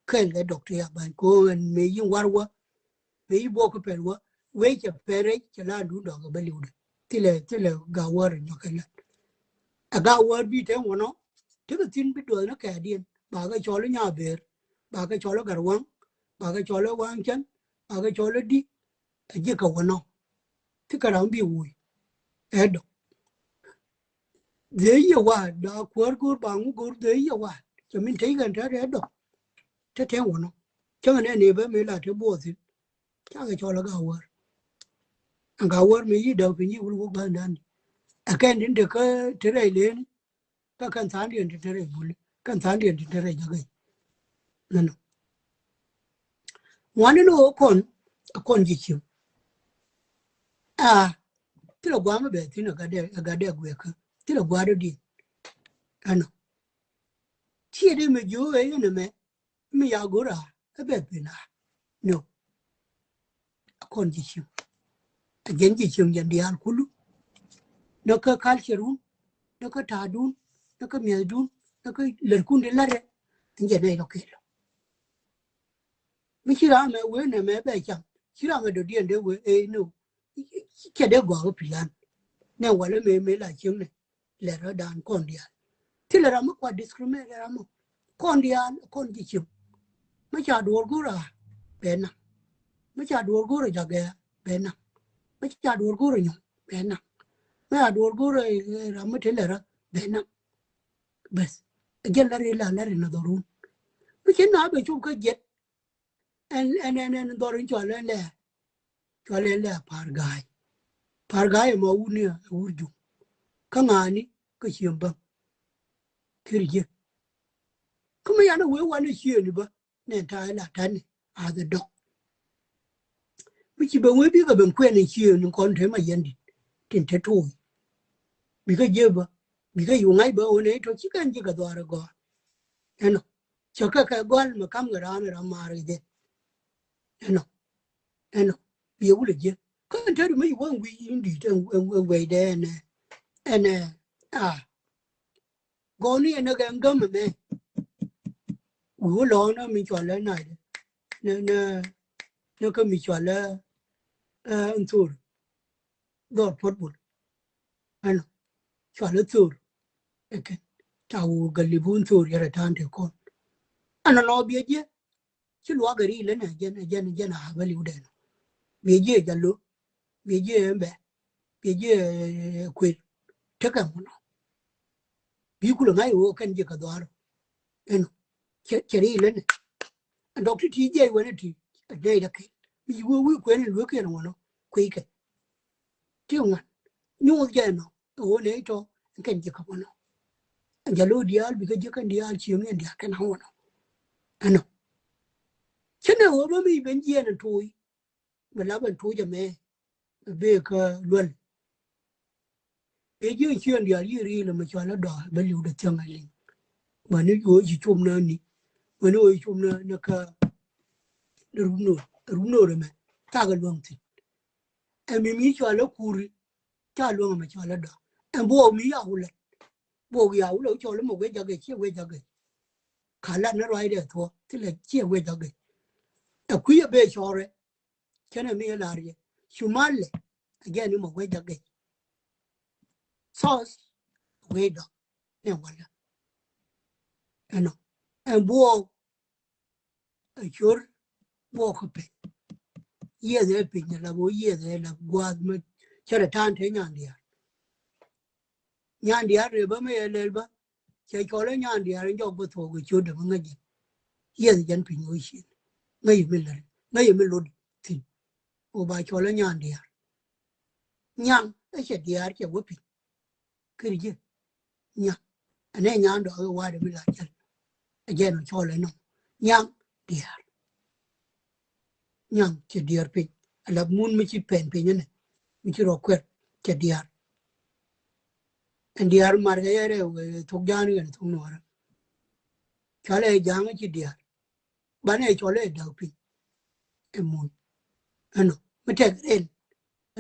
Kɛl kɛ dɔk ti a ba̱ny ko ɛn mëë yi̱n war wä. Mëë yi̱n buɔk kä pɛl wä wee cɛ pɛl rɛc cɛ la dun dɔk kɛ bä liwdɛ. Thilɛ thilɛ ga wäri nyɔk kɛ lät. Ɛ ga wäri bi te ŋuɔnɔ. Tekɛ thin bi duɔth ni kɛɛdiɛn ba kɛ cɔl i̱ nya beer ba kɛ cɔl i̱ gat waŋ ba kɛ cɔl i̱ waŋ cɛn ba kɛ cɔl i̱ di. Ɛ ji̱ kɛ wä nɔ. Ti kɛ ram bi wui. Ɛ dɔk. Dhee yɛ waat ba kuäär go̱o̱r ba ŋu go̱o̱r dhee yɛ waat cɛ min tey kɛn tɛt ɛ dɔk. Te tɛn wä nɔ cäŋɛ nɛ ni bä mi la te buɔth thin. Cakɛ cɔl ɛ ga wäär. Ɛn ga wäär mi yi däk piny yi wul wuk bä ndan. Ɛ kɛn tin te kä te rɛy len. Kä kɛn tha̱a̱ŋdiɛn tin te rɛy buli kɛn tha̱a̱ŋdiɛn tin te rɛy jakä. Nɛnɔ ŋuani ni ɣöö kɔn ɛ kɔn ji̱ cieŋ. A thilɛ gua̱a̱m ɛ bɛ thi̱n ɛ gatdɛ ɛ gatdɛ guɛkä thilɛ gua̱a̱r ɛ di̱n. Ɛnɔ ciɛ dee mɛ jiö ɛ yɛn ɛmɛ mi ya go̱r a ɛ bɛ pin a. No. A kɔn ji̱ cieŋ a jɛn ji̱ cieŋ jɛn diaal kulu. Nä kä culture wun nä kä ta̱a̱dun nä kä mi̱ethdun nä kä lɛtkun di la̱rɛ. Ɛn jɛ nɛy lɔ kɛl lɔ mi ci ram mɛ wee nɛ mɛ bɛ cam ci ram mɛ dɔ̱diɛn dee wee ëë no. Cɛ dee gɔaa kä pi̱lan nɛ walɛ mɛ mɛ la cieŋ nɛ. Lɛ rɔ dan kɔn diaal thilɛ ram mi kua discriminate ram mɔ kɔn diaal kɔn ji̱ cieŋ. Mi ca duɔ̱ɔ̱r go̱r a bɛ naŋ. Mi ca duɔ̱ɔ̱r go̱r a jagɛ bɛ naŋ. Mi ca duɔ̱ɔ̱r go̱r a nyɔŋ bɛ naŋ. Mi ca duɔ̱ɔ̱r go̱r a ram mi te lɛ rɔ bɛ naŋ. Bɛth ɛ jɛn la ri la la ri na dhɔrun. Mi ci na bɛ cop kä jɛt. Ɛn ɛn ɛn ɛn dhɔr in cɔal ɛn lɛ cɔal ɛn lɛ a pa̱a̱r ga̱a̱c. Par ga̱a̱c ɛmɔ wut ni ɛ wur juŋ. Kä ŋa̱a̱ni kä cieŋ bäŋ. Kir ji̱. Kä mi yan ɛ wee wan ɛ cieŋ ni bä nɛ ta̱a̱ ila ta̱ni a dhɛ dɔk. Mi ci ben wee bikɛ ben kuɛn in cieŋ in kɔn te ma yɛn dit tin te to̱o̱c. Bikɛ jiɛ bä bikɛ yu ŋa̱c bä ɣöö nɛ tɔ̱ ci kɛn ji̱ kɛ dhuaar ɛ gɔaa. Ɛnɔ cɛ kɛ kɛ gɔal mɛ kam kɛ raan ɛ ram maar kɛ jɛ. Ɛnɔ ɛnɔ biɛ wulɛ jiɛ kä in te ri mi ci wä in wi̱i̱ in dit ɛn wɛy dɛ ɛnɛ ɛnɛ a. Gɔni ɛn nɛ gɛn gäm ɛmɛ. Wi̱i̱ wä lɔ̱ɔ̱n ɛ mi cɔal ɛ nac nɛ nɛ nɛ kä mi cɔal ɛ ɛn thor. Dhɔr puɔt bol ɛnɔ cɔal ɛ thor. Ɛ kɛn ca wur gɛ lip wun thor yɛrɛ ta̱a̱n te kɔn. Ɛnɔ nɔ biɛ jiɛ. Ci luaak ɛ ri lä nɛ jɛn jɛn jɛn a bä liw dɛn. Biɛ jiɛ jalo biɛ jiɛ ɛn bɛ biɛ jiɛ kuel. Tekɛ ŋun ɔ bi kulɛ ŋa̱c ɣöö kɛn jiɛ kɛ dhuaar. Ɛn cɛ ri lä nɛ. Ɛn dɔk ti ti jiɛ wɛn ti nɛy dɛ kɛn mi ci wee wi̱i̱ kuɛn in luekiɛn ŋun ɔ kueckɛ. Ti ŋuan nyuuth jɛ ɛnɔ. Ɛ ɣöö nɛy tɔ ɛn kɛn jiɛ kɛ ŋun ɔ. Ɛn jalo diaal bikɛ jiɛ kɛn diaal cieŋ in diaal kɛn a ŋun ɔ. Ɛnɔ cä nɛ ɣöö bä mi ben jiɛn ɛn to̱o̱c. Bɛ la ben to̱o̱c ɛmɛ bɛ bee kä luäl. Ëë ji̱ ciën diaal yiëë ri̱i̱l ɛmɛ cɔal ɛ dɔaar bä li̱w dɛ thiäŋ ɛ liŋ. Mäni ɣöö ci com nä ni mäni ɣöö ci com nä ni kä ni run no̱o̱r run no̱o̱r ɛmɛ thakɛ luäŋ thi̱n. Ɛ mi mi cɔal ɛ kuri ca luäŋ ɛmɛ cɔal ɛ dɔaar ɛn buɔɔk mi ya wulɛ. Buɔɔk ya wulɛ cɔl ɛmɛ wec jakɛ ciɛ wec jakɛ. Ka lat ni ruacdɛ thuɔ̱k thilɛ ciɛ wec jakɛ. Ɛ kui̱ ɛ bee cɔɔrɛ. Cɛn ɛ mi ɛ lar yɛ cumalɛ. Ɛ jɛn ni mɔ wec jak gɛc. Thɔth wec dɔk ni walɛ. Ɛnɔ ɛn buɔɔk. Ɛ cor buɔɔk kä pɛc. Yieth ɛ piny ɛ lap wä yieth ɛ lap gua̱a̱th mɛ. Cɛ rɛ ta̱a̱n te nyan diaal. Nyan diaal rɛ bä mɛ yɛ lɛl bä. Cɛ cɔl ɛ nyan diaal in jɔk bä thuɔɔk ɛ ciötdɛ bä ŋäc jɛ. Yieth jɛn piny wä cin ŋäc mi lät ŋäc mi lot thi̱n. Wä ba cɔl ɛ nyan diaal. Nyaŋ ɛ cɛ diaal cɛ wä piny. Kir ji̱ nyaŋ ɛnɛ nyan dɔɔk ɛ wa̱a̱dɛ mi la jɛl. Ɛ jɛn wä cɔl ɛ nɔm nyaŋ diaal. Nyaŋ cɛ diaal piny ɛ lap mun mi ci pɛn piny ɛnɛ mi ci rɔ kuɛr cɛ diaal. Ɛn diaar mar kɛ yɛrɛ wee thok ja̱a̱n kɛn thok nuɔɔrä. Cɔalɛ ja̱a̱ŋ ci diaar banɛ cɔlɛ da̱k piny. Ɛ mun ɛnɔ mi tɛk rɛl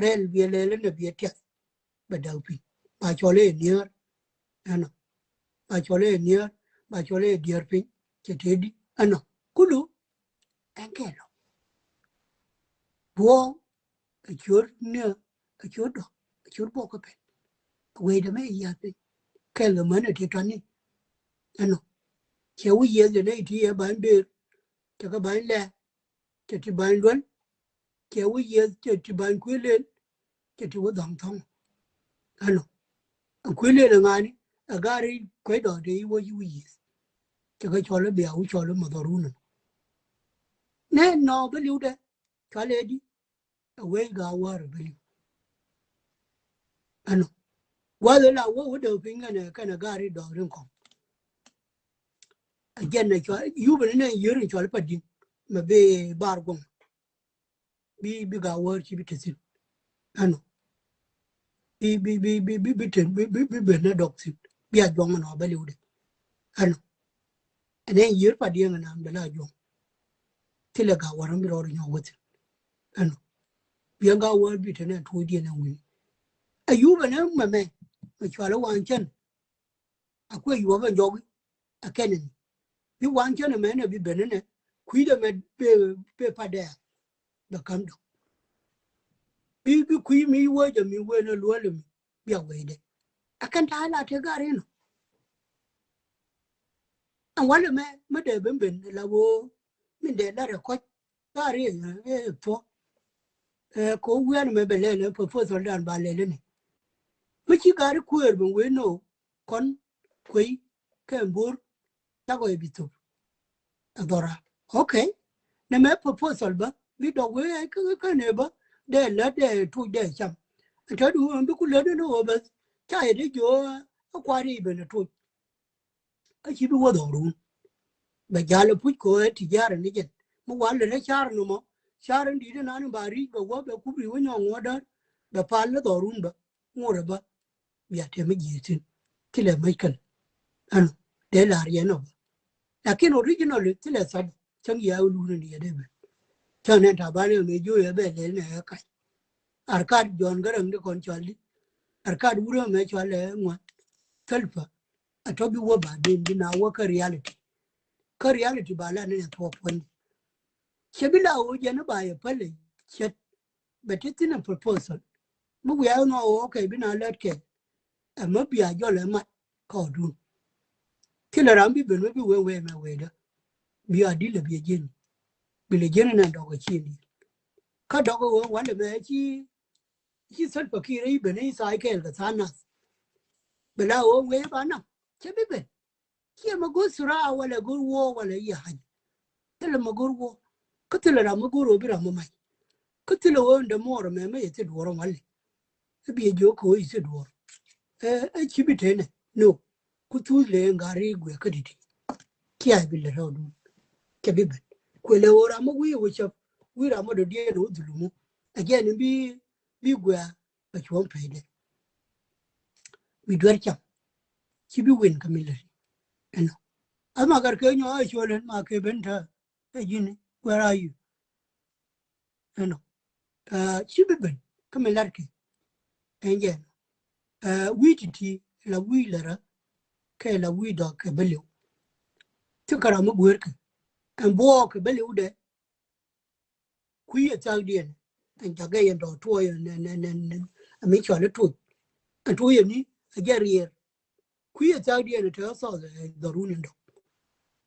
rɛl biɛ lɛl ɛnɛ biɛ tiɛth. Bɛ da̱k piny ba cɔlɛ niɛɛr. Ɛnɔ ba cɔlɛ niɛɛr ba cɔlɛ diaar piny. Cɛ tëëdi ɛnɔ kulu ɛn kɛ lɔ buɔɔk. Ɛ ciöt niɛ ɛ ciöt dɔk ɛ ciöt buɔk kä pɛl. Wecdɛ mɛ yiath piny kɛl kɛ män ɛ ti tɔni. Ɛnɔ cɛ wi̱c yieth jɛ nɛy ti yɛ ba̱ny ber. Cɛ kɛ ba̱ny lɛɛr cɛ ti ba̱ny luäl. Cɛ wi̱c yieth cɛ ti ba̱ny kui̱ lel. Cɛ ti wä dhaŋ thɔŋ. Ɛnɔ ɛ kui̱ lel ɛ ŋa̱ni ɛ gari kuecdɔ te i̱ wä ci wi̱c yieth. Cɛ kɛ cɔl i̱ bia wi̱c cɔl i̱ mɔthɔrun ɛnɔ. Nɛ nɔ bä li̱wdɛ cɔal ɛ di. Ɛ wec ga̱a̱ wäär ɛ bä li̱w. Ɛnɔ gua̱th ɛ la wä wä däk piny kɛnɛ kɛnɛ ga̱a̱r i̱ dɔɔk rin kɔŋ. Ɛ jɛn ɛ cɔal yupɛ ni nɛ yier in cɔal i̱ pa di̱ŋ mɛ bi bar guɔ̱ŋ. Bi bi ga̱a̱ wäär ci bi te thi̱n. Ɛnɔ bi bi bi bi bi bi ten bi bi bi ben nɛ dɔk thi̱n. Bia juɔ̱ŋ ɛnɔ bä li̱wdɛ. Ɛnɔ ɛn ɛn yier pa diɛŋ ɛn an bɛ la juɔ̱ŋ. Thilɛ ga̱a̱ wäär mi rɔɔd nyɔk wä thi̱n. Ɛnɔ biɛŋ ga̱a̱ wäär bi te nɛ tuɔɔcdiɛn ɛn wi̱ni. Ɛ yup ɛn ɛn mɛmɛ mɛ cual ɛ wa̱a̱n cɛn. A kuɛ yuɔp ɛn jɔki ɛ kɛn ɛn bi wa̱a̱n cɛn ɛmɛ nɛ bi ben ɛnɛ kui̱dɛ mɛ be be pa dɛɛ. Bɛ ka̱m dɔ̱ŋ bi bi kui̱ mi wee jɛ mi wee nɛ luɔ̱l ɛmi. Bia wecdɛ a kɛn ta̱a̱ la te gar inɔ. Ɛn walɛ mɛ mi dee ben ben la woo min dee lat ɛ kɔc gar i̱ ɛ thuɔ̱k. Ɛ ko wian mɛ bɛ lɛl ɛ proposal dan ba lɛl inɛ mi ci gar i̱ kuëër ben wee no kɔn kuey kɛ mbur. Cakɔ i̱ bi thop. Ɛ dhɔra. Okay. Nɛ mɛ proposal bä bi dɔk wee ɛ kä kä nɛ bä dee lät dee tuc dee cam. Tɔ̱ du ɛn bi ku lät ɛn ɣöö bäth ca yɛ dee jiö ɛ kua̱r i̱ ben ɛ toc. Kä ci bi wä dhɔrun bɛ jal ɛ puc kɛ ɣöö ɛ ti ja̱rɛ ni jɛn mi wal lät ɛ car nɔmɔ. Car ɛn di̱t ɛnan ba ri̱c bɛ wä bɛ kup ri̱c wä nyɔk ŋuɔ̱t däär bɛ pal ni dhɔrun bä ŋuɔ̱t ɛ bä. Bia tɛm mi ji̱ thi̱n thilɛ mec kɛl ɛn dee la̱r yɛn ɔ bä. Lakin originally thilɛ thad cäŋ yɛ wä luun ɛn yɛ dee ben. Cäŋ nɛn ta̱ba̱n ɛ mëë jiö yɛ bɛ lɛl nɛ ɛ kac. Arkat Jɔ̱ɔ̱n Gäräŋ di kɔn cɔal di. Arkat wurä mɛ cɔal ɛ ŋuan. Thäl pä a tɔ bi wä ba den bi na wä kä reality. Kä reality ba la ni ɛ thuɔk puɔ̱ny. Cɛ bi la wä jɛn ba yɛ päl ɛ cɛt. Bɛ ti thin a proposal mi wiaa nɔ wä kɛ bi na lät kɛ. Ɛ mä bia jɔl ɛ mat kɔɔdun. Thilɛ ram bi ben mi bi wee wee mɛ wee dä. Bi a di lɛ bi ɛ jiɛn. Bi lɛ jiɛn nɛ dɔk ɛ cin di. Kä dɔk ɛ wee walɛ mɛ ci ci Salva Kiir i̱ ben i̱ tha̱a̱c kɛɛl kɛ tha̱a̱ŋ nath. Bɛ la ɣöö wee ba naŋ cɛ bi ben. Ciɛ ma go̱o̱r thura walɛ go̱o̱r wuɔ walɛ i̱ ha̱ny. Thilɛ ma go̱o̱r wuɔ kä thilɛ ram ma go̱o̱r ɣöö bi ram ma mac. Kä thilɛ ɣöö ndɛ muɔɔr ɛmɛ mɛ yɛ thil duɔ̱ɔ̱r ɛmɔ alɛ. Ɛ bi yɛ jiök kɛ ɣöö yɛ thil duɔ̱ɔ̱r. Ɛ ci bi tënɛ no. Ku thuth lɛ ŋa̱r i̱ guɛ kä di̱t. Kiɛ bi lɛ rɛw duun. Kɛ bi ben kuɛ lɛ ɣöö ram ma wi̱i̱ wä cäp wi̱i̱ ram ma dɔ̱diɛn wä dhulumu. Ɛ jɛn bi bi guɛ bɛ cuɔ̱ɔ̱ŋ pɛy dɛ. Bi duer cam ci bi win kä military. Ɛnɔ ama kar kɛ nyɔ a cuɔl ɛn ma kɛ ben tɛ ɛ ji̱n where are you? Ɛnɔ ci bi ben kä military kɛ ɛn jɛ ɛnɔ wi̱i̱ ti̱ti̱ la wi̱i̱ lɛ rä kɛ la wi̱i̱ dɔk kɛ bä liw. Ti kɛ ram mi guer kɛ ɛn buɔɔk kɛ bä liw dɛ. Kui̱ ɛ thak diɛn ɛn jakä yɛn tɔ tuɔɔy ɛn ɛn ɛn ɛn ɛn mi cɔal ɛ tuɔɔy ɛn tuɔɔy ɛn ni ɛ jɛ riɛr. Kui̱ ɛ thak diɛn ɛ te ɛ thɔɔth ɛ dhɔrun ɛn dɔk.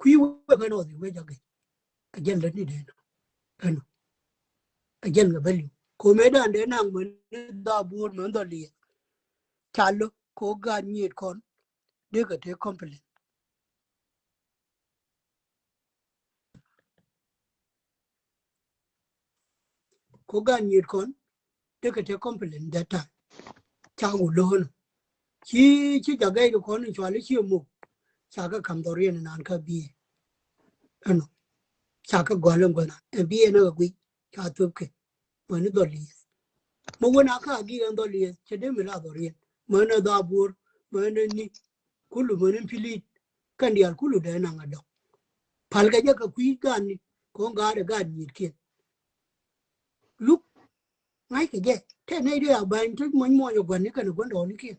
Kui̱ wek ɛn ɔth i̱ wek jakä ɛ jɛn lät ni dee nɔ ɛn ɛ jɛn kɛ bä li̱w. Ko̱mɛ dan dee naŋ mɛ ni dha buur mɛ ni dhɔ liɛth. Ca lo̱k ko̱ gaat nyiet kɔn dee kɛ te complain. Ko gan nyit kɔn dee kɛ te complain that time. Ca wu lo̱o̱n ci ci jagɛy kɛ kɔn in cuali ci muk. Ca kɛ kam dhɔriɛn in an kä biɛ ɛnɔ ca kɛ gɔl in guɛna ɛn biɛ ni kɛ guic ca thöp kɛ. Mäni dhɔl lieth. Mä wen a kä a gi̱i̱k ɛn dhɔl lieth cɛ dee mi la dhɔl riɛn mäni dhɔ a buɔr mäni ni kulu mäni pilit. Kɛn diaal kulu dee naŋ a dɔk. Pal kɛ jɛ kɛ kui̱ gan ni ko̱n gaat ɛ gaat nyiet kiɛn. Luk ŋa̱c kɛ jɛ tɛ nɛy dee a ba̱ny tek muɔny muɔny ɛ gua̱n ni kɛn ɛ gua̱n dɔɔni kiɛn.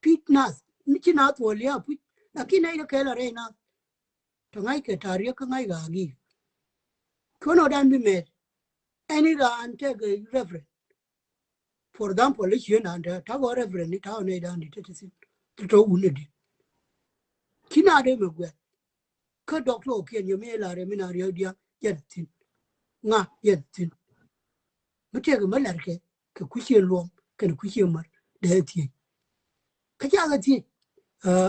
Pi̱c nath mi ci nath wä lia̱a̱ puc lakin nɛy dee kɛɛl a rɛy nath. Tɔ ŋa̱ckɛ ta̱ri̱ kä ŋa̱ckɛ a gi̱i̱k. Cuɔ̱n ɔ dan bi mɛɛt ɛn i̱ raan tɛk reference. For example i̱ ciën an tɛ ta̱k ɔ reference ni ta̱k ɔ nɛy dan di te te thi̱n te tɔ wun ɛ di. Ci na dee mɛ guɛt kä dɔktɔr kiɛn yɛ mi lar yɛ mi na riɛk dia̱k yɛn thi̱n. Ŋa yɛn thi̱n. Mi tɛk mɛ la̱rkɛ kɛ kui̱ ciëŋ luɔm kɛnɛ kui̱ ciëŋ mär dee thiec. Kä cakɛ thiec.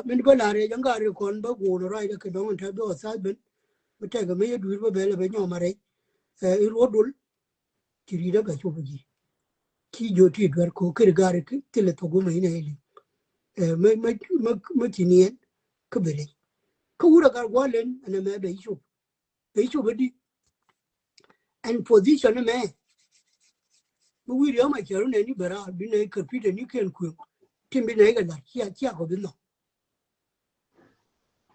Min bä la̱r yɛ jɛ ŋa̱r yɛ kɔn bä guun rɔy dɛ kɛ dɔ̱ŋ in tɛth bä ɔ thath ben. Mi tɛkɛ mi yɛ dui̱r bä bɛl ɛ bɛ nyɔm a rɛy. In ruɔ̱t dol ci ri̱t ɛ bɛ cop ji̱. Ci jiö ti duer ko keri ga̱r thilɛ thok wä mɛ in ɛ liŋ. Mɛ mɛ mɛ mɛ ci niɛn kä bɛ rɛy. Kä wur a gar gua̱l len ɛn ɛ mɛ bɛ cop. Bɛ cop ɛ di. Ɛn position ɛmɛ mi wi̱i̱ riäm a cɛ run ɛn i̱ bɛ raar bi nɛ kɛ pi̱t ɛn i̱ kɛn kuëŋ. Tim bi nɛ kɛ la̱r cia cia kɔ bi nhɔk.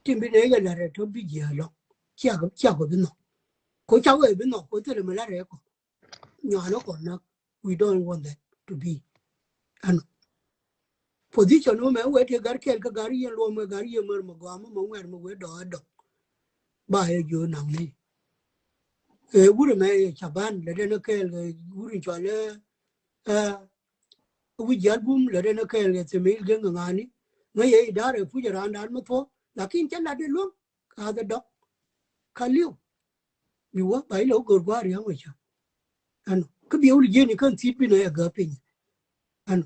Tim bi nɛ kɛ la̱r ɛ tɔ bi jiɛ lɔ cia kɔ cia kɔ bi nhɔk. Ko ca wee bi nhɔk ko thilɛ mi la̱r ɛ kɔ. Nyuan ɛ kɔ nak we don't want that to be. Ɛnɔ. Position wä mɛ wee ti gar kɛl kä gar yien luɔm mɛ gar yien mär mɛ gɔam mɛ ŋuɛr mɛ wee dɔɔk ɛ dɔk. Ba yɛ jiö naŋ ni. Ɛ wuri mɛ yɛ caban lɛ den ɛ kɛl kɛ wuri cɔal ɛ wi̱c jial bum lɛ den ɛ kɛl kɛ thimil geŋ kɛ ŋa̱ni. Ŋä yɛ idara ɛ puc ɛ raandan mɛ thuɔ̱k lakin cɛ lat ɛ luäŋ. Ka dhɛ dɔk ka liw. Bi wä ba ilɛ wä gör gua̱a̱r ria̱ŋ wä cä. Ɛnɔ kä bi wä li jiɛn i̱ kän thi̱t bi nɛ yɛ gäp piny. Ɛnɔ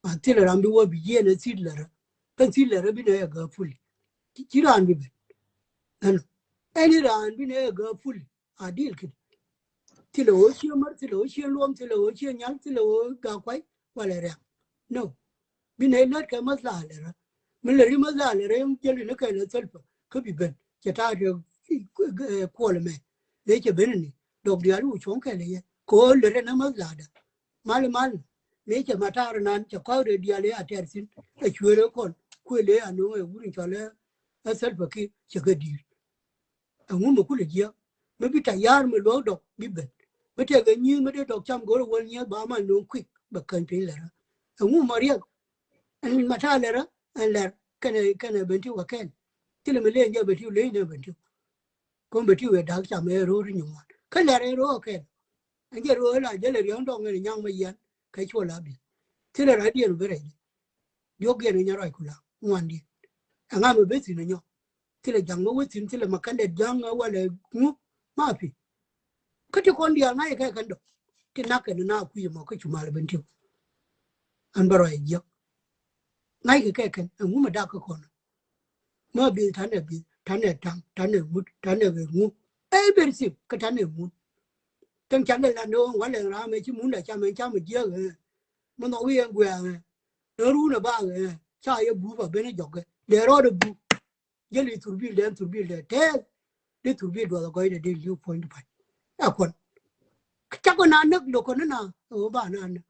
a thilɛ ram bi wä bi jiɛn ɛ thi̱t lɛ rä kän thi̱t lɛ rä bi nɛ yɛ gäp puli. Ci raan bi ben. Ɛnɔ ɛni raan bi nɛ yɛ gäp puli. A dil kidi. Thilɛ wä ciɛ mär thilɛ wä ciɛ luɔm thilɛ wä ciɛ nyal thilɛ wä gak kuay. walɛ rɛk. No. Bi nɛy lät kɛ mäth la lɛ rä. Mi lɛ ri mäth la lɛ rä, jiɛl ni kɛ lɛ thäl pä kä bi ben cɛ ta̱a̱ tɛ kuɔl mɛ. Lɛ cɛ ben ni dɔk diaal wu cuɔ̱ŋ kɛ lɛ yɛ kɛ ɣöö lɛ rɛ ni mäth la dä. Mal mal. Mëë cɛ ma ta̱a̱r nan cɛ kɔc rɛy diaal ëë a tɛr thi̱n ɛ cuëër ëë kɔn kuël ëë a no̱o̱ŋ ɛ wut in cɔl ɛ Salva Kiir cɛ kɛ di̱i̱r. Ɛŋu mi kulɛ jiääk mi bi tayar mi luɔ̱k dɔk bi ben mi tɛk ɛ nyi̱i̱th mi dee dɔk cam go̱r ɛ wäl nyieth ba mal no̱o̱ŋ kuik bɛ käny piny lɛ rä. Ɛŋu mɔ riɛk ɛn ma ta̱a̱ lɛ rä ɛn lɛr kɛnɛ kɛnɛ ben ti wä kɛn. Thilɛ mi lee jɛ ben ti ley nɛ ben ti. Kä ben ti wee da̱k cam ɛ ro̱o̱r inyuɔ̱n kä lɛr ɛ ro̱o̱ kɛn. Ɛn jɛ ro̱o̱ la jälɛ riɛŋ dɔŋ ɛn nyaŋ mɛ yɛn kɛ cuɔl a bi̱th. Thilɛ rɔ̱diɛn bi rɛy di̱ diɔ̱k yɛn inyɛ rɔy kula ŋuandiɛn. Ɛŋa mɛ ben thi̱n inyɔ. Thilɛ ja̱ŋ mɛ wee thi̱n thilɛ mɛ kɛn dɛ ja̱ŋ ɛ walɛ ŋu ma pi̱. Kä ti kɔn diaal ŋa̱c kɛ kɛn dɔ̱k ti nak kɛn na kui̱ mɔ kä cu mal ben tiw. Ɛn bä rɔy jiäk ŋa̱c kɛ kɛ kɛn ɛŋu mɛ dak kä kɔn. Mä bi̱th tanɛ bi̱th tanɛ taŋ tanɛ ŋut tanɛ ŋu. Everything kä tanɛ ŋut. Tɛŋ canɛ la ni ɣän walɛ ram ɛ ci mun da cam ɛn cam ɛ jiäk ɛ. Mɛ nhɔk wi̱i̱ ɛn guɛ̈ɛ̈ ɛ. Ɛ run ɛ bak ɛ ca yɛ bup a ben ɛ jɔk ɛ dee rɔɔd ɛ bup. Jäli thurbil dee thurbil dee tɛɛth. Dee thurbil duɔth a gɔcdɛ dee li̱w puɔ̱ny di pa̱ny. Ɛ kuɔn cakɔ na näk lo̱kɔ ni na ɛ ɣöö ba na näk.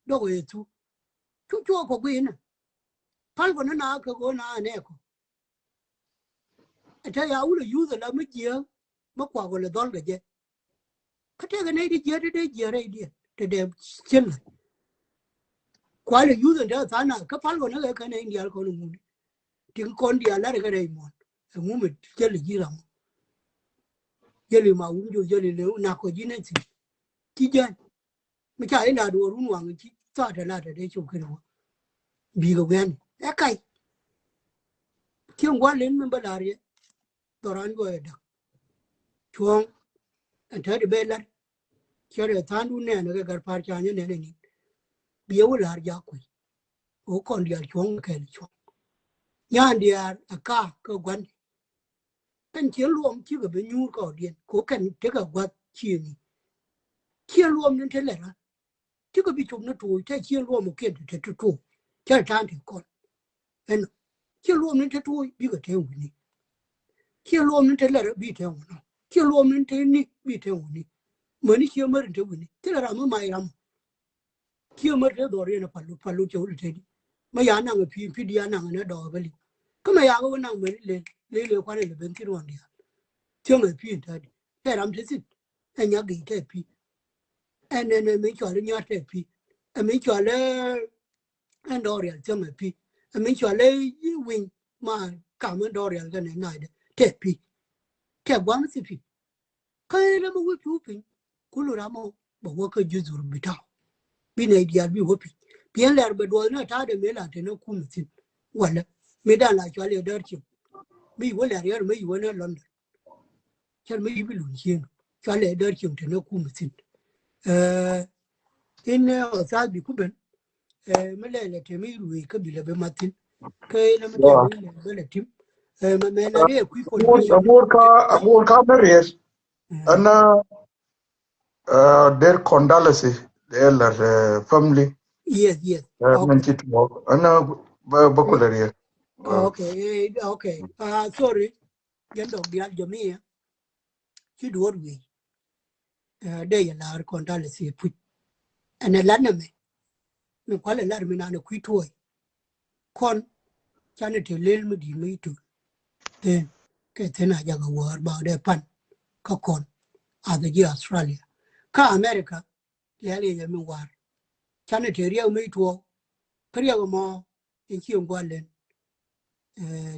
Duɔk ɛ thu cu cuɔɔk kɔ gui̱i̱nä. Pal kɔ ni na kɛ ɣöö na nɛɛkɔ. Ɛ te ya wulɛ yuth ala mi jiääk mi kuak wälɛ dhɔl kɛ jɛ. Kä tëëkɛ nɛy ti jiääk ti dee jiääk rɛydiɛn te dee cien lä. Kualɛ yuth ɛn te tha̱a̱ŋ na kä pal kɔn ɛ kɛ kɛn ɛn diaal kɔn ŋuni. Ti kɔn diaal lar ɛ kɛ rɛy muɔ̱ɔ̱n. Ɛŋu mi jäli ji̱ ram. Jäli ma wun juth jäli lëë nak kɔ ji̱ nɛy thi̱n. Ci jäl mi ca ilat wä run waŋ ci thaatɛ lat ɛ dee cop kɛn wä. Bi̱i̱ kɛ wiani ɛ kac. Cieŋ gua̱l len mi bä la̱r yɛ. Dhɔran gɔɔyɛ da̱k cuɔ̱ɔ̱ŋ. Ɛn tätdi bɛ lat. Cɛ rɛ tha̱a̱ŋdu nɛɛnɛ kɛ gɛr pa̱a̱r ca nyɛ nɛɛnɛ ni̱n. Biɛ wä la̱r jak kui̱. Ɣöö kɔn diaal cuɔ̱ŋ kɛɛl cuɔ̱ŋ. Nyan diaal ɛ kaak kä gua̱n. Ɛn ciɛ luɔm cikɛ bi nyuur kɔɔdiɛn kɛ ɣöö kɛn tekɛ gua̱th ciëëni. Ciɛ luɔm ni te lɛ ran. Cikɛ bi cop ni to̱o̱c tɛ ciɛ luɔm kiɛn te te to̱o̱c. Cɛ ta̱a̱n te kɔn. Ɛn ciɛ luɔm ni te to̱o̱c bikɛ te wi̱ni. Ciɛ luɔm ni te lɛr bi te wi̱ni. Ciɛ luɔm ni te ni bi te wi̱ni. Mäni ciɛ mär in te wi̱ni thilɛ ram mi mac ram. Ciɛ mär te dhɔr yɛn palu palu cɛ wul te di. Mɛ ya naŋ pi pi di ya naŋ ni dɔɔk bä li̱w. Kä mɛ ya kɛ wä naŋ mäni lel lel lel kuanɛ lɛ ben thin wan diaal. Thiäŋ ɛ pi in te di tɛ ram te thin. Ɛ nyak gi̱i̱c tɛ pi. Ɛn ɛn ɛn mi cɔal i̱ nyɔat tɛ pi. Ɛn mi cɔal i̱ ɛn dɔɔk rial thiäŋ ɛ pi. Ɛn mi cɔal i̱ wi̱ny ma kam ɛn dɔɔk rial kɛnɛ naacdɛ tɛ pi. Tɛ gua̱a̱m thi pi. Kä ɛn ɛn mi wä pi̱w piny kulu ram ɔ bɛ wä kä juthur bi ta̱w. Bi nɛy diaal bi wä piny bi ɛn lɛr bɛ duɔth ni ta̱a̱dɛ mëë la te ni kum thi̱n. Walɛ mëë dan la cɔal i̱ däär cieŋ. Mi wä lɛr yɛr mi wä ni London. Cɛn mi yibi lun cieŋ cualɛ däär cieŋ te ni kum thi̱n. Ɛɛ in ɛ ɔthath bi ku ben. Ɛɛ mi lɛ lɛ te mi ruëë kä bi lɛ ben mat thi̱n. Kä in ɛ mi tɛm mi lɛ ben lɛ tim. Ɛɛ mɛ mɛ lɛ ri ɛ kui̱ pon. Aŋuɔt ka aŋuɔt ka mi riɛth. Ɛn a der condolences dee lɛ family. Yes, yes. Ɛɛ mɛn ci tuɔɔk ɛn a bä kulɛ riɛth. Okay, okay. Sorry. Jɛn dɔk diaal jɔmiɛ ci duɔ̱ɔ̱r wi̱i̱. Dee yɛ la̱r kɔn dal ɛ thiepuc ɛn ɛ la̱t nɛmɛ. Mi kualɛ la̱r mi nan ɛ kui̱ tuɔɔc. Kɔn canɛ te lel mi di̱i̱t mi i̱ tuɔɔc. Then kɛ thi̱n a jakɛ wäär ba dee pan kä kɔn a dhɛ ji̱ Australia kä America. Lɛl yɛ mi war canɛ te riɛk mi tuɔɔk. Kä riɛk mɔ in ci gua̱l len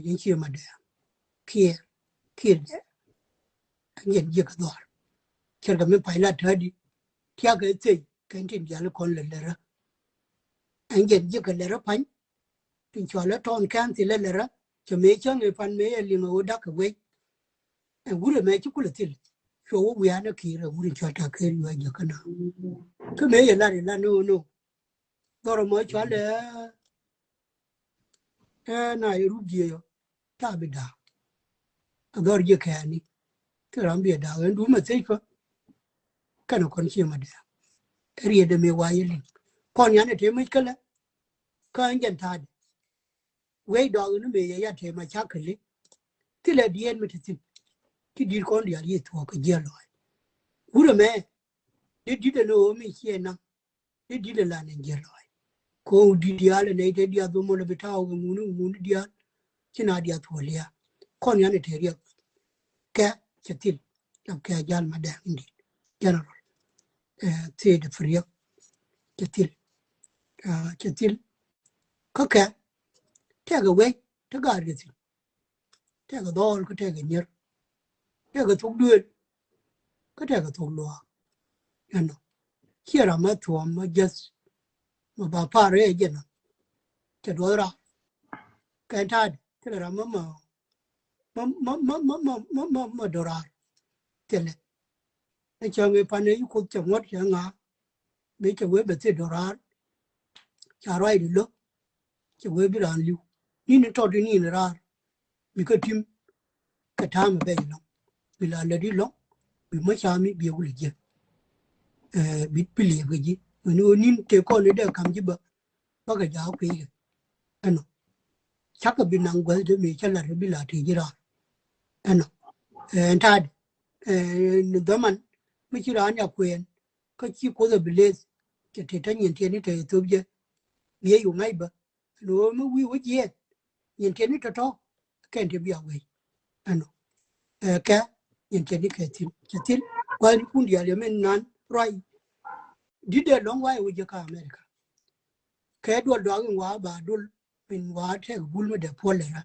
in ci ma dɛɛ kiɛɛr kiɛɛr jɛ. Ɛn jɛn jiäk kɛ dhɔr cɛrkɛ mi pay la tädi. Tiakɛ thei kɛn tin jial kɔn lɛ lɛ rä. Ɛn jɛn jiäk kɛ lɛ rä pany. Tin cɔal ɛ tɔn kɛn thil lɛ lɛ rä cɛ mëë cäŋ ɛ pan mëë ɛ liŋ ɛ ɣöö dak kɛ wec. Ɛn wurɛ mɛ ci kulɛ thil cuɛ wä wia̱a̱n ɛ ki̱i̱r ɛ wurɛ cɔal tak ker yuɛ jɛ kä na. Kä mëë yɛ lat ɛ lat ni ɣöö no dhɔr ɛmɔ cɔal ɛ ɛ na yɛ rup jiɛ yɔ ta bi da̱a̱k. Ɛ dhɔr jiɛ kɛɛni kä ram bi ɛ da̱a̱k ɛn duun mɛ thec pä. Kɛnɛ kɔn ciɛ ma da̱a̱k ɛ riɛt dɛ mëë wa yɛ liŋ. Kɔn yan ɛ te mec kälɛ kä ɛn jɛn ta̱a̱dɛ. Wec dɔɔk ni mëë yɛ ya te ma cak käli. Thilɛ diɛɛn mi te thi̱n. Ti di̱t kɔn diaal yiëë thuɔɔk kɛ jiɛl lɔaac. Wurɛ mɛ di di̱t ɛn ɣöö mi ciɛ naŋ. Di di̱t ɛn la nɛn jiɛl lɔaac. Kɛ ɣöö di̱t diaal ɛn nɛy te diaal dhomɔ lɛ bi ta̱a̱ kɛ ŋuni ŋuni diaal. Ci na diaal thuɔɔk lia̱a̱. Kɔn yan ɛ te riɛk. Kɛ cɛ thil. Cɛ kɛ jal ma dɛŋ in di̱t. General. Thieec de firiek cɛ thil. Cɛ thil kä kɛ tɛkɛ wec te gaat kɛ thil. Tɛkɛ dhɔɔl kä tɛkɛ nyier. Tɛkɛ thok duëël kä tɛkɛ thok luaak. Ɛnɔ ciɛ ram ma thuɔm ma jäth ma ba par rɛɛ jɛn ɔ. Cɛ duɔth raar kɛn ta̱a̱dɛ thilɛ ram ma ma ma ma ma ma ma ma ma ma do̱raar. Thilɛ. Ɛ cäŋ ëë pan ëë yi Kuoth cɛ ŋuɔ̱t cɛ ŋa̱a̱. Mëë cɛ wee bɛ thil do̱raar. Ca ruacdɛ lo̱k cɛ wee bi raan li̱w. Ni̱n in tɔt in ni̱n raar. Bi kä ti̱m kɛ ta̱a̱m ɛ bɛc lɔ̱ŋ. Bi la lät ilɔ̱ŋ. Bi mä cami bi ɛ wulɛ jiäk. Bi bi liɛp kɛ ji̱ mɛn ɣöö ni̱n tëë kɔn in dee ka̱m ji̱ bä. Bakɛ jaak kui̱ kɛ ɛnɔ. Cakɛ bi naŋ guäthdɛ mëë cä la̱t bi la tëë ji̱ raar. Ɛnɔ ɛn ta̱a̱dɛ ni dhaman mi ci raan ya kuɛɛn kä ci Kuoth ɛ bi leth. Cɛ tëë tä nyin tiɛt ni te thop jɛ. Bi ɛ yu ŋa̱c bä ɛn ɣöö mi wi̱i̱ wä jiɛɛn nyin tiɛt ni tɔ̱tɔ̱ kɛn te bia wec. Ɛnɔ ɛ kɛ nyin tiɛt ni kɛ thil cɛ thil. Gua̱thnikun diaal yɛ min nan ruac. Di̱t dee lɔ̱ŋ wa̱i̱ wä jiäkä America. Kɛ duɔl dɔak in wa̱a̱ ba dul min wa̱a̱ tɛk bul mi dee puɔl lɛ rä.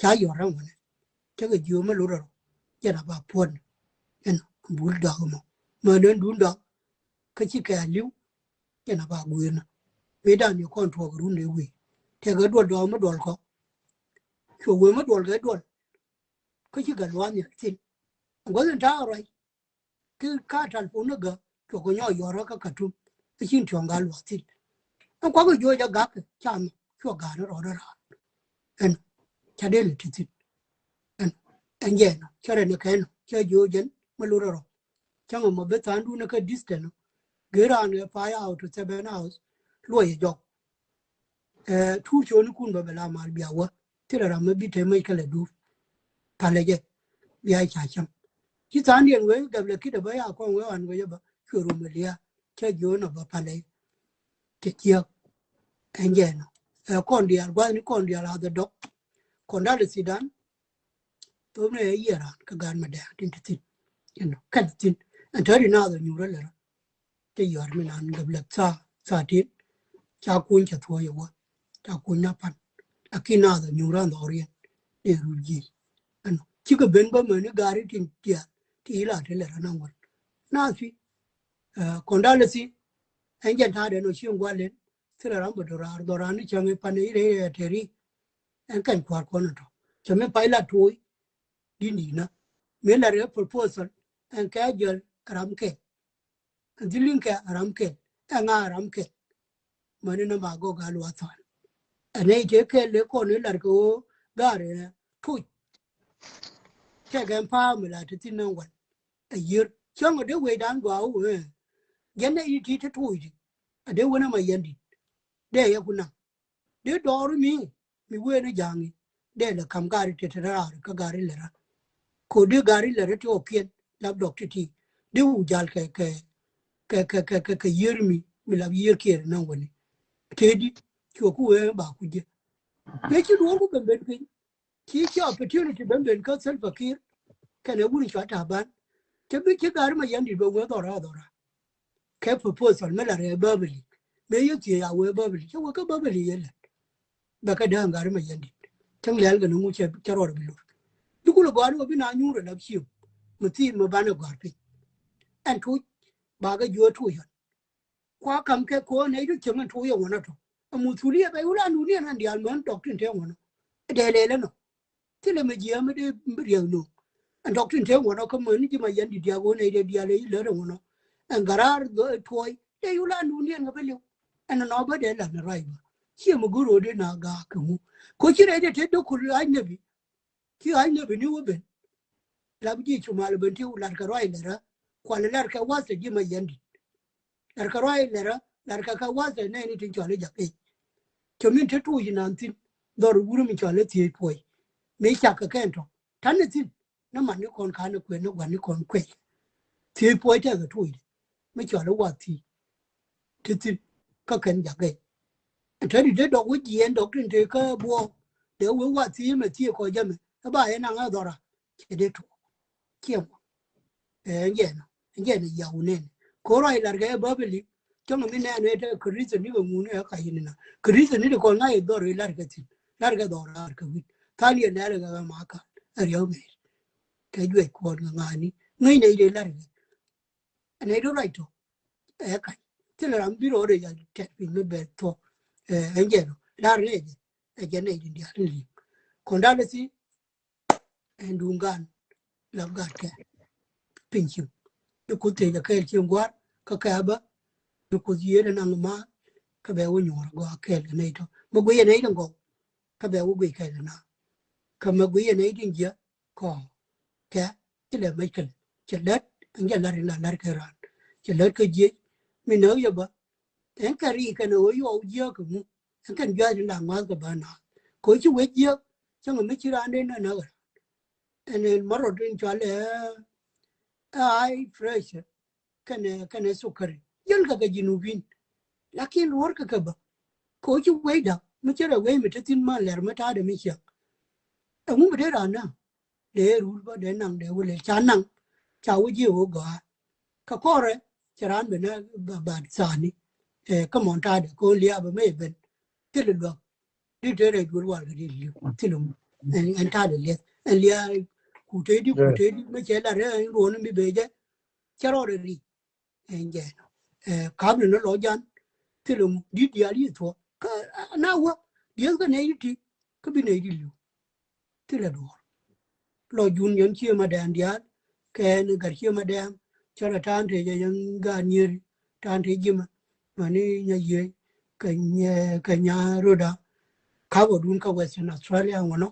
Ca yɔr rä ŋuɔnɛ cä kɛ jiöö mi lurɛ rɔ. Jɛn a ba puɔl ɛn bul dɔak mɔ mɛ nɛn dun dɔak. Kä ci kɛ a li̱w jɛn a ba gui̱i̱r nä. Mëë dan yɛ kɔn tuɔɔk run dee wi̱i̱ tɛk kɛ duɔl dɔak mi duɔl kɔ. Cuɛ wee mi duɔl kɛ duɔl kä ci kɛ lua̱a̱ nhial thin. Guäth in ta̱a̱ ruac. Ki ka tal pun ni gä cuɔ kɛ nyɔk yɔr kä Katum. Kä cin tiɔŋ gaa luɔth thil. Ɛn kuak kɛ juɔc a gak kɛ ca mi cuɔ gaa ni rɔɔdɛ raar. Ɛn ca dee lɛ ti thil. Ɛn ɛn jɛ ɛn cɛ rɛ ni kɛ ɛn cɛ jiɔ jɛn mi lurɛ rɔ. Cäŋ ɛmɔ bi tha̱a̱ŋ dun ni kä distance. Gee raan kɛ five house to seven house luɔc ɛ jɔk. Ɛ tuur coonikun bä bɛ la mal bia wä thilɛ ram mi bi te mec kɛ lɛ duur. Palɛ jɛ bia ca cäŋ ci tha̱a̱ŋdiɛn wee gɛp lɛ ki̱t ɛ bä ya kɔn wee ɣän wee jɛ bä cuɛ rum ɛ lia̱a̱. Cä jiöön ɛ bä palɛ cɛ ciääk. Ɛn jɛ ɛnɔ ɛ kɔn diaal gua̱thni kɔn diaal a dhɛ dɔk. Kɔn dal ɛ thidan thop ni ɛ yiɛɛr raan kä gaat ma dɛ̈ɛ̈ŋ tin te thi̱n. Ɛnɔ kɛn thi̱n ɛn tääri naath ɛ nyuur ɛ lɛ rɔ. Cä yɔ̱a̱r mi nan gäp lɛ thaa thaa tin. Ca kuny cɛ thuɔ̱ɔ̱c ɛ wä ca kuny na pan. Lakin naath ɛ nyuur ɛ nhɔriɛn dee rut ji̱. Ɛnɔ cikɛ ben bä mäni gaari tin diaal ti ila ti lɛ rɔ na ŋuɔ̱t. Naath fi kɔn dal ɛ thi ɛn jɛn ta̱a̱ dɛn ɔ ci ŋual ɛn. Thilɛ ram bä do̱raar dhɔran ni cäŋ i̱ pan i̱ rɛy rɛy tɛri. Ɛn kɛn kua̱r kɔn ɛ tɔ cä mi pay la tuɔy. Di ni na mi la rɛ proposal ɛn kɛ jäl ram kɛl. Ɛn dhiliŋ kɛ ram kɛl ɛn ŋa ram kɛl. Mäni na ma gɔk a luath thɔn ɛn nɛy tëë kɛl lɛ kɔn i̱ lar kɛ ɣöö ga̱r ɛ tuc. Tɛk ɛn pa̱a̱m ila ti thin ɛn wal ɛ yiër cäŋ ɔ dee wecdan gɔaa wee. Jɛn nɛy ti ti tuucdi a dee wen ɛmɔ yɛn dit dee yɛ ku naŋ. Dee dɔɔr mi mi wee ni ja̱a̱ŋi dee lɛ ka̱m gari tete raar kä gari lɛ ra. Ko dee gari lɛ ra ti ɔ kiɛn lap dɔk ti ti dee wu jal kɛ kɛ kɛ kɛ kɛ kɛ yiër mi mi lap yiër kiɛn naŋ wani. Tëëdi cuɔ ku wee ba ku jiɛ. Yɛ ci duɔ̱ɔ̱r ku ben ben piny. Ci ci opportunity ben ben kä Salva Kiir kɛnɛ wun cua Taban. Cɛ bi ci gari ma yɛn dit bɛ wee dhɔra dhɔra. Kɛ proposal mi la rɛ bäbili bɛ yɛ thiee ya wee bäbili cɛ wee kä bäbili yɛ lɛt. Bɛ kɛ dee gari ma yɛn dit cäŋ lɛl kɛ ni ŋu cɛ rɔɔd bi lur. Dukul gɔari wä bi na nyuur ɛ lap ciëm mi thiin mi banɛ gɔar piny. Ɛn tuc ba kɛ juɔ̱ɔ̱r tuc yɔn. Kua kam kɛ ko̱o̱n nɛy ti cieŋ ɛn tuuc ɛŋuɔ̱nɔ tɔ. Ɛ muthulia bɛ wula nuniɛn ɛn diaal män dɔk tin te ŋuɔ̱nɔ. Ɛ dee lɛl ɛnɔ. Thilɛ mɛ jiääm ɛ dee riɛk no̱o̱ŋ. Ɛn dɔk tin te ŋuɔ̱nɔ kä män ji̱ ma yɛn di diaak ɣöö nɛy dee diaal ɛ i̱ lät ɛŋuɔ̱nɔ. Ɛn garaar dhɔ ɛ tuɔɔy dee wula nuniɛn kɛ bä liw. Ɛn ɛnɔ bä dee la̱t ni ruac bä. Ciɛ mɛ go̱r ɣöö dee na gaak kɛ ŋu. Koci rɛy dee te dee kul ɣa̱c nɛbi. Ci ɣa̱c nɛbi ni wä ben. Lap ji̱ cu mal ben ti lar kɛ ruac lɛrä. Kual lar kɛ wath te ji̱ ma yɛn dit. Lar kɛ ruac lɛrä. Lar kɛ kɛ wath ɛ nɛɛni tin cɔl i̱ jak i̱. Cɛ min te tuuc inan thi̱n. Dhɔr wurä mi cɔl i̱ thiec puɔc. Mi cak kɛ kɛn tɔ. Ta̱n ni thi̱n. Ni man ni kɔn ka̱n ni kuɛn ni gua̱n ni kɔn kuɛc. Thiec puɔc tɛkɛ tuuc. Mi cɔl i̱ wath thiec. Ti thi̱n. Kä kɛn jak i̱. Ɛn te di dee dɔk wi̱c jiɛɛn dɔk tin te kä buɔɔk. Dee wee wath thiec mɛ thiec kɔ jɛ mɛ. Ɛ ba yɛn naŋ ɛ dhɔra. Cɛ dee tuɔɔk. Ciɛ mɔ. Ɛ ɛn jɛ nɔ. Ɛn jɛ nɔ yaw nɛn. Ko̱r ruac lar kɛ ɛ bä bi lik. Cäŋ mi nɛn ɛ te Krithiani kɛ ŋun ɛ ka yin na. Krithiani ti kɔn ŋa̱c ɛ dhɔr ɛ lar kɛ thi̱n. Lar kɛ dhɔr lar kɛ wi̱c. Tha̱a̱n yɛ nɛr kɛ ɣä ma ka̱n. Ɛ riäw mɛr. Kɛ juɛc kuɔn kɛ ŋa̱ni. Ŋäc nɛy dee lar kɛ. Ɛ nɛy dee ruac tɔ. Ɛ ka̱ny. Thilɛ ram bi rɔɔdɛ ya tɛt piny mi bɛ thuɔk. Ɛ ɛn jɛ nɔ. Lar nɛy jɛ. Ɛ jɛ nɛy din diaal in li̱ŋ. Kɔn da̱l ɛ thi̱n. Ɛn duŋ gan la gat kɛ piny ciŋ. Bi Kuoth thiec a kɛɛl cieŋ gua̱a̱r kä kɛ a bä. Bi Kuoth yiëë dee naŋ ma kä bɛ wä nyuɔ̱ɔ̱r a gɔaa kɛɛl kɛ nɛy tɔ. Mi guic yɛ nɛy tin gɔw kä bɛ wä guic kɛɛl kɛ na. Kä mi guic yɛ nɛy tin jiɛ kɔ kɛ ilɛ mec kɛl. Cɛ lät ɛn jɛ la̱r in la la̱r kɛ raan. Cɛ lät kɛ jiec mi näk yɛ bä. Ɛn kɛ ri kɛn ɛ wä yɔw jiääk kɛ ŋu. Ɛn kɛn jua̱a̱c in la ŋua̱th kɛ bä naath. Kɛ wä ci wec jiääk cäŋ mi ci raan den nä näk raan. Ɛn ɛn märɔt in cual ɛ high pressure kɛnɛ kɛnɛ sukari jäl kɛ kɛ jinubin. Lakin ruɔr kɛ kɛ bä kɛ wä ci wec da̱k mi cɛ rɛ wec mi te thi̱n ma lɛr mi ta̱a̱dɛ mi ciɛk. Ɛŋu mi te raan na dee rul bä dee naŋ dee wä lɛl ca naŋ ca wä jiɛ wä gɔaa. Kɛ kɔrɛ cɛ raan ben na ba ba thani. Ɛ kä mɔn ta̱a̱dɛ kɛ wä liaabä mi ben thil luäk. Di te rɛ juɔl wal kɛ di liu thil mu. Ɛn ɛn ta̱a̱dɛ liɛth ɛn liaab ku te di ku te di mi cɛ la rɛ ɛn ruɔn mi bee jɛ. Cɛ rɔɔdɛ ri. Ɛn jɛ nɔ. Ɛ ka̱p ni ni lɔ jan thil mu di diaal yi thuɔk kä na wä dieth kä nɛy di ti kä bi nɛy di liu. Thilɛ duɔ̱ɔ̱r. Lɔ jun yɛn cie ma dɛɛŋ diaal kɛ ni gat cie ma dɛɛŋ. Cä rɔ ta̱a̱n te jɛ yɛn gaat nyieri ta̱a̱n te ji̱mɛ. Mani nya yiey kɛ nya kɛ nya roda. Ka̱p ɔ dun kä Western Australia ŋuɔnɔ.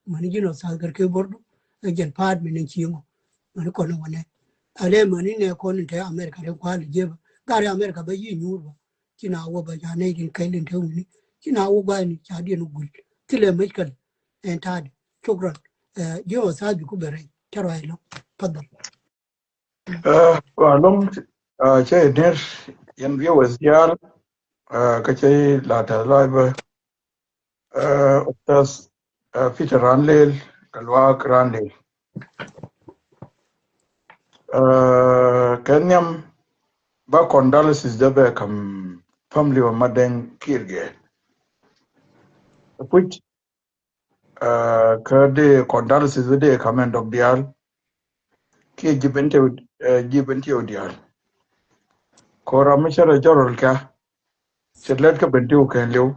Mani ji̱n ɔ thath kɛ kɛ bordu ɛ jɛn pa̱a̱t mi ni cieŋɔ. Mani kɔn ɛ wä nɛ alɛ mani nɛ kɔn in te America ri kua̱a̱l jiepä. Gat ri America bä yi nyuur bä. Ci na wä bä ca nɛy tin kɛl in te wuni ci na wä gua̱a̱ni ca diɛn wä gui̱l. Thilɛ mec kɛl ɛn ta̱a̱dɛ. Cukran. Ji̱ ɔ tha̱a̱c bi ku bɛ rɛy cä ruac lɔ. Padhal. Wa lɔŋ cä i̱ ner yɛn viewers diaal. Kä cä i̱ la tɛth live. Ustaz Peter Ranlel kɛ Luaak Ranlel. Kɛ nhiam ba condolences dee bɛ ka̱m family wa Madɛŋ Kiir Gɛɛr. Puc kä dee condolences dee ka̱m ɛn dɔk diaal. Kiɛ ji̱ Bentiw ji̱ Bentiw diaal. Kora mi cɛ rɛ jɔrɔl ka cɛ lɛt kä Bentiw kɛn liw.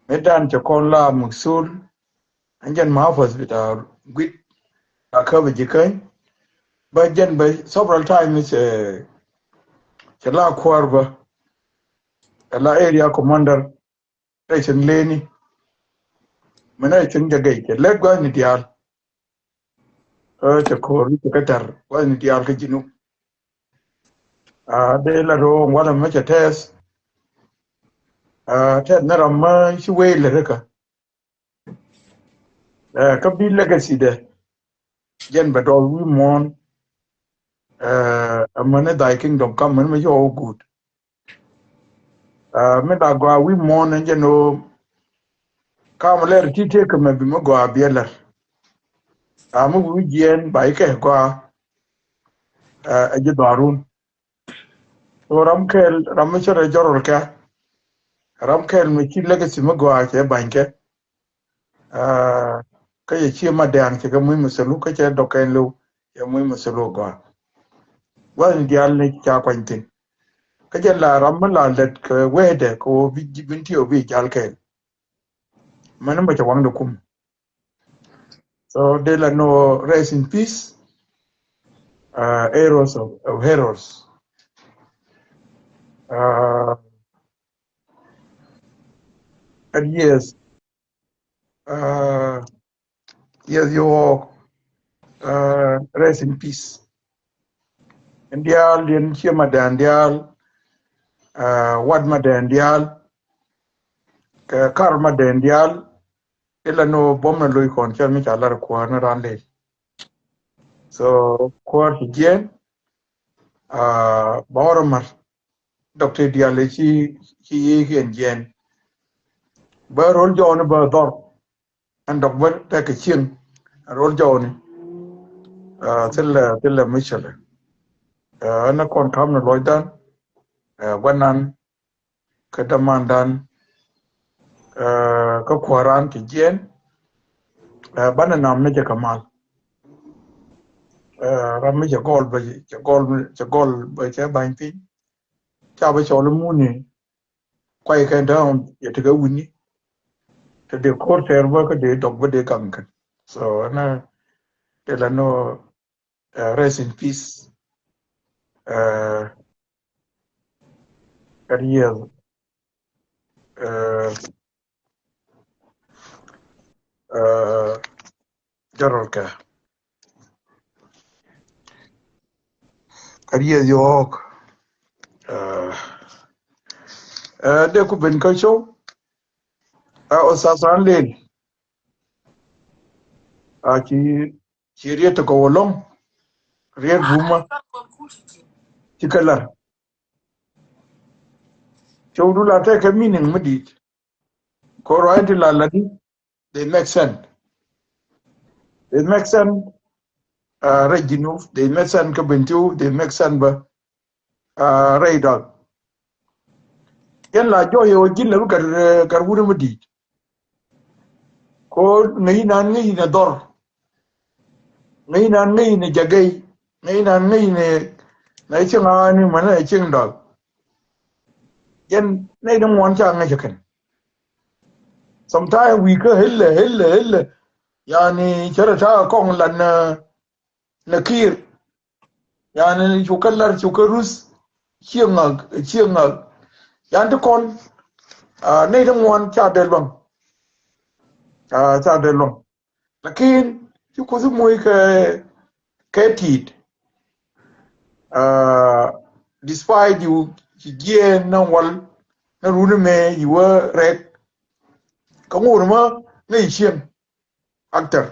Mi dan cɛ kɔn la muksul. Ɛn jɛn mahafaz bita guit a kä bɛ ji̱ käny. Bä jɛn bɛ several times cɛ cɛ la kuäär bä. Ɛ la area commander. Rɛy cieŋ leni. Mɛn rɛy cieŋ jɛ gɛy cɛ lɛt gua̱thni diaal. Ɛ cɛ ko̱r cɛ kɛ tɛr gua̱thni diaal kä Jinub. A dee la ro̱o̱ŋ walɛ mɛ cɛ tɛth. A tɛth ni ram mɛ ci wee lɛ rikä. Ɛ kä bi legacy dɛ jɛn bɛ dɔɔth wi̱i̱ muɔ̱ɔ̱n. Ɛ mɛn ni thy kingdom come mɛn mɛ cɛ wä guut. Ɛ mi la gɔaa wi̱i̱ muɔ̱ɔ̱n ɛn jɛn ɣöö kam lɛr ti tëëk kɛ mɛ bi mi gɔaa biɛ lɛr. A mi wi̱i̱ jiɛɛn ba ikɛ gɔaa. Ɛ ji̱ dhɔaarun. So ram kɛl ram mi cɛ rɛ jɔrɔl kɛ ram kɛl mi ci legacy mi gɔaa cɛ ba̱ny kɛ. Kä yɛ cie ma dɛ̈ɛ̈ŋ cɛ kɛ muc mɛ thɛlu kä cɛ dɔk kɛn lo̱w cɛ muc mɛ thɛlu gɔaa. Gua̱thni diaal ni ca kuany thi̱n. Kä jɛ la ram mi la lɛt kɛ wecdɛ kɛ ɣöö bi ji̱ Bentiw bi jal kɛɛl. Mɛn mɛ cɛ waŋdɛ kum. So dee la nɔ rest in peace. Heroes of heroes. And yes. Yes, you all rest in peace. Ɛn diaal diɛn cie ma dɛ̈ɛ̈ŋ diaal. Ɛ, wat ma dɛn diaal, kɛ kar ma dɛn diaal. Ilɛ ni buɔ̱m ni lo̱c kɔn cɛ mi ca lar kuäär ni ran lel. So kuäär ci jiɛn, ɛ, ba wä rɔ mar. Dɔk ti diaal ci, ci yiëë kiɛn jiɛn. Bä ro̱l jɔɔni bä dhɔr. Ɛn dɔk bä tɛk kɛ cieŋ. Ro̱l jɔɔni. Ɛ, thilɛ, thilɛ mi cälɛ. Ɛ, ɛn kɔn kam ni lɔcdan. Ɛ, guanan. Kä dämandan. Ɛ, kä kuäran ti jiɛn. Ɛ, banɛ nam ni jɛ kɛ mal. Ɛ, ram mi cɛ gɔl bä, cɛ gɔl, cɛ gɔl bä cɛ ba̱ny piny. Ca bä cɔl muni. Kuay kɛ down yɛ tekɛ wuni. Te dee ko̱r tɛɛr bä kä dee dɔk bä dee gaŋ kɛn. So ɛnɛ dee la nɔ, ɛ, rest in peace. Ɛ, ɛ, riɛl. Ɛ, ɛ, jɔrɔl kɛ. Ɛ, riɛl yɔɔk. Ɛ, ɛ, dee ku ben kä show. Ɛ, Ustaz Ran Lel. A ci, ci riet ti kɔw ɛlɔŋ. Riet bumä. Ci kɛ lar. Cɔwdu la tekɛ meaning mi di̱i̱t. Kɛ ruac ti la la di, they make sense. They make sense. Ɛ, rɛy Jinub, they make sense kä Bentiu, they make sense bä. Ɛ, rɛy dɔl. Yɛn la jɔɔc yɛ wä ji̱n lɛ bi gat, ɛ, gat wut mi di̱i̱t. Ko ŋäc inan ŋäc inɛ dhɔr. Ŋäc inan ŋäc inɛ jagɛy. Ŋäc inan ŋäc inɛ, nɛ cieŋ ani mɛ nɛ cieŋ dɔl. Yɛn nɛy ni ŋuan ca ŋäc kɛn. Sometime wi̱i̱ kä helɛ, helɛ, helɛ. Yani cärɛ ta̱a̱ kɔŋ la nɛ, nɛ kiir. Yani cu kä lar, cu kä ruth. Cieŋ ŋak, cieŋ ŋak. Yan ti kɔn, ɛ, nɛy ti ŋuan ca dee luäŋ. Ɛ, ca dee luäŋ. Lakin ci Kuoth moc kɛ, kɛ ti̱i̱t. Ɛ, despite you ci jiɛɛn na wal na runi mɛ yi wä rɛk. Kä ŋor ma ŋäc cieŋ actor.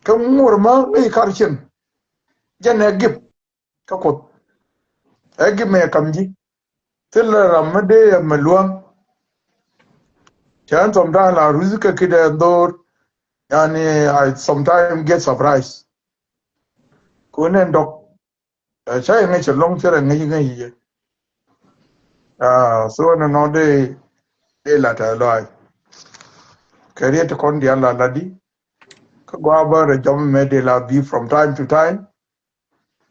Kä ŋor ma ŋäc kar cieŋ. Jɛn ɛ gip kä Kuoth. Ɛ gip mɛ kam ji̱. Thilɛ ram mi dee ɛmɛ luäŋ. Cɛ ɛn sometime la ruth kɛ kidɛ dhor. Yani, I sometime get surprise. Kun ɛn dɔk. Ɛ, ca yɛ ŋäc cɛ lɔŋ cɛ rɛ ŋäc ŋäc yɛ. Ah, so ɛn nɔ dee, dee la tɛ lɔac. Kɛ riet ti kɔn diaal la la di. Kä gɔaa bä rɛ jɔm mɛ dee la bi from time to time.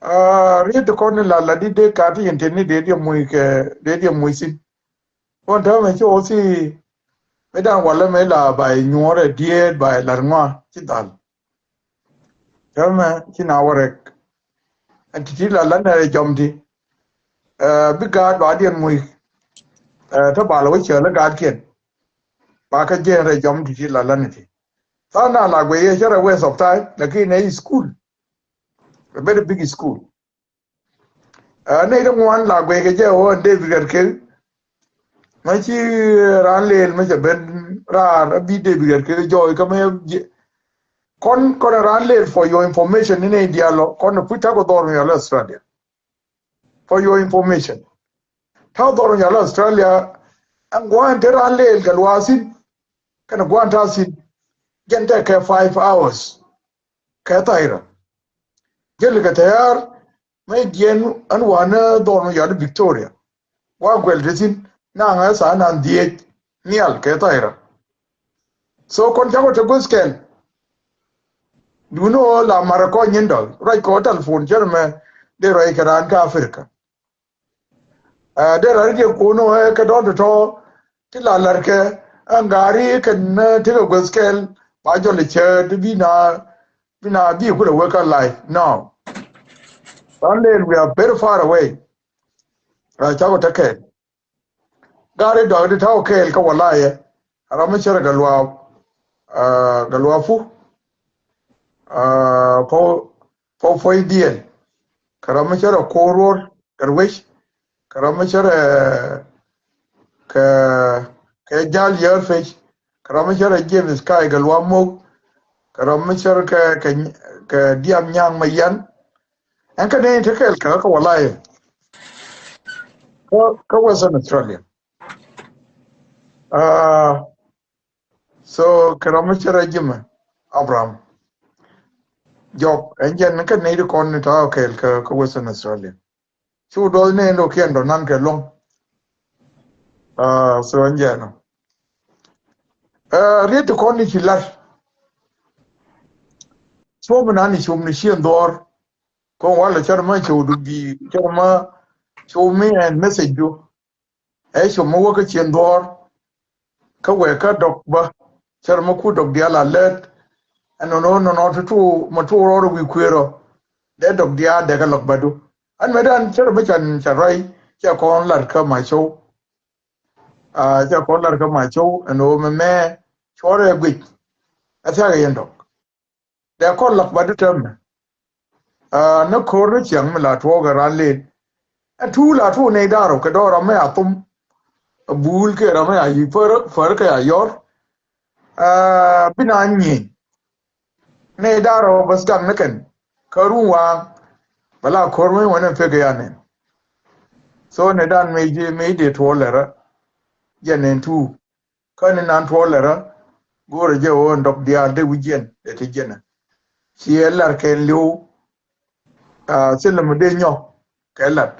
Ah, riet ti kɔn ni la la di dee kat ti yɛn teni dee diɛ muc kɛ, dee diɛ muc thin. Kɔn täämɛ ci ɣɔw thi mi dan walä mi la ba inyuɔrɛ diet ba ilat ŋua ci dhal. Täämɛ ci na wä rɛk. Ɛn ti ti la la nɛ jɔm ti. Ɛ, bi gaat ba diɛn muc. Ɛ, te bal wä cɛ lä gaatkiɛn. Ba kä jiɛn rɛ jɔm ti ti la la ni ti. Tha na la guɛ yɛ cɛ rɛ waste of time, lakin ɛ school. A very big school. Ɛ, nɛy ti ŋuan la guɛc kɛ jɛ ɣöö ɛn David Gatkel. Mɛ ci raan leel mɛ cɛ ben raar a bi David Gatkel jɔɔc kä mɛ jɛ. Kɔn, kɔn raan leel for your information ni nɛy diaal ɔ, kɔn puc ta̱k ɔ dhɔr mi yɔl Australia. For your information. Ta̱k dhɔr mi yɔl Australia, ɛn gua̱a̱n te raan leel kɛ luaathin. Kɛn gua̱a̱n ta̱thin. Jɛn tɛkɛ five hours. Kɛ thayrä. Jälkɛ tayar, mɛ jiɛn ɛn wanɛ dhɔr mi yɔt Victoria. Wa guɛl ti thin, naŋɛ tha̱a̱ŋ naŋ dhieec nhial kɛ thayrä. So kɔn cakɔ te guäth kɛl. Duundɛ ɣöö la marɛ kɔc nyin dɔl, ruac kɛ ɣöö telephone cär mɛ dee ruac kɛ raan kä Africa. Ɛ, dee raan diɛ kuɔn ɣöö ɛ kɛ dɔ̱ŋ tɔ̱tɔ̱ ti la la̱rkɛ, ɛ ŋa̱ri kɛn, ɛ, tekɛ guäth kɛl ba jɔl cäät bi na, bi na bi kulɛ wek kä live. No. Raan leel, we are very far away. Ɛ, cakɔ te kɛɛl. Gari dɔk di ta̱w kɛɛl kä walayɛ. Ram mi cär Gatluak, ɛ, Gatluak Pu. Ɛ, Pɔw, Pɔw Pɔy Diɛl. Kɛ ram mi cär Koruor Gatwec. kɛ rɔm mi cär ɛ kɛ kɛ Jal Yär Pec, kɛ rɔm mi cär ɛ James Kai kɛ Luam Mok, kɛ rɔm mi cär kɛ kɛ kɛ Diam Nyaŋ Mayan. Ɛn kɛ ni te kɛɛl kɛ kɛ walay kä kä Western Australia. Ah, so kɛ rɔm mi cär ɛ Jimmy Abraham Jɔk, ɛn jɛn kɛ ni ti kɔn ni ta̱a̱ kɛɛl kɛ kä Western Australia. Cu duɔth ni ɛndɔ kiɛn dɔ nan kɛ luɔ̱ŋ. Ah, so ɛn jɛn ɔ. Ah, riet ti kɔn ni ci lar. Cuɔp mi nan ni cuɔp ni cien dhuɔr. Kɔn walɛ cär ma cuɔp du bi cär ma cuɔp mi ɛn message du. Ɛ cuɔp mi wä kä cien dhuɔr. Kä wee kä dɔk bä cär ma ku dɔk diaal a lät. Ɛn nɔnɔ nɔnɔ ti tu ma tu rɔɔr wi̱i̱ kueer ɔ. Dee dɔk diaal dee kä lɔk bä du. Ɛn mɛ dan cär ma can can rɔy cɛ kɔn lar kä ma cuɔp. Ah, cɛ kɔn lar kä ma cuɔp ɛn ɣöö mɛ mɛ cuɔrɛ guic. Ɛ thiak yɛn dɔk. Dee kɔn lak ba di tɛmɛ. Ah, ni ko̱r ni ciaŋ mi la tuɔɔk ɛ ran len. Ɛ tuul a tuul nɛy da̱r ɔ kɛ dɔɔr ram mi a thum. A buul kɛ ram mi a yi fär, fär kɛ a yɔr. Ah, bi na nyieny. Nɛy da̱r ɔ bäth gam ni kɛn. Kä run waaŋ. Bɛ la ko̱r mi wänɛ pek ya nɛn. So nɛy dan mi ji, mi dee tuɔɔk lɛ rä. Jɛ nɛn tuul. Kä ni nan tuɔɔk lɛ rä, go̱o̱rɛ jɛ ɣöö ɛn dɔk diaal dee wi̱c jiɛn dee ti jiɛn ɛ. Ci ɛ lar kɛ li̱w, ah, thilɛ mi dee nyɔk kɛ lat.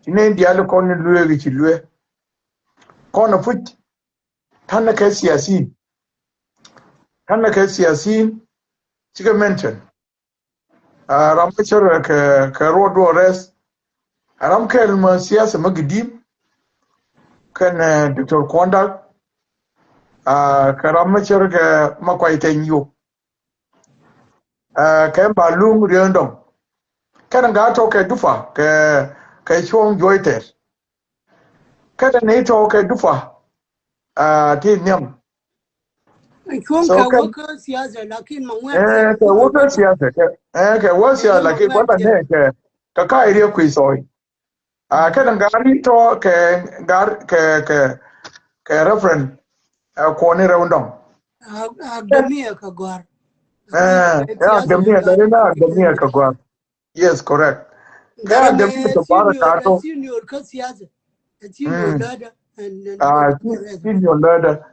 Ci nɛy diaal kɔn ni lueek ci lueek. Kɔn ɛ puc, ta̱nɛ kɛ siasin. Ta̱nɛ kɛ siasin, cikɛ mention. Ah, ram mi cär kɛ, kɛ Ruɔt Duɔr Rɛth. Ram kɛl ma siasa ma gidim. Kɛn, eh, Doctor Kuɔndak. Ah, kɛ ram mi cär kɛ ma kuay tɛny yop. Ah, kɛ Malung Riɛŋdɔŋ. Kɛn gaa tɔ kɛ dupa kɛ, kɛ cuɔ̱ŋ juɔc tɛr. Kɛn ni tɔ kɛ dupa, ah, ti nhiam. Cuɔ̱ŋ so kɛ kɛn wä kä siasa, lakin ma ŋuɛn eh, kɛ wä kä siasa, kɛ, eh, kɛ wä siasa, lakin wä la nɛ kɛ, kɛ ka area kui sɔy. Ah, kɛn gari tɔ kɛ, gar, kɛ, kɛ, kɛ reference, eh, kuɔni rɛw dɔŋ. Ak, ak demiɛ kɛ gɔr. Eh, ak demiɛ, la ni na ak demiɛ kɛ gɔr. Yes, correct. Kɛ a däm ni tɔ barɛ kaa tɔ. Senior kä siasa. Senior leader. Ah, senior leader.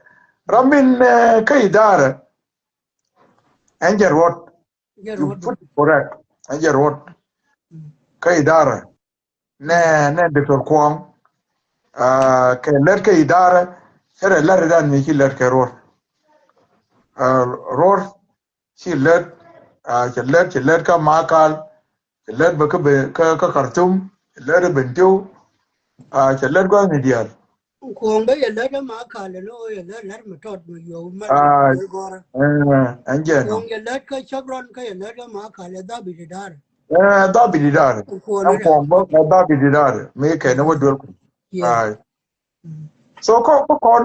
Ram min, eh, kä idara. Ɛn jɛ ruɔt. You put it correct. Ɛn jɛ ruɔt. Kä idara. Nɛ, nɛ Doctor Kuɔŋ. Ah, kɛ lät kä idara. Cɛ rɛ lät idan mi ci lät kɛ ruɔt. Ah, ruɔt. Ci lät, ah, cɛ lät, cɛ lät kä Makal, cɛ lät bä kä, kä, kä Khartoum, cɛ lät Bentiu, ah, cɛ lät gua̱thni diaal. Kuɔŋ bä yɛ lät kä Makal, ɛn ɣöö yɛ lät, lät mi tɔt mi yuɔw mɛ. Ah, gɔrä. Eh, ɛn jɛ nɔ. Kuɔŋ yɛ lät kä Cäkrɔn kä yɛ lät kä Makal, ɛ dhabit idara. Eh, dhabit idara. Ɛn Kuɔŋ bä, ɛ dhabit idara. Mi kɛn wä duel ku. Ai. So kɔ, kɔ kɔn.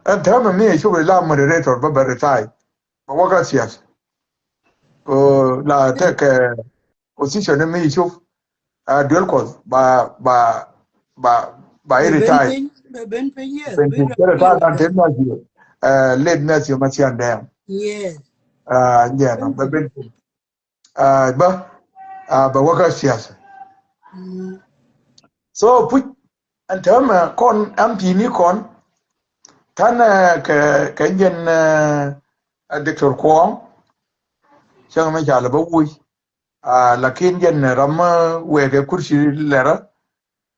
Ɛn täämɛ mi cuk ila moderator bä bɛ retire. Bɛ wä kä siasa. Ko la tekɛ position mi cuk. A duel kuɔth ba, ba, ba, ba i retire. Bɛ ben piny, bɛ ben piny, yes. Ben piny, retire nan tem na jiɛ. Late Matthew Masian Dɛŋ. Yes. Ah, yeah, bɛ ben piny. Ah, bä, ah, bɛ wä kä siasa. So puc ɛn täämɛ kɔn M P ni kɔn. Ta̱nɛ kɛ, kɛ jɛn, eh, Doctor Kuɔŋ. Cäŋ mi ca lɛ bä wuc. Ah, lakin jɛn ram mi wëë kɛ kursi lɛrä.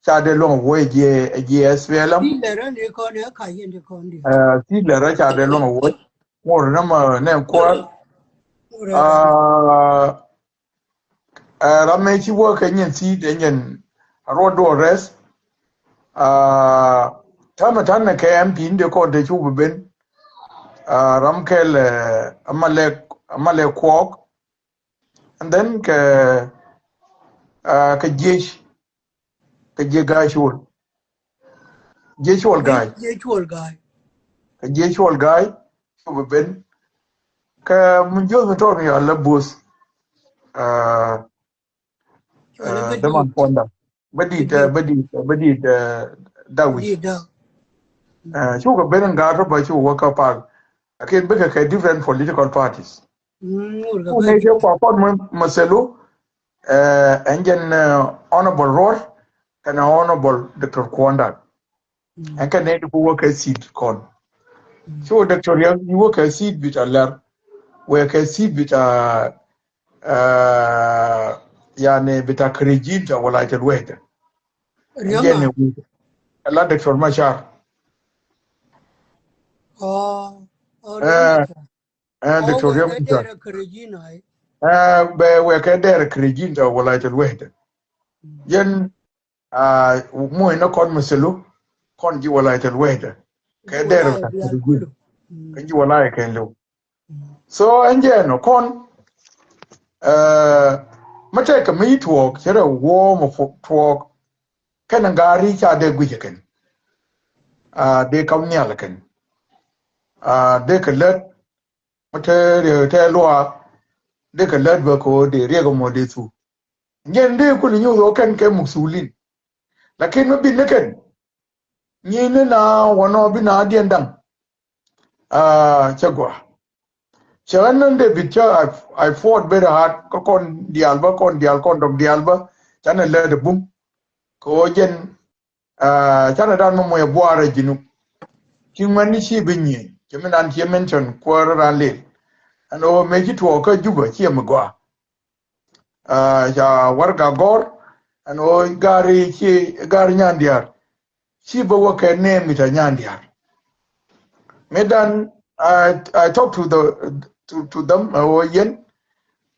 Ca dee luɔ̱ŋ wuɔ̱c jiɛ, jiɛ S P L M. Ti lɛrä ni kɔn ɛ ka yɛn ti kɔn di. Eh, ti lɛrä ca dee luɔ̱ŋ wuɔ̱c. Ŋor nä ma nɛ kuäär. Ah, eh, ram mɛ ci wä kɛ nyin ti dee nyin Ruɔt Duɔr Rɛth. Ah, täämɛ ta̱nɛ kɛ M P ni dee kɔn dee cuk bi ben. Ah, ram kɛl, eh, Amalek, Amalek Kuɔk. And then kɛ, ah, kɛ jiec, kɛ jiec ga̱a̱c cuɔl. Jiec cuɔl ga̱a̱c. Jiec cuɔl ga̱a̱c. Kɛ jiec cuɔl ga̱a̱c, cu bi ben. Kɛ mi jiöth mi tɔr mi yɔal la buɔth. Ah, ah, däman puɔnda. Bä dit, bä dit, bä dit, Dawic. Cukɛ ben in gaat rɔ bä cukɛ wä kä pak. Lakin bikɛ kɛ different political parties. Ku nɛ cɛ kua kɔn mɛ mɛ selu. Ɛn jɛn Honorable Ruɔr kɛnɛ Honorable Doctor Kuɔndak. Ɛn kɛ nɛ di ku wä kɛ seat kɔn. Cu Doctor Riek ni wä kɛ seat bita lɛr. Wɛ kɛ seat bita, yani bita kärejin ta wala jɛn wɛ ta. Jɛn ni wä. Ala Doctor Machar. Ɛ, Doctor Riek Machar. Ɛ, bɛ wɛ kɛ dɛr kärejin ta wala jɛn wɛ ta. Jɛn, a, muɔ̱c ni kɔn mɛ selu kɔn ji̱ wala jɛn wɛ ta. Kɛ dɛr kärejin. Kɛ ji̱ wala jɛ kɛn liw. So ɛn jɛ nɔ kɔn, ɛ, mɛ tɛkɛ mi tuɔɔk cɛ rɛ woo mɛ tuɔɔk. Kɛn ŋa̱ri ca dee guic kɛn. A, dee kam nhial kɛn. A, dee kɛ lät mɛ tɛ riek tɛ luaak. Dee kɛ lät bä kɛ wä dee riek mɔ dee thu. Nyɛn dee kun nyuth wä kɛn kɛ muksulin. Lakin mi bin ni kɛn. Nyi ni na wä nɔ bi na diɛn daŋ. A, cɛ gua. Cɛ ɣän ni David cɛ, I, I fought very hard. Kä kɔn diaal bä, kɔn diaal, kɔn dɔk diaal bä. Canɛ lɛ de bum. Kɛ wä jɛn, a, canɛ dan mɛ mɔyɛ buarɛ Junub. Ci ŋuɛn ni ci bi nyi. Cɛ mi nan ci mention kuäär ran lel. Ɛn ɣöö mëë ci tuɔɔk kä Juba ci ɛmɛ gɔaa. A, ca warɛga gɔr ɛn ɣöö gari ci gari Nyandiar. Ci bä wä kɛ name ita Nyandiar. Mëë dan, I, I talk to the, to, to them, ɛ ɣöö yɛn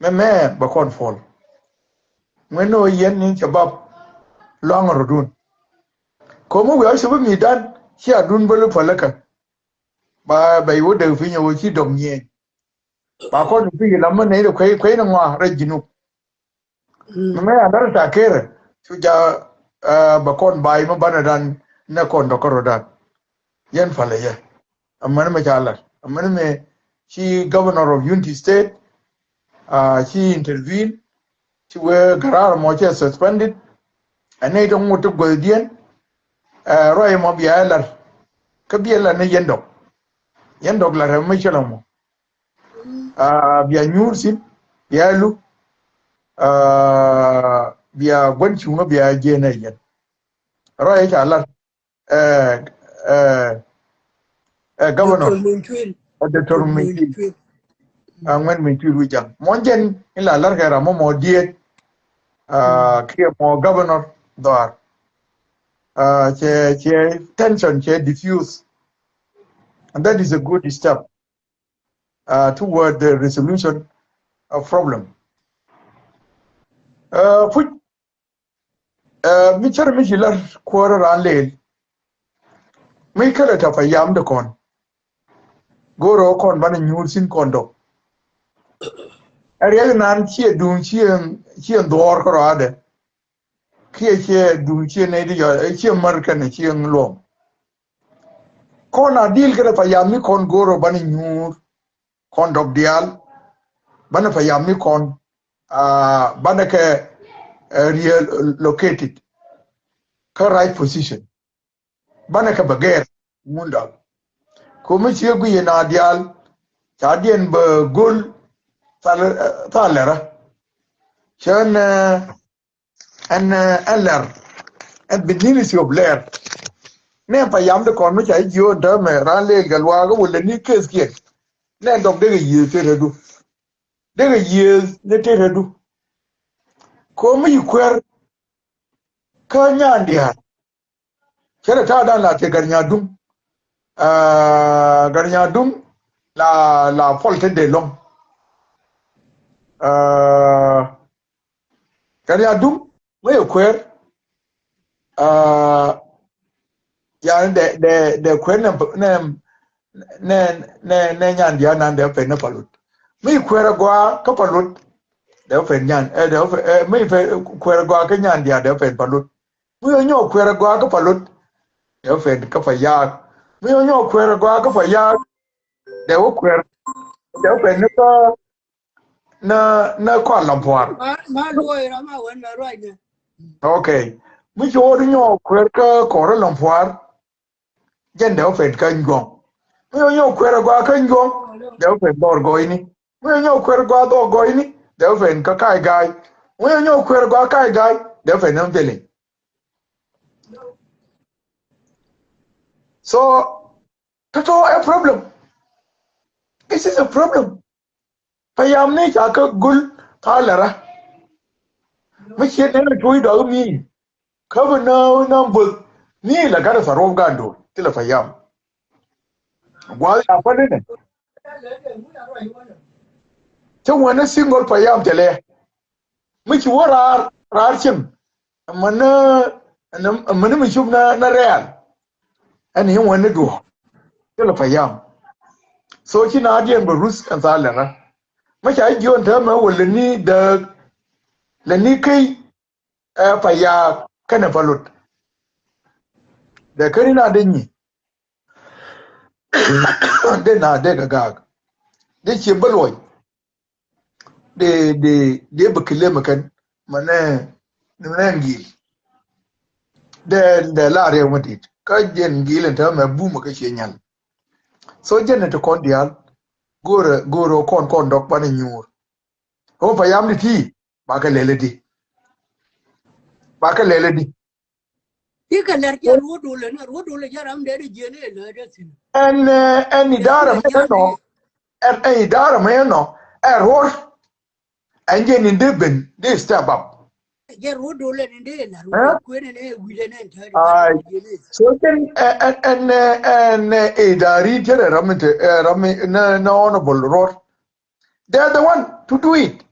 mɛ mɛ bɛ kɔn puɔl. Ŋuɛn ni ɣöö yɛn ni cɛ bap luaŋ rɔdun. Ko̱mi wiaa cɛ bi mi dan ci a dun bä li pälä kɛ. Ba bɛ iwä dee piny ɛ ɣöö ci dɔŋ nyieny. Ba kɔn pi la mɛ nɛy de kuey, kuey ni ŋɔa rɛy Junub. Mɛ mɛ andar ta kerɛ cu ja, a, ba kɔn bay mɛ banɛ dan nɛ kɔn dɔk kärɔ dan. Yɛn palɛ yɛ. Amɛn mɛ ca lar. Amɛn mɛ ci Governor of Unity State, a, ci intervene. Ci wee garar mɔ cɛ suspended. Ɛ nɛy ti ŋut ti guäthdiɛn. Ɛ, ruac mɔ bia ɛ lar. Kä bia lar ni yɛn dɔk. Yɛn dɔk lar ɛ mi cɛ lɔ mɔ. A, bia nyuur thi̱n, bia lu, a, bia gua̱n cuŋä bia jiɛn ɛ yɛn. Ruac ca lar, ɛ, ɛ, ɛ, governor, Doctor Mincuil. Ɛ, Doctor Mincuil. Mincuil. A, ŋuɛn Mincuil wi̱c jaŋ. Mɔ jɛn in la lar kɛ ram mɔ mɔ diet. A, kiɛ mɔ governor dhɔar. A, cɛ, cɛ tension cɛ diffuse. And that is a good step. Uh, toward the resolution of problem. Uh, puc, uh, mi cär mi ci lar kuäärä raan leel. Mi kälɛ tɔ pa yam de kɔn. Go̱o̱rä kɔn banɛ nyuur thi̱n kɔn dɔk. Ɛ riɛk nan ciɛ duŋ ciɛ, ciɛ dhuɔɔr kärɔadɛ. Kiɛ ciɛ duŋ ciɛ nɛy ti jɔt, ɛ ciɛ mär kɛnɛ ciɛ luɔm. Kɔn a dil kɛ rɛ pa yam mi kɔn go̱o̱rä banɛ nyuur. Kɔn dɔk diaal. Banɛ pa yam mi kɔn, a, banɛ kɛ, ɛ, relocated. Kä right position. Banɛ kɛ bɛ gɛr. Ŋun dɔk. Ko̱mi ciɛ guic na diaal. Ca diɛn bɛ go̱l. Thal, ɛ, thal lɛrä. Cän, ɛ, Ɛn, ɛ, ɛn lɛr. Ɛn bi ni̱n i̱ thiop lɛr. Nɛ pa yam di kɔn mi ca i̱ jiö dämɛ ran leel gɛl wakä wulɛ ni kes kiɛn. Nɛ dɔk dek i̱ yiëë tëë rɛdu. Dek i̱ yiëë ni tëë rɛdu. Ko̱mi i̱ kuɛr. Kä nyan diaal. Cɛ rɛ ta̱a̱ dan la tëë Gatnyaduŋ. Aa, Gatnyaduŋ la, la puɔl te dee lɔ̱ŋ. Aa, Gatnyaduŋ mi yɛ kuɛɛr. Aa, yani dee, dee, dee kuɛɛr nɛ, nɛ, nɛ, nɛ, nɛ nyan diaal nan dee pɛn ni Palut. Mi kuɛɛr a gɔaa kä Palut. Dee pɛn nyan, ɛ, dee pɛn, ɛ, mi pɛn kuɛɛr a gɔaa kä nyan diaal dee pɛn Palut. Mi wä nyɔk kuɛɛr a gɔaa kä Palut. Dee wä pɛn kä Payaak. Mi wä nyɔk kuɛɛr a gɔaa kä Payaak. Dee wä kuɛɛr. Dee wä pɛn ni kä, ni, ni Kual Lampuar. Ma, ma luɔi ram a wän mɛ ruacnɛ. Okay. Mi ci wä di nyɔk kuɛr kä kɔrä lɔŋ puar. Jɛn dee wä pɛn kä nyuɔŋ. Mi wä nyɔk kuɛr a gɔaa kä nyuɔŋ. Dee wä pɛn dhɔr gɔɔyni. Mi wä nyɔk kuɛr a gɔaa dhɔr gɔɔyni. Dee wä pɛn kä ka̱a̱c ga̱a̱c. Mi wä nyɔk kuɛr a gɔaa ka̱a̱c ga̱a̱c. Dee wä pɛn kä dhɛlɛny. So tɔtɔ ɛ problem. This is a problem. Payam ni ca kä gul tha̱a̱ lɛrä. Mi ciɛ nɛn a cuɔ̱c dɔ̱k mi kä bi nä nä buth ni la gat a tha̱a̱ ruɔp gan do̱r ti la payam. Gua̱a̱th ca päl inɛ. Cä wänä single payam tɛlɛ. Mi ci wä raar raar cieŋ. Amäni amäni mi cup na na rɛɛl. Ɛn i̱ wänä duɔ̱ɔ̱k ti la payam. So ci na diɛn bɛ ruth ɛn tha̱a̱ lɛrä. Mi ca jiɔn täämɛ wä lɛ ni dääk lɛ ni key. Ɛ payam kɛnɛ pa lot. Dee käni na dee nyi. Dee na dee kɛ gaak. Dee cie bä luɔc. Dee dee dee bɛ kilem kɛn mɛ nɛ mɛ nɛ ŋil. Dee dee la riɛk mɛ dit kä jɛn ŋil ɛn täämɛ bumɛ kä cie nyal. So jɛn ɛ ti kɔn diaal. Go̱o̱rɛ go̱o̱rɛ kɔn kɔn dɔk banɛ nyuur. Ɣöö payam di ti ba kɛ lɛl di. Ba kɛ lɛl di. Ti kɛ lɛr jɛ ruɔ̱t dol ɛn ruɔ̱t dol ɛ jɛ ram dee di jiɛn ɛ lɛ dee thin. Ɛn ɛn idara mɛ nɔ. Ɛn ɛn idara mɛ nɔ. Ɛ ruɔ̱t. Ɛn jɛ ni dee ben dee step up. Jɛ ruɔ̱t dol ɛn dee la ruɔ̱t kuɛn ɛn ɛ wi̱l ɛn ɛn tɛr. Ai. So kɛn ɛn ɛn ɛn idari jɛ ram mi te ram mi na honorable ruɔ̱t. They are the one to do it.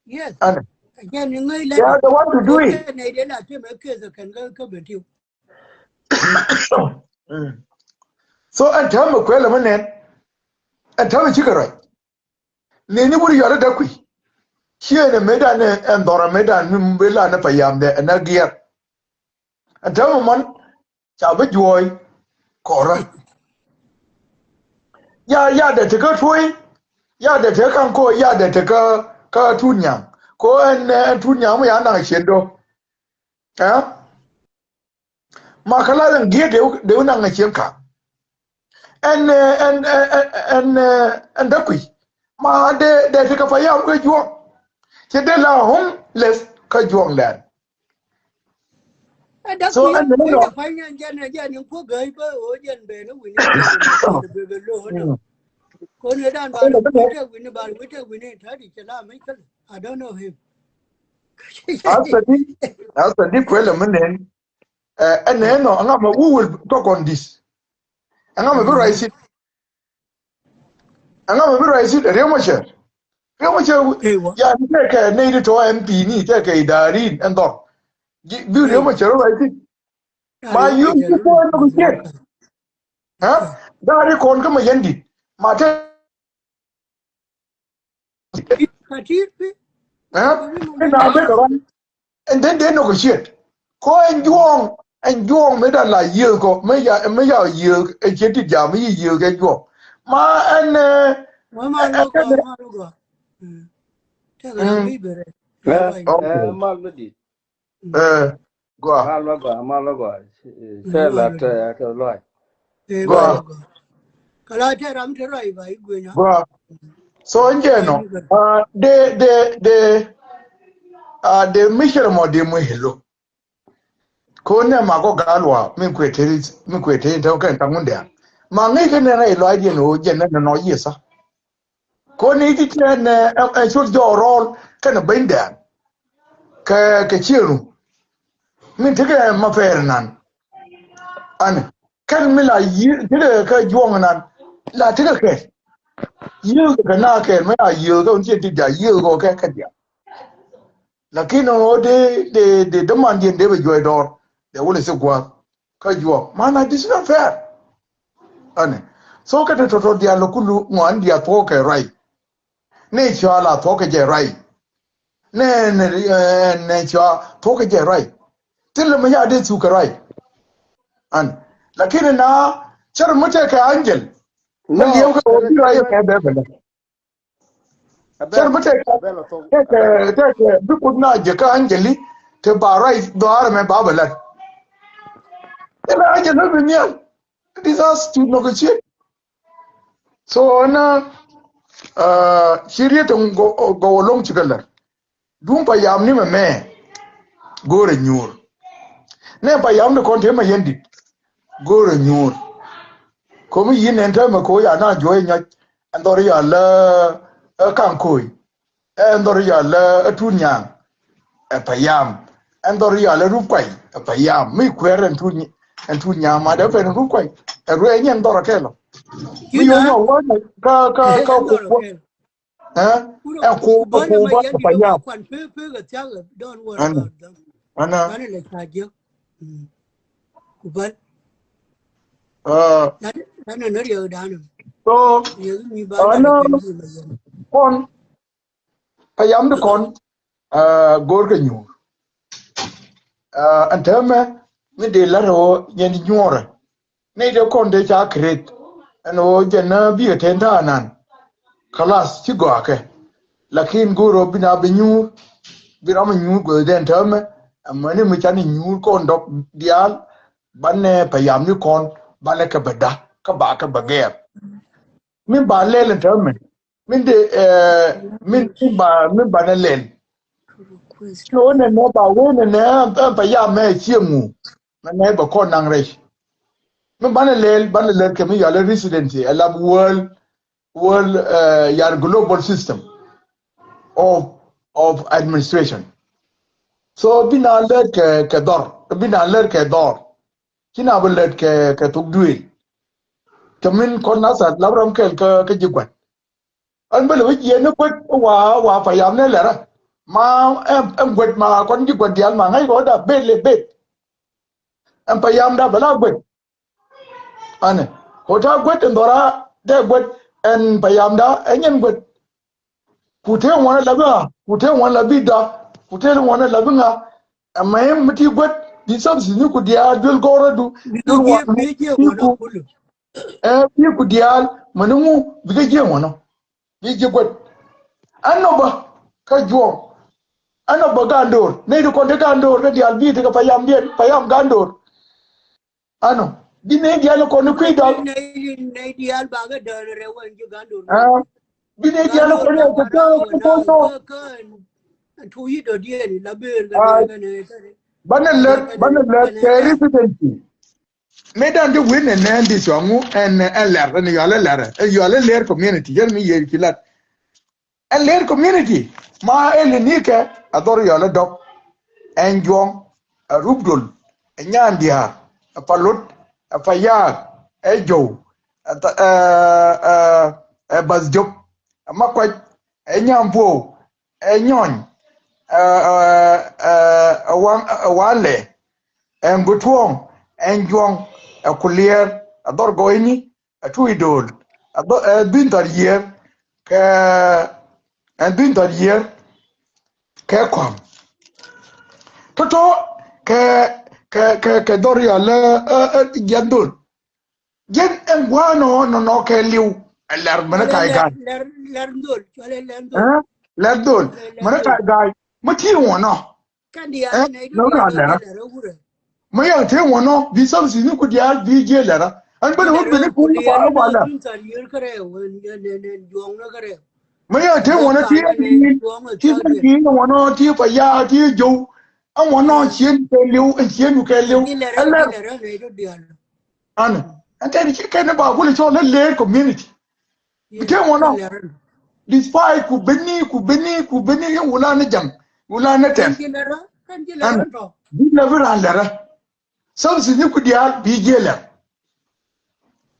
Yes. Ɛn. They are the one to do it. So ɛn täämɛ kuɛlɛ mi nɛn. Ɛn täämɛ cikɛ ruac. Nini wur yɔt ɛ däk kui̱. Ciɛ ni mëëdan ni ɛn dhɔrɛ mëëdan ni mëë lan ni payam dɛ ɛn ɛ giɛr. Ɛn täämɛ mɔn. Ca bi juɔ̱ɔ̱c kɔrä. Ya ya dee tekä tuɔ̱c. Ya dee tekä kaŋ ko̱ ya dee tekä kä tut nyaŋ. Ko ɛn ɛn tut nyaŋ mi ya naŋ cien do̱. Ɛ ma kä la ɛn giet dee dee naŋ cien kaŋ. Ɛn ɛn ɛn ɛn ɛn dee kui̱. Ma dee dee tekä payam kɛ juɔ̱ɔ̱ŋ. Cɛ dee la homeless kä juɔ̱ɔ̱ŋ lɛn. So ɛn nɛ nɔ. Asadi asadi kuɛlɛ mi nɛn. Ɛn nɛ nɔ aŋa mɛ wu wil tɔkɔn dis. Aŋa mɛ bi ruac sit. Aŋa mɛ bi ruac sit Riek Machar. Riek Machar. Ya ni tɛkɛ nɛy di tɔ M P ni tɛkɛ idarin ɛn dhɔr. Bi Riek Machar ruac sit. Ma yio̱w ci puɔ̱ny ni ku ciet. Ɛ da̱a̱ri kɔn kä ma yɛn dit ma te. Ɛ ɛ na bek kɛ rɔm. And then they negotiate. Ko ɛn juɔ̱ɔ̱ŋ ɛn juɔ̱ɔ̱ŋ mi da̱a̱ la yiëëk kɔ mi ya mi ya yiëëk ɛ ciet dit jam mi yi yiëëk ɛ juɔ̱ɔ̱ŋ. Ma ɛn ɛ ɛ ɛ Ɛ, okay. Ɛ, mal mi dit. Ɛ, gua. Mal mi gua, mal mi gua. Cɛ la tɛ ya kɛ luay. Gua. Kala tɛ ram tɛ ruay ba i guenya. Gua. So ɛn jɛ nɔ. A, de de de a de mi cɛ mɔ de mi hilo. Ko nɛ ma ko gal wa mi kuɛ teri mi kuɛ teri tɛ kɛn taŋun dɛ. Ma ŋi̱i̱ kɛ nɛ rɛy luay diɛn o jɛ nɛ nɔ yesa. Ko ni ti tiɛn ɛ ɛ cot jɔɔk rɔɔl kɛnɛ beny dɛɛn. Kɛ kɛ cieŋ rum. Min tekɛ ma pɛɛr nan. Ani kɛn mi la yiëë tekɛ kɛ juɔŋ nan la tekɛ kɛɛl. Yiëë kɛ na kɛɛl mi la yiëë kɛ wun ciɛ ti dia yiëë kɔ kɛ kɛ dia. Lakin ɣöö dee dee dee dämandiɛn dee bɛ juɔc dɔɔr dee wä lɛ thik gua̱a̱th kä juɔk. Mana this is not fair. Ani so kɛ te tɔtɔ diaal lɛ kulu ŋɔaani diaal thuɔ̱k kɛ ruac. Nɛ cua la thuɔ̱k kɛ jɛ ruac. Nɛ nɛ nɛ cua thuɔ̱k kɛ jɛ ruac. Thilɛ mi ya dee thuk kɛ ruac. Ani lakin na cär mi tɛkɛ Angel. Mɛ liɛw kɛ ɣöö bi ruac kɛ bɛ bɛ lɛ. Cɛr bi tɛk tɛk tɛk bi kut na jɛ kä Anjeli. Te ba ruac dhɔaar ɛmɛ ba bɛ lat. Ɛ la a jɛ lät bi nhial. This has to negotiate. So na ci riet gɔw loŋ ci kɛ lät. Duŋ payam ni mɛmɛ go̱o̱rɛ nyuur. Nɛ payam ni kɔn te ma yɛn dit go̱o̱rɛ nyuur. Komi yin ɛn täämɛ ko̱ ya na juɔy nyɔc. Ɛn dhɔr ya lä ɛ kaŋ ko̱y. Ɛn dhɔr ya lä ɛ tut nyaŋ. Ɛ payam. Ɛn dhɔr ya lä rup kuay ɛ payam. Mi kuɛɛr ɛn tut nyaŋ ma dee pɛn rup kuay. Ɛ ruɛ nyɛn dhɔr ɛ kɛl ɔ. Mi yɔn yɔ wä ka ka ka kuɔ. Ɛ ku ku ba payam. Ana ana. So ana kɔn payam di kɔn go̱o̱r kɛ nyuur. Ɛn täämɛ mi dee lat ɣöö nyɛn nyuɔrɛ. Nɛy dee kɔn dee ca create ɛn ɣöö jɛn na bikɛ ten ta̱a̱ nan. Khalas ci gɔakɛ. Lakin go̱o̱r ɣöö bi na bi nyuur. Bi ram mi nyuur guäthdɛn täämɛ. Ɛmɛni mi can i̱ nyuur kɔn dɔk diaal. Banɛ payam ni kɔn banɛ kɛ bɛ da̱ kä ba kɛ bɛ gɛɛr. Min ba lɛl ɛn täämɛ. Min de min min ba min banɛ lɛl. Ci ɣöö nɛnɛ ba wee nɛnɛ ɛn payam mɛ ciɛ ŋu. Mɛ nɛ bɛ kɔn naŋ rɛy. Mi banɛ lɛl banɛ lɛl kɛ mi yɔalɛ residency ɛ lap world world yar global system of of administration. So bi na lɛl kɛ kɛ dhɔr bi na lɛl kɛ dhɔr. Ci na bi lɛl kɛ kɛ thok duëël. Kɛ min kɔn nasar lap ram kɛl kä kä ji̱ gua̱t. Ɛn bä lɛ wä jiɛn ni guet wa wa payam ni lɛrä. Ma ɛn ɛn guet ma kɔn ji̱ guet diaal ma ŋäc kɔ da bet lɛ bet. Ɛn payam da bɛ la guet. Anɛ kɔ ta guet ɛn dhɔra dɛ guet ɛn payam da ɛn nyɛn guet. Ku te ŋuɔnɛ la bi ŋa ku te ŋuɔnɛ la bi da ku te ŋuɔnɛ la bi ŋa. Ɛmɛ mi ti guet bi sɔbsi ni ku diaal duel gɔrä du. Duel wa bi jiɛ ŋuɔnɔ kulu. Ɛ bi ku diaal mɛ ni ŋu bi kɛ jiɛ ŋuɔnɔ. Bi jiɛ guet. Ɛn nɔ bä kä juɔk. Ɛn nɔ bä gandoor nɛy ti kɔn ti gandoor kɛ diaal bi ti kɛ payam diɛn payam gandoor. Ano bi nɛy diaal kɔn ni kui̱ dɔl. Nɛy diaal bakɛ dɔl rɛ wɛn ji̱ gandoor. Bi nɛy diaal kɔn ni kui̱ dɔl. Tuyi dɔ diɛn la ber. Banɛ lɛt banɛ lɛt kɛ residency. Mëë dan ti wi̱n ɛn nɛn di cuɔ̱ŋ ɛn ɛn lɛr ɛn yɔal ɛ lɛr ɛ yɔal ɛ lɛr community yɛn mi yɛ ci lat. Ɛ lɛr community ma ɛ lɛ nikɛ ɛ dhɔr yɔl ɛ dɔk. Ɛn juɔŋ ɛ rupdol ɛ nyan diaar ɛ palot ɛ payaar ɛ jow ɛ bath jop ɛ makuac ɛ nyam puɔw ɛ nyɔny ɛ ɛ ɛ walɛ ɛ ŋutuɔŋ ɛ juɔŋ ɛ kuliɛɛr ɛ dhɔr gɔɔyni. Ɛ tuc do̱l ɛ dhuny thar yiër kɛ ɛ dhuny thar yiër kɛ kɔm. Tɔtɔ kɛ kɛ kɛ kɛ dhɔr yal ɛ jiɛn dhol. Jiɛn ɛn gua̱a̱ nɔ nɔ nɔ kɛ liw ɛ lɛr mɛn ɛ kac ga̱a̱c. Lɛr dhol mɛn ɛ kac ga̱a̱c mɛ ti ŋuɔnɔ. Nɔ ran lɛrä. Mɛ yɛ te ŋuɔnɔ bi services ni ku diaal bi jiɛ lɛrä. An beni wä beni ku ba ba lɛ. Mɛ yɛ te ŋuɔnɔ ti ti ti ŋuɔnɔ ti pa ya ti jow. An ŋuɔnɔ cien kɛ liw an cien kɛ liw. An lɛ. An an tɛn ci kɛn ba kuli cɔl lɛ lɛr community. Bi te ŋuɔnɔ. Despite ku beni ku beni ku beni yɛ wula ni jam wula ni tɛn. An bi lɛ bi ran lɛrä. Services ni ku diaal bi jiɛ lɛr.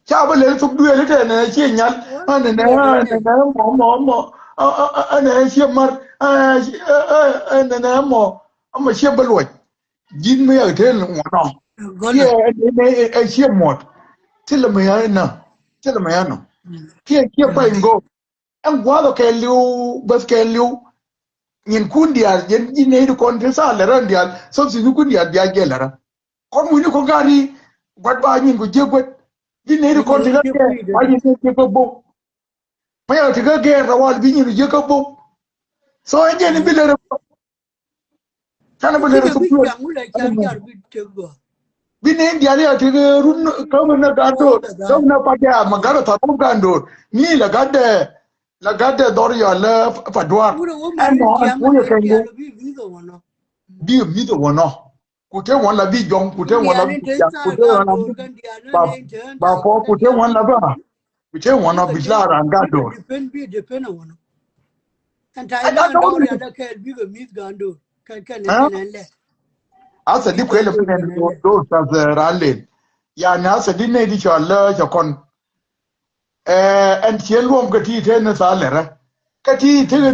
Ca bi lɛr thuk duel tɛ nɛ ciɛ nyal. An nɛ nɛ mɔ mɔ mɔ an nɛ ciɛ mar an nɛ nɛ mɔ mɔ ciɛ bä luɔc. Ji̱n mi yak te ŋuɔnɔ. Kiɛ ɛ ciɛ muɔt. Thilɛ mi ya inä. Thilɛ mi ya nɔ. Kiɛ kiɛ pa in go. Ɛn gua̱a̱th ɔ kɛ li̱w bäth kɛ li̱w. Nyin kun diaal jɛn ji̱ nɛy di kɔn ti thaal lɛ rän diaal. Thop thi̱n kun diaal bia jɛ lɛ rän. Kɔn wi̱ni kɔn gari gua̱t ba nyin ku jiɛ guet. Ji̱ nɛy di kɔn ti kä gɛɛr ba nyin jiɛ kä bok. Mɛ yak ti kä gɛɛr ta wal bi nyin jiɛ kä bok. So ɛn jɛn bi lɛ rɛ. Canɛ bi lɛr kɛ bi cuaŋ wulɛ can car bi tëk gɔ̱. Bi ni India ni a tëk run kä mi na gan do̱r. Kä mi na pat ya ma gan a thar run gan do̱r. Ni la gan dɛ, la gan dɛ dhɔr yɔ lɛ pa duar. Ɛn nɔ ɛn kunyɛ kɛn go. Bi mi dɔ wɔ nɔ. Ku te ŋuan la bi jɔŋ, ku te ŋuan la bi jɔŋ, ku te ŋuan la bi jɔŋ. Ba, ba pɔ, ku te ŋuan la ba. Ku te ŋuan la bi la ran gan do̱r. Asa di kuɛlɛ bi nɛn do̱r, do̱r sa zɛ ran len. Yani asa di nɛ di cɔl lɛ cɛ kɔn. Ɛn cien luɔm kä ti te ni tha lɛrä. Kä ti te ni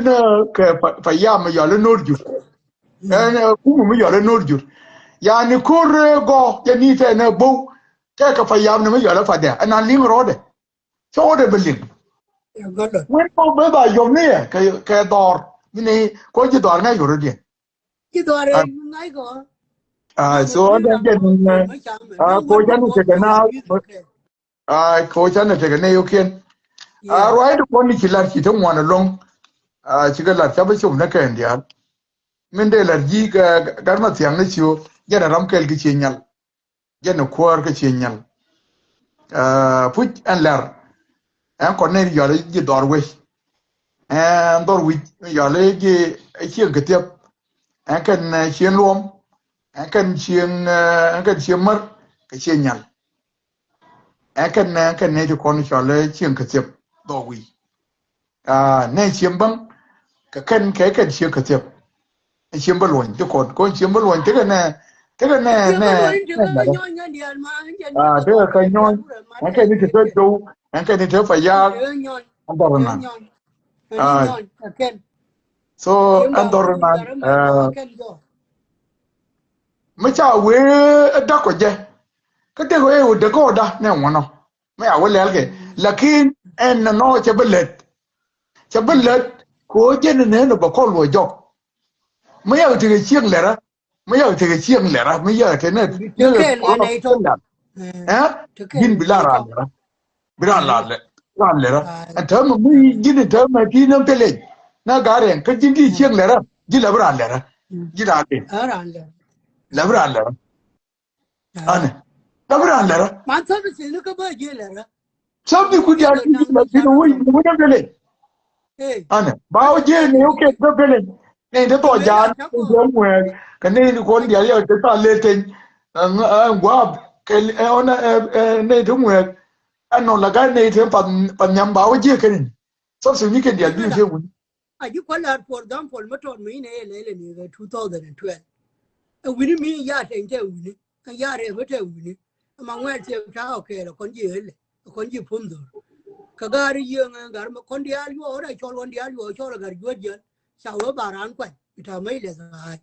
kɛ pa, pa yam yɔl ni nor jur. Ɛn kum mi yɔl ni nor jur. Yani kor gɔ jɛ ni te ni bow. Te kɛ pa yam ni mi yɔl ni pa dɛ. Ɛn an liŋ rɔɔdɛ. Cɛ wä dɛ bi liŋ. Wen kɔ bɛ ba yɔm ni yɛ kɛ, kɛ dhɔr. Ni ko ji̱ dhɔr ŋa yɔr diɛn. Ji̱ dhɔr ŋa kɔ. Ah, so ɔn dɛ jɛ ni ko jɛ ni te kɛ na. Ai, ko canɛ tekɛ nɛy wä kiɛn. A ruac ti kɔn ni ci lar ci te ŋuan ɛlɔŋ. A cikɛ lar ca bä cop nɛ kɛn diaal. Min dee lar ji̱ gar ma thiaŋ ni ci wä jɛn ɛ ram kɛl ki ci nyal. Jɛn ɛ kuäär ki ci nyal. Puc ɛn lar ɛn kɔn ni yɔl ji̱ dhɔr wec. Ɛn dhɔr wi̱c yɔl ji̱ cieŋ kɛ thiep. Ɛn kɛn cieŋ luɔm. Ɛn kɛn cieŋ, ɛn kɛn cieŋ mär kɛ cieŋ nyal. Ɛn kɛn, ɛn kɛn nɛy ti kɔn cɔl cieŋ kɛ thiep dhɔk wi̱i̱. Nɛ cieŋ bäŋ kɛ kɛn, kɛ kɛn cieŋ kɛ thiep. Ɛ cieŋ bä luɔny ti kɔn, kɔn cieŋ bä luɔny tekɛ nɛ, tekɛ nɛ, nɛ, nɛ. Tekɛ kɛ nyɔny. Ɛn kɛn ni ti te dow, ɛn kɛn ni te pa yaak. Ɛn dhɔr nan. So ɛn dhɔr nan. Mi ca wee ɛ dak kɔ jɛ. Kä dek wee wä dek kɔ da nɛ ŋuɔnɔ. Mi a wä lɛl kɛ. Lakin ɛn nɔ cɛ bi lɛt. Cɛ bi lɛt kɛ wä jɛ ni nɛ ni bɛ kɔl wä jɔk. Mi yak tekɛ cieŋ lɛrä. Mi yak tekɛ cieŋ lɛrä. Mi yak tekɛ nɛ. Ɛ? Ji̱n bi la ran lɛrä. Bi ran la lɛ, ran lɛrä. Ɛn täämɛ mi ji̱n täämɛ ti nä peleny. Na garɛ kä ji̱n ti cieŋ lɛrä. Ji̱ la bi ran lɛrä. Ji̱ ran lɛ. La bi ran lɛrä. Anɛ. La bi ran lɛrä. Sɛm di ku diaal ti la ti wä wä nä peleny. Anɛ ba wä jiɛ ni wä kɛ bä belen ni te thɔ jaan ni te ŋuɛɛk kɛ ni ni kɔn dial yɛ te tha le teny. Ŋuab kɛ ɛ ɔn ɛ ni te ŋuɛɛk. Ɛn nɔ la gat ni te pa nhiam ba wä jiɛ kɛ ni. Sɔp sɛ ni kɛ dial bi te wun. A ji̱ kualar, for example, mi tɔt mi inɛ yɛ lɛlɛ ni kɛ two thousand and twelve. Ɛ wini mi ya teny te wini. Ɛ ya rɛ mi te wini. Ɛ ma ŋuɛl tiɛ ta ɔ kɛɛl ɛ kɔn jiɛ lɛ. Kɔn ji̱ pum dhor. Kɛ gaari yieŋ ɛ gar mi kɔn diaal yuɔɔk rɛ cɔl kɔn diaal yuɔɔk cɔl ɛ gar juɔt jiɛl. Ca wee ba raan kuany. Ita mec lɛ tha̱a̱c.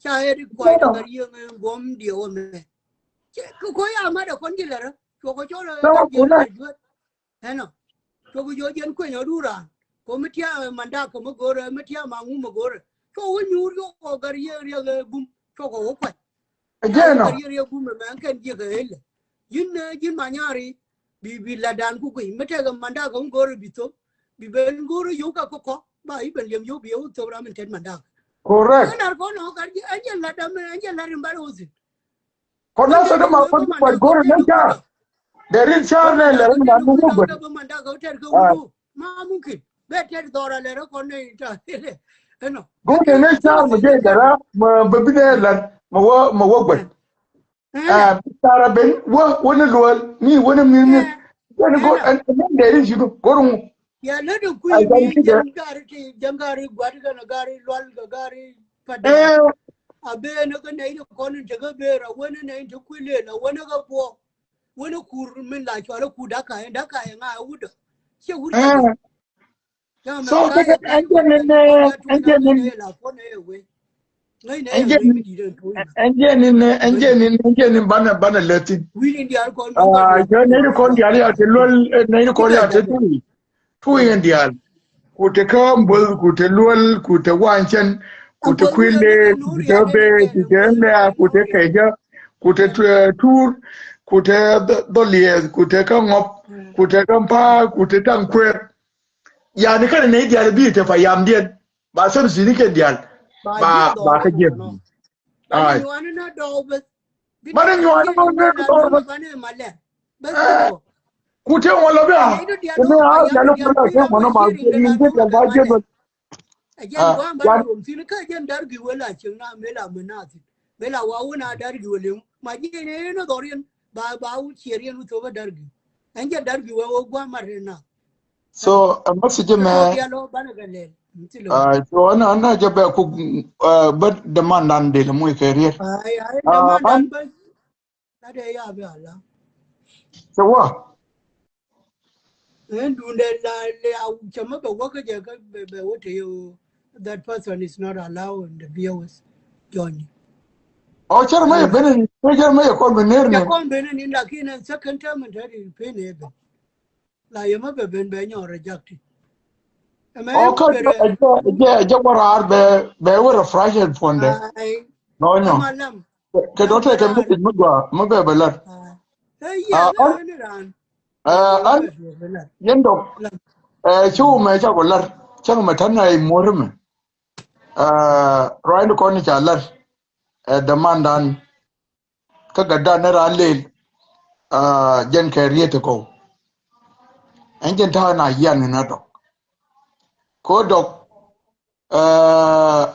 Ca ɛ di kuany ɛ gar yieŋ ɛ guɔm diɛ wä mɛ. Kɛ ko ya mat ɛ kɔn ji̱ lɛ rä. Cuɔk kɛ cɔl ɛ gar jiɛl ɛ juɔt. Ɛnɔ. Cuɔk kɛ juɔt jiɛn kueny ɛ du raan. Ko mi tiaam ɛ mandak kɛ mi go̱rɛ mi tiaam a ŋu mi go̱rɛ. Cuɔk wä nyuur yuɔk ɛ gar yieŋ riɛk ɛ gum. Cuɔk kɛ wä kuany. Ɛ jɛn ɔ. Ɛ riɛk ɛ gum ɛmɛ ɛn kɛn jiɛk ɛ ëlɛ. Ji̱n, eh, ji̱n Manyari, bi, bi ladan ku guiy. Mi tɛkɛ mandak kɛ ŋu go̱o̱rɛ bi thop. Bi ben go̱o̱rɛ yio̱w ka kɔ kɔ. Ba i̱ ben liɛm yio̱w bi yio̱w thop ram in tɛt mandak. Correct. Ɛ lar kɔn ɔ kar ji̱, ɛn jɛ lat dam, ɛn jɛ lat in bar ɣöö thi̱n. Kɔn na thok ma kɔn kuat go̱o̱rɛ nɛ car. Deri car nɛ lɛ rin ma nu ku guat. Mandak kɛ tɛt kɛ wulu. Ma mumkin. Bɛ tɛt dhɔra lɛ rɛ kɔn nɛ ita. Ɛnɔ. Go̱o̱rɛ nɛ car ma jɛ dara ma bɛ bi nɛ lat ma wä, ma wä guat. Ɛ, tara ben wä, wä ni luɔl mi wä ni mir mir. Jɛn go̱r ɛn ɛn deri jidu go̱r ŋu. Ya lä de kui̱ mi jɛn gari ti jɛn gari guat kɛn gari luɔl kɛ gari padɛ. A ben kɛ nɛy ti kɔn in tekɛ ber a wen nɛy ti kui̱ lel a wen kɛ buɔ. Wen kur min la cual kur daka in daka in ŋa wut dɔ. Ciɛ wut dɔ. So ɛn jɛn in, ɛn jɛn in, ɛn jɛn in, ɛn jɛn in, ɛn jɛn in, ɛn jɛn in banɛ, banɛ lɛ thin. Jɛ nɛy ti kɔn diaal ya te luɔl, nɛy ti kɔn ya te tui. Tui in diaal. Ku te kä mboth, ku te luɔl, ku te wancɛn, ku te kui̱ lel, ku te bee, ku te lɛa, ku te kɛjä, ku te tuur, ku te dhɔliɛth, ku te kä ŋɔp, ku te kä mpa̱a̱, ku te taŋ kuer. Yani kɛn nɛy diaal bi te pa yamdiɛn ba thäm thi̱n ni kɛn diaal ba, ba kä jiɛn. Ai. Banɛ nyuani ma ne dɔɔr beth. Ku te ŋuan lɔ bia. Ku ne a yalo kula te ŋuan ma ke yin te ba je beth. Ɛ jɛn gua̱a̱m bä na ruɔm thi̱n kä jɛn Därgi wël a cieŋ na mël a mën a thi̱n. Mël a wa wun a Därgi wël eŋ. Ma ji̱ ni ni dhɔr yɛn. Ba, ba wun ciɛɛr yɛn wun thop a Därgi. Ɛn jɛn Därgi wël wä gua̱a̱m mat rin na. So, a message mɛ. Dialo banɛ kɛ lɛl. Mthi lo. Ah, so, ana, ana jɛ bɛ ku, ah, bä demand dan del mui kɛ riet. Ai, ai, demand dan bä. Ade ya bɛ ala. Cɛ wä. Ɛn dundɛ la lɛ a cɛ mɛ bɛ wä kä jɛ kä bɛ, bɛ wä te yo. That person is not allowed in the B O S joining. Ɔ cɛ mɛ yɛ ben ni, cɛ mɛ yɛ kɔn ben ner ni. Yɛ kɔn ben ni, lakin ɛn second term ɛn tɛri pen ɛ ben. La yɛ mɛ bɛ ben bɛ nyɔ rejected. Ɔ kä jɛ, jɛ, jɛ wä raar bɛ, bɛ wä refresh ɛn puɔndɛ. Ai. Nɔ nyɔ. Kɛ dɔ̱ tɛkɛ message mi gɔaa mi bɛ bɛ lar. Ɛ, an, yɛn dɔk, ɛ, ci wumɛ ca kɔ lar cäŋ mɛ tän a i̱ muɔ̱r mɛ. Ɛ, ruaacni kɔn ca lar, ɛ, dämandan kä gatdan ni raan leel, ɛ, jɛn kɛ riet ti kɔw. Ɛn jɛn ta̱a̱ na yian ni na dɔk. Ko dɔk, Ɛ,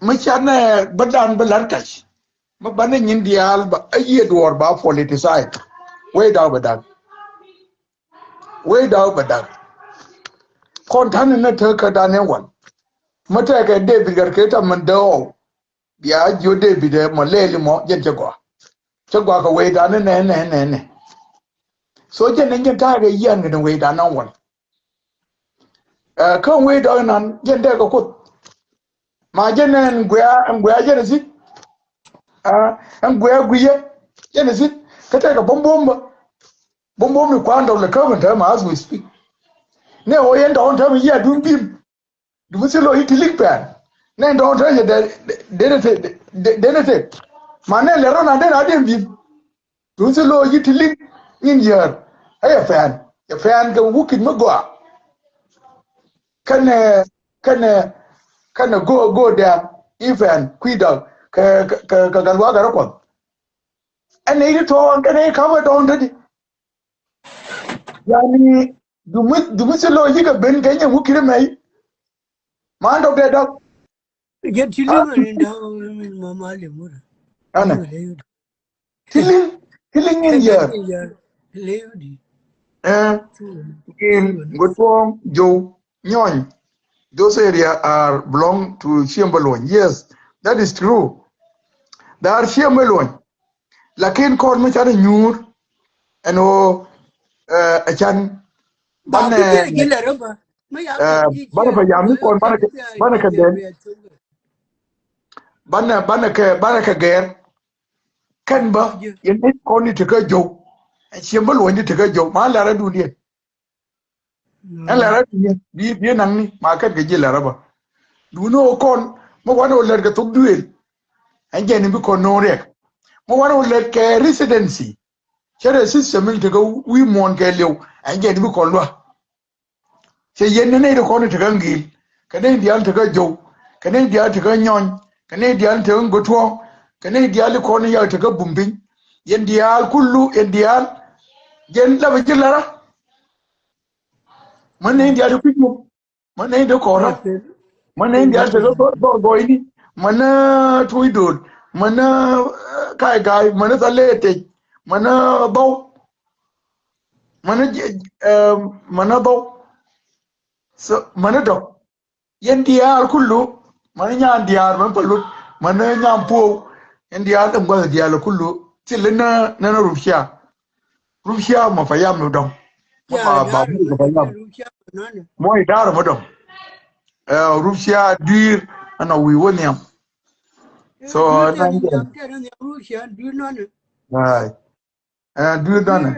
mi canɛ bä dan bä la̱r kac. Mi banɛ nyin diaal bä a yiëë duɔɔr ba politicide. Wee daw bɛ dak. Wee daw bɛ dak. Kɔn ta̱n ni nɛ tek kä dan ɛ wal. Mi tɛkɛ David Gatkeet a min dee ɔw. Bia jiö David ɛ mɔ lɛɛli mɔ jɛn cɛ gɔaa. Cɛ gɔaa kɛ wee dan ni nɛ nɛ nɛ nɛ. So jɛn ni jɛn ta̱a̱ kɛ yian kɛ ni wee dan ni wal. Ɛ, kä wee dɔk inan jɛn dee kɛ Kuoth. Ma jɛn ɛn guɛ̈ɛ̈, ɛn guɛ̈ɛ̈ jɛn ɛ thi̱n. Ɛ, ɛn guɛ̈ɛ̈ guiyɛ jɛn ɛ thi̱n. Kä tɛkɛ buɔ̱m buɔ̱m bä. Buɔ̱m buɔ̱m ni kuan dɔk lɛ kä min täämɛ as we speak. Nɛ ɣöö yɛn dɔk in täämɛ yiëë adun bi̱i̱m. Duŋ mi thil lo̱c i̱ ti li̱ŋ pɛn. Nɛ in dɔk in täämɛ jɛ dee, dee, dee, dee, dee, dee, dee. Ma nɛ lɛ rɔ̱ na dee na dee bi̱i̱m. Duŋ thil lo̱c i̱ ti li̱ŋ nyin yäär. Ɛ yɛ pɛn. Yɛ pɛn kɛ wukit mi gɔaa. Kɛnɛ, kɛnɛ, kɛnɛ go̱o̱k, go̱o̱k dɛ̈ɛ̈m i̱ pɛn kui̱ dɔk kɛ, kɛ, kɛ, kɛ gat luaak gat rɔ kuɔth. Ɛn nɛ i̱ ti tɔɔŋ kɛnɛ i̱ ka̱pɛ dɔɔŋ te di. Yani, duŋ mi, duŋ mi thil lo̱c i̱ kɛ ben kɛ nyɛ wukit mɛy. Man dɔk dee dɔk. Jɛ ti liŋ ni da̱a̱ mama lɛ mura. Ɛnɛ. Ti liŋ, ti liŋ in yär. Ɛ, in Gattuoŋ, Jow, Nyɔny. Those area are belong to Ciɛmbä Luɔny. Yes, that is true. They are Ciɛmbä Luɔny. Lakin kɔn mi canɛ nyuur ɛn ɣöö, ɛ, ɛ can banɛ, ɛ, banɛ payam ni kɔn banɛ kɛ, banɛ kɛ den. Banɛ, banɛ kɛ, banɛ kɛ gɛr. Kɛn bä yɛn ni kɔn ni tekä Jow. Ɛ Ciɛmbä Luɔny ni tekä Jow. Ma lɛrä duundiɛn. Ɛn lɛrä duundiɛn bi, bi naŋni ma kɛn kɛ ji̱ lɛrä bä. Duuni ɣöö kɔn mi wanɛ ɣöö lɛt kɛ thok duëël. Ɛn jɛn ni bi kɔn no̱o̱ŋ riɛk. Mi wanɛ ɣöö lɛt kɛ residency. Cɛ rɛ system in tekä wi̱i̱ muɔ̱ɔ̱n kɛ liw. Ɛn jɛn ni bi kɔn lua̱. Cɛ yɛn ni nɛy ti kɔn i̱ tekä Ŋi̱i̱l, kɛ nɛy diaal tekä Jow, kɛ nɛy diaal tekä Nyɔny, kɛ nɛy diaal tekä Gattuoŋ, kɛ nɛy diaal i̱ kɔn i̱ yak tekä Bumbiny. Yɛn diaal kulu, yɛn diaal. Jɛn lapɛ ji̱ lɛrä. Män nɛy diaal i̱ kui̱c muk. Män nɛy i̱ kɔrä. Män nɛy diaal tekä Thor, Thor Gɔyni. Män, ɛ, Tuuc Do̱l. Män, ɛ, Ka̱a̱c Ga̱a̱c. Män Thal Lɛɛtɛc. Män Dhɔw. Mänä, ɛ, mänä dhɔw. So, mänä dɔk. Yɛn diaal kulu, mänä nyan diaal, mänä palut, mänä nyan puɔw. Yɛn diaal ɛn gua̱th diaal kulu. Thil nä, nä, nä Rupcia. Rupcia mɔ payam ni dɔŋ. Mɔ ba, ba, mɔ payam. Mɔ idara mɔ dɔŋ. Ɛ, Rupcia dui̱r, ɛn a wi̱i̱ wä nhiam. So, ɛn a dui̱r nɔnɛ. Ai. Ɛ, dui̱r danɛ.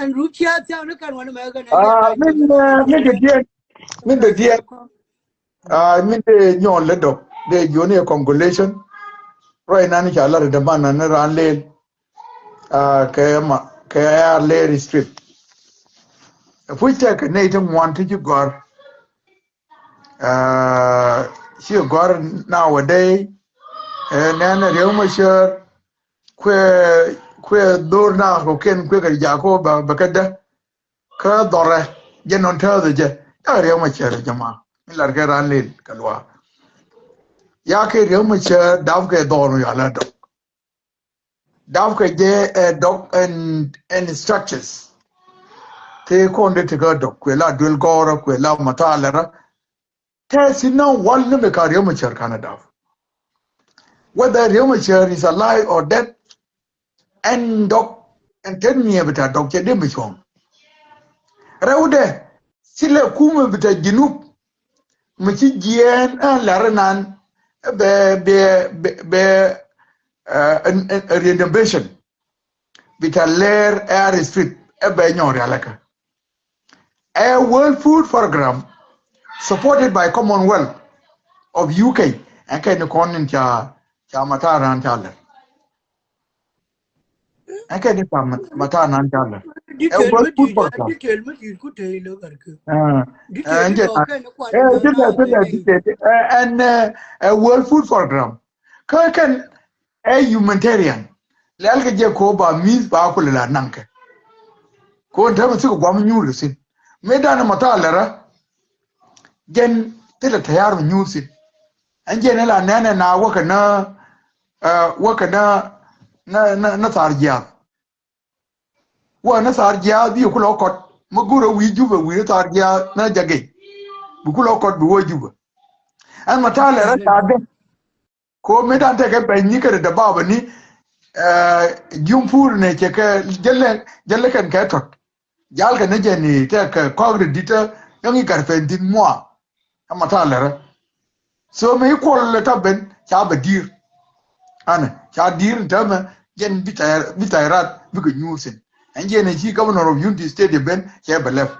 Ɛn Rupcia thiaŋ ni kɛn wanɛ mɛ kɛn. Ah, min, ɛ, min te diɛn. Min te diɛn. Ah, min te nyɔɔl lɛ dɔk. Dee jiɔni ɛ congratulation. Ruac nan ca lar däman nan ni raan leel. Ah, kɛ ma, kɛ ar leel strip. Ɛ puc tɛk kɛ nɛy ti ŋuan ti ci gɔ̱r. Ah, ci gɔ̱r nowadays. Ɛ nɛn Riek Machar kuɛ, kuɛ dhor na kɔ kɛn kuɛ kɛ jako bɛ, bɛ kɛ dä. Kä dhɔrɛ jɛ nɔn tääthɛ jɛ. Yak Riek Machar jɛ ma. Mi lar kɛ ran lil kɛ luaak. Yak kɛ Riek Machar dap kɛ dhɔr mi yal a dɔk. Dap kɛ jɛ ɛ dɔk ɛn, ɛn structures. Tëë kɔn dee tekä dɔk kuɛ la duel gɔrä kuɛ la matalɛrä. Tɛth in nɔ wal ni mi ka Riek Machar kanɛ dap. Whether Riek Machar is alive or dead, ɛn dɔk, ɛn tet miɛ bi ta dɔk cɛ dee mi cuɔ̱ŋ. Rɛwdɛ, thilɛ kumɛ bi ta Junub, mi ci jiɛɛn ɛn lɛr nan, bɛ, bɛ, bɛ, bɛ, eh, ɛn, ɛn, renovation. Bi ta lɛr air strip, ɛ bɛ nyɔr yalɛ kɛ. A World Food Program supported by Commonwealth of U K. Ɛn kɛ ni kɔn in ca, ca matar nan ca lɛ. Ɛn kɛ ni ca ma-, matar nan ca lɛ. A World Food Program. Detail mi ti ku te lo kar ke. Ah, detail ɛn jɛ ko na. Kɛ ni kwan. Eh, detail, detail, detail. Eh, ɛn, eh, a World Food Program. Kä kɛn ɛ humanitarian. Lɛl kɛ jɛ ko ba mi̱th ba kulɛ la naŋ kɛ. Ko ɛn täämɛ thikɛ guam nyuur kɛ thi̱n. Mëë danɛ matalɛrä. Jɛn thilɛ tayar mi nyuur thi̱n. Ɛn jɛn ɛ la nɛnɛ na wäkɛ na, eh, wäkɛ na, na, na, na thar jiath. Wä ni thar jiaath bi kulɔ kɔt. Mi gurɛ wi̱i̱ Jubɛ wi̱i̱ ni thar jiaath ni jagec. Bi kulɔ kɔt bi wä Jubɛ. Ɛn matalɛrä ca dee. Ko mi dan tekɛ bɛny ni kɛ dee baba ni, eh, Jum Pur ni cɛ kɛ jälɛ, jälɛ kɛn kɛ tɔt. Jal kɛ ni jɛ ni tekɛ kɔk dee di̱t ɛ yɔŋ i̱ gat pɛn di̱t mua. Ɛn matalɛrä. So mi kuɔl lɛ ta ben ca bɛ di̱i̱r. Anɛ ca di̱i̱r ni täämɛ jɛn bi tayar, bi tayar rat bikɛ nyuur thi̱n. Ɛn jɛn ɛ ci Governor of Unity State ben cɛ bɛ lɛp.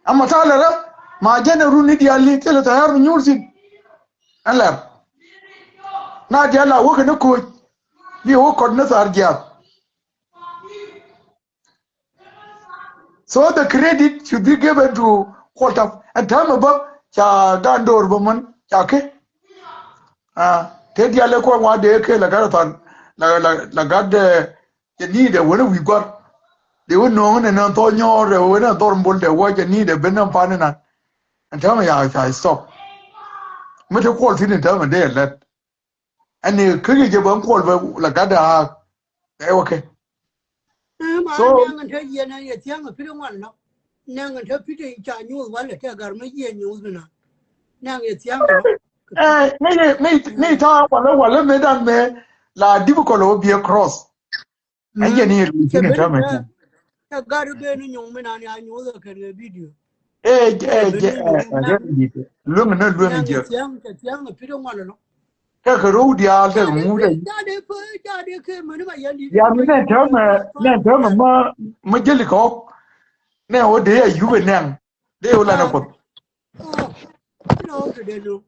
Ɛn matalɛrä ma jɛn ɛ run ni diaal ni thilɛ tayar bi nyuur thi̱n. Ɛn lɛp. Na diaal la wäkɛ ni koc. Bi wä kɔt ni thar jiath. So the credit should be given to Kuɔl Tap. Ɛn täämɛ bä ca gan door bä män ca kɛ. Ah, te diaal ɛ kuɔn wa dee kɛ la gat than, la, la, la gat dee, jɛ ni dee wä ni wi̱i̱ gua̱r. Dee wä no̱o̱ŋ ni nä thɔ nyɔɔr dee wä ni dhɔr mbol dee wä jɛ ni dee ben ni pan ni nan. Ɛn täämɛ ya ca stop. Mi te Kuɔl thi̱n ɛn täämɛ dee lɛt. Ɛn ni kä kɛ jɛ bä Kuɔl bä la gat dee a. Ɛ wä kɛ. Eh, ma so nɛŋ in te yɛn ɛn yɛ thiaŋ a pit in wan lɔ. Nɛŋ in te pit in ca nyuuth walɛ te gar mi yɛ nyuuth mi na. Nɛŋ yɛ thiaŋ lɔ. Eh, ni, ni, ni ta walɛ, walɛ mi dan mi la difficult o bi a cross. Ɛn jɛ ni yɛ lu ti ni ta mi. Te gar ben ni nyuŋ mi na ni a nyuuth a kɛn kɛ video. Eh, eh, jɛ, eh, eh, luäŋ ni luäŋ jɛ. Thiaŋ, thiaŋ, thiaŋ, pit ŋuan lɔ. Kɛ kɛ ro̱w diaal kɛ ŋut ɛ. Ca dee pä, ca dee kɛ mäni ma yɛn di. Ya mi nɛ täämɛ, nɛ täämɛ ma, ma jeli kɔk. Nɛ wä dee a yupɛ nɛŋ. Dee wä lanɛ kuɔth. Oh, no, to dee no.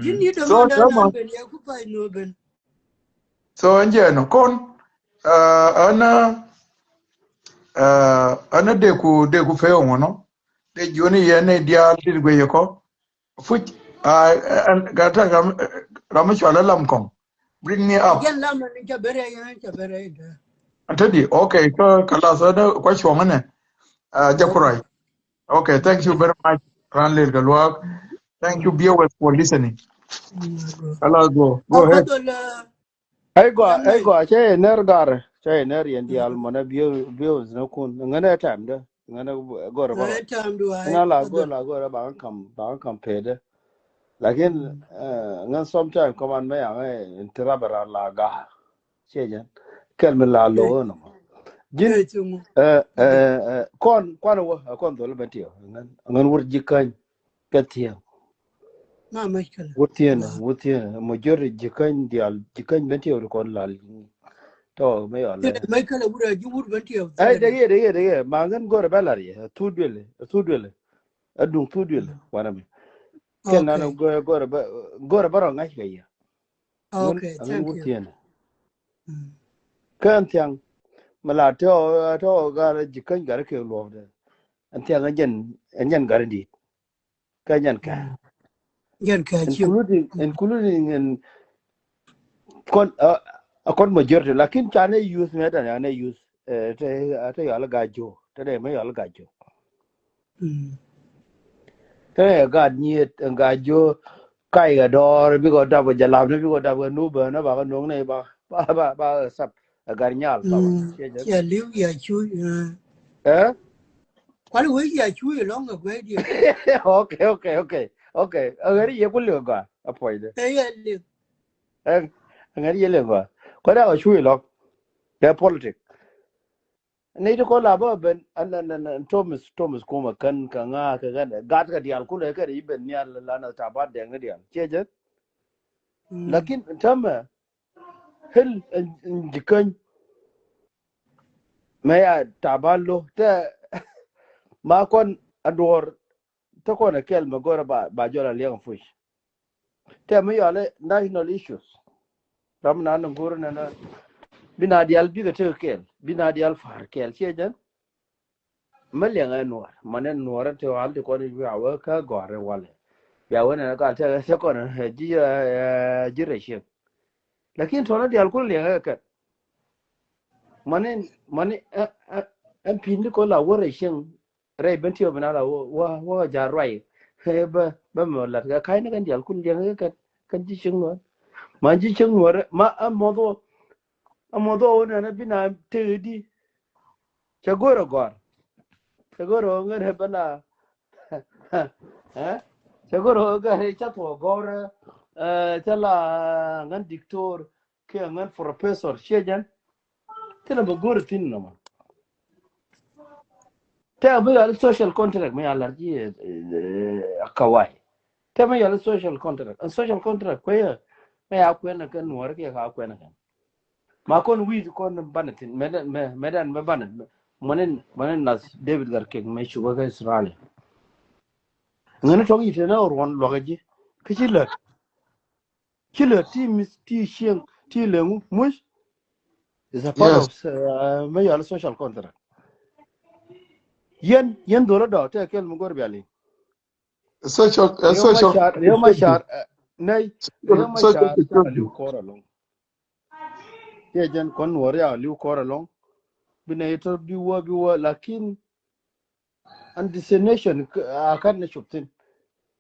Ji̱n ni dee so ma dee täämɛ. Nan ben yɛ ku pay no ben. So ɛn jɛ nɔ kɔn, eh, ɛn, eh, ɛn dee ku, dee ku pay ŋuɔnɔ. Dee jiɔni yɛn ni diaal dit guey yɛ kɔ. Fuc, ah, ɛn, gata ram, ram mi cual ɛ Lam Kɔŋ. Bring me up. Jɛn Lam ni ca bere yɛn ca bere yɛn. Ɛn te di, okay, kä, kalas, ɛn kua cuɔŋ ɛnɛ. Ah, jɛ kuray. Okay, thank you very much. Ran lel kɛ luaak. Thank you, viewers, for listening. Kalas, go, go ahead. Ai gɔaa, ai gɔaa, cä yɛ ner gar, cä yɛ ner yɛn diaal mɔnɛ viewers ni kun. Ŋänɛ time dä, ŋänɛ gɔrɛ bä rɔ. Ŋänɛ la gɔrɛ, la gɔrɛ ba ŋä kam, ba ŋä kam pee dä. Lakin, eh, ŋän sometime kaman mɛ yaŋ, eh, interrupt ran la gar. Cɛ jɛn. Kɛl mi la lo nɔ. Ji̱n, eh, eh, eh, kɔn, kɔn wä, kɔn dhol ben tiɔ. Ŋän, ŋän wur ji̱ käny. Kɛ thiaŋ. Ma mɛckɛlɛ. Wä thiaŋ, wä thiaŋ. Majority ji̱ käny diaal, ji̱ käny ben tiɛw di kɔn lal. Tɔ, mɛ yɔ lɛ. Mɛckɛlɛ wut a ji̱ wut ben tiɛw. Ai, dee yɛ, dee yɛ, dee yɛ. Ma ŋän gɔrɛ bɛ lar yɛ. Thu duël, thu duël. A duŋ thu duël. Wanɛ mi. Kɛn nan gɔrɛ, gɔrɛ bɛ, gɔrɛ bɛ rɔ ŋa̱c kɛ yɛ. Okay, thank you. Wä thiaŋ. Kɛn thiaŋ. Mɛ la tɔ, tɔ gar ji̱ käny gar kɛ luɔk dɛ. Ɛn thiaŋ ɛn jɛn, ɛn jɛn gar in dit. Kä nyɛn kɛ. Nyɛn kɛ ci. Including, including in Kɔn, a kɔn majority, lakin canɛ use mɛ dan anɛ use. Te te yɔl ga jo te dɛ mɛ yɔl ga jo. Te dɛ gat nyiet ga jo. Kai ga dɔr bi ko dap ga jalap ni bi ko dap ga nubɛ na ba ga nong ne ba ba ba ba sap. Gar nyal ba ba. Cia liu ya cu. Eh. Kuali wei ya cu ilɔŋ ga gwɛ di. Okay, okay, okay, okay. Agari ye kuli ga a poi de. Eh, ya liu. Ɛ ŋäri yɛ lɛ gɔaa kuɛ dak ɛ cu ilɔk. Kɛ politik ni ti kɔ la bä ben an an an Thomas Thomas Kuma kän kɛ ŋa kɛ kän gat kɛ dial kulɛ kɛ ri ben nial la na Taban Dɛŋ ni dial ciɛ jɛ. Lakin tämɛ hel ɛn jikäny mɛ ya Taban lo tɛ ma kɔn a duɔr. Te kɔn a kɛl mɛ gɔrɛ ba ba jɔl a liɛŋ puc. Tɛ mi yɔl ɛ national issues. Ram na ni go̱r nɛ na bi na dial bikɛ tek kɛl bi na dial par kɛl ciɛ jɛn. Mi liɛŋ ɛ nuɔr mɛ nɛ nuɔr ɛ te wal ti kɔn i̱ bia wä kä gɔr ɛ walɛ. Bia wä nɛ na gal te te kɔn ɛ ji̱ ɛ ji̱ rɛ ciek. Lakin tɔn ɛ dial kul liɛŋ ɛ kɛl. Mani mani ɛ ɛ ɛ pin ti kɔn la wä rɛ ciek. Rɛy ben tiɔ ben ala wä wä wä ja ruay. Bä bä mɛ lat ka ka̱ny ni kɛn dial kun diɛŋ kɛn kɛn ji̱ cieŋ nuɔr. Ma ji̱ cieŋ nuɔr ma a mɔth wä a mɔth wä wä nɛn a bi na tëë di. Cɛ go̱r a gɔr cɛ go̱r a wä ŋän a bä la. Cɛ go̱r a wä gɛr ca thuɔ gɔr. Cɛ la ŋän diktor kiɛ ŋän professor ciɛ jɛn. Thilɛ bä go̱r thi̱n nɔmɔ. Tɛ bi yɔl social contract mi a lar ji̱ a kawai. Tɛ mi yɔl social contract and social contract kuɛ mɛ ya kuɛn kɛ nuɔr kiɛ ka kuɛn kɛ. Ma kɔn wi̱i̱ kɔn banɛ thi̱n mɛ dan mɛ mɛ dan mɛ banɛ mɔnin mɔnin nath David Garkek mɛ cukɛ kɛ Australia. Ŋäni tɔŋ yi̱t tɛn a ruɔn luakä ji̱ kä ci lät. Ci lɛ ti mi ti cieŋ ti lɛ ŋu muc. Is a part of mi yɔl social contract. Yɛn yɛn dhol a dɔɔk tɛ kɛl mi gɔr biali. Social social. Riek Machar nɛy Riek Machar ca liw kɔr alɔŋ. Yɛ jɛn kɔn nuɔr ya liw kɔr alɔŋ. Bi nɛy tɔ bi wä bi wä lakin. And destination a kat ni cop thin.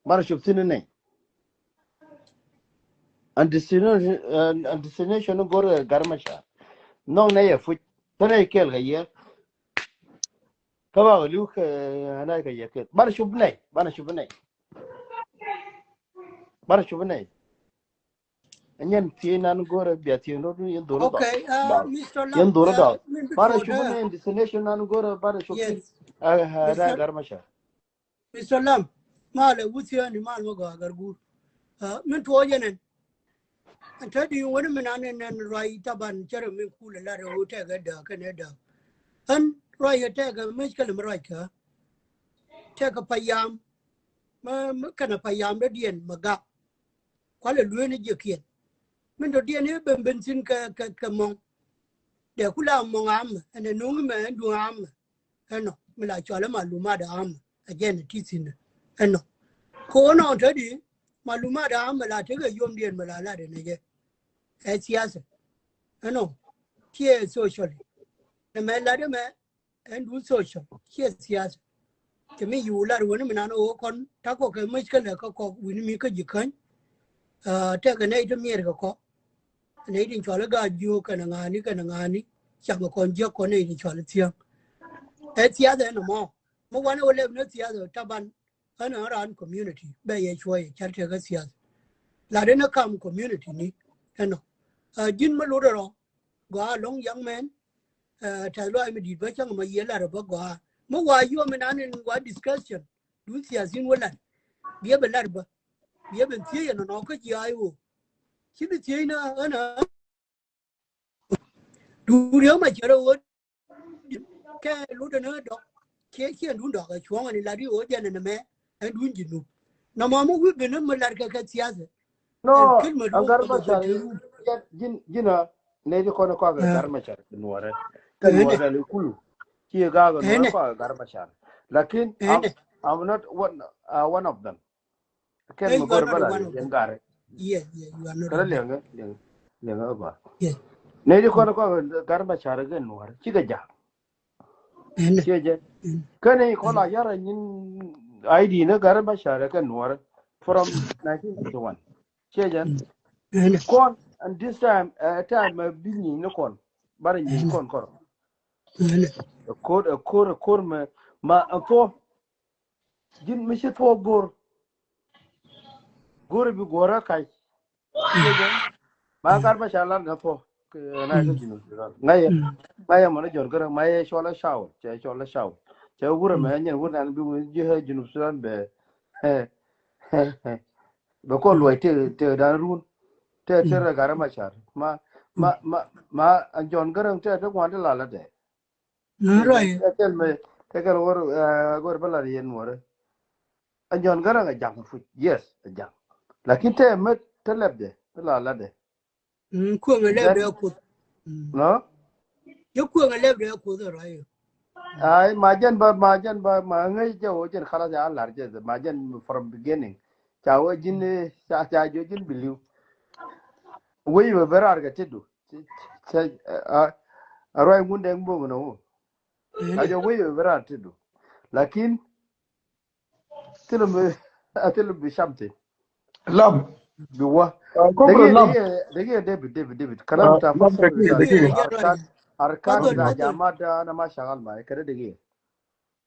Bara cop thin ni. And destination and destination ni gor gar ma cha. Nong na ye fuch. Tana ye kel ga ye. Ka ba liu ka na ka ye kel. Bara cop ni, bara cop ni. Bara cop ni. Nyɛn thiec nan go̱rɛ bia thiec rot yɛn dhol dɔk. Yɛn dhol dɔk. Banɛ cop ni destination nan go̱rɛ banɛ cop ni. Ɛ ɛ ɛ gar ma cha. Mister Lam, malɛ wuth yɛn ni mal mɛ gɔaa gar guur. Min tuɔɔc yɛn ɛn. Ɛn te di wani min an ɛn ɛn ruac taban cärɛ min kulɛ lat ɛ ɣöö tɛkɛ dääk kɛnɛ dääk. Ɛn ruac ɛ tɛkɛ mec kɛlɛ mi ruac kä. Tɛkɛ payam mɛ kɛnɛ payam dɔ̱diɛn mɛ gak. Kualɛ lueeni jiɛkiɛn min dɔ̱diɛn i̱ ben ben thi̱n kɛ kɛ kɛ mɔŋ. Dee ku la mɔŋ amɛ ɛn ɛ no̱o̱ŋ imɛ ɛn duŋ amɛ. Ɛnɔ mi la cɔal ɛ malumat amɛ ɛ jɛn ɛ ti thi̱n ɛnɔ. Ko̱o̱n ɔn te di malumat amɛ la tekɛ yomdiɛn mi la lat ɛn ɛ jɛ. Ɛ siasa ɛnɔ. Ciɛ socially nɛ mɛ lat ɛmɛ. Ɛn du social ciɛ siasa. Te mi yiu lar wani mi nan ɣöö kɔn takɔ kɛ mec kä lɛ kä kɔk wini mi kä ji̱ käny. Tɛkɛ nɛy ti miɛɛr kɛ kɔk nɛy tin cɔal i̱ gaat jiök kɛnɛ ŋa̱a̱ni kɛnɛ ŋa̱a̱ni. Cakɛ kɔn jiäk kɔn nɛy tin cɔal i̱ thiäŋ. Ɛ siasa ɛn ɛmɔ mi wanɛ wä lɛp ni siasa taban. Ɛn ɛ raan community bɛ yɛ cuɔyɛ car tɛkɛ siasa. Lat ɛn ɛ kam community ni ɛnɔ. Ji̱n mi lot ɛ rɔ gɔaa lɔ̱ŋ young man. Tɛth lɔaac mi di̱i̱t bä cäŋ mɔ yiëë lar bä gɔaa mi wa yuɔm inan in wa discussion. Dun thiathin wä lat biɛ bɛ lar bä biɛ ben thiec ɛnɔnɔ kä jiaac ɣöö ci bi thiec na ɣänä. Duun riäk ma cärä ɣöö kɛ lotdä ni dɔk ciɛ ciɛ dun dɔk ɛ cuɔ̱ŋ ɛn lat i̱ ɣöö jɛn ɛn ɛmɛ ɛn dun ji̱ nup. Nɔmɔ mi wi̱i̱ ben mi lat kɛ kɛ thiathɛ. No, ɛn kil mɛ duɔ̱ɔ̱k gar mɛ car ji̱n ji̱n a nɛy ti kɔn kɔak ɛ gar mɛ car nuɔrɛ. Kɛ nuɔrɛ li kulu ci gaak ɛ nuɔrɛ kɔak ɛ gar mɛ car. Lakin I'm, I'm not one, uh, one of them. Kɛn mɛ gɔr bä la yɛn gar. Kɛ la liɛŋ liɛŋ. Liŋ ɛ gɔaa. Nɛy ti kɔn kɔn Gat Macar kɛ Nuäär cikɛ ja̱k. Ciɛ jɛ. Kä nɛy kɔn la yar a nyin I D ni Gat Macar kɛ Nuäär from nineteen sixty-one. Ciɛ jɛ. Kɔn, and this time, ɛ time ɛ bi nyin ni kɔn. Bara nyin kɔn kɔr. Ɛ ko̱r, ɛ ko̱r, ɛ ko̱r mɛ ma ɛ thuɔ. Ji̱n mi ci thuɔk go̱r. Go̱r bi guɔ̱rä kac. Ma Gat Macar lar ni thuɔk. Kɛ na kä Junub Sudan. Ŋa̱cɛ, ŋa̱cɛ mɔnɛ John Garang, ma yɛ cɔl a Shaul, cɛ cɔl a Shaul. Cɛ wurɛ mɛ nyɛn wurɛ nan bi wurɛ ji̱ ɛ Junub Sudan bɛ. Bɛ kɔn luɔc tëë, tëë dan run. Tëë, tëë rɛ Gat Macar. Ma, ma, ma, ma John Garang tëë, tëë gua̱n ti la la dɛ. Ɛ kɛl mɛ, ɛ kɛl wor, ɛ, wor bä lat yɛn wor. Ɛ John Garang ɛ ja̱ŋ puc, yes, ɛ ja̱ŋ. Lakin te mɛ te lɛpdɛ, te la latdɛ. Kueŋ ɛ lɛpdɛ ɛ kuoth. No? Yɛ kueŋ ɛ lɛpdɛ ɛ kuoth ɛ ruac. Ay, ma jɛn ba, ma jɛn ba, ma ŋäc jɛ wä jɛn khalas ya lar jɛ, ma jɛn from beginning. Ca wä ji̱n, ca, ca ji̱ ji̱n biliw. Wec wä bɛ raar kɛ ti du. Cɛ, cɛ, a, a ruac ŋun dɛŋ bo̱o̱ŋ nɔ wä. Ka jɔ wec wä bɛ raar ti du. Lakin thilɛ mi, a thilɛ bi something. Lam. Bi wä. Degi, degi, degi David, David, David. Kalam ta. Arkan, arkan da jamaa da ana ma shagal ma kɛ degi.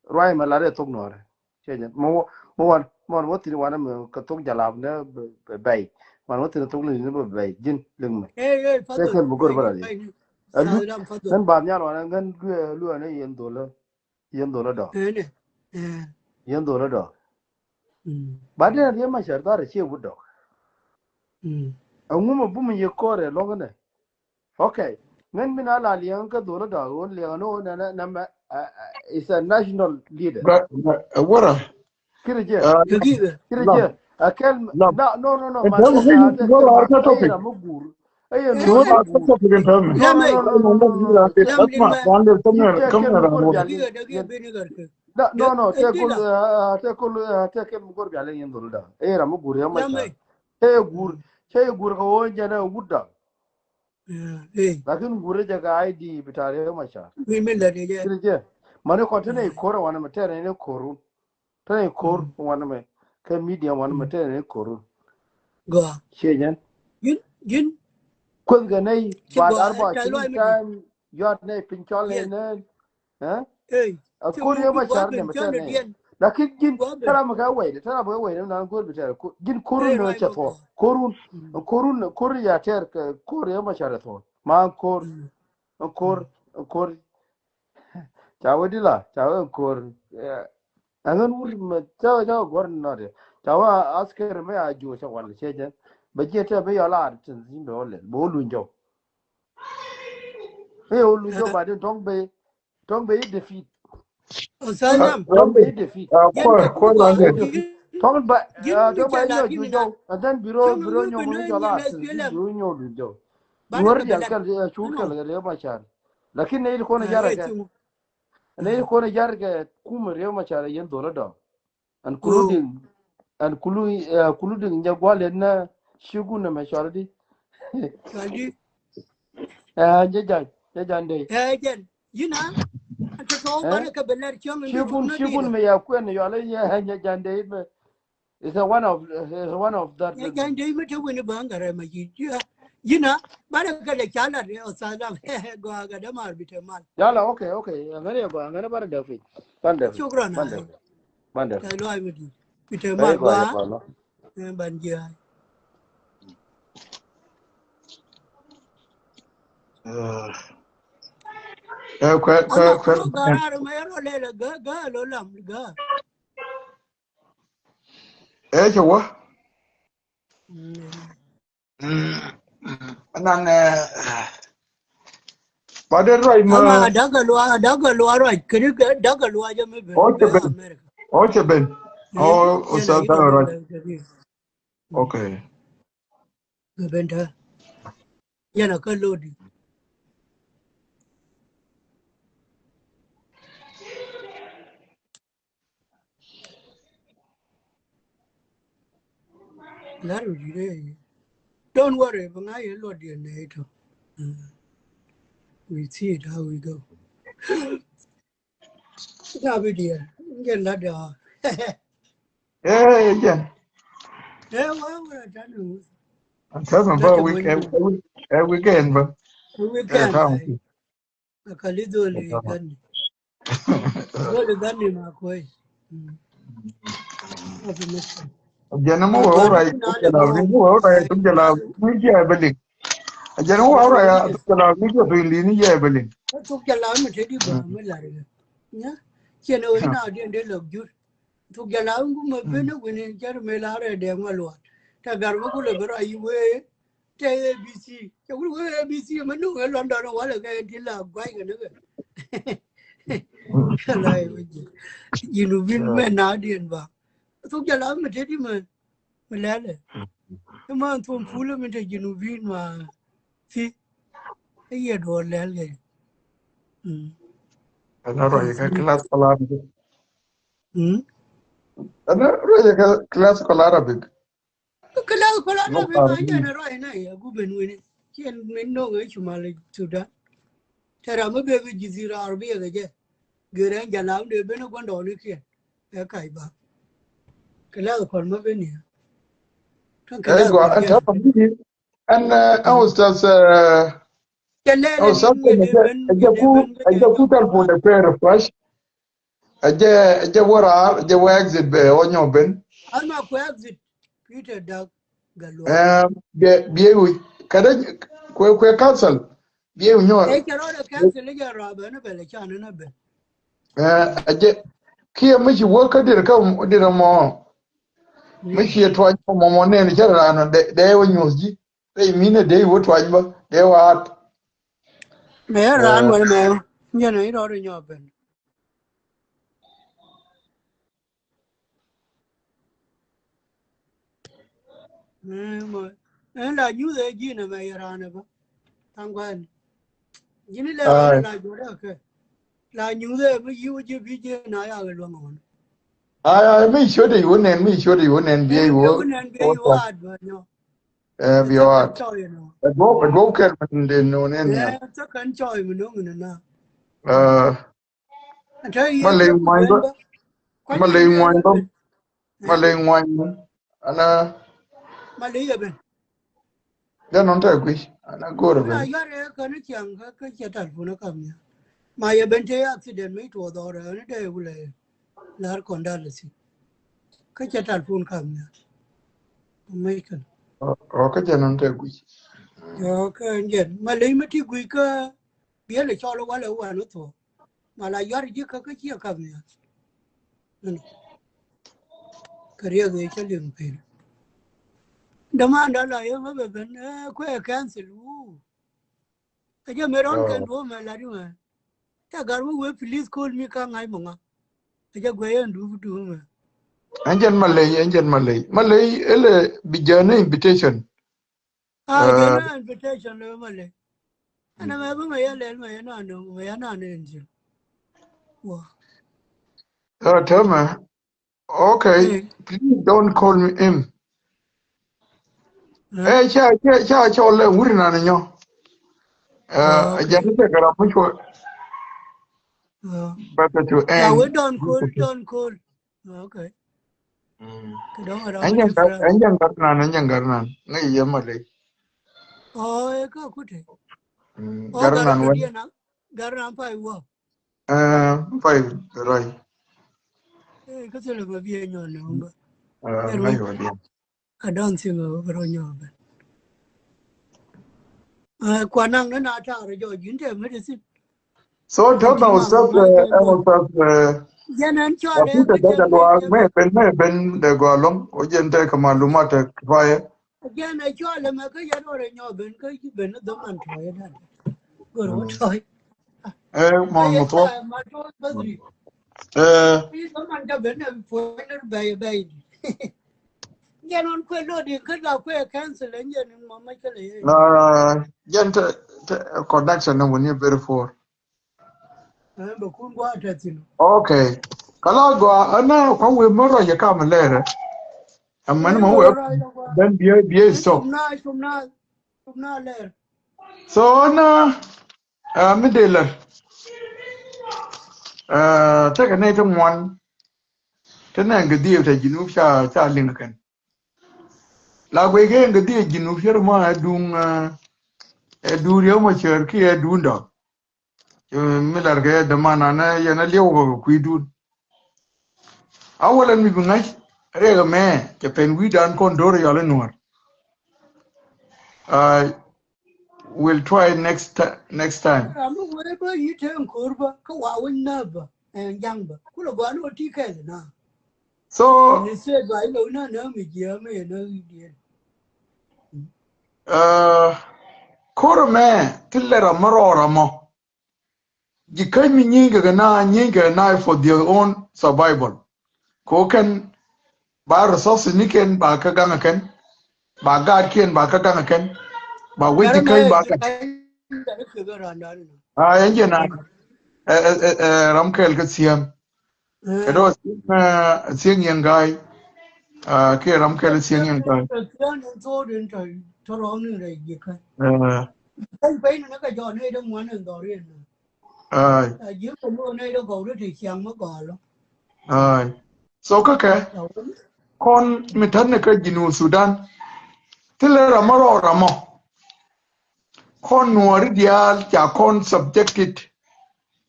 Ruac mɛ lat ɛ thok Nuäärɛ. Cɛ jɛ mɛ wä, mɛ wan, mɛ wan wä thi̱n wan mɛ kɛ thok jalap nɛ bɛ bɛy. Wan wä thi̱n thok li̱n ni bɛ bɛy ji̱n liŋ mɛ. Tɛ kɛl mi go̱r bä la liŋ. Ɛ lu ŋän ba nhial wan ŋän luɛ luɛ ni yɛn dholä, yɛn dholä dɔ̱k. Yɛn dholä dɔ̱k. Ba dee Riek Machar dhar ciɛ wut dɔ̱k. Ɛŋu mɛ bum yɛ kɔrɛ lɔ̱ŋ nɛ. Okay. Ŋän mi na la liɛŋ kä dho̱l dɔ̱k ɣöö liɛŋ ni ɣöö nɛ nɛ mɛ is a national leader. Wara. Kiri jɛ. Kiri jɛ. A kɛl. No, no, no, no. Ma tɛ kɛl mi gur. Ɛ yɛ mi gur. No, no, tɛ kul, tɛ kul, tɛ kɛl mi gur bia lɛ yɛn dho̱l dɔ̱k. Ɛ yɛ mi gur yɛ ma ca. Ɛ yɛ gur. Cɛ yɛ gur kɛ ɣöö jɛn ɛ wut dɔ̱k. Lakin gurɛ jɛ kɛ I D bita Riek Machar. Kiri jɛ. Mani kɔn tɛnɛ i ko̱r wanɛ mɛ tɛnɛ i ko̱r wun. Tɛnɛ i ko̱r wanɛ mɛ. Kɛ media wanɛ mɛ tɛnɛ i ko̱r wun. Ciɛ jɛn. Ji̱n, ji̱n. Kueth kɛ nɛy ba dar ba ci time yuat nɛy piny cɔl nɛy nɛn. Ɛ? Ɛ ko̱r yɛ ma car nɛ mɛ tɛr nɛ. Lakin ji̱n tɛr amɛ kɛ wɛy dɛ, tɛr amɛ kɛ wɛy dɛ nan go̱r bi tɛr ji̱n ko̱r wun nɛ cɛ thɔ. Ko̱r wun, ko̱r wun, ko̱r ya tɛr kɛ ko̱r yɛ ma car thɔ. Ma ko̱r, ko̱r, ko̱r. Ca wä di la, ca wä ko̱r. Ɛ ŋän wur mɛ ca wä ca wä go̱r nɔ dɛ. Ca wä askeri mɛ a juɔ ca wal cɛ jɛ. Bɛ jiɛ tɛ bɛ yɔ la tin zin bɛ wä lɛl bɛ wä luny jɔw. Ɛ wä luny jɔw ba din tɔŋ bɛ Tɔŋ bɛ yi defeat. Tɔŋ bɛ yi defeat. Tɔŋ ba, tɔŋ ba yi nyɔ ju jɔw. And then biro, biro nyɔ mu jɔ la. Biro nyɔ du jɔw. Wor dial kal, cu kal Riek Machar. Lakin ne yi kone jar kɛ. Ne yi kone jar kɛ kum Riek Machar yen dhola dɔ. And kulu diŋ, and kulu, kulu diŋ jɛ gual yen na ci gun na mɛ cɔl di. Cɔl di. Ɛ jɛ jan, jɛ jan dee. Ɛ jɛn. Yina, te tɔw banɛ kɛ bɛ lɛr cäŋ in ci gun, ci gun mɛ ya kuɛn yɔal in yɛ nya jande in mɛ. It's a one of, it's a one of that. Nya jande in mɛ te wen in bä ŋarɛ mɛ yi. Yina, banɛ kɛ lɛ ca lat ɛ ɔ thalam. Gɔaa kɛ dämaar bi te mal. Yala, okay, okay. Ŋäni gɔaa, ŋäni banɛ dɛ piny. Banɛ dɛ piny. Shukran. Banɛ dɛ piny. Banɛ dɛ piny. Kɛ lɔac mi di. Bi te mal gɔaa. Ɛ ban jiaai. Ɛ, kuɛ, kuɛ, kuɛ. Ɛ, cɛ wä. Nan, ɛ, ba dee ruac ma. Ama daga lua, daga lua ruac. Kiri daga lua jɛ mi ben. O cɛ ben. O cɛ ben. O, o sa daga ruac. Okay. Gɛ ben tɛ. Yɛn a kä lodi. Lar mi di dee. Don't worry, bä ŋa̱ yɛ luɔt diɛn nɛ itɔ. We see it how we go. Ŋa̱ bi diɛn jɛ lat dɛ. Eh, jɛ. Eh, wa wura tan. An tɛ mɛ bä weekend bä. Weekend. Akali dholi gani. Dholi gani ma kwes. Jɛn mɔ wä wä ray tuk jɛ la ni mɔ wä wä ray tuk jɛ la ni jɛ bɛ lik. Jɛn mɔ wä wä ray tuk jɛ la ni jɛ bɛ lik ni jɛ bɛ lik. Tuk jɛ la mi te di bä mi la ri. Nya. Cɛ ni wä na diɛn de lɔk jur. Tuk jɛ la ŋu mɛ ben ni wini jɛr mi la rɛ dɛ ŋuɛ luɔt. Tɛ gar mi kulɛ bɛ rɔ yi wee. Tɛ A B C. Cɛ wul wee A B C mɛ nu ŋɛ London walɛ kɛ ti la guay kɛ ni kɛ. Kɛ la yi wee jɛ. Yi nu bin mɛ na diɛn ba. Tuk jɛ la mɛ te di mɛ. Mɛ lɛlɛ. Ima thum pulɛ mi te Junubin ma. Fi. Iye duɔ lɛl kɛ. Ana rɔy kɛ class kɔlan. Ana rɔy kɛ class kɔlan Arabic. Class kɔlan Arabic ma jɛ na rɔy na ya guben wini. Cien min nong e chumal Sudan. Tera mi bebe jizira Arabiya kɛ jɛ. Geren jalam de bene guandɔni kiɛ. Ɛ kac ba. Kɛ lɛth kɔn ma ben niɛ. Ɛ gua ɛ tɛ pa mi. Ɛn ɛ ustaz ɛ. Ɛ ustaz ɛ jɛ ku ɛ jɛ ku telephone ɛ pɛr fresh. Ɛ jɛ ɛ jɛ wä raar ɛ jɛ wä exit bɛ wä nyɔ ben. An ma ku exit. Peter Dak Galua. Ɛ bie bie wi kɛ dɛ kuɛ kuɛ council. Bieu nyɔr. Ɛ cɛ rɔɔdɛ kɛnthil i̱ jɛ rɔɔdɛ ni bɛl ɛ can ni na ben. Ɛ jɛ kiɛ mi ci wä kä dir kä dir mɔ. Mi ci tuany mɔ mɔ nɛn cɛ raan dɛ wä nyuɔth ji̱. Dɛ mi nɛ dee wä tuany bä dee wä at. Mɛ raan wä mɛ jɛ ni rɔɔdɛ nyɔr ben. Ɛn la nyuth ɛ ji̱n ɛmɛ yɛ raan ɛ bä. Thaŋ gua̱n ji̱n ilɛ raan ɛ la juɔ̱t ɛ kɛ la nyuth ɛ mi yiw ji̱ bi ji̱ na yak ɛ luäŋ ɛ wän. Ay ay mi ciöt ɛ yuɔ nɛn mi ciöt ɛ yuɔ nɛn bi ɛ yuɔ. Nɛn bi ɛ yuɔ at bä nyɔ. Ɛ bi ɔ at. Ɛ duɔp ɛ duɔp kɛl mi dee nɔ nɛn niɛ. Ɛ thäkɛn cɔy mi no̱ŋ ni na. Ma ley ŋuany bä. Ma ley ŋuany bä. Ma ley ŋuany bä. Ana. Ma ley yɛ ben. Jɛ nɔn tɛ guic. Ana go̱o̱r ben. Ana yɔr ɛ kän ciaŋ kä kä cɛ talpun ɛ kam nia. Ma yɛ ben te accident mi tuɔ dhɔr ɛ ni dee wulɛ. Lar kɔn dal si. Kä cɛ talpun kam nia. Mɛ kän. Ɔ kä jɛ nɔn tɛ guic. Ɔ kä jɛn ma ley mi ti guic kä. Biɛl ɛ cɔl walɛ wan ɛ thuɔ̱k. Ma la yuar ji̱ kä kä ciɛ kap nhial. Kɛ riɛk ëë cä liŋ pil. Dämanda la yɛ ŋä bɛ ben ɛ kuɛ ɛ kɛnthil wuu. Ɛ jɛ mëë rɔn kɛn duɔ̱ɔ̱p mɛ la di mɛ. Ca gar wä wee please call me ka ŋa̱c mɔ ŋa. Ɛ jɛ guɛ yɛn duɔ̱ɔ̱p duɔ̱ɔ̱p mɛ. Ɛn jɛn ma ley, ɛn jɛn ma ley. Ma ley ɛlɛ bi jɛ ni invitation. Ah, jɛ na invitation lɛ ma lɛ. Ɛn ɛmɛ bi mɛ yɛ lɛl mɛ yɛ na nöŋ mɛ yɛ na nöŋ ji̱. Wa. Ɛ täämɛ. Okay, please don't call me him. Ɛ ca ca ca cɔl lɛ wuri na ni nyɔ. Ɛ jɛ ni cɛ kɛ ram mi cuɔ. Bɛ kɛ cu ɛn. Don't call, don't call. Okay. Ɛn jɛn gar nan, ɛn jɛn gar nan, ŋäc yɛ ma ley. Ɔ, ɛ kä kuti. Gar nan wä. Gar nan pay wä. Ɛ pay rɔy. Ɛ kä thilɛ ma biɛ nyɔn ni wä. Ɛ ŋäc wä diɛ. I don't think I will nyɔk ben. Kuanaŋ ni na taar jɔ ji̱n te medicine. So tell me, Ustaz, ɛ Ustaz, ɛ. Jɛn ɛn cɔl ɛ Peter Dada Luaak, mɛ ben, mɛ ben de gɔlɔŋ o jɛn te kɛ malumat ɛ kifaya. Jɛn ɛ cɔl ɛ mɛ kä yɛn wä rɛ nyɔk ben kä ji̱ ben ni dhɔman tɔy ɛ dan. Gör wä tɔy. Ɛ mɔn mɔ tɔ. Ɛ. Na jɛn te te connection ni wuni very poor. Okay. Kala gua ana kwa wi moro ye kam lere. Ɛmɛn mɔ wee ben biɛ biɛ stop. So na mi dee lär. Tekɛ nɛy ti ŋuan ti nɛ ŋɛ dhiëëp tɛ Jinub ca ca liŋ kɛn. La guic kɛ ŋɛ dhiëëp Jinub cɛ rɛ mɔ ɛ duŋ ɛ duŋ Riek Machar kiɛ ɛ duŋ dɔ̱ŋ. Mi lar kɛ dämananɛ yɛn a liɛw kɛ kui̱dun. A wälɛ mi bi ŋa̱c riɛk ɛmɛ cɛ pɛn wi̱i̱dan kɔn do̱r yɔl in nuɔ̱ɔ̱r. I will try next ti- next time. Ram mi wee bä yi te ŋ ko̱r bä kä wa wä nä bä ɛn jaŋ bä kulɛ gɔaa ni wä ti kɛl na. So ni sɛ ba ilo na na mi jiɛ mi na wi̱i̱diɛn. Ko̱r ɛmɛ ti lɛ ram mi rɔɔr amɔ. Ji̱ käny mi nyieeny kɛ kɛ na nyieeny kɛ na for their own survival. Ko kɛn ba resources ni kɛn ba kä gaŋ kɛn ba gaat kiɛn ba kä gaŋ kɛn ba wec ji̱ käny ba kɛn. A ɛn jɛ na ram kɛl kä thiäŋ. Kɛ dɔɔ thiäŋ yɛn ga̱a̱y. Kiɛ ram kɛl thiäŋ yɛn ga̱a̱y. Ai. Ai. So kä kɛ kɔn mi tätni kä Jinub Sudan. Thilɛ ramɔ rɔ ramɔ. Kɔn nuɔri diaal ca kɔn subjected,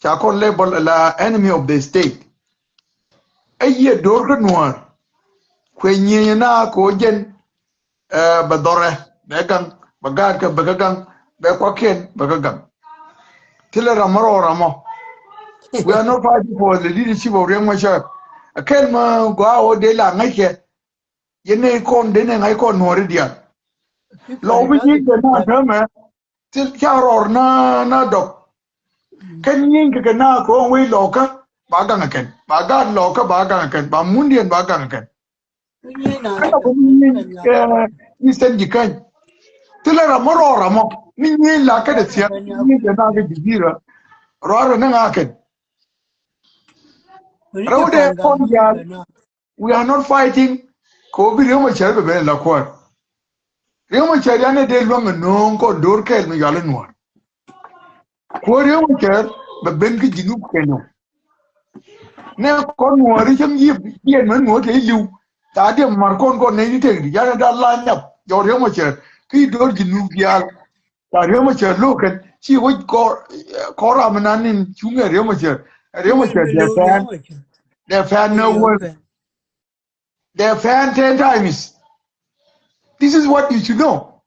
ca kɔn label la enemy of the state. Ɛ yiëë do̱r kä nuɔr kuɛ nyieenyɛ na kɛ ɣöö jɛn bɛ dhɔrɛ bɛ gaŋ bɛ gaatkɛ bɛ kä gaŋ bɛ kuakiɛn bɛ kä gaŋ. Thilɛ ramɔ rɔ ramɔ. We are not fighting for the leadership of Riek Machar. Ɛ kɛl ma gɔaa ɣöö dee la ŋäckɛ. Yɛn nɛy kɔn dee nɛ ŋa̱c kɔn nuɔ̱ɔ̱ri diaal. Lɔw bi nyieny kɛ na täämɛ thil ca rɔɔr na na dɔk. Kɛn nyieny kɛ kɛ na kɛ ɣöö wec lɔkä ba gaŋ ɛ kɛn ba gaat lɔkä ba gaŋ ɛ kɛn ba mundiɛn ba gaŋ ɛ kɛn. Kɛn a bä mi nyieny kɛ Eastern Jikäny. Thilɛ ramɔ rɔɔr ramɔ mi nyieny la kä dɛ thia̱k mi nyieny kɛ na kɛ Jibira. Rɔɔr rɛ ni ŋa̱ kɛn. Rɛw dee kɔn diaal. We are not fighting kɛ ɣöö bi Riek Machar bɛ ben la kuäär. Riek Machar yan ɛ dee luäŋ ɛ nööŋ kɔn do̱r kɛɛl mi yɔal i̱ nuɔ̱ɔ̱r. Kuäär Riek Machar bɛ ben kä Jinub kɛn ɔ. Nɛ kɔn nuɔ̱ɔ̱r i̱ cäŋ yiëp jiɛn mɛ nuɔ̱ɔ̱r te i̱ li̱w. Thaadiɛ ma̱r kɔn kɔn nɛy ti tëkdi yan ɛ da̱a̱ la nyap jɔk Riek Machar kä i̱ do̱r Jinub diaal. Ca Riek Machar lo̱k kɛn ci wec kɔr kɔr ram nan in cuŋɛ Riek Machar. Riek Machar dɛ fɛn dɛ fɛn nä wän. Dɛ fɛn ten times. This is what you should know.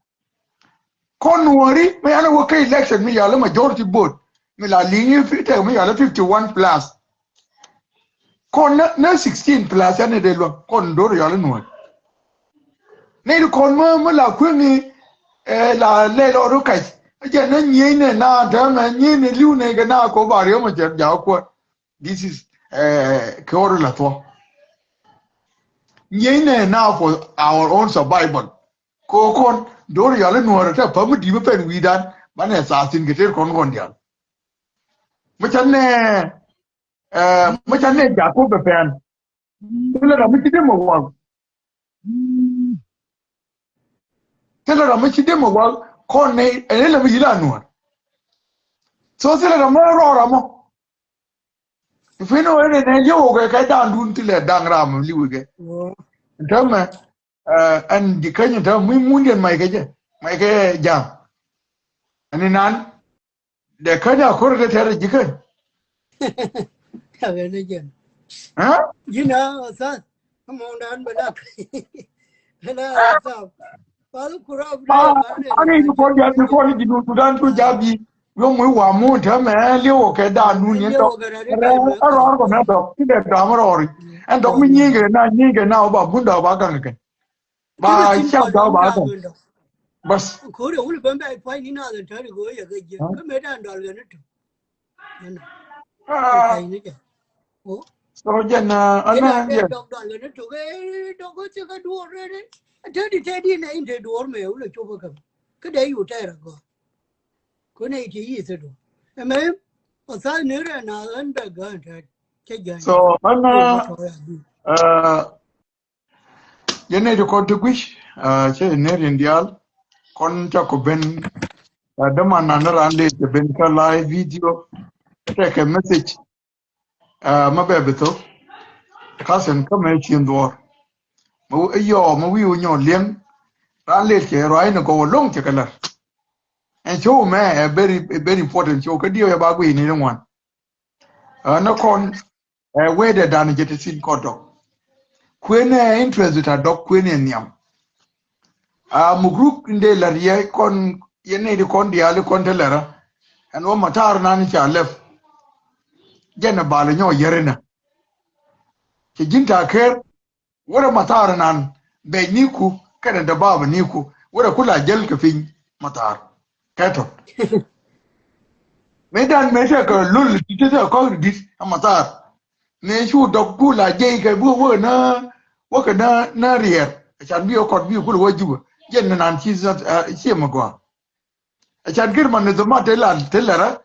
Kɔn nuɔri mi yan wä kä election mi yalä majority vote mi la liŋi fi tɛk mi yalä fifty one plus. Kɔn nä nä sixteen plus yan ni dee luäŋ kɔn do̱r yɔl inuɔ̱n. Ni di kɔn mä mä la kueŋi la lɛl ɔru kac. Jɛ nä nyieny nɛ na täämɛ nyieny nɛ li̱w nɛ kɛ na kɔ ba Riek Machar jaw kuɔt. This is kɛ ɔru la thuɔ. Nyieny nɛ na for our own survival. Kɔ kɔn do̱r yɔl inuɔ̱n tɛ päm mi di̱i̱m pɛn wi̱i̱dan banɛ thaathin kɛ ter kɔn kɔn diaal. Mä ca nɛ Ɛ, mi ca nɛ Jakob bɛ pɛn. Thilɛ ram mi ci dee mɛ wal. Thilɛ ram mi ci dee mɛ wal kɔn nɛ ɛn ilɛ mi yila nuɔr. So thilɛ ram mi rɔ ram mɔ. I̱ fin wee nɛ nɛ liɛw wä kɛ kɛ da̱a̱n dun thilɛ da̱a̱n ram mi li̱w kɛ. Ɛn täämɛ ɛn ji̱ käny ɛn täämɛ mi mundiɛn mac kɛ jɛ mac kɛ ja̱a̱m. Ɛn inan. Dee käny a ko̱r dee tɛr ji̱ käny. Kä ɣän ni jɛn. Ɛ? Ji̱n a thath. Kä mɔŋdan bɛ lak. Ɣän a thath. Pal kurap dee. Ani ni kɔn diaal ni kɔn ji̱ Junub Sudan tu jabi. Yom mi wa mun täämɛ liɛw kɛ da̱a̱n dun yɛn tɔk. Ɛ rɔɔr kɔ mɛ tɔk. Ti dee dɔam rɔɔri. Ɛn tɔk mi nyieny kɛ na nyieny kɛ na wä ba bunda wä ba gaŋ kɛ. Ba cap daw ba tɔ. Bas. Kori wul ben bɛ puany ni na den tari go ya ga je. Ka me dan dal ga ni to. Yana. Puany ni ja. O. So jɛn ana jɛn. Dɔk dal ga ni to ke dɔk ko ti ka duor re re. Tedi tedi na in te duor me wul cho ba kam. Ka de yu te ra go. Ko ne ti yi te do. Ɛ me o sa ni re na an bɛ ga te. Ke ja. So ana uh, Jɛn nɛy ti kɔn ti guic, ah, cɛ nɛy rin diaal. Kɔn ca kɔ ben, ah, däman nan raan lec cɛ ben kä live video. Tekɛ message, ah, ma bɛ bi thok. Kasin kä mɛ cien dhuɔr. Ma wi yɔ, ma wi wi nyɔ liɛŋ. Raan lec cɛ ruac ni gɔw loŋ cɛ kɛ lɛr. Ɛn show mɛ ɛ very, very important show. Kä diɛ yɛ ba guic ni ri ŋuan. Ah, ni kɔn, eh, wee dɛ dan jɛ ti sin kɔ dɔk. Kuenɛ interest ta dɔk kuenɛ nhiam. Ah, mugruk in dee lar yɛ kɔn, yɛ ni di kɔn diaal kɔn te lɛrä. Ɛn wä matar nan ca lɛp. Jɛn ɛ bal nyɔ yɛrinä. Cɛ ji̱n ta ker, wä rɛ matar nan bɛc ni ku, kɛnɛ dɛ baba ni ku, wä rɛ ku la jɛl kɛ piny matar. Kɛ tɔ. Mëë dan mëë tekɛ lol ti tekɛ kɔk ri dit a mathar. Mëë cu dɔk ku la jɛy kɛ bi wä kɛ na, wä kɛ na, na riɛr. Acan bi kɔt bi kul wä Juba. Jɛn ni nan ci, ah, ci mɛ gɔaa. Acan kir man ni dhoma te la, te la ra.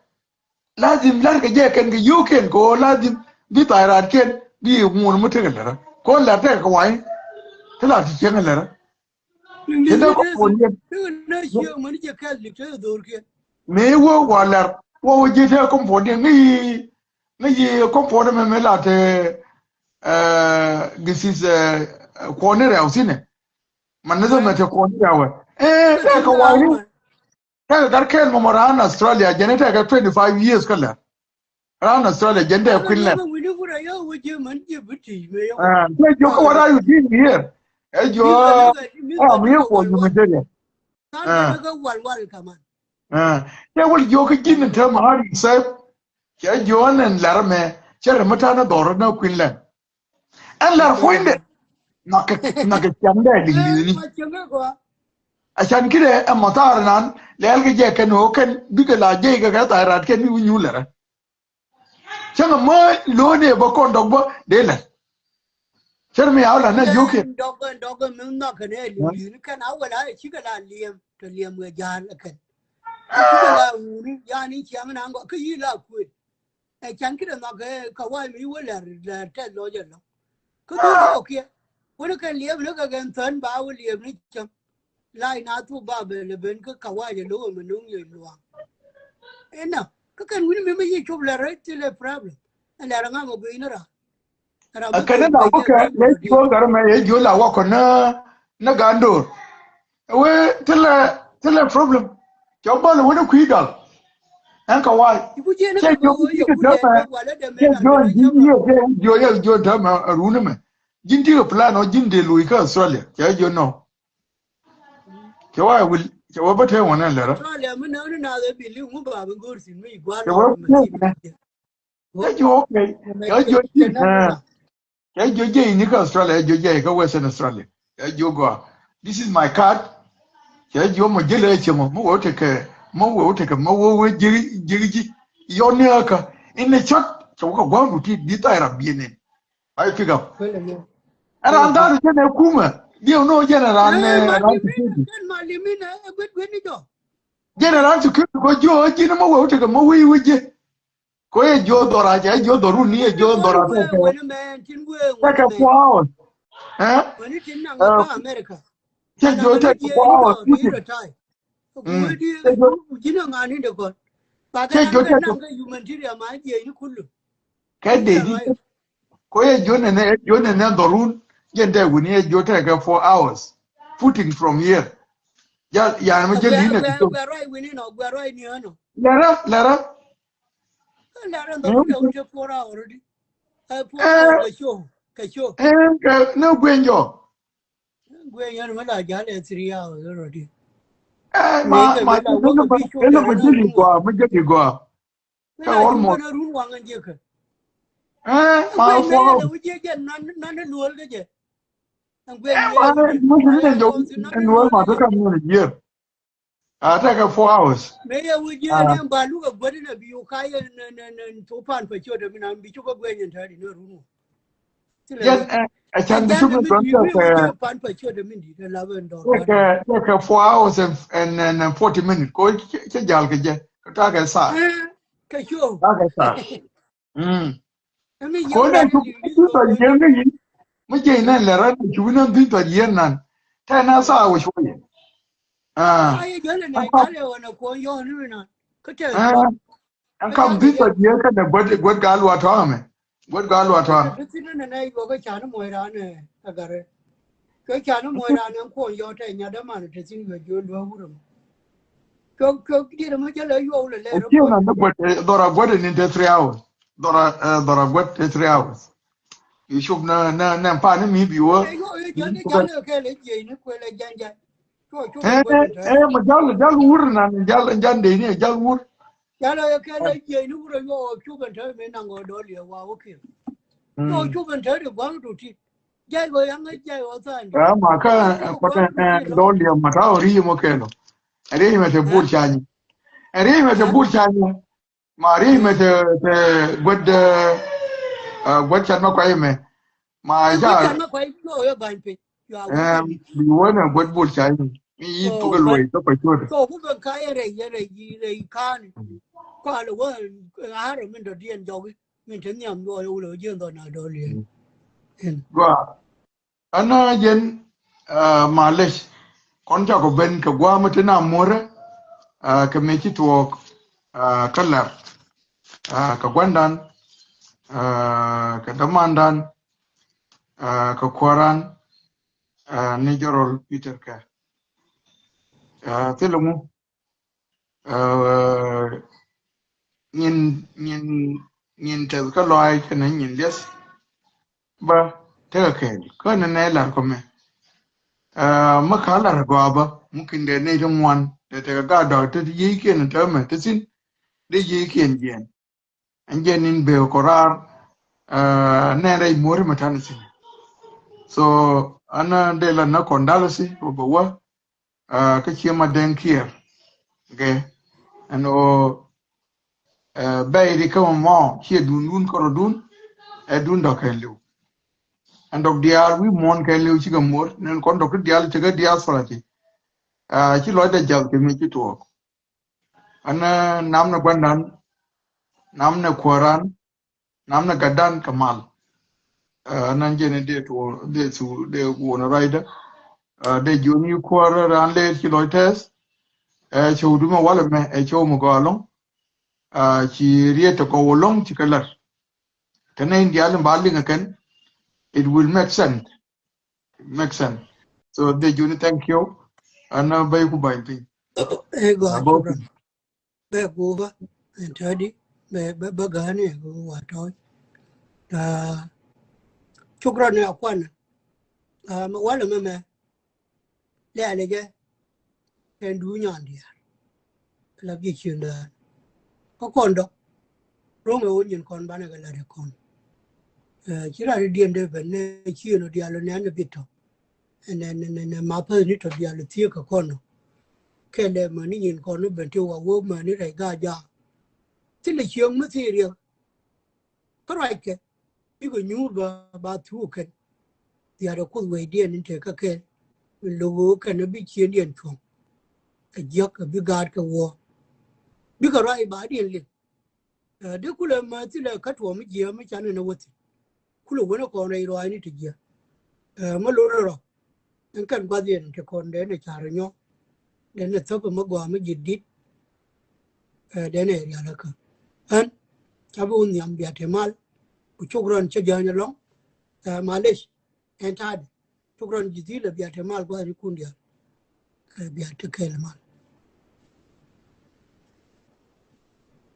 Lazim lar kɛ jɛ kɛn kɛ yiokiɛn kɛ o lazim bi thayratkiɛn bi ŋuun mi tekɛ la ra. Kɔn lar tekɛ kɛ wany. Te la ti cieŋ la ra. Ti dee kɔmpɔn yɛn. Mëë wä wa lɛr wä wä ji̱ te kɔmpɔn yɛn ŋäc yi, ŋäc yi kɔmpɔn mɛ mɛ la te, eh, gisis, eh, kuɔni rɛw sinɛ. Man ni dhɔmɛ te kuɔni rɛw ɛ. Eh, tekɛ wani. Tekɛ gat kɛn mɔmɔ ran Australia jɛn tekɛ twenty five years kä lɛr. Ran Australia jɛn dee Queensland. Ah, jɛ jiök, what are you doing here? Ɛ jiök, oh, I'm here for humanitarian. Ah. Ah. Jɛ wal jiök kä ji̱n in term how you serve. Jɛ jiök ɛn lɛr mɛ cɛ rɛ mi ta̱a̱ ni dhɔr ni Queensland. Ɛn lɛr puɔ̱nydɛ. Nhɔkɛ, nhɔkɛ ciaŋdɛ liŋ liŋni. Acan kidɛ ɛ mathar nan lɛl kɛ jɛ kɛn ɣöö kɛn bikɛ la jɛy kɛ kɛ thayrat kɛn ni wi̱ny wulɛ rɛ. Cäŋɛ mä lo̱o̱nɛ bä kɔn dɔk bä dee lɛ. Cär mi yaw la nɛ yio̱kiɛn. Dɔk, dɔk mi nhɔk kɛn ɛ li̱w li̱w ni kɛn a wɛl a cikɛ la liɛm tɔ liɛm kɛ ja̱a̱l ɛ kɛn. Cikɛ la ŋuni yani ciaŋ na ŋɔk kä yi la kuet. Ɛ can kidɛ nhɔk kɛ ka wa̱a̱ mi wä lɛr lɛr tɛth lɔc ɛlɔ. Kä dhuk kɔkiɛ wä ni kɛn liɛm ni kɛ kɛn thän ba wä liɛm ni cäŋ. Lai na thuk ba bɛ lɛ ben kä kawaja lo̱k ɛmɛ no̱ŋ yɛ luaŋ. Ɛnɔ kä kɛn wi̱ni mi mi yi cop lɛ rɛy thilɛ problem. Ɛn lɛ rɛ ŋa̱m ɛ guiy ni ra. Ɛ kɛn ni la wäkɛ yɛ jiö gat ɛmɛ yɛ jiö la wäkɔ ni, ni Gandor. Ɛ wee thilɛ, thilɛ problem. Cɔ bäl wä ni kui̱ dɔl. Ɛn kawaj cɛ jiö ji̱ ji̱ täämɛ. Cɛ jiö ji̱ ji̱ yɛ jiö yɛ jiö täämɛ ɛ run ɛmɛ. Ji̱n ti kɛ plan ɔ ji̱n dee lo̱c kä Australia cɛ jiö nɔ. Cɛ wa wil cɛ wa bä te wanɛ lɛrä. Cɛ wa bä te wanɛ. Cɛ jiö okay. Cɛ jiö ji̱n. Cɛ jiö ji̱n ni kä Australia, cɛ jiö ji̱n kä Western Australia. Cɛ jiö gɔaa. This is my card. Cɛ jiö mɔ jilɛ cɛ mɔ mɔ wä tekɛ mɔ wä tekɛ mɔ wä wä ji̱ ji̱ ji̱. Yɔ ni kä in ni chat cɛ wä kä gua̱n ruti di thai rap bienen. Ai pick up. Ɛn raan dhaat jɛn ɛ kumɛ. Diɛ wä ni wä jɛn ɛ raan ɛ raan security. Jɛn ɛ raan security kɔ jiö ji̱n mɔ wee wä tekɛ mɔ wi̱i̱ wä ji̱. Kɔ yɛ jiö dhɔr a cɛ jiö dhɔr wun ni yɛ jiö dhɔr a tekɛ. Tekɛ four hours. Ɛ? Cɛ jiö tekɛ four hours. Cɛ jiö tekɛ. Kɛ dee di. Kɔ yɛ jiö nɛnɛ, jiö nɛnɛ dhɔrun. Jɛn tɛ wuni yɛ jiö tɛ kɛ four hours. Footing from here. Ja, yani mi jɛ li nɛ ti to. Lɛrä, lɛrä. Ɛ, ɛ, kɛ, nɛ guiɛn jɔ. Guiɛn yɛn mi la jalɛ three hours already. Ɛ, ma, ma, mi jɛ li gɔaa, mi jɛ li gɔaa. Kä almost. Ɛ, ma fɔ. Ɛ, ma, mi jɛ li jɔ, ɛn wä ma kä kam ni jiɛ. A tekɛ four hours. Mëë yɛ wi̱c ji̱ ɛn ba luk ɛ guätdä nɛ bi wä kay ɛn, ɛn, ɛn, ɛn thok pan pa ciötdä mi na bi cuk ɛ guɛny ɛn tääri ni run wä. Yɛn ɛ can bi cuk mi dɔn tekɛ pan pa ciötdä mi di̱t ɛ lap ɛn dɔr. Tekɛ, tekɛ four hours and, and, and, and forty minutes. Ko cɛ jal kɛ jɛ. Tekɛ saa. Kɛ ciö. Tekɛ saa. Mm. Ko nɛ cuk mi dɔn jɛ mi yi. Mi jiɛc nɛn lɛ ran cubi nɛn dhi̱n thɔt yieen nan. Tɛn na thaa wä cuɔyɛ. Ah. Aye jɔl ɛ nɛ jal ɛ ɣɔn ɛ kuɔn yɔɔn ni nan. Kä tɛ ah. Ɛn kam dhi̱n thɔt yieen kɛnɛ guät guät gaa luaat tɔ̱a̱ŋ ɛmɛ. Guät gaa luaat tɔ̱a̱ŋ. Ti thin nɛ nɛ yuɔk ɛ can mɔc ran ɛ ɛ gat rɛ. Kɛ can mɔc ran ɛ kuɔn yɔɔk tɛ nyat däman ti thin yuɔk jiöl luaak wurɛ mɔ. Kɛ kɛ diet ɛmɔ jɛ lɛ yuɔk lɛ lɛ rɛ. Ɛ ciɛ nan ni guät dhɔra guät ɛ nin te three hours. Dhɔra dhɔra guät te three hours. Yu cop na na na pan ni mi bi wä. Ɛ ma jal jal wur na ni jal jal de ni jal wur. Jal ɛ kɛ lɛ jiɛc ni wur ɛ yɔ cop ɛn te mi naŋ gɔ dɔl yɛ wa wä kiɛ. Yɔ cop ɛn te di guaŋ tu ti. Jal gɔ yaŋ ɛ jal wä than. Ɛ ma ka kɔtɛ dɔl yɛ ma ta wä ri mɔ kɛ lɔ. Ɛ ri mɛ te bur cany. Ɛ ri mɛ te bur cany. Ma ri mɛ te te guät guät cat ma kuay mɛ. Ma ca. Guät cat ma kuay yo yo ban pe. Yo a wä. Bi wä na guät bul cany. Mi yi tuk luɔy to pa cuot. To ku ben ka yɛ rɛ yɛ rɛ yi rɛ yi kan. Kua lɛ wä a rɛ min dɔ diɛn jɔki. Min te nhiam luɔy wulɛ wä jiɛn dhɔ na dɔ liɛn. Gua. Ɛn jɛn malec kɔn cakɔ ben kɛ gua̱a̱mä ti na muɔ̱rä kɛ mëë ci tuɔɔk kä lɛr kɛ gua̱ndan kɛ dämandan kɛ kuäran ni jɔrɔl Peter kɛ thilɛ ŋu. Nyin nyin nyin tɛth kä lɔaac kɛnɛ nyin liɛth. Bä tekɛ kɛɛl kä nɛ nɛ lar kɔmɛ. Mä ka lar gɔaa bä mukin dee nɛy ti ŋuan dee tekɛ gaa dɔɔk ti yiëëkiɛn täämɛ ti thi̱n. Dee yiëëkiɛn jiɛn ɛn jiɛn in bee kɔ raar. Nɛn rɛy muɔ̱ri mɛ ta̱n thi̱n. So an dee la nä kɔn dal si wä bä wä. Kä ciɛ ma dɛŋ kiɛɛr. Okay. Ɛn ɣöö bɛy ri kä mɔ ciɛ dundun kärɔdun. Ɛ dun dɔk kɛn liw. Ɛn dɔk diaal wi̱i̱ muɔ̱ɔ̱n kɛn liw cikɛ muɔ̱ɔ̱r nɛn kɔn dɔk ti diaal cekä diaal thɔlati. Ci lɔcdɛ jath kɛ mi ci tuɔɔk. Ɛn nam nɛ gua̱ndan, nam nɛ kuäran, nam nɛ gatdan kɛ mal. Ɛn an jɛn dee tuɔɔk dee thu dee wuɔn rɔydä. Dee jiɔni kuäär ran leet ci lɔc tɛth. Ɛ cio̱w dumɛ walɛ mɛ ɛ cio̱w mi gɔaa lɔŋ. Ci riet tɛ kɔw lɔŋ ci kɛ lat. Tɛnɛ in diaal in ba liŋ ɛ kɛn, it will make sense. Make sense. So dee juni thank you. An bä iku bany piny. Ɛ gɔaa. Bɛ guba ɛn tädi bɛ bä gani wa tɔy. Cukran ni akwan. Walɛ mɛ mɛ lɛ alɛ jɛ. Ɛn du nyan diaal la bi cin daan. Kä kɔn dɔk ro̱ŋ ɛ wä nyin kɔn banɛ kɛ lat ɛ kɔn. Ci rat diɛn dee ben nɛ cin ɔ diaal ɔ nɛn ɛ bit tɔ. Ɛn ɛn ɛn ɛn ma päth ni tɔ diaal thiek kɛ kɔn ɔ. Kɛlɛ mäni nyin kɔn ɔ ben ti wa wä mäni rɛy gaa jaak. Thilɛ cieŋ mi thii riɛk. Kä ruackɛ bikɛ nyuur ba ba thuk kɛn. Thia̱a̱dɛ kuoth wecdiɛn in te kä kɛn. Min lo̱k ɣöö kɛn bi ciëndiɛn cuɔ̱ŋ. Kɛ jiäk kɛ bi gaat kɛ wuɔ̱ɔ̱r. Bikɛ ruac ba diɛn liŋ. Dee kulɛ määth thilɛ kä tuɔɔm mi jiääk mi can in ɛ wä thi̱n. Kulɛ wen ɛ kɔn rɛy ruaacni ti jiääk. Mä lo̱r rɔ. Ɛn kɛn gua̱th yɛn ti kɔn dee nɛ ca̱r nyɔk. Dee nɛ thäp mä gɔaa mä ji̱ di̱t. Dee nɛ rial kä ɣän ca bi wä nhiam bia te mal. Ku cuk rɔn cä jäny ɛlɔ̱ŋ. Malec ɛn ta̱a̱dɛ cuk rɔn ji̱ dhil ɛ bia te mal gua̱thnikun diaal. Bia te kɛɛl mal.